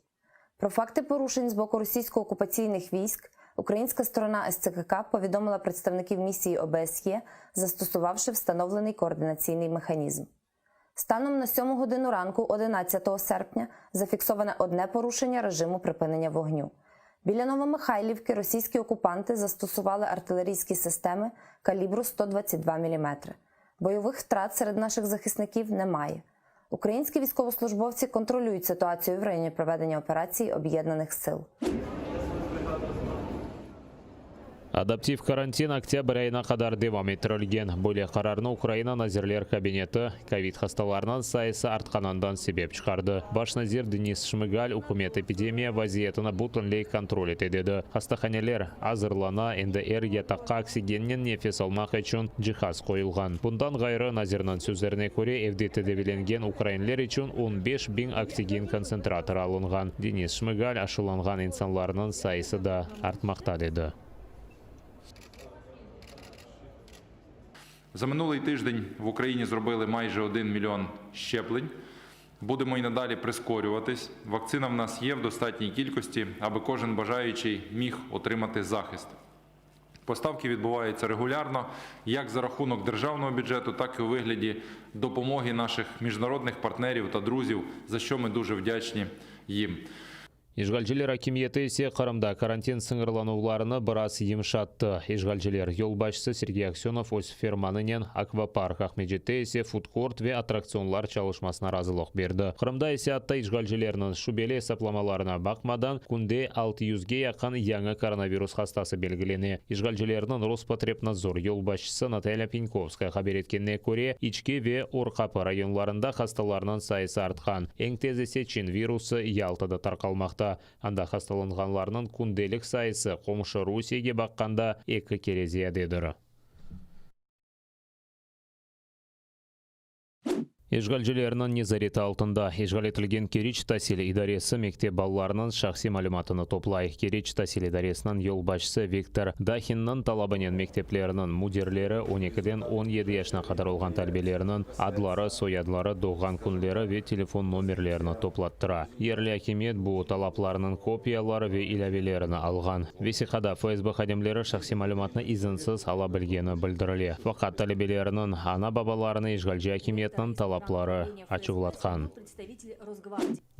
Про факти порушень з боку російсько-окупаційних військ українська сторона СЦКК повідомила представників місії ОБСЄ, застосувавши встановлений координаційний механізм. Станом на 7 годину ранку 11 серпня зафіксоване одне порушення режиму припинення вогню. Біля Новомихайлівки російські окупанти застосували артилерійські системи калібру 122 мм. Бойових втрат серед наших захисників немає. Українські військовослужбовці контролюють ситуацію в районі проведення операції Об'єднаних сил. Adaptiv karantin oktâbr ayına qadar devam ettirilgen. Böyle qararnı Ukraina Nazirler Kabineti kovid hastalarınıñ sayısı artqanından sebep çıqardı. Baş nazir Denis Şmıgal ükümet epidemiya vaziyetini bütünley kontrol ete dedi. Hastahaneler azırlana, endi er yataqqa oksigennen nefes almaq içün cihaz qoyulğan. Bundan ğayrı, nazirniñ sözlerine köre, evde tedavilengen ukrainler içün 15 biñ oksigen kontsentratorı alınğan. Denis Şmıgal aşılanğan insanlarnıñ sayısı da artmaqta, dedi. За минулий тиждень в Україні зробили майже 1 мільйон щеплень. Будемо і надалі прискорюватись. Вакцина в нас є в достатній кількості, аби кожен бажаючий міг отримати захист. Поставки відбуваються регулярно, як за рахунок державного бюджету, так і у вигляді допомоги наших міжнародних партнерів та друзів, за що ми дуже вдячні їм. İşğalciler akimiyeti ise Qırımda karantin sıñırlanuvlarını biraz yımşattı. İşğalciler yolbaşçısı Sergey Aksönov öz fermanınen akvapark, Aqmescitte ise fudkort ve attraktsionlar çalışmasına razılıq berdi. Qırımda ise atta işğalcilerniñ şübeli esaplamalarına baqmadan, künde altı yüzge yaqın yañı koronavirus hastası belgilene. İşğalcilerniñ Rospotrebnadzor yolbaşçısı Natalya Penkovskaya haber etkenine köre, İçki ve Orqapı rayonlarında hastalarnıñ sayısı artqan. Eñ tez ise Çin virusı Yaltada tarqalmaqta. Anda hastalanğanlarnıñ kündelik sayısı qomşu Rusiyege baqqanda eki kere ziyadedir. İşğalcilerniñ nezareti altında işğal etilgen Keriç tasil idaresi mektep balalarınıñ şahsiy malümatını toplay. Keriç tasil idaresiniñ yolbaşçısı Viktor Dahinniñ talabınen mekteplerniñ müdirleri on ekiden on yedi yaşına qadar olğan talebeleriniñ adları, soyadları, doğğan künleri ve telefon nomerlerini toplattıra. Yerli akimiyet bu talaplarnıñ kopiyaları ve ilâvelerini alğan. Vesiqada FSB hadimleri şahsiy malümatnı izinsiz ala bilgeni bildirile. Faqat talebelerniñ ana-babalarını işğalci akimiyetniñ talapları açuvlatqan.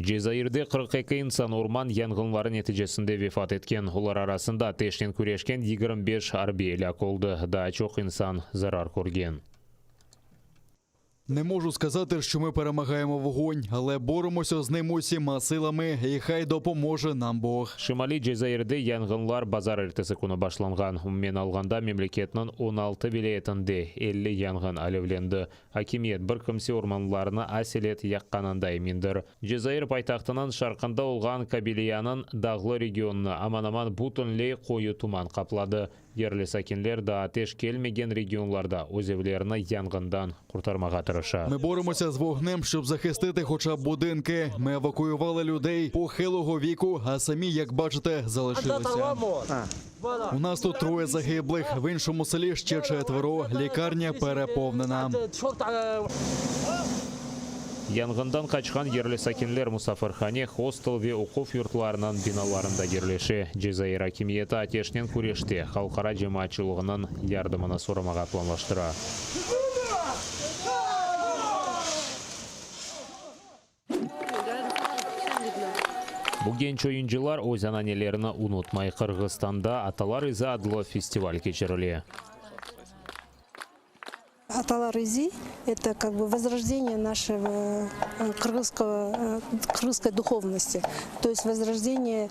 Cezairde 42 insan orman yanğınları neticesinde vefat etken, olar arasında ateşnen küreşken 25 arbiy elâk oldı, daa çoq insan zarar körgen. Не можу сказати, що ми перемагаємо вогонь, але боремося з ним усіма силами, і хай допоможе нам Бог. Şimaliy Cezairde yanğınlar bazarertesi künü başlanğan. Umumen alğanda, memleketniñ 16 vilâyetinde 50 yanğın alevlendi. Akimiyet, bir kimse ormanlarnı aselet yaqqanında emindir. Cezair paytahtınıñ şarqında olğan Kabiliyanıñ dağlı regionını aman-aman bütünley qoyu tuman qapladı. Yerli sakinler daa ateş kelmegen regionlarda öz evlerini yanğından qurtarmağa tırışa. Ми боремося з вогнем, щоб захистити хоча б будинки. Ми евакуювали людей похилого віку, а самі, як бачите, залишилися. У нас тут троє загиблих, в іншому селі ще четверо. Лікарня переповнена. Yanğından qaçqan yerli sakinler musafirhane, hostel ve oquv yurtlarınıñ binalarında yerleşe. Cezair akimiyeti ateşnen küreşte halqara cemaatçılığınıñ yardımını soramağa planlaştıra. Bu genç oyuncılar öz ananelerini unutmay. Qırğızstanda Atalar izi adlı festival keçirile. Atalar izi, это как бы возрождение нашего кыргызского, кыргызской духовности. То есть возрождение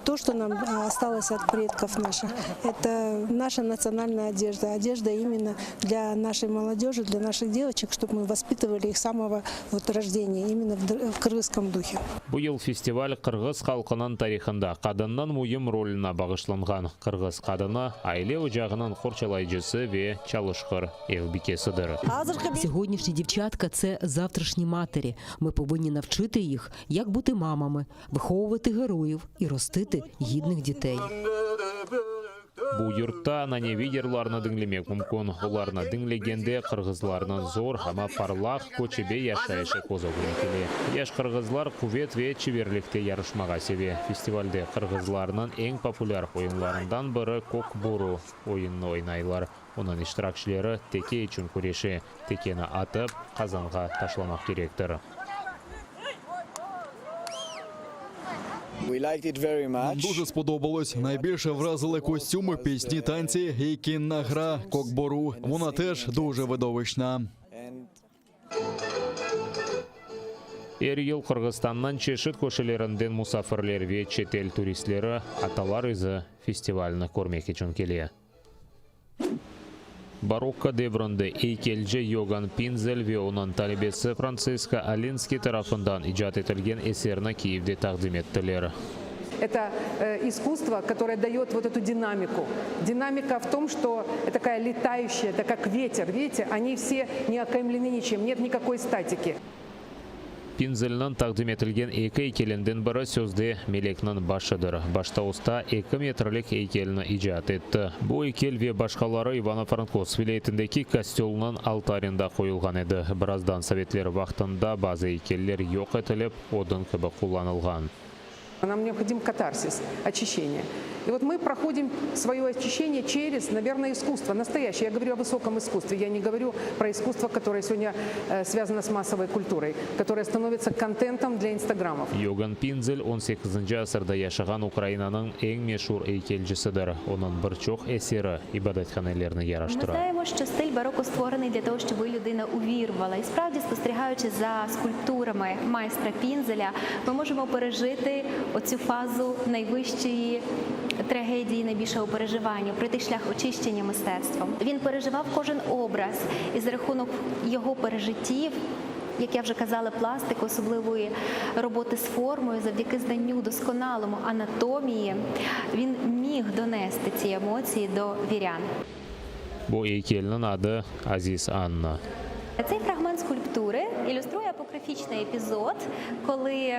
то, что нам осталось от предков наших. Это наша национальная одежда. Одежда именно для нашей молодежи, для наших девочек, чтобы мы воспитывали их с самого вот рождения, именно в кыргызском духе. Bu yıl festival qırğız halqınıñ tarihında qadınnıñ müim rolüne bağışlanğan. Qırğız qadını, aile ocağınıñ qorçalayıcısı ve çalışqır ev bikesidir. Сьогоднішні дівчатка – це завтрашні матері. Ми повинні навчити їх, як бути мамами, виховувати героїв і ростити гідних дітей. Bu yurtta ananeviy yırlarnı diñlemek mümkün. Olarnı diñlegende, qırğızlarnıñ zor, amma parlaq köçebe yaşayışı köz ögüne kele. Yaş qırğızlar quvet ve çeberlikte yarışmağa seve. Festivalde qırğızlarnıñ eñ populâr oyunlarından biri Kök börü oyunını oynaylar. Onıñ iştirakçileri teke içün küreşe, tekeni atıp, qazanğa taşlamaq kerektir. Нам дуже сподобалось. Найбільше вразили костюми, пісні, танці і кінна гра кок-бору. Вона теж дуже видовищна. Er yıl Qırğızstannıñ çeşit köşelerinden musafirler ve çetel turistleri Atalar izi festivalini körmek içün kele. Barokko devrinde eykelci Yogann Pinzel ve onıñ talebesi Frantsiska Alinskiy tarafından icat etilgen eserni Kiyevde taqdim ettiler. Это искусство, которое дает вот эту динамику. Динамика в том, что такая летающая, это как ветер, видите, они все не окаймлены ничем, нет никакой статики. Pinzelniñ taqdim etilgen eki eykelinden biri sözde melekniñ başıdır. Başta usta eki metrlik eykelni icat etti. Bu eykel ve başqaları İvano-Frankovsk vilâyetindeki kostölniñ altarında qoyulğan edi. Birazdan sovetler vaqtında bazı eykeller yoq etilip, odun kibi qullanılğan. Нам необходим катарсис, очищение. И вот мы проходим свое очищение через, наверное, искусство, настоящее. Я говорю о высоком искусстве, я не говорю про искусство, которое сегодня э, связано с массовой культурой, которое становится контентом для инстаграмов. Yogan Pinzel on sekizinci asırda yaşağan Ukrainanıñ eñ meşur eykelcisidir. Onıñ bir çoq eseri ibadethanelerni Ми yaraştıra. знаємо, що стиль бароко створений для того, щоб людина увірувала. І справді, спостерігаючи за скульптурами майстра Пінзеля, ми можемо пережити оцю фазу найвищої трагедії, найбільшого переживання, пройти шлях очищення мистецтвом. Він переживав кожен образ, і за рахунок його пережиттів. Як я вже казала, пластику, особливої роботи з формою, завдяки знанню досконалому анатомії, він міг донести ці емоції до вірян. Bu eykelniñ adı Aziz Anna. Цей фрагмент скульптури ілюструє апокрифічний епізод, коли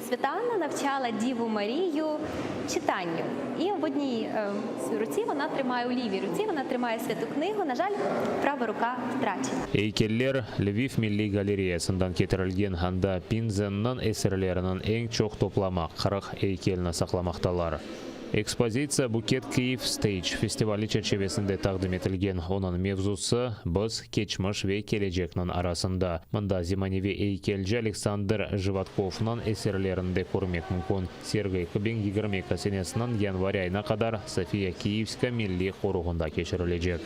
свята Анна навчала Діву Марію читанню. І в одній е, руці вона тримає у лівій руці, вона тримає святу книгу. На жаль, права рука втрачена. Eykeller Lviv milliy galereyasından ketirilgen, anda Pinzenniñ eserleriniñ eñ çoq toplamı, 40 eykelni saqlamaqtalar. Ekspozitsiya Buket Kyiv Stage festivali çerçivesinde taqdim etilgen. Onıñ mevzusı, Biz, keçmiş ve kelecekniñ arasında. Mında zemaneviy eykelci Aleksandr Jivotkovnıñ eserlerini de körmek mümkün. Sergi 2022 senesiniñ yanvar ayına qadar Sofiya Kiyevska milliy qoruğında keçirilecek.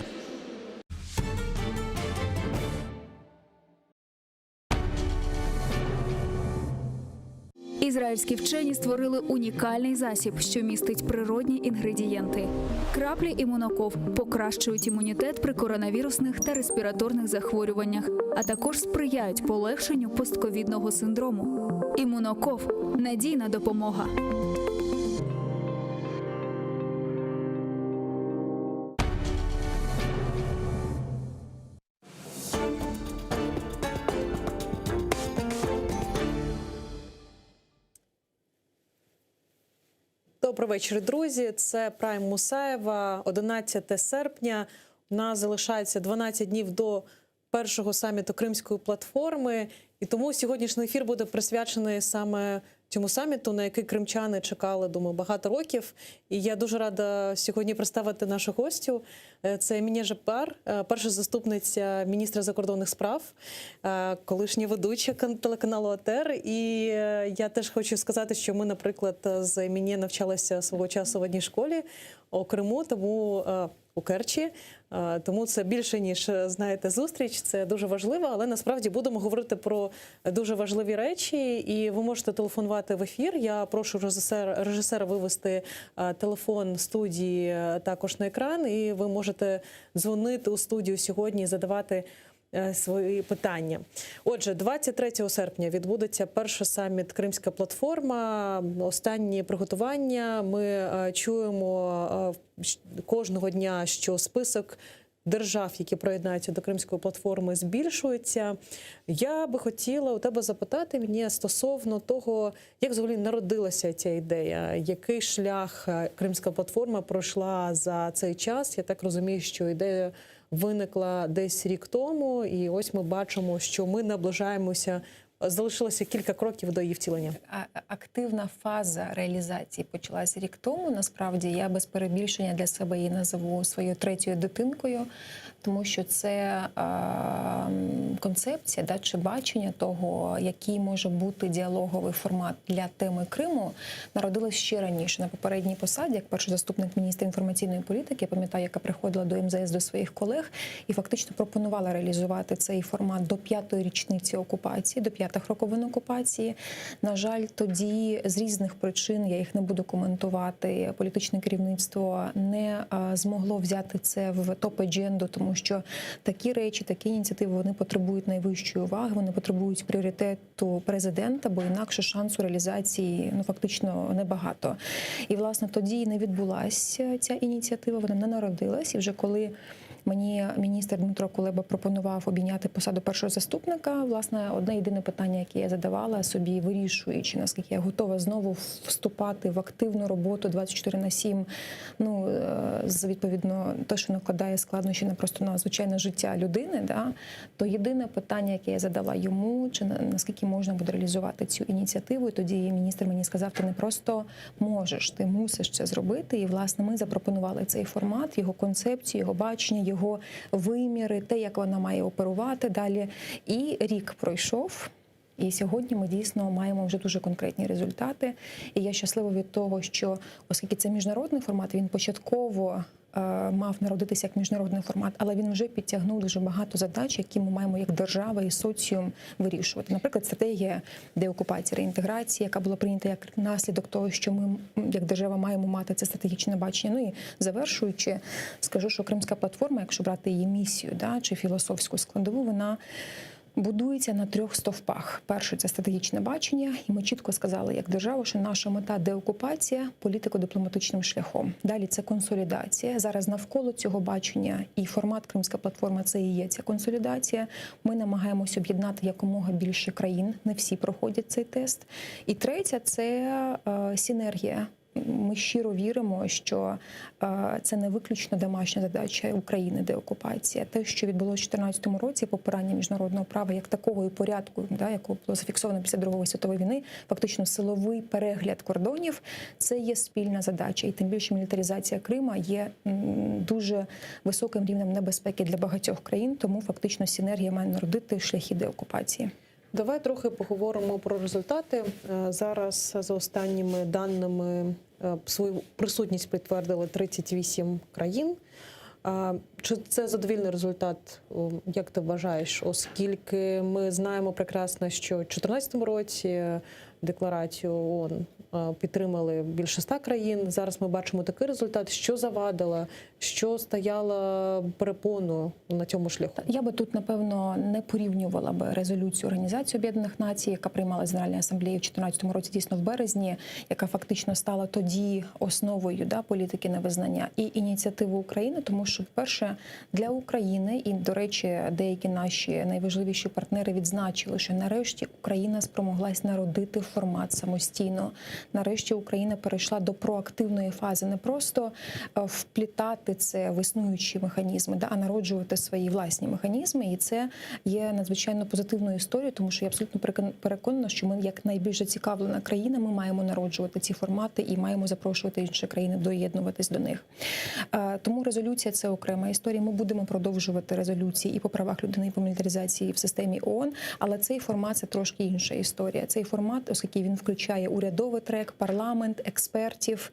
Ізраїльські вчені створили унікальний засіб, що містить природні інгредієнти. Краплі імуноков покращують імунітет при коронавірусних та респіраторних захворюваннях, а також сприяють полегшенню постковідного синдрому. Імуноков надійна допомога. Добрий вечір, друзі. Це Прайм Мусаєва, 11 серпня. У нас залишається 12 днів до першого саміту Кримської платформи. І тому сьогоднішній ефір буде присвячений саме цьому саміту, на який кримчани чекали, думаю, багато років. І я дуже рада сьогодні представити нашу гостю. Е, Це Еміне Жеппар, е, перша заступниця міністра закордонних справ, е, колишня ведуча кан- телеканалу АТР. І е, я теж хочу сказати, що ми, наприклад, з Еміне навчалися свого часу в одній школі у Криму, тому е, у Керчі. Е, Тому це більше ніж е, знаєте, зустріч. Це дуже важливо, але насправді будемо говорити про дуже важливі речі. І ви можете телефонувати в ефір. Я прошу режисера, режисера вивести е, телефон студії е, також на екран, і ви можете дзвонити у студію сьогодні і задавати. е, Свої питання. Отже, 23 серпня відбудеться перший саміт Кримська платформа. Останні приготування. Ми е, чуємо е, щ- кожного дня, що список держав, які приєднаються до Кримської платформи, збільшується. Я би хотіла у тебе запитати мені стосовно того, як взагалі народилася ця ідея, який шлях е, Кримська платформа пройшла за цей час. Я так розумію, що ідея виникла десь рік тому, і ось ми бачимо, що ми наближаємося. Залишилося кілька кроків до її втілення. А- Активна фаза реалізації почалася рік тому. Насправді я без перебільшення для себе її назову своєю третьою дитинкою, тому що це е, м, концепція да, чи бачення того, який може бути діалоговий формат для теми Криму, народилась ще раніше на попередній посаді, як перший заступник міністра інформаційної політики. Я пам'ятаю, яка приходила до МЗС до своїх колег і фактично пропонувала реалізувати цей формат до п'ятої річниці окупації, до п'ятих роковин окупації. На жаль, тоді з різних причин я їх не буду коментувати. Політичне керівництво не е, змогло взяти це в топ-адженду, тому що такі речі, такі ініціативи вони потребують найвищої уваги, вони потребують пріоритету президента, бо інакше шансу реалізації ну фактично небагато. І власне тоді не відбулася ця ініціатива, вона не народилась. І вже коли. Мені міністр Дмитро Кулеба пропонував обійняти посаду першого заступника. Власне, одне єдине питання, яке я задавала собі, вирішуючи, наскільки я готова знову вступати в активну роботу 24 на 7, ну е, з відповідно те, що накладає складнощі на просто на звичайне життя людини, да, то єдине питання, яке я задала йому, чи на- наскільки можна буде реалізувати цю ініціативу, і тоді міністр мені сказав, ти не просто можеш, ти мусиш це зробити. І власне ми запропонували цей формат, його концепцію, його бачення, його виміри, те, як вона має оперувати далі. І рік пройшов. І сьогодні ми дійсно маємо вже дуже конкретні результати. І я щаслива від того, що оскільки це міжнародний формат, він початково е, мав народитися як міжнародний формат, але він вже підтягнув дуже багато задач, які ми маємо як держава і соціум вирішувати. Наприклад, стратегія деокупації, реінтеграції, яка була прийнята як наслідок того, що ми м, як держава маємо мати це стратегічне бачення. Ну і завершуючи, скажу, що Кримська платформа, якщо брати її місію, да, чи філософську складову, вона будується на трьох стовпах. Перше це стратегічне бачення, і ми чітко сказали, як держава, що наша мета деокупація політико-дипломатичним шляхом. Далі це консолідація. Зараз навколо цього бачення і формат Кримська платформа це і є ця консолідація. Ми намагаємось об'єднати якомога більше країн. Не всі проходять цей тест. І третя це е, синергія. Ми щиро віримо, що е, це не виключно домашня задача України, деокупація. Те, що відбулося в 2014 році, попирання міжнародного права як такого і порядку, да, якого було зафіксовано після Другої світової війни, фактично силовий перегляд кордонів, це є спільна задача. І тим більше мілітаризація Крима є м, дуже високим рівнем небезпеки для багатьох країн, тому фактично синергія має народити шляхи деокупації. Давай трохи поговоримо про результати. Е, Зараз за останніми даними е, свою присутність підтвердили 38 країн. А, Чи це задовільний результат, о, як ти вважаєш? Оскільки ми знаємо прекрасно, що в 2014 році декларацію ООН е, підтримали більше 100 країн. Зараз ми бачимо такий результат, що завадило, що стояло перепоною на цьому шляху. Я би тут напевно не порівнювала би резолюцію Організації Об'єднаних Націй, яка приймала Генеральна асамблея в 2014 році, дійсно в березні, яка фактично стала тоді основою да, політики невизнання і ініціативу України, тому що вперше для України і, до речі, деякі наші найважливіші партнери відзначили, що нарешті Україна спромоглась народити формат самостійно. Нарешті Україна перейшла до проактивної фази, не просто е, вплітати це в існуючі механізми, да, а народжувати свої власні механізми. І це є надзвичайно позитивною історією, тому що я абсолютно перекон- переконана, що ми, як найбільш зацікавлена країна, ми маємо народжувати ці формати і маємо запрошувати інші країни доєднуватись до них. Е, Тому резолюція це окрема історія. Ми будемо продовжувати резолюції і по правах людини, і по мілітаризації в системі ООН, але цей формат це трошки інша історія. Цей формат, оскільки він включає урядовий трек, парламент, експертів,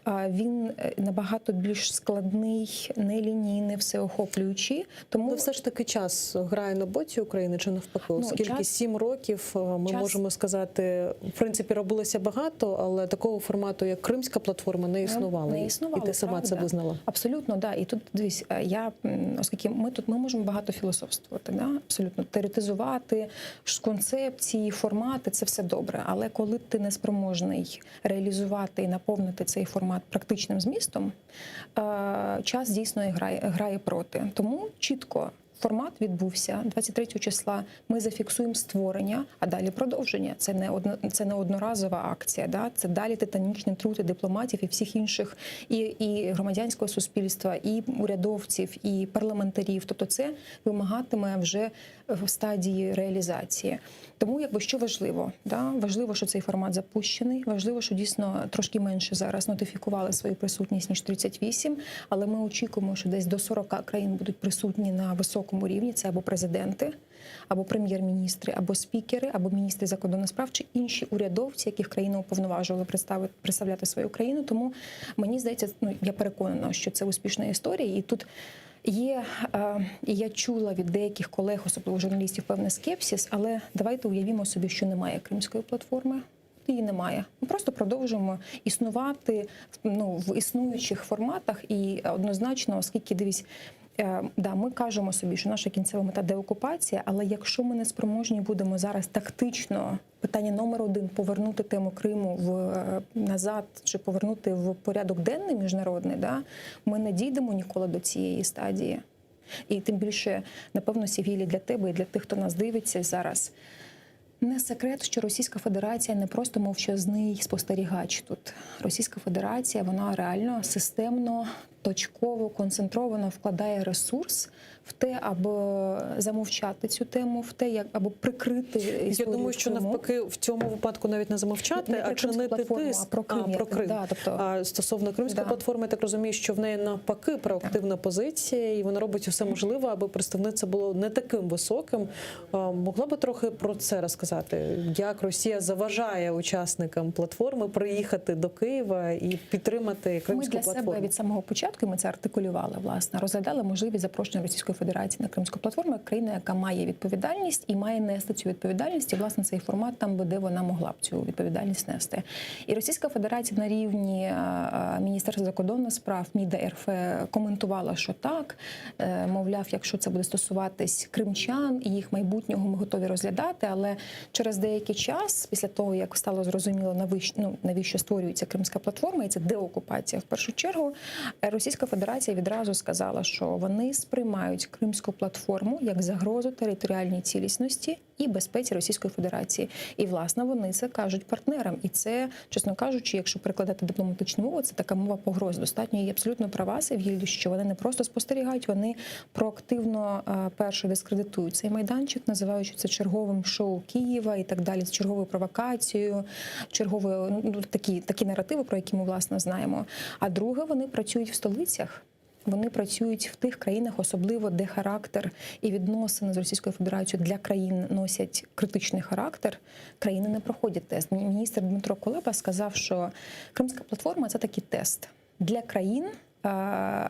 е, він е, набагато більш складний, нелінійний, всеохоплюючий. Тому Ну, все ж таки час грає на боці України чи навпаки, Ну, оскільки час- сім років е, ми час- можемо сказати, в принципі, робилося багато, але такого формату, як Кримська платформа, не існувало. Не існувало, І ти сама це правда. визнала. Абсолютно, да. І тут дивись, е, я м, оскільки ми тут ми можемо багато філософствувати, да? абсолютно теоретизувати ш- концепції, формати це все добре. Але коли ти не спроможний реалізувати і наповнити цей формат практичним змістом, е, час дійсно і грає, грає проти. Тому чітко. Формат відбувся 23 числа. Ми зафіксуємо створення, а далі продовження. Це не одно, це не одноразова акція. Да? Це далі титанічні трути дипломатів і всіх інших, і, і громадянського суспільства, і урядовців, і парламентарів. Тобто, це вимагатиме вже в стадії реалізації. Тому, якби що важливо, да? важливо, що цей формат запущений. Важливо, що дійсно трошки менше зараз нотифікували свою присутність ніж 38, але ми очікуємо, що десь до 40 країн будуть присутні на високому рівні. Це або президенти, або прем'єр-міністри, або спікери, або міністри закордонних справ чи інші урядовці, яких країна уповноважувала представити представляти свою країну. Тому мені здається, ну я переконана, що це успішна історія, і тут. Є, е, і я чула від деяких колег, особливо журналістів, певний скепсис, але давайте уявімо собі, що немає кримської платформи. Її немає. Ми просто продовжуємо існувати ну, в існуючих форматах, і однозначно, оскільки дивись, е, да, ми кажемо собі, що наша кінцева мета деокупація, але якщо ми не спроможні будемо зараз тактично питання номер один повернути тему Криму в е, назад чи повернути в порядок денний міжнародний, да, ми не дійдемо ніколи до цієї стадії. І тим більше, напевно, Севгілі, для тебе і для тих, хто нас дивиться зараз. Не секрет, що Російська Федерація не просто мовчазний спостерігач тут. Російська Федерація вона реально системно, точково, концентровано вкладає ресурс в те, аби замовчати цю тему, в те, як або прикрити історію Я думаю, що Криму. навпаки в цьому випадку навіть не замовчати, Не а про Кримську чинити платформу, тиск а про Крим, А, я про так- Крим. да, тобто- А стосовно Кримської Да. платформи, я так розумію, що в неї навпаки проактивна позиція, і вона робить усе можливе, аби представництво було не таким високим. А, Могла би трохи про це розказати, як Росія заважає учасникам платформи приїхати до Києва і підтримати Ми Кримську для платформу? себе від самого початку, і ми це артикулювали, власне, розглядали можливість запрошення Російської Федерації на Кримську платформу як країна, яка має відповідальність і має нести цю відповідальність. І власне цей формат там би, де вона могла б цю відповідальність нести. І Російська Федерація на рівні е, е, Міністерства закордонних справ МІДа РФ коментувала, що так, е, мовляв, якщо це буде стосуватись кримчан і їх майбутнього, ми готові розглядати. Але через деякий час, після того як стало зрозуміло, навіщо, ну, навіщо створюється Кримська платформа, і це деокупація в першу чергу, е, Російська Федерація відразу сказала, що вони сприймають Кримську платформу як загрозу територіальній цілісності і безпеці Російської Федерації. І власне вони це кажуть партнерам. І це, чесно кажучи, якщо перекладати дипломатичну мову, це така мова погроз. Достатньо і абсолютно права Севгіль, що вони не просто спостерігають, вони проактивно е, перше дискредитують цей майданчик, називаючи це черговим шоу Києва і так далі, з черговою провокацією, черговою ну такі, такі наративи, про які ми власне знаємо. А друге, вони працюють в столицях. Вони працюють в тих країнах, особливо де характер і відносини з Російською Федерацією для країн носять критичний характер. Країни не проходять тест. Міністр Дмитро Кулеба сказав, що Кримська платформа це такий тест для країн. е,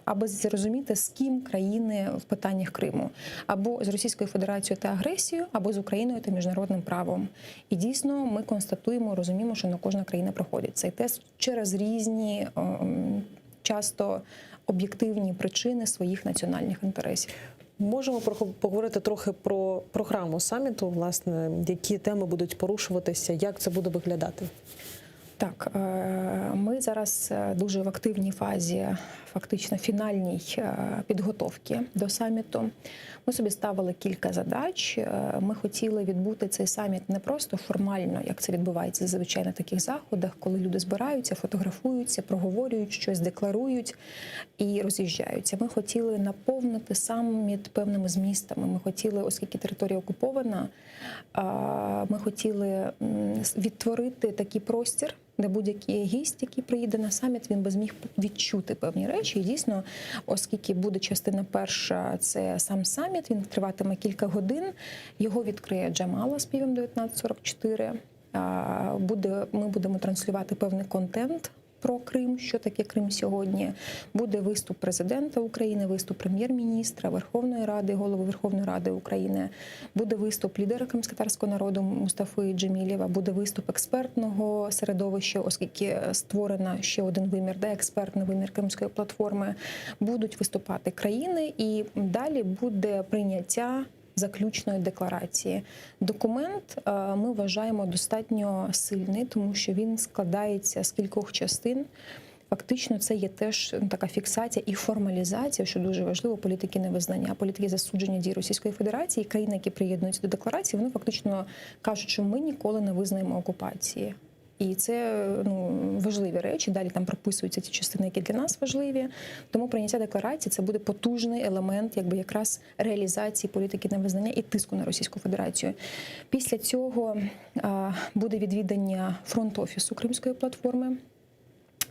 Аби зрозуміти, з ким країни в питаннях Криму, або з Російською Федерацією та агресією, або з Україною та міжнародним правом. І дійсно ми констатуємо, розуміємо, що не кожна країна проходить цей тест через різні ем, часто об'єктивні причини своїх національних інтересів. Можемо прохо- поговорити трохи про програму саміту, власне, які теми будуть порушуватися, як це буде виглядати? Так, е, ми зараз е, дуже в активній фазі, фактично фінальній е, підготовки до саміту. Ми собі ставили кілька задач. Е, Ми хотіли відбути цей саміт не просто формально, як це відбувається зазвичай на таких заходах, коли люди збираються, фотографуються, проговорюють щось, декларують і роз'їжджаються. Ми хотіли наповнити саміт певними змістами. Ми хотіли, оскільки територія окупована, е, ми хотіли м, відтворити такий простір, де будь-який гість, який приїде на саміт, він би зміг відчути певні речі. І дійсно, оскільки буде частина перша, це сам саміт, він триватиме кілька годин. Його відкриє Джамала з півом 1944. А, Буде, ми будемо транслювати певний контент. Про Крим, що таке Крим сьогодні, буде виступ президента України, виступ прем'єр-міністра Верховної Ради, голови Верховної Ради України, буде виступ лідера кримськотатарського народу Мустафи Джемілєва, буде виступ експертного середовища, оскільки створена ще один вимір, де експертний вимір Кримської платформи. Будуть виступати країни, і далі буде прийняття заключної декларації. Документ е, ми вважаємо достатньо сильний, тому що він складається з кількох частин. Фактично, це є теж ну, така фіксація і формалізація, що дуже важливо, політики невизнання, політики засудження дій Російської Федерації. І країни, які приєднуються до декларації, вони фактично кажуть, що ми ніколи не визнаємо окупації. І це ну, важливі речі. Далі там прописуються ті частини, які для нас важливі. Тому прийняття декларації це буде потужний елемент, якби якраз реалізації політики невизнання і тиску на Російську Федерацію. Після цього а, буде відвідання фронт-офісу Кримської платформи.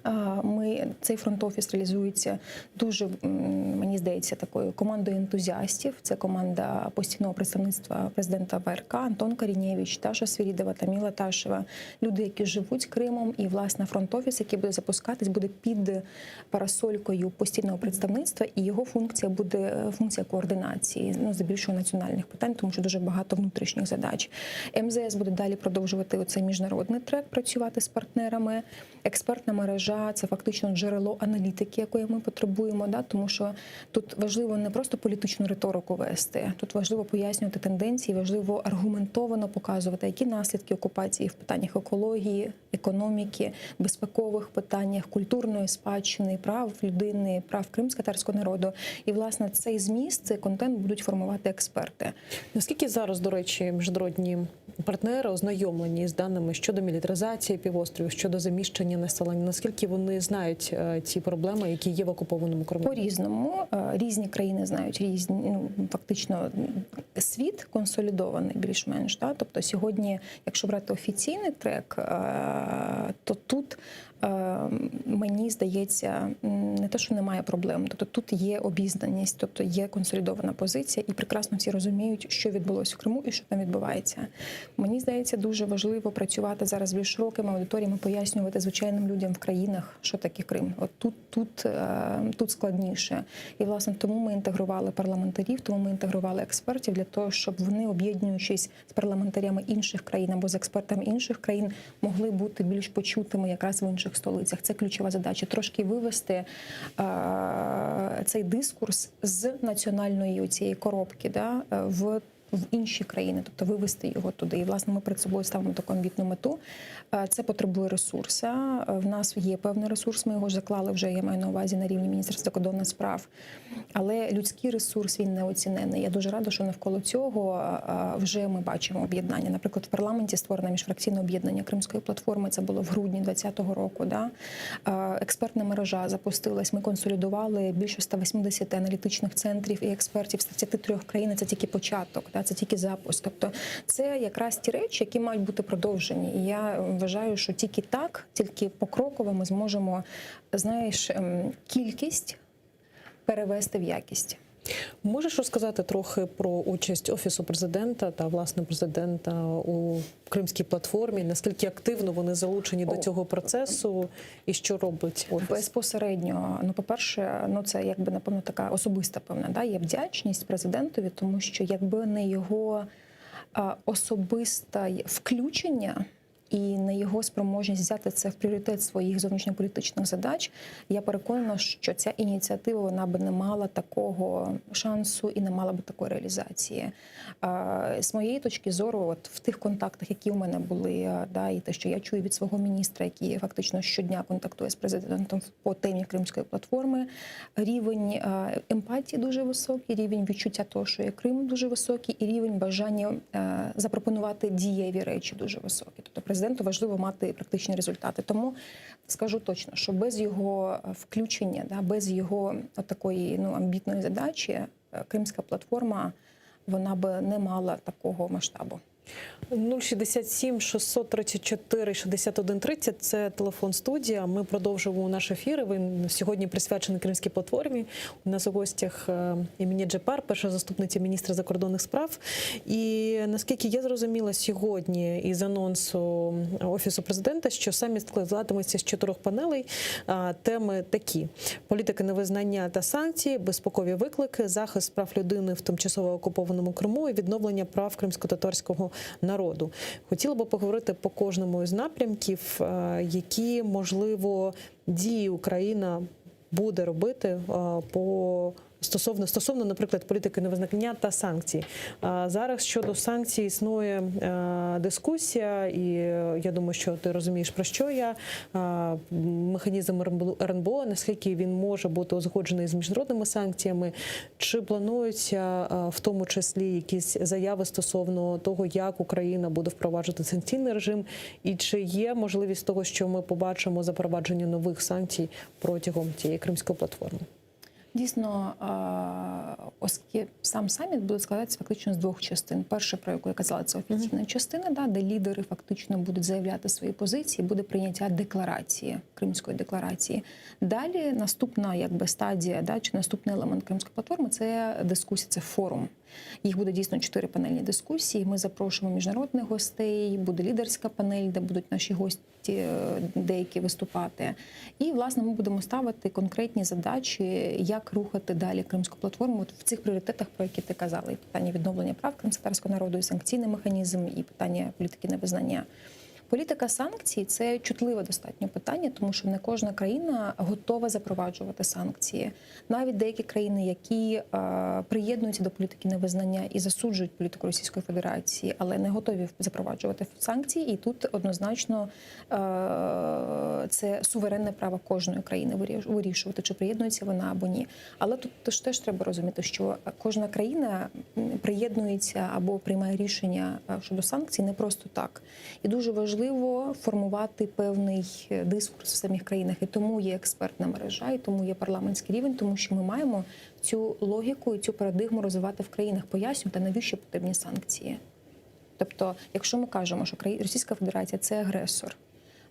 А, Ми цей фронт-офіс реалізується дуже м, мені здається такою командою ентузіастів. Це команда постійного представництва президента ВРК Антон Карінєвич, Таша Свірідова, Таміла Ташева. Люди, які живуть Кримом, і власне фронт-офіс, який буде запускатись, буде під парасолькою постійного представництва, і його функція буде е, функція координації, ну здебільшого національних питань, тому що дуже багато внутрішніх задач. МЗС буде далі продовжувати оцей міжнародний трек, працювати з партнерами. Експертна мережа. мережа це фактично джерело аналітики, якої ми потребуємо. Да? Тому що тут важливо не просто політичну риторику вести, тут важливо пояснювати тенденції, важливо аргументовано показувати, які наслідки окупації в питаннях екології, економіки, безпекових питаннях, культурної спадщини, прав людини, прав кримськотатарського народу. І власне цей зміст, цей контент будуть формувати експерти. Наскільки зараз, до речі, міжнародні партнери ознайомлені з даними щодо мілітаризації півостровів, щодо заміщення населення? Наскільки вони знають е, ці проблеми, які є в окупованому Криму? По-різному Е, різні країни знають різні, ну фактично світ консолідований більш-менш. Да? Тобто сьогодні, якщо брати офіційний трек, е, то тут е, мені здається, м, не те, що немає проблем, тобто тут є обізнаність, тобто є консолідована позиція, і прекрасно всі розуміють, що відбулося в Криму і що там відбувається. Мені здається, дуже важливо працювати зараз з більш широкими аудиторіями, пояснювати звичайним людям в країнах, що таке Крим. От тут, тут, е, тут складніше. І власне тому ми інтегрували парламентарів, тому ми інтегрували експертів для того, щоб вони, об'єднуючись з парламентарями інших країн або з експертами інших країн, могли бути більш почутими якраз в інших столицях. Це ключова задача трошки вивести е, цей дискурс з національної цієї коробки, да, е, в в інші країни, тобто вивести його туди. І власне ми перед собою ставимо таку амбітну мету. Е, Це потребує ресурсу. Е, В нас є певний ресурс. Ми його ж заклали вже. Я маю на увазі на рівні Міністерства закордонних справ. Але людський ресурс він неоцінений. Я дуже рада, що навколо цього е, вже ми бачимо об'єднання. Наприклад, в парламенті створено міжфракційне об'єднання Кримської платформи. Це було в грудні 2020 року. Да? Е, Експертна мережа запустилась. Ми консолідували більше 180 аналітичних центрів і експертів з 33 країн. Це тільки початок, да? це тільки запуск. Тобто, це якраз ті речі, які мають бути продовжені. І я вважаю, що тільки так, тільки покроково ми зможемо, знаєш, ем, кількість перевести в якість. Можеш розказати трохи про участь офісу президента та власне президента у кримській платформі? Наскільки активно вони залучені до цього процесу, і що робить офіс? Безпосередньо, ну, по-перше, ну це якби напевно така особиста певна да, є вдячність президентові, тому що якби не його а, особисте й- включення. І не його спроможність взяти це в пріоритет своїх зовнішньополітичних задач, я переконана, що ця ініціатива вона би не мала такого шансу і не мала би такої реалізації. А, З моєї точки зору, от в тих контактах, які у мене були, е, да, і те, що я чую від свого міністра, який фактично щодня контактує з президентом по темі Кримської платформи, рівень е, емпатії дуже високий, рівень відчуття того, що є Крим дуже високий, і рівень бажання е, запропонувати дієві речі дуже високий. Тобто президенту важливо мати практичні результати. Тому скажу точно, що без його е, включення, да, без його такої ну, амбітної задачі, е, Кримська платформа вона би не мала такого масштабу. 067 634 61 30 – це телефон студія. Ми продовжуємо наш ефір. Він сьогодні присвячений Кримській платформі. У нас у гостях е, Еміне Джеппар, перша заступниця міністра закордонних справ. І наскільки я зрозуміла сьогодні із анонсу Офісу президента, що саміт складатиметься з чотирьох панелей. А, Теми такі: політика невизнання та санкції, безпекові виклики, захист прав людини в тимчасово окупованому Криму і відновлення прав кримськотатарського народу. Хотіла би поговорити по кожному із напрямків, е, які можливо дії Україна буде робити е, по стосовно стосовно, наприклад, політики невизнання та санкцій. А Зараз щодо санкцій існує е, дискусія, і е, я думаю, що ти розумієш про що я. Е, Механізм РНБО, наскільки він може бути узгоджений з міжнародними санкціями, чи плануються е, в тому числі якісь заяви стосовно того, як Україна буде впроваджувати санкційний режим, і чи є можливість того, що ми побачимо запровадження нових санкцій протягом цієї кримської платформи? Дійсно, е, оскільки сам саміт буде складатися фактично з двох частин. Перша, про яку я казала, це офіційна частина, да, де лідери фактично будуть заявляти свої позиції, буде прийняття декларації, Кримської декларації. Далі наступна якби, стадія, да, чи наступний елемент Кримської платформи це дискусія, це форум. Їх буде дійсно чотири панельні дискусії. Ми запрошуємо міжнародних гостей, буде лідерська панель, де будуть наші гості е, деякі виступати. І власне ми будемо ставити конкретні задачі, як рухати далі кримську платформу От в цих пріоритетах, про які ти казала, і питання відновлення прав кримськотатарського народу, і санкційний механізм, і питання політики невизнання. Політика санкцій це чутливе достатньо питання, тому що не кожна країна готова запроваджувати санкції. Навіть деякі країни, які е, приєднуються до політики невизнання і засуджують політику Російської Федерації, але не готові запроваджувати санкції. І тут однозначно е, це суверенне право кожної країни виріш- вирішувати, чи приєднується вона або ні. Але тут теж теж треба розуміти, що кожна країна м, приєднується або приймає рішення е, щодо санкцій не просто так. І дуже важливо формувати певний е, дискурс в самих країнах. І тому є експертна мережа, і тому є парламентський рівень, тому що ми маємо цю логіку і цю парадигму розвивати в країнах, пояснювати, навіщо потрібні санкції. Тобто, якщо ми кажемо, що краї- Російська Федерація це агресор,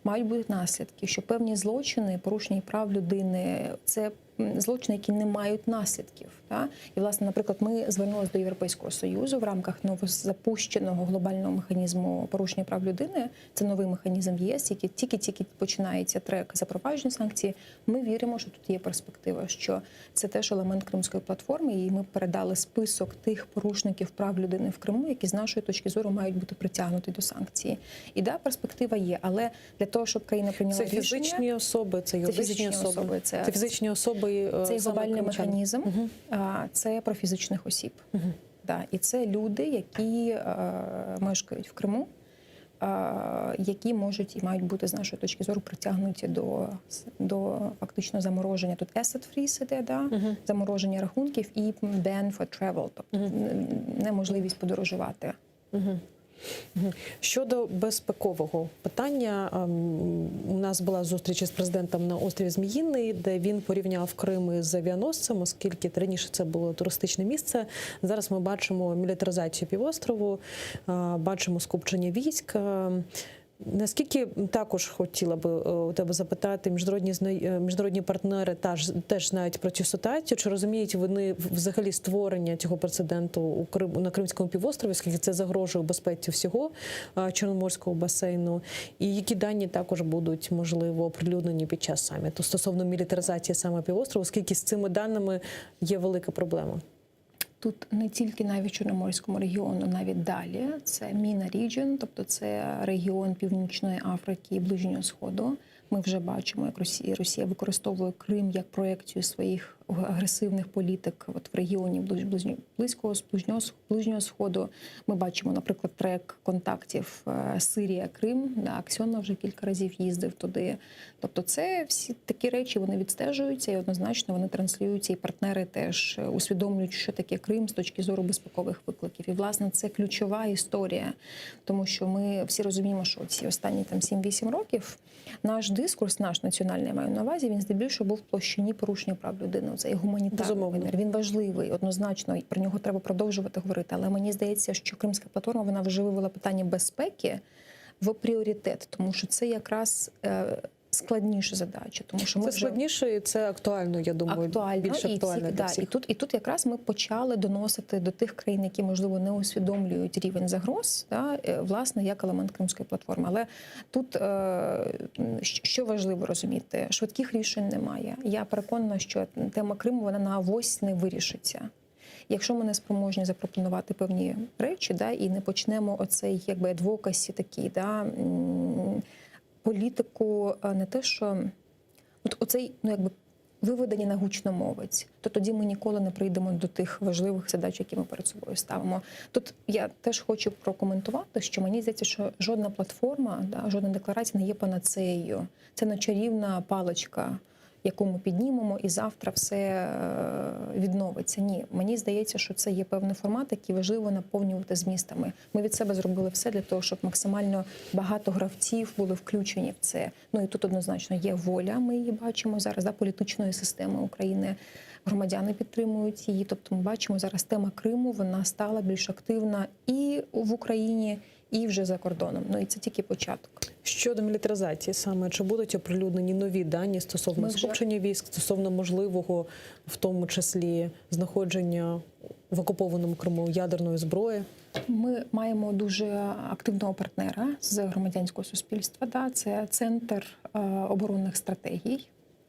мають бути наслідки, що певні злочини, порушення прав людини, це м, злочини, які не мають наслідків. Та? І, власне, наприклад, ми звернулися до Європейського Союзу в рамках новозапущеного глобального механізму порушення прав людини. Це новий механізм ЄС, який тільки-тільки починається трек запровадження санкцій. Ми віримо, що тут є перспектива, що це теж елемент Кримської платформи, і ми передали список тих порушників прав людини в Криму, які з нашої точки зору мають бути притягнуті до санкції. І да, перспектива є, але для того, щоб країна прийняла Це рішення, фізичні особи, це юридичні фізичні особи, особи, це- це фізичні особи, е, це саме глобальний кримчан. механізм, а, це про фізичних осіб. Да, і це люди, які е, мешкають в Криму, е, які можуть і мають бути з нашої точки зору притягнуті до, до фактично замороження. Тут asset freeze іде, да? замороження рахунків і ban for travel, тобто неможливість подорожувати. Мгм. Мгм. Щодо безпекового питання, ем, у нас була зустріч із президентом на острові Зміїний, де він порівняв Крим із авіаносцем, оскільки раніше це було туристичне місце. Зараз ми бачимо мілітаризацію півострову, е, бачимо скупчення військ. Ем, Наскільки також хотіла би е, у тебе запитати, міжнародні зна- е, міжнародні партнери теж, теж знають про цю ситуацію? Чи розуміють вони взагалі створення цього прецеденту у Крим на Кримському півострові, оскільки це загрожує безпеці всього е, Чорноморського басейну? І які дані також будуть можливо оприлюднені під час саміту стосовно мілітаризації саме півострову, оскільки з цими даними є велика проблема? Тут не тільки навіть Чорноморському регіону, навіть далі. Це MENA Region, тобто це регіон Північної Африки і Ближнього Сходу. Ми вже бачимо, як Росія, Росія використовує Крим як проекцію своїх агресивних політик от в регіоні Ближ- Ближнього Близького Ближнього, Ближнього Сходу. Ми бачимо, наприклад, трек контактів е, Сирія, Крим. Да, Аксьонов вже кілька разів їздив туди. Тобто, це всі такі речі вони відстежуються і однозначно вони транслюються, і партнери теж е, усвідомлюють, що таке Крим з точки зору безпекових викликів. І власне це ключова історія, тому що ми всі розуміємо, що ці останні там 7-8 років наш дискурс, наш національний я маю на увазі, він здебільшого був в площині порушення прав людини. Це і гуманітарний вимір. Він важливий, однозначно, і про нього треба продовжувати говорити. Але мені здається, що Кримська платформа вона вже вивела питання безпеки в пріоритет, тому що це якраз е, складніша задача, тому що ми Це вже складніше і це актуально, я думаю, актуально більш і, актуально всі, для да, всіх. і тут і тут якраз ми почали доносити до тих країн, які можливо не усвідомлюють рівень загроз, да, е, власне, як елемент кримської платформи. Але тут е, м, що важливо розуміти, швидких рішень немає. Я переконана, що тема Криму вона на авось не вирішиться. Якщо ми не спроможні запропонувати певні речі, да, і не почнемо оцей якби адвокасі такий, да, м, політику е, не те, що от оцей, ну якби виведення на гучномовець, то тоді ми ніколи не прийдемо до тих важливих задач, які ми перед собою ставимо. Тут я теж хочу прокоментувати, що мені здається, що жодна платформа, да, жодна декларація не є панацеєю. Це не чарівна паличка, яку ми піднімемо, і завтра все е, відновиться. Ні, мені здається, що це є певний формат, який важливо наповнювати змістами. Ми від себе зробили все для того, щоб максимально багато гравців були включені в це. Ну і тут однозначно є воля. Ми її бачимо зараз да, політичної системи України. Громадяни підтримують її. Тобто, ми бачимо зараз тема Криму, вона стала більш активна і в Україні, і вже за кордоном. Ну і це тільки початок. Щодо мілітаризації, саме чи будуть оприлюднені нові дані стосовно Ми вже- скупчення військ, стосовно можливого, в тому числі знаходження в окупованому Криму ядерної зброї? Ми маємо дуже активного партнера з громадянського суспільства. Да, це центр е, оборонних стратегій.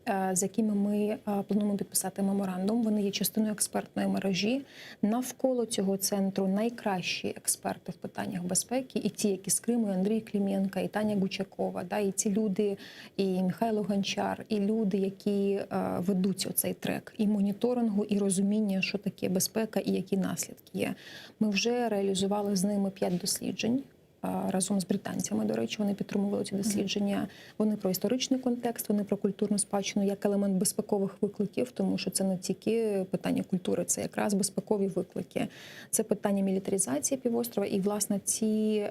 Е, З якими ми е, плануємо підписати меморандум, вони є частиною експертної мережі. Навколо цього центру найкращі експерти в питаннях безпеки, і ті, які з Криму, і Андрій Клименко, і Таня Гучакова, да, і ці люди, і Михайло Гончар, і люди, які е, ведуть оцей трек, і моніторингу, і розуміння, що таке безпека і які наслідки є. Ми вже реалізували з ними п'ять досліджень. е, Разом з британцями, до речі, вони підтримували ці дослідження. Вони про історичний контекст, вони про культурну спадщину як елемент безпекових викликів, тому що це не тільки питання культури, це якраз безпекові виклики, це питання мілітаризації півострова. І власне ці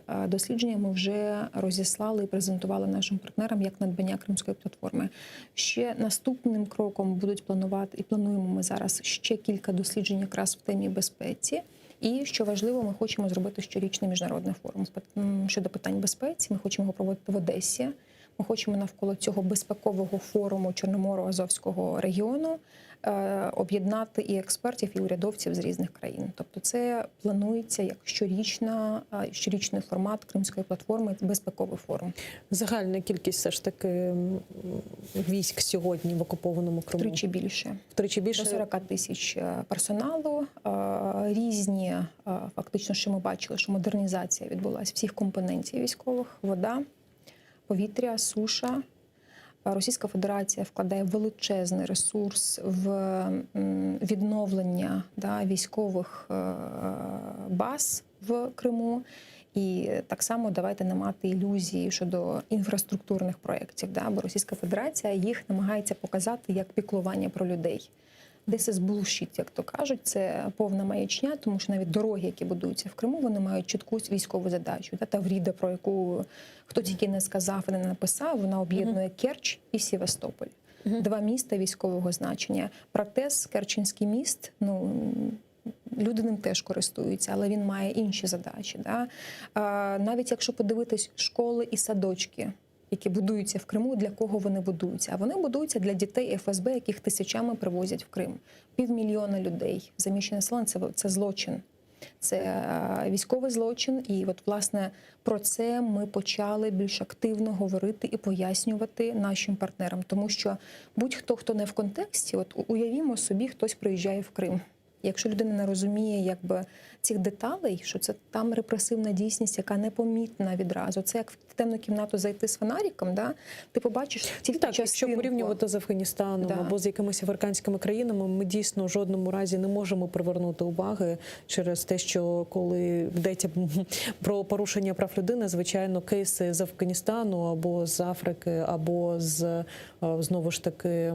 е, дослідження ми вже розіслали і презентували нашим партнерам як надбання Кримської платформи. Ще наступним кроком будуть планувати і плануємо ми зараз ще кілька досліджень якраз в темі безпеці. І що важливо, ми хочемо зробити щорічний міжнародний форум з пит- м, щодо питань безпеці. Ми хочемо його проводити в Одесі. Ми хочемо навколо цього безпекового форуму Чорноморо-Азовського регіону е, об'єднати і експертів, і урядовців з різних країн. Тобто, це планується як щорічна, е, щорічний формат Кримської платформи безпековий форум. Загальна кількість все ж таки м, військ сьогодні в окупованому Криму? Втричі більше. Втричі більше? До 40 тисяч е, персоналу. Е, Різні, е, фактично, що ми бачили, що модернізація відбулася всіх компонентів військових: вода, повітря, суша. Е, Російська Федерація вкладає величезний ресурс в м, відновлення да, військових е, баз в Криму. І так само давайте не мати ілюзії щодо інфраструктурних проєктів, да, бо Російська Федерація їх намагається показати як піклування про людей. This is bullshit, як то кажуть, це повна маячня, тому що навіть дороги, які будуються в Криму, вони мають чітку військову задачу. Та Тавріда, про яку хто тільки не сказав і не написав, вона об'єднує Керч і Севастополь. Два міста військового значення. Протез, Керченський міст, ну люди ним теж користуються, але він має інші задачі. Да? А, навіть якщо подивитись школи і садочки, які будуються в Криму, для кого вони будуються? А вони будуються для дітей ФСБ, яких тисячами привозять в Крим. Півмільйона людей. Заміщене населення це, це злочин. Це е, військовий злочин, і от власне про це ми почали більш активно говорити і пояснювати нашим партнерам, тому що будь-хто, хто не в контексті, от уявімо собі, хтось приїжджає в Крим. Якщо людина не розуміє якби цих деталей, що це там репресивна дійсність, яка непомітна відразу. Це як в темну кімнату зайти з фонариком, да? ти побачиш тільки Так, якщо частинку. порівнювати з Афганістаном Да. або з якимись африканськими країнами, ми дійсно в жодному разі не можемо привернути уваги через те, що коли йдеться про порушення прав людини, звичайно, кейси з Афганістану або з Африки, або з е, знову ж таки.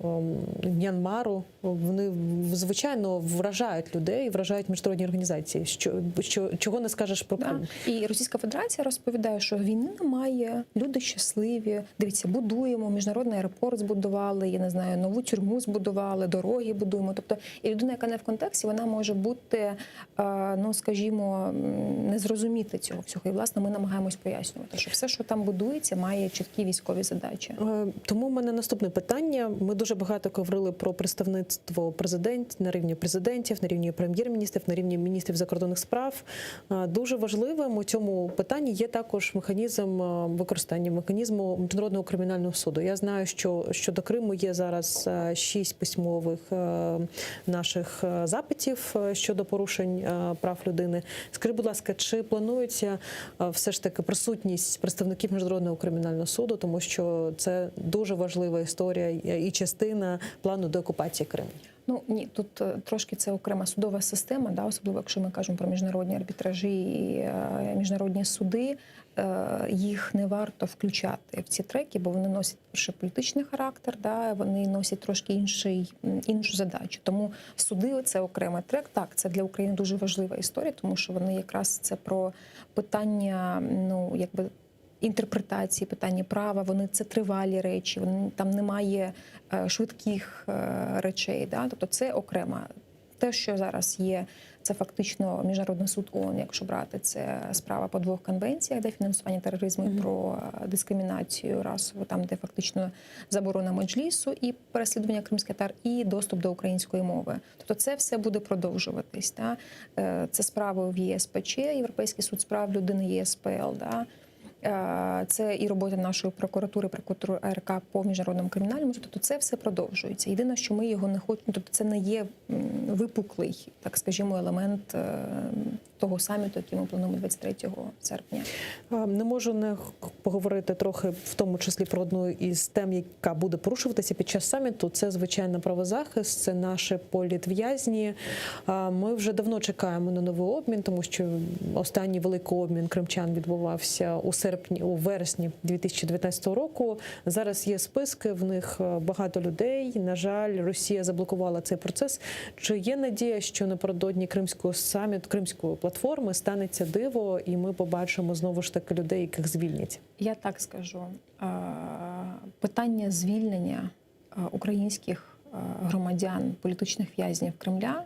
ем, М'янмару, вони звичайно вражають людей, вражають міжнародні організації. Що, що чого не скажеш про Да. Крим? І Російська Федерація розповідає, що війни немає, люди щасливі. Дивіться, будуємо, міжнародний аеропорт збудували, я не знаю, нову тюрму збудували, дороги будуємо. Тобто, і людина, яка не в контексті, вона може бути, е, ну скажімо, м, не зрозуміти цього всього. І власне ми намагаємось пояснювати, що все, що там будується, має чіткі військові задачі. Е, Тому в мене наступне питання. Ми дуже багато говорили про представництво президент на рівні президентів, на рівні прем'єр-міністрів, на рівні міністрів закордонних справ. Е, Дуже важливим у цьому питанні є також механізм е, використання механізму міжнародного кримінального суду. Я знаю, що щодо Криму є зараз е, шість письмових е, наших е, запитів е, щодо порушень е, прав людини. Скажи, будь ласка, чи планується е, все ж таки присутність представників міжнародного кримінального суду, тому що це дуже важлива історія і частина плану деокупації Криму? Ну ні, тут е, трошки це окрема судова система, да, особливо якщо ми кажемо про міжнародні арбітражі і е, міжнародні суди, е, їх не варто включати в ці треки, бо вони носять перше політичний характер, да, вони носять трошки інший, м, іншу задачу. Тому суди це окремий трек. Так, це для України дуже важлива історія, тому що вони якраз це про питання, ну якби інтерпретації, питання права, вони це тривалі речі, вони там немає е, швидких е, речей. Да? Тобто це окрема. Те, що зараз є, це фактично міжнародний суд ООН, якщо брати, це справа по двох конвенціях, де фінансування тероризму і про е, дискримінацію расову, там де фактично заборона меджлісу і переслідування кримських татар, і доступ до української мови. Тобто це все буде продовжуватись. Да? Е, Це справи в ЄСПЧ, Європейський суд з прав людини, ЄСПЛ. Да? Е, Це і робота нашої прокуратури, прокуратури АРК по міжнародному кримінальному суду. Тобто це все продовжується. Єдине, що ми його не хочемо, тобто це не є м, випуклий, так скажімо, елемент е, того саміту, який ми плануємо 23 серпня. Е, Не можу не х- поговорити трохи, в тому числі про одну із тем, яка буде порушуватися під час саміту. Це звичайно правозахист, це наші політв'язні. Е, Ми вже давно чекаємо на новий обмін, тому що останній великий обмін кримчан відбувався у серпні, у вересні 2019 року. Зараз є списки, в них е, багато людей. На жаль, Росія заблокувала цей процес. Чи є надія, що напередодні кримського саміту, кримської платформи станеться диво, і ми побачимо знову ж таки людей, яких звільнять? Я так скажу. Е, Питання звільнення е, українських е, громадян, політичних в'язнів Кремля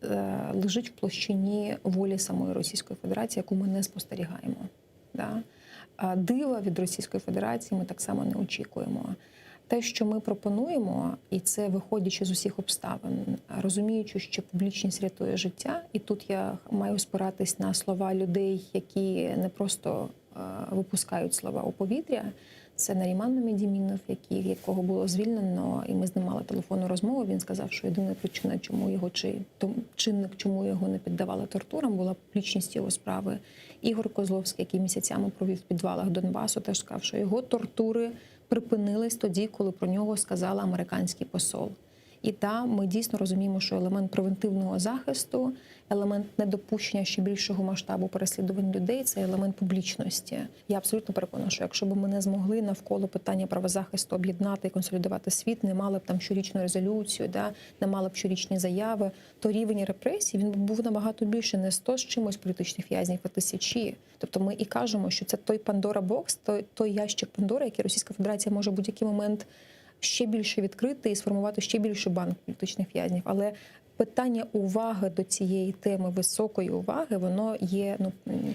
е, лежить в площині волі самої Російської Федерації, яку ми не спостерігаємо. Да? А Дива від Російської Федерації ми так само не очікуємо. Те, що ми пропонуємо, і це виходячи з усіх обставин, розуміючи, що публічність рятує життя, і тут я маю спиратись на слова людей, які не просто е, випускають слова у повітря. Це Наріман Мамедімінов, який, якого було звільнено, і ми з ним мали телефонну розмову. Він сказав, що єдина причина, чому його чи том- чинник, чому його не піддавали тортурам, була публічність його справи. Ігор Козловський, який місяцями провів в підвалах Донбасу, теж сказав, що його тортури припинились тоді, коли про нього сказала американський посол. І там ми дійсно розуміємо, що елемент превентивного захисту, елемент недопущення ще більшого масштабу переслідувань людей це елемент публічності. Я абсолютно переконана, що якщо б ми не змогли навколо питання правозахисту об'єднати і консолідувати світ, не мали б там щорічну резолюцію, да, не мали б щорічні заяви, то рівень репресій він б був набагато більше, не 100 з чимось політичних в'язнів, а тисячі. Тобто ми і кажемо, що це той Pandora Box, той, той ящик Пандори, який Російська Федерація може в будь-який момент ще більше відкрити і сформувати ще більше банк політичних в'язнів. Але питання уваги до цієї теми, високої уваги, воно є ну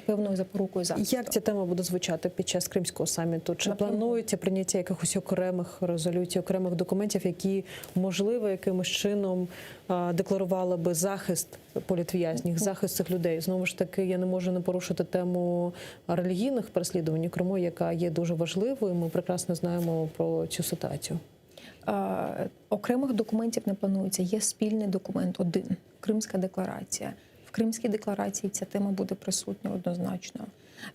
певною запорукою захисту. Як ця тема буде звучати під час кримського саміту? Чи Напряму. планується прийняття якихось окремих резолюцій, окремих документів, які можливо якимось чином е, декларували би захист політв'язнів, захист цих людей? Знову ж таки, я не можу не порушити тему релігійних переслідувань у Криму, яка є дуже важливою. Ми прекрасно знаємо про цю ситуацію. Е, Окремих документів не планується. Є спільний документ один Кримська декларація. В Кримській декларації ця тема буде присутня однозначно.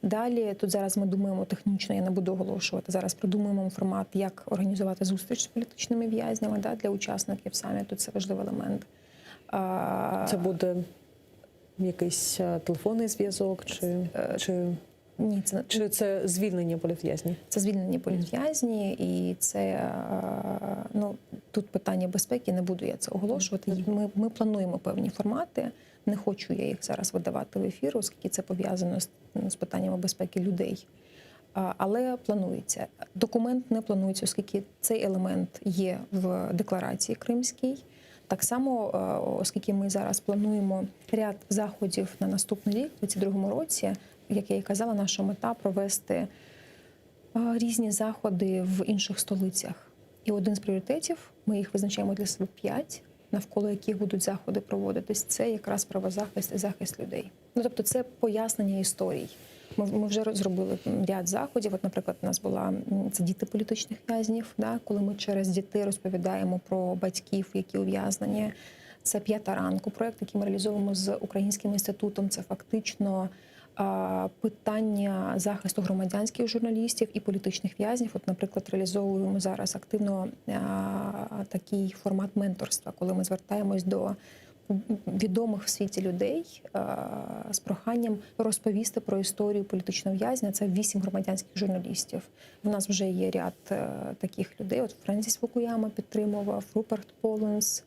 Далі тут зараз ми думаємо технічно, я не буду оголошувати. Зараз продумуємо формат, як організувати зустріч з політичними в'язнями да, для учасників саміту. Це важливий елемент. Е, Це буде якийсь е, телефонний зв'язок, чи, чи, Ні, це чи це звільнення політв'язнів? Це звільнені політв'язні, і це е, ну тут питання безпеки. Не буду я це оголошувати. Ми, ми плануємо певні формати. Не хочу я їх зараз видавати в ефір, оскільки це пов'язано з, з питаннями безпеки людей. А, Але планується. Документ не планується, оскільки цей елемент є в декларації кримській. Так само, е, оскільки ми зараз плануємо ряд заходів на наступний рік, у 2022 році, як я і казала, наша мета провести е, різні заходи в інших столицях. І один з пріоритетів, ми їх визначаємо для себе п'ять, навколо яких будуть заходи проводитись, це якраз правозахист і захист людей. Ну тобто, це пояснення історій. Ми, ми вже зробили ряд заходів. От, наприклад, у нас була м, це діти політичних в'язнів, да, коли ми через дітей розповідаємо про батьків, які ув'язнені. Це п'ята ранку проект, який ми реалізовуємо з Українським інститутом. Це фактично а, питання захисту громадянських журналістів і політичних в'язнів. От, наприклад, реалізовуємо зараз активно а, такий формат менторства, коли ми звертаємось до відомих в світі людей а, з проханням розповісти про історію політичного в'язня. Це вісім громадянських журналістів. В нас вже є ряд е, таких людей. От Френсіс Фукуяма підтримував, Руперт Поленс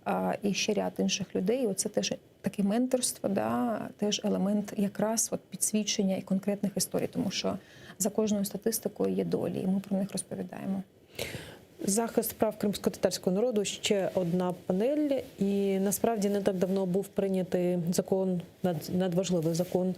а, і ще ряд інших людей. І Оце теж таке менторство, да, теж елемент якраз от підсвічення і конкретних історій, тому що за кожною статистикою є долі, і ми про них розповідаємо. Захист прав кримсько-татарського народу ще одна панель, і насправді не так давно був прийнятий закон, надважливий закон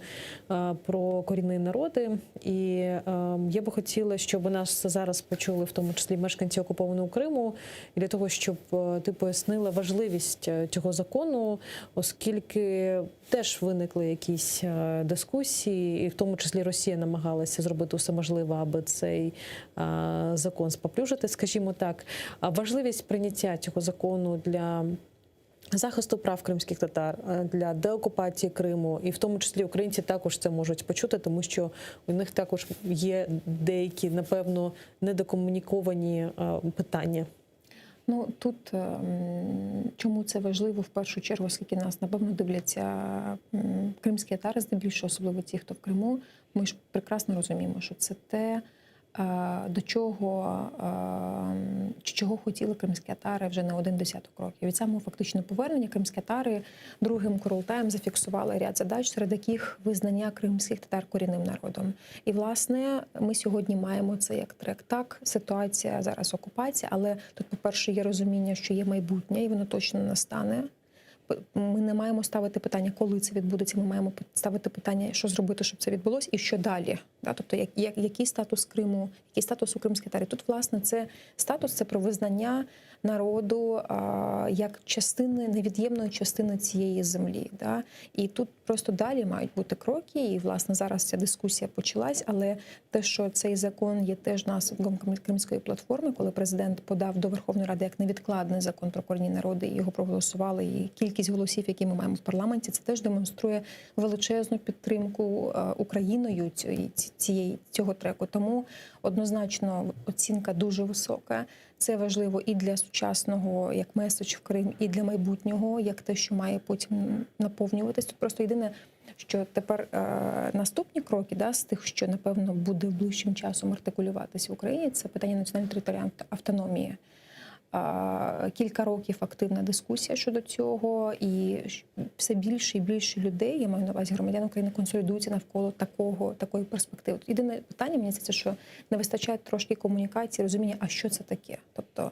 е, про корінні народи. І е, я би хотіла, щоб нас зараз почули, в тому числі мешканці окупованого Криму, і для того, щоб е, ти пояснила важливість цього закону, оскільки теж виникли якісь дискусії, і в тому числі Росія намагалася зробити усе можливе, аби цей закон споплюжити, скажімо так. А важливість прийняття цього закону для захисту прав кримських татар, е, для деокупації Криму, і в тому числі українці також це можуть почути, тому що у них також є деякі, напевно, недокомуніковані е, питання. Ну тут ем, чому це важливо в першу чергу, оскільки нас напевно дивляться кримські татари, здебільшого, особливо ті, хто в Криму. Ми ж прекрасно розуміємо, що це те, до чого, е, чого хотіли кримські татари вже не один десяток років. Від самого фактично повернення кримські татари другим Курултаєм зафіксували ряд задач, серед яких визнання кримських татар корінним народом. І власне ми сьогодні маємо це як трек. Так, ситуація зараз окупація, але тут, по-перше, є розуміння, що є майбутнє, і воно точно настане. Ми не маємо ставити питання, коли це відбудеться. Ми маємо ставити питання, що зробити, щоб це відбулося, і що далі. Да? Тобто, як, як, який статус Криму, який статус у кримських татарів. Тут, власне, це статус це про визнання народу а, як частини, невід'ємної частини цієї землі. Да? І тут просто далі мають бути кроки, і власне зараз ця дискусія почалась, але те, що цей закон є теж наслідком Кримської платформи, коли президент подав до Верховної Ради як невідкладний закон про корінні народи, і його проголосували, і кількість голосів, які ми маємо в парламенті, це теж демонструє величезну підтримку е, Україною цієї, цього треку. Тому однозначно оцінка дуже висока. Це важливо і для сучасного як меседж в Крим, і для майбутнього, як те, що має потім наповнюватись. Тут просто єдине, що тепер е, наступні кроки, да, з тих, що напевно буде ближчим часом артикулюватися в Україні, це питання національної територіальної автономії. Кілька років активна дискусія щодо цього, і все більше і більше людей, я маю на увазі громадян України, консолідуються навколо такого такої перспективи. Єдине питання мені здається, що не вистачає трошки комунікації, розуміння, а що це таке? Тобто,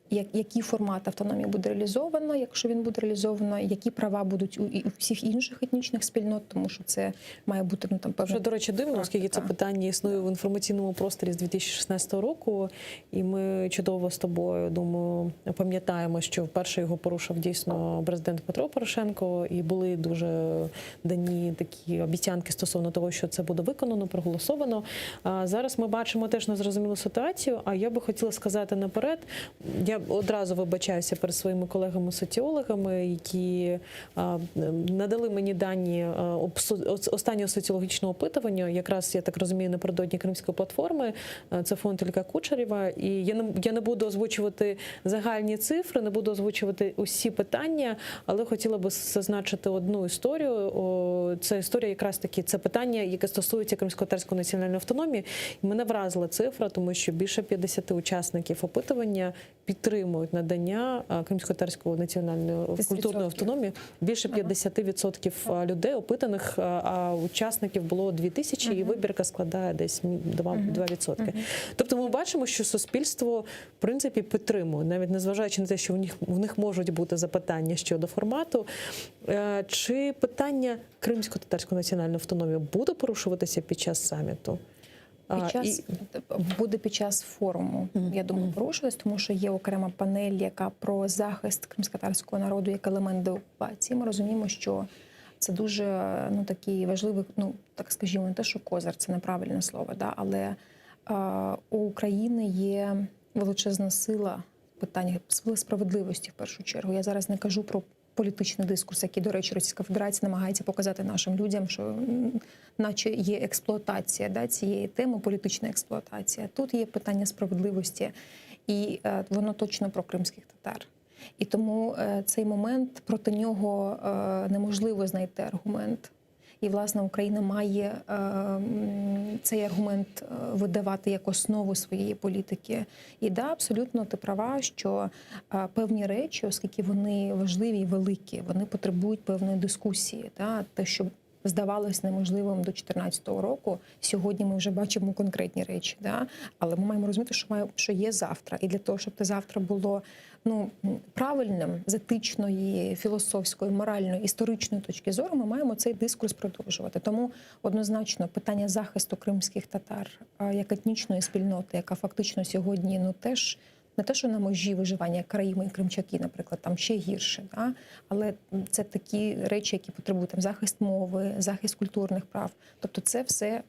як, який формат автономії буде реалізовано, якщо він буде реалізовано, які права будуть у, і у всіх інших етнічних спільнот, тому що це має бути ну там певна Що, до речі, дивно, оскільки це питання існує в інформаційному просторі з 2016 року, і ми чудово з тобою, думаю, пам'ятаємо, що вперше його порушив дійсно президент Петро Порошенко, і були дуже дані такі обіцянки стосовно того, що це буде виконано, проголосовано. А зараз ми бачимо теж незрозумілу ситуацію. А я би хотіла сказати наперед, я одразу вибачаюся перед своїми колегами-соціологами, які надали мені дані останнього соціологічного опитування, якраз я так розумію, напередодні Кримської платформи. Це фонд Ілька Кучерєва. І я не я не буду озвучувати загальні цифри, не буду озвучувати усі питання, але хотіла би зазначити одну історію. Це історія якраз таки це питання, яке стосується Кримсько-татарської національної автономії. І мене вразила цифра, тому що більше 50 учасників опитування підтримують надання Кримсько-татарської національної культурної автономії. Більше 50% людей опитаних, а учасників було 2000, і вибірка складає десь 2%. 2%. Тобто ми бачимо, що суспільство в принципі підтримує, навіть незважаючи на те, що в них в них можуть бути запитання щодо формату. Е, Чи питання кримсько-татарської національної автономії буде порушуватися під час саміту? Під час і- буде під час форуму, я думаю, порушуватись, тому що є окрема панель, яка про захист кримськотатарського народу як елемент деокупації. Ми розуміємо, що це дуже ну такий важливий, ну так скажімо, не те, що козир, це неправильне слово, да, але е, у України є величезна сила в питаннях сили справедливості в першу чергу. Я зараз не кажу про політичний дискурс, який, до речі, Російська Федерація намагається показати нашим людям, що наче є експлуатація да, цієї теми, політична експлуатація. Тут є питання справедливості, і е, воно точно про кримських татар. І тому е, цей момент проти нього е, неможливо знайти аргумент. І, власне, Україна має е, цей аргумент е, видавати як основу своєї політики. І да, абсолютно ти права, що е, певні речі, оскільки вони важливі і великі, вони потребують певної дискусії. Да? Те, що. здавалось неможливим до 2014 року, сьогодні ми вже бачимо конкретні речі. Да? Але ми маємо розуміти, що має що є завтра, і для того, щоб те завтра було ну правильним з етичної, філософської, моральної, історичної точки зору, ми маємо цей дискурс продовжувати. Тому однозначно питання захисту кримських татар а, як етнічної спільноти, яка фактично сьогодні ну теж. Не те, що на межі виживання караїми і кримчаки, наприклад, там ще гірше, да? але це такі речі, які потребують там захист мови, захист культурних прав. Тобто, це все е,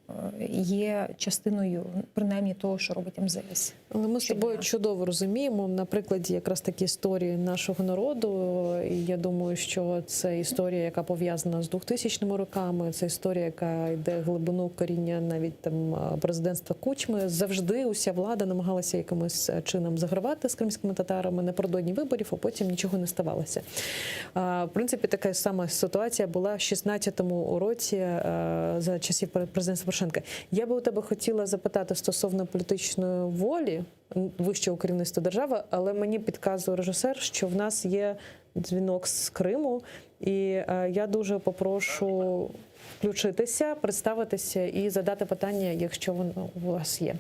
є частиною, принаймні того, що робить МЗС. Але ми з тобою чудово розуміємо на прикладі якраз такі історії нашого народу. І я думаю, що це історія, яка пов'язана з 2000-ми роками. Це історія, яка йде глибину коріння навіть там президентства Кучми. Завжди уся влада намагалася якимось чином загравати з кримськими татарами напередодні виборів, а потім нічого не ставалося. В принципі, така сама ситуація була в 16-му році е, за часів президентства Порошенка. Я би у тебе хотіла запитати стосовно політичної волі вищого керівництва держави, але мені підказує режисер, що в нас є дзвінок з Криму, і е, я дуже попрошу включитися, представитися і задати питання, якщо воно у вас є.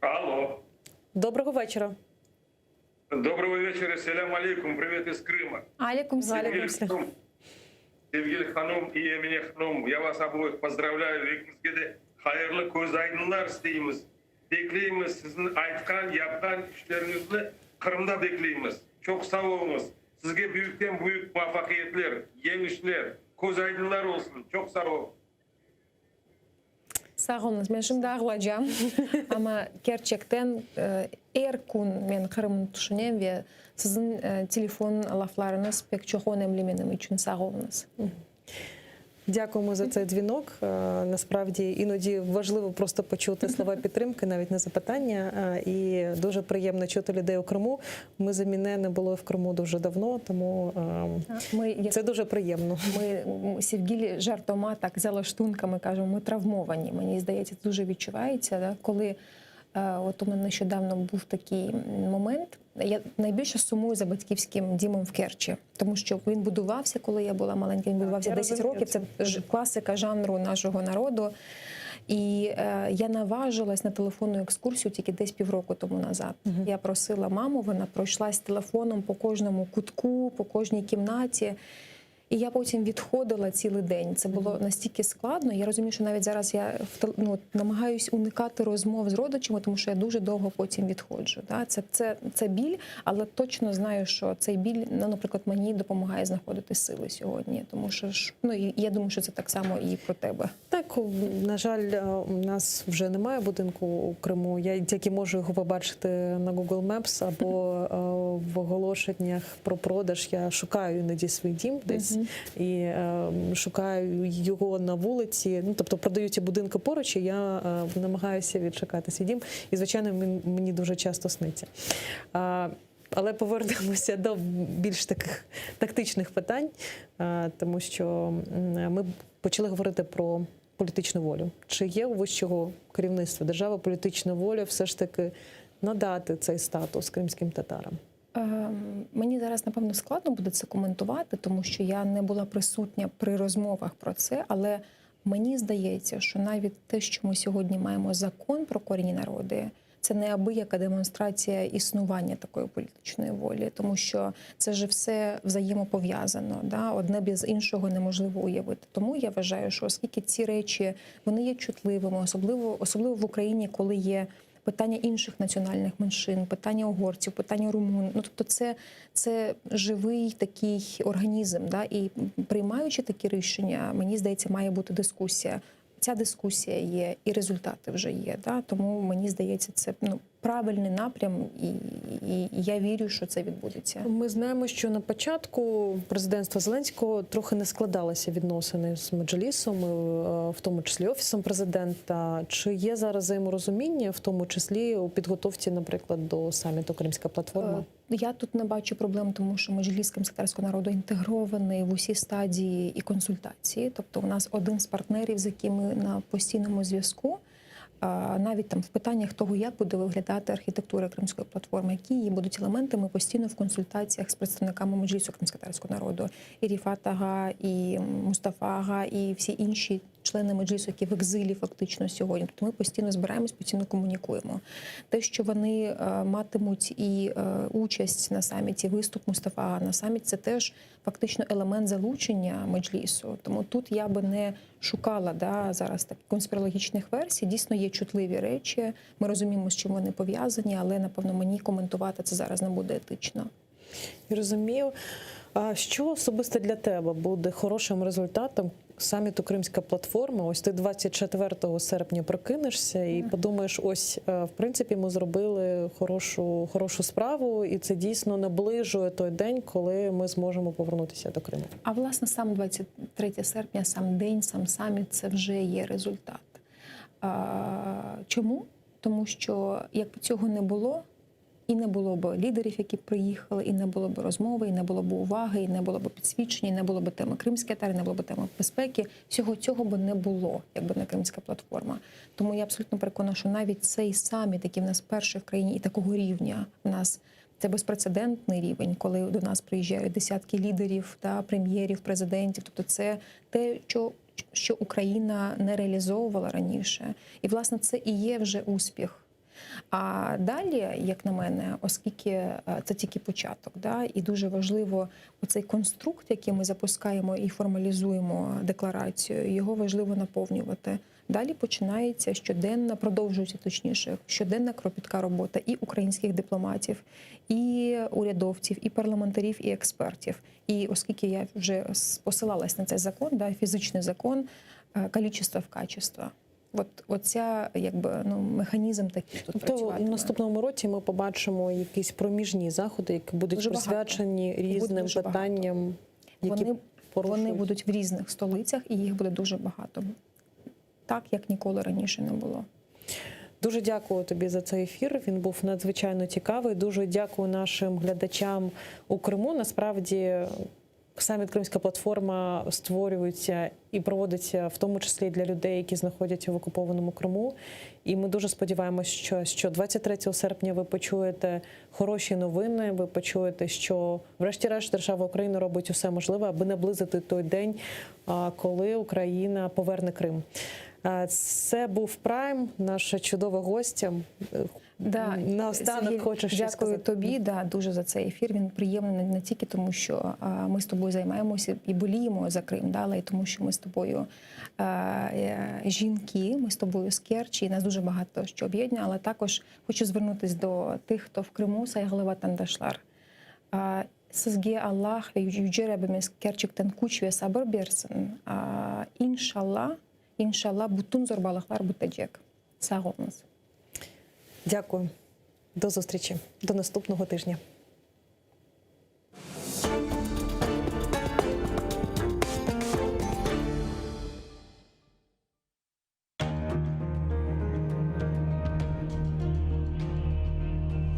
Алло. Доброго вечора. Доброго вечера, селям алейкум, привет из Крыма. Алейкум Sevgili hanım, sevgili hanım и Эмине hanım, я вас обоих поздравляю. Ekiñizge de hayırlı közaydınlar isteymiz. Bekleymiz siziñ aytqan, yapqan işleriñizni Qırımda bekleymiz. Çoq sağ oluñız. Sizge büyükten büyük muvafaqiyetler, yeñişler, közaydınlar olsun. Çoq sağ oluñ. Sağ oluñız. Men şimdi ağlaycam, amma kerçekten er kün men Qırımnı tüşünem ve siziñ telefon laflarıñız pek çoq önemli menim içün. Sağ oluñız. Дякуємо за цей дзвінок. Е, Насправді іноді важливо просто почути слова підтримки, навіть не запитання. Е, І дуже приємно чути людей у Криму. Ми з Еміне не були в Криму дуже давно, тому е, Ми, це дуже приємно. Ми м, Севгілі жартома так за лаштунками кажемо, ми травмовані. Мені здається, це дуже відчувається, да? коли е, от у мене нещодавно був такий момент. Я найбільше сумую за батьківським дімом в Керчі, тому що він будувався, коли я була маленька, він будувався я 10 розумію років. Це ж класика жанру нашого народу. І е, я наважилась на телефонну екскурсію тільки десь півроку тому назад. Я просила маму, вона пройшлась телефоном по кожному кутку, по кожній кімнаті. І я потім відходила цілий день. Це було настільки складно. Я розумію, що навіть зараз я в тел- ну, намагаюсь уникати розмов з родичами, тому що я дуже довго потім відходжу. Да? Це, це, це біль, але точно знаю, що цей біль, ну, наприклад, мені допомагає знаходити сили сьогодні. Тому що ж, ну і я думаю, що це так само і про тебе. Так, на жаль, е, у нас вже немає будинку у Криму. Я тільки можу його побачити на Google Maps або е, в оголошеннях про продаж. Я шукаю іноді свій дім десь і е, шукаю його на вулиці. Ну, тобто продаються будинки поруч, і я е, намагаюся відшукати свій дім. І, звичайно, він мені дуже часто сниться. А, але повернемося до більш таких тактичних питань, е, тому що м, ми почали говорити про політичну волю. Чи є у вищого керівництва держави політична воля все ж таки надати цей статус кримським татарам? Ем, Мені зараз напевно складно буде це коментувати, тому що я не була присутня при розмовах про це, але мені здається, що навіть те, що ми сьогодні маємо закон про корінні народи, це неабияка демонстрація існування такої політичної волі, тому що це ж все взаємопов'язано. Да? Одне без іншого неможливо уявити. Тому я вважаю, що оскільки ці речі вони є чутливими, особливо особливо в Україні, коли є питання інших національних меншин, питання угорців, питання румун. Ну тобто, це, це живий такий організм. Да? І приймаючи такі рішення, мені здається, має бути дискусія. Ця дискусія є, і результати вже є. Да? Тому мені здається, це ну, правильний напрям, і, і, і я вірю, що це відбудеться. Ми знаємо, що на початку президентства Зеленського трохи не складалися відносини з Меджлісом, е, в тому числі офісом президента. Чи є зараз взаєморозуміння, в тому числі у підготовці, наприклад, до саміту Кримська платформа? Е, Я тут не бачу проблем, тому що Меджліс кримськотатарського народу інтегрований в усі стадії і консультації. Тобто, у нас один з партнерів, з яким ми на постійному зв'язку. Навіть там в питаннях того, як буде виглядати архітектура Кримської платформи, які її будуть елементи, ми постійно в консультаціях з представниками Меджлісу кримськотатарського народу, і Ріфат Ага, і Мустафа Ага, і всі інші члени Меджлісу, які в екзилі фактично сьогодні. Тобто ми постійно збираємось, постійно комунікуємо. Те, що вони е, матимуть і е, участь на саміті, виступ Мустафа Ага на саміті, це теж фактично елемент залучення Меджлісу. Тому тут я би не шукала да, зараз так конспірологічних версій. Дійсно є чутливі речі. Ми розуміємо, з чим вони пов'язані, але напевно мені коментувати це зараз не буде етично. Я розумію. А що особисто для тебе буде хорошим результатом саміту Кримська платформа? Ось ти 24 серпня прокинешся і подумаєш, ось е, в принципі ми зробили хорошу, хорошу справу, і це дійсно наближує той день, коли ми зможемо повернутися до Криму. А власне сам 23 серпня, сам день, сам саміт це вже є результат. А, чому? Тому що якби цього не було, і не було б лідерів, які б приїхали, і не було б розмови, і не було б уваги, і не було б підсвічення, і не було б теми кримські татари, не було б теми безпеки. Всього цього б не було, якби не кримська платформа. Тому я абсолютно переконана, що навіть цей саміт, який в нас перший в країні, і такого рівня в нас. Це безпрецедентний рівень, коли до нас приїжджають десятки лідерів та прем'єрів, президентів. Тобто, це те, що, що Україна не реалізовувала раніше. І власне це і є вже успіх. А далі, як на мене, оскільки е, це тільки початок, да, і дуже важливо оцей конструкт, який ми запускаємо і формалізуємо декларацію, його важливо наповнювати. Далі починається щоденна, продовжується точніше, щоденна кропітка робота і українських дипломатів, і урядовців, і парламентарів, і експертів. І оскільки я вже посилалась на цей закон, да, фізичний закон, е, количество в качество. От оця якби ну механізм такий тут Тобто в працюватиме. наступному році ми побачимо якісь проміжні заходи, які будуть Дуже багато. присвячені Буде різним дуже багато. питанням, які Вони, порушують. вони будуть в різних столицях, і їх буде дуже багато. Так, як ніколи раніше не було. Дуже дякую тобі за цей ефір. Він був надзвичайно цікавий. Дуже дякую нашим глядачам у Криму. Насправді, саміт Кримська платформа створюється і проводиться в тому числі для людей, які знаходяться в окупованому Криму. І ми дуже сподіваємося, що, що 23 серпня ви почуєте хороші новини. Ви почуєте, що врешті-решт держава Україна робить усе можливе, аби наблизити той день, а, коли Україна поверне Крим. Е, Це був Прайм, наша чудова гостя. Да, Наостанок Сергій, хочу щось дякую сказати. тобі, да, дуже за цей ефір. Він приємний не, не тільки тому, що а, ми з тобою займаємося і боліємо за Крим, да, але й тому, що ми з тобою е, е, жінки, ми з тобою з Керчі, і нас дуже багато що об'єднує, але також хочу звернутися до тих, хто в Криму, Sayğılı vatandaşlar. Sizge Allah ve Yüce Rabbimiz gerçekten küç ve sabır bersin. İnşallah, inşallah bütün zorbalıqlar bitecek. Sağ oluñız. Дякую. До зустрічі. До наступного тижня.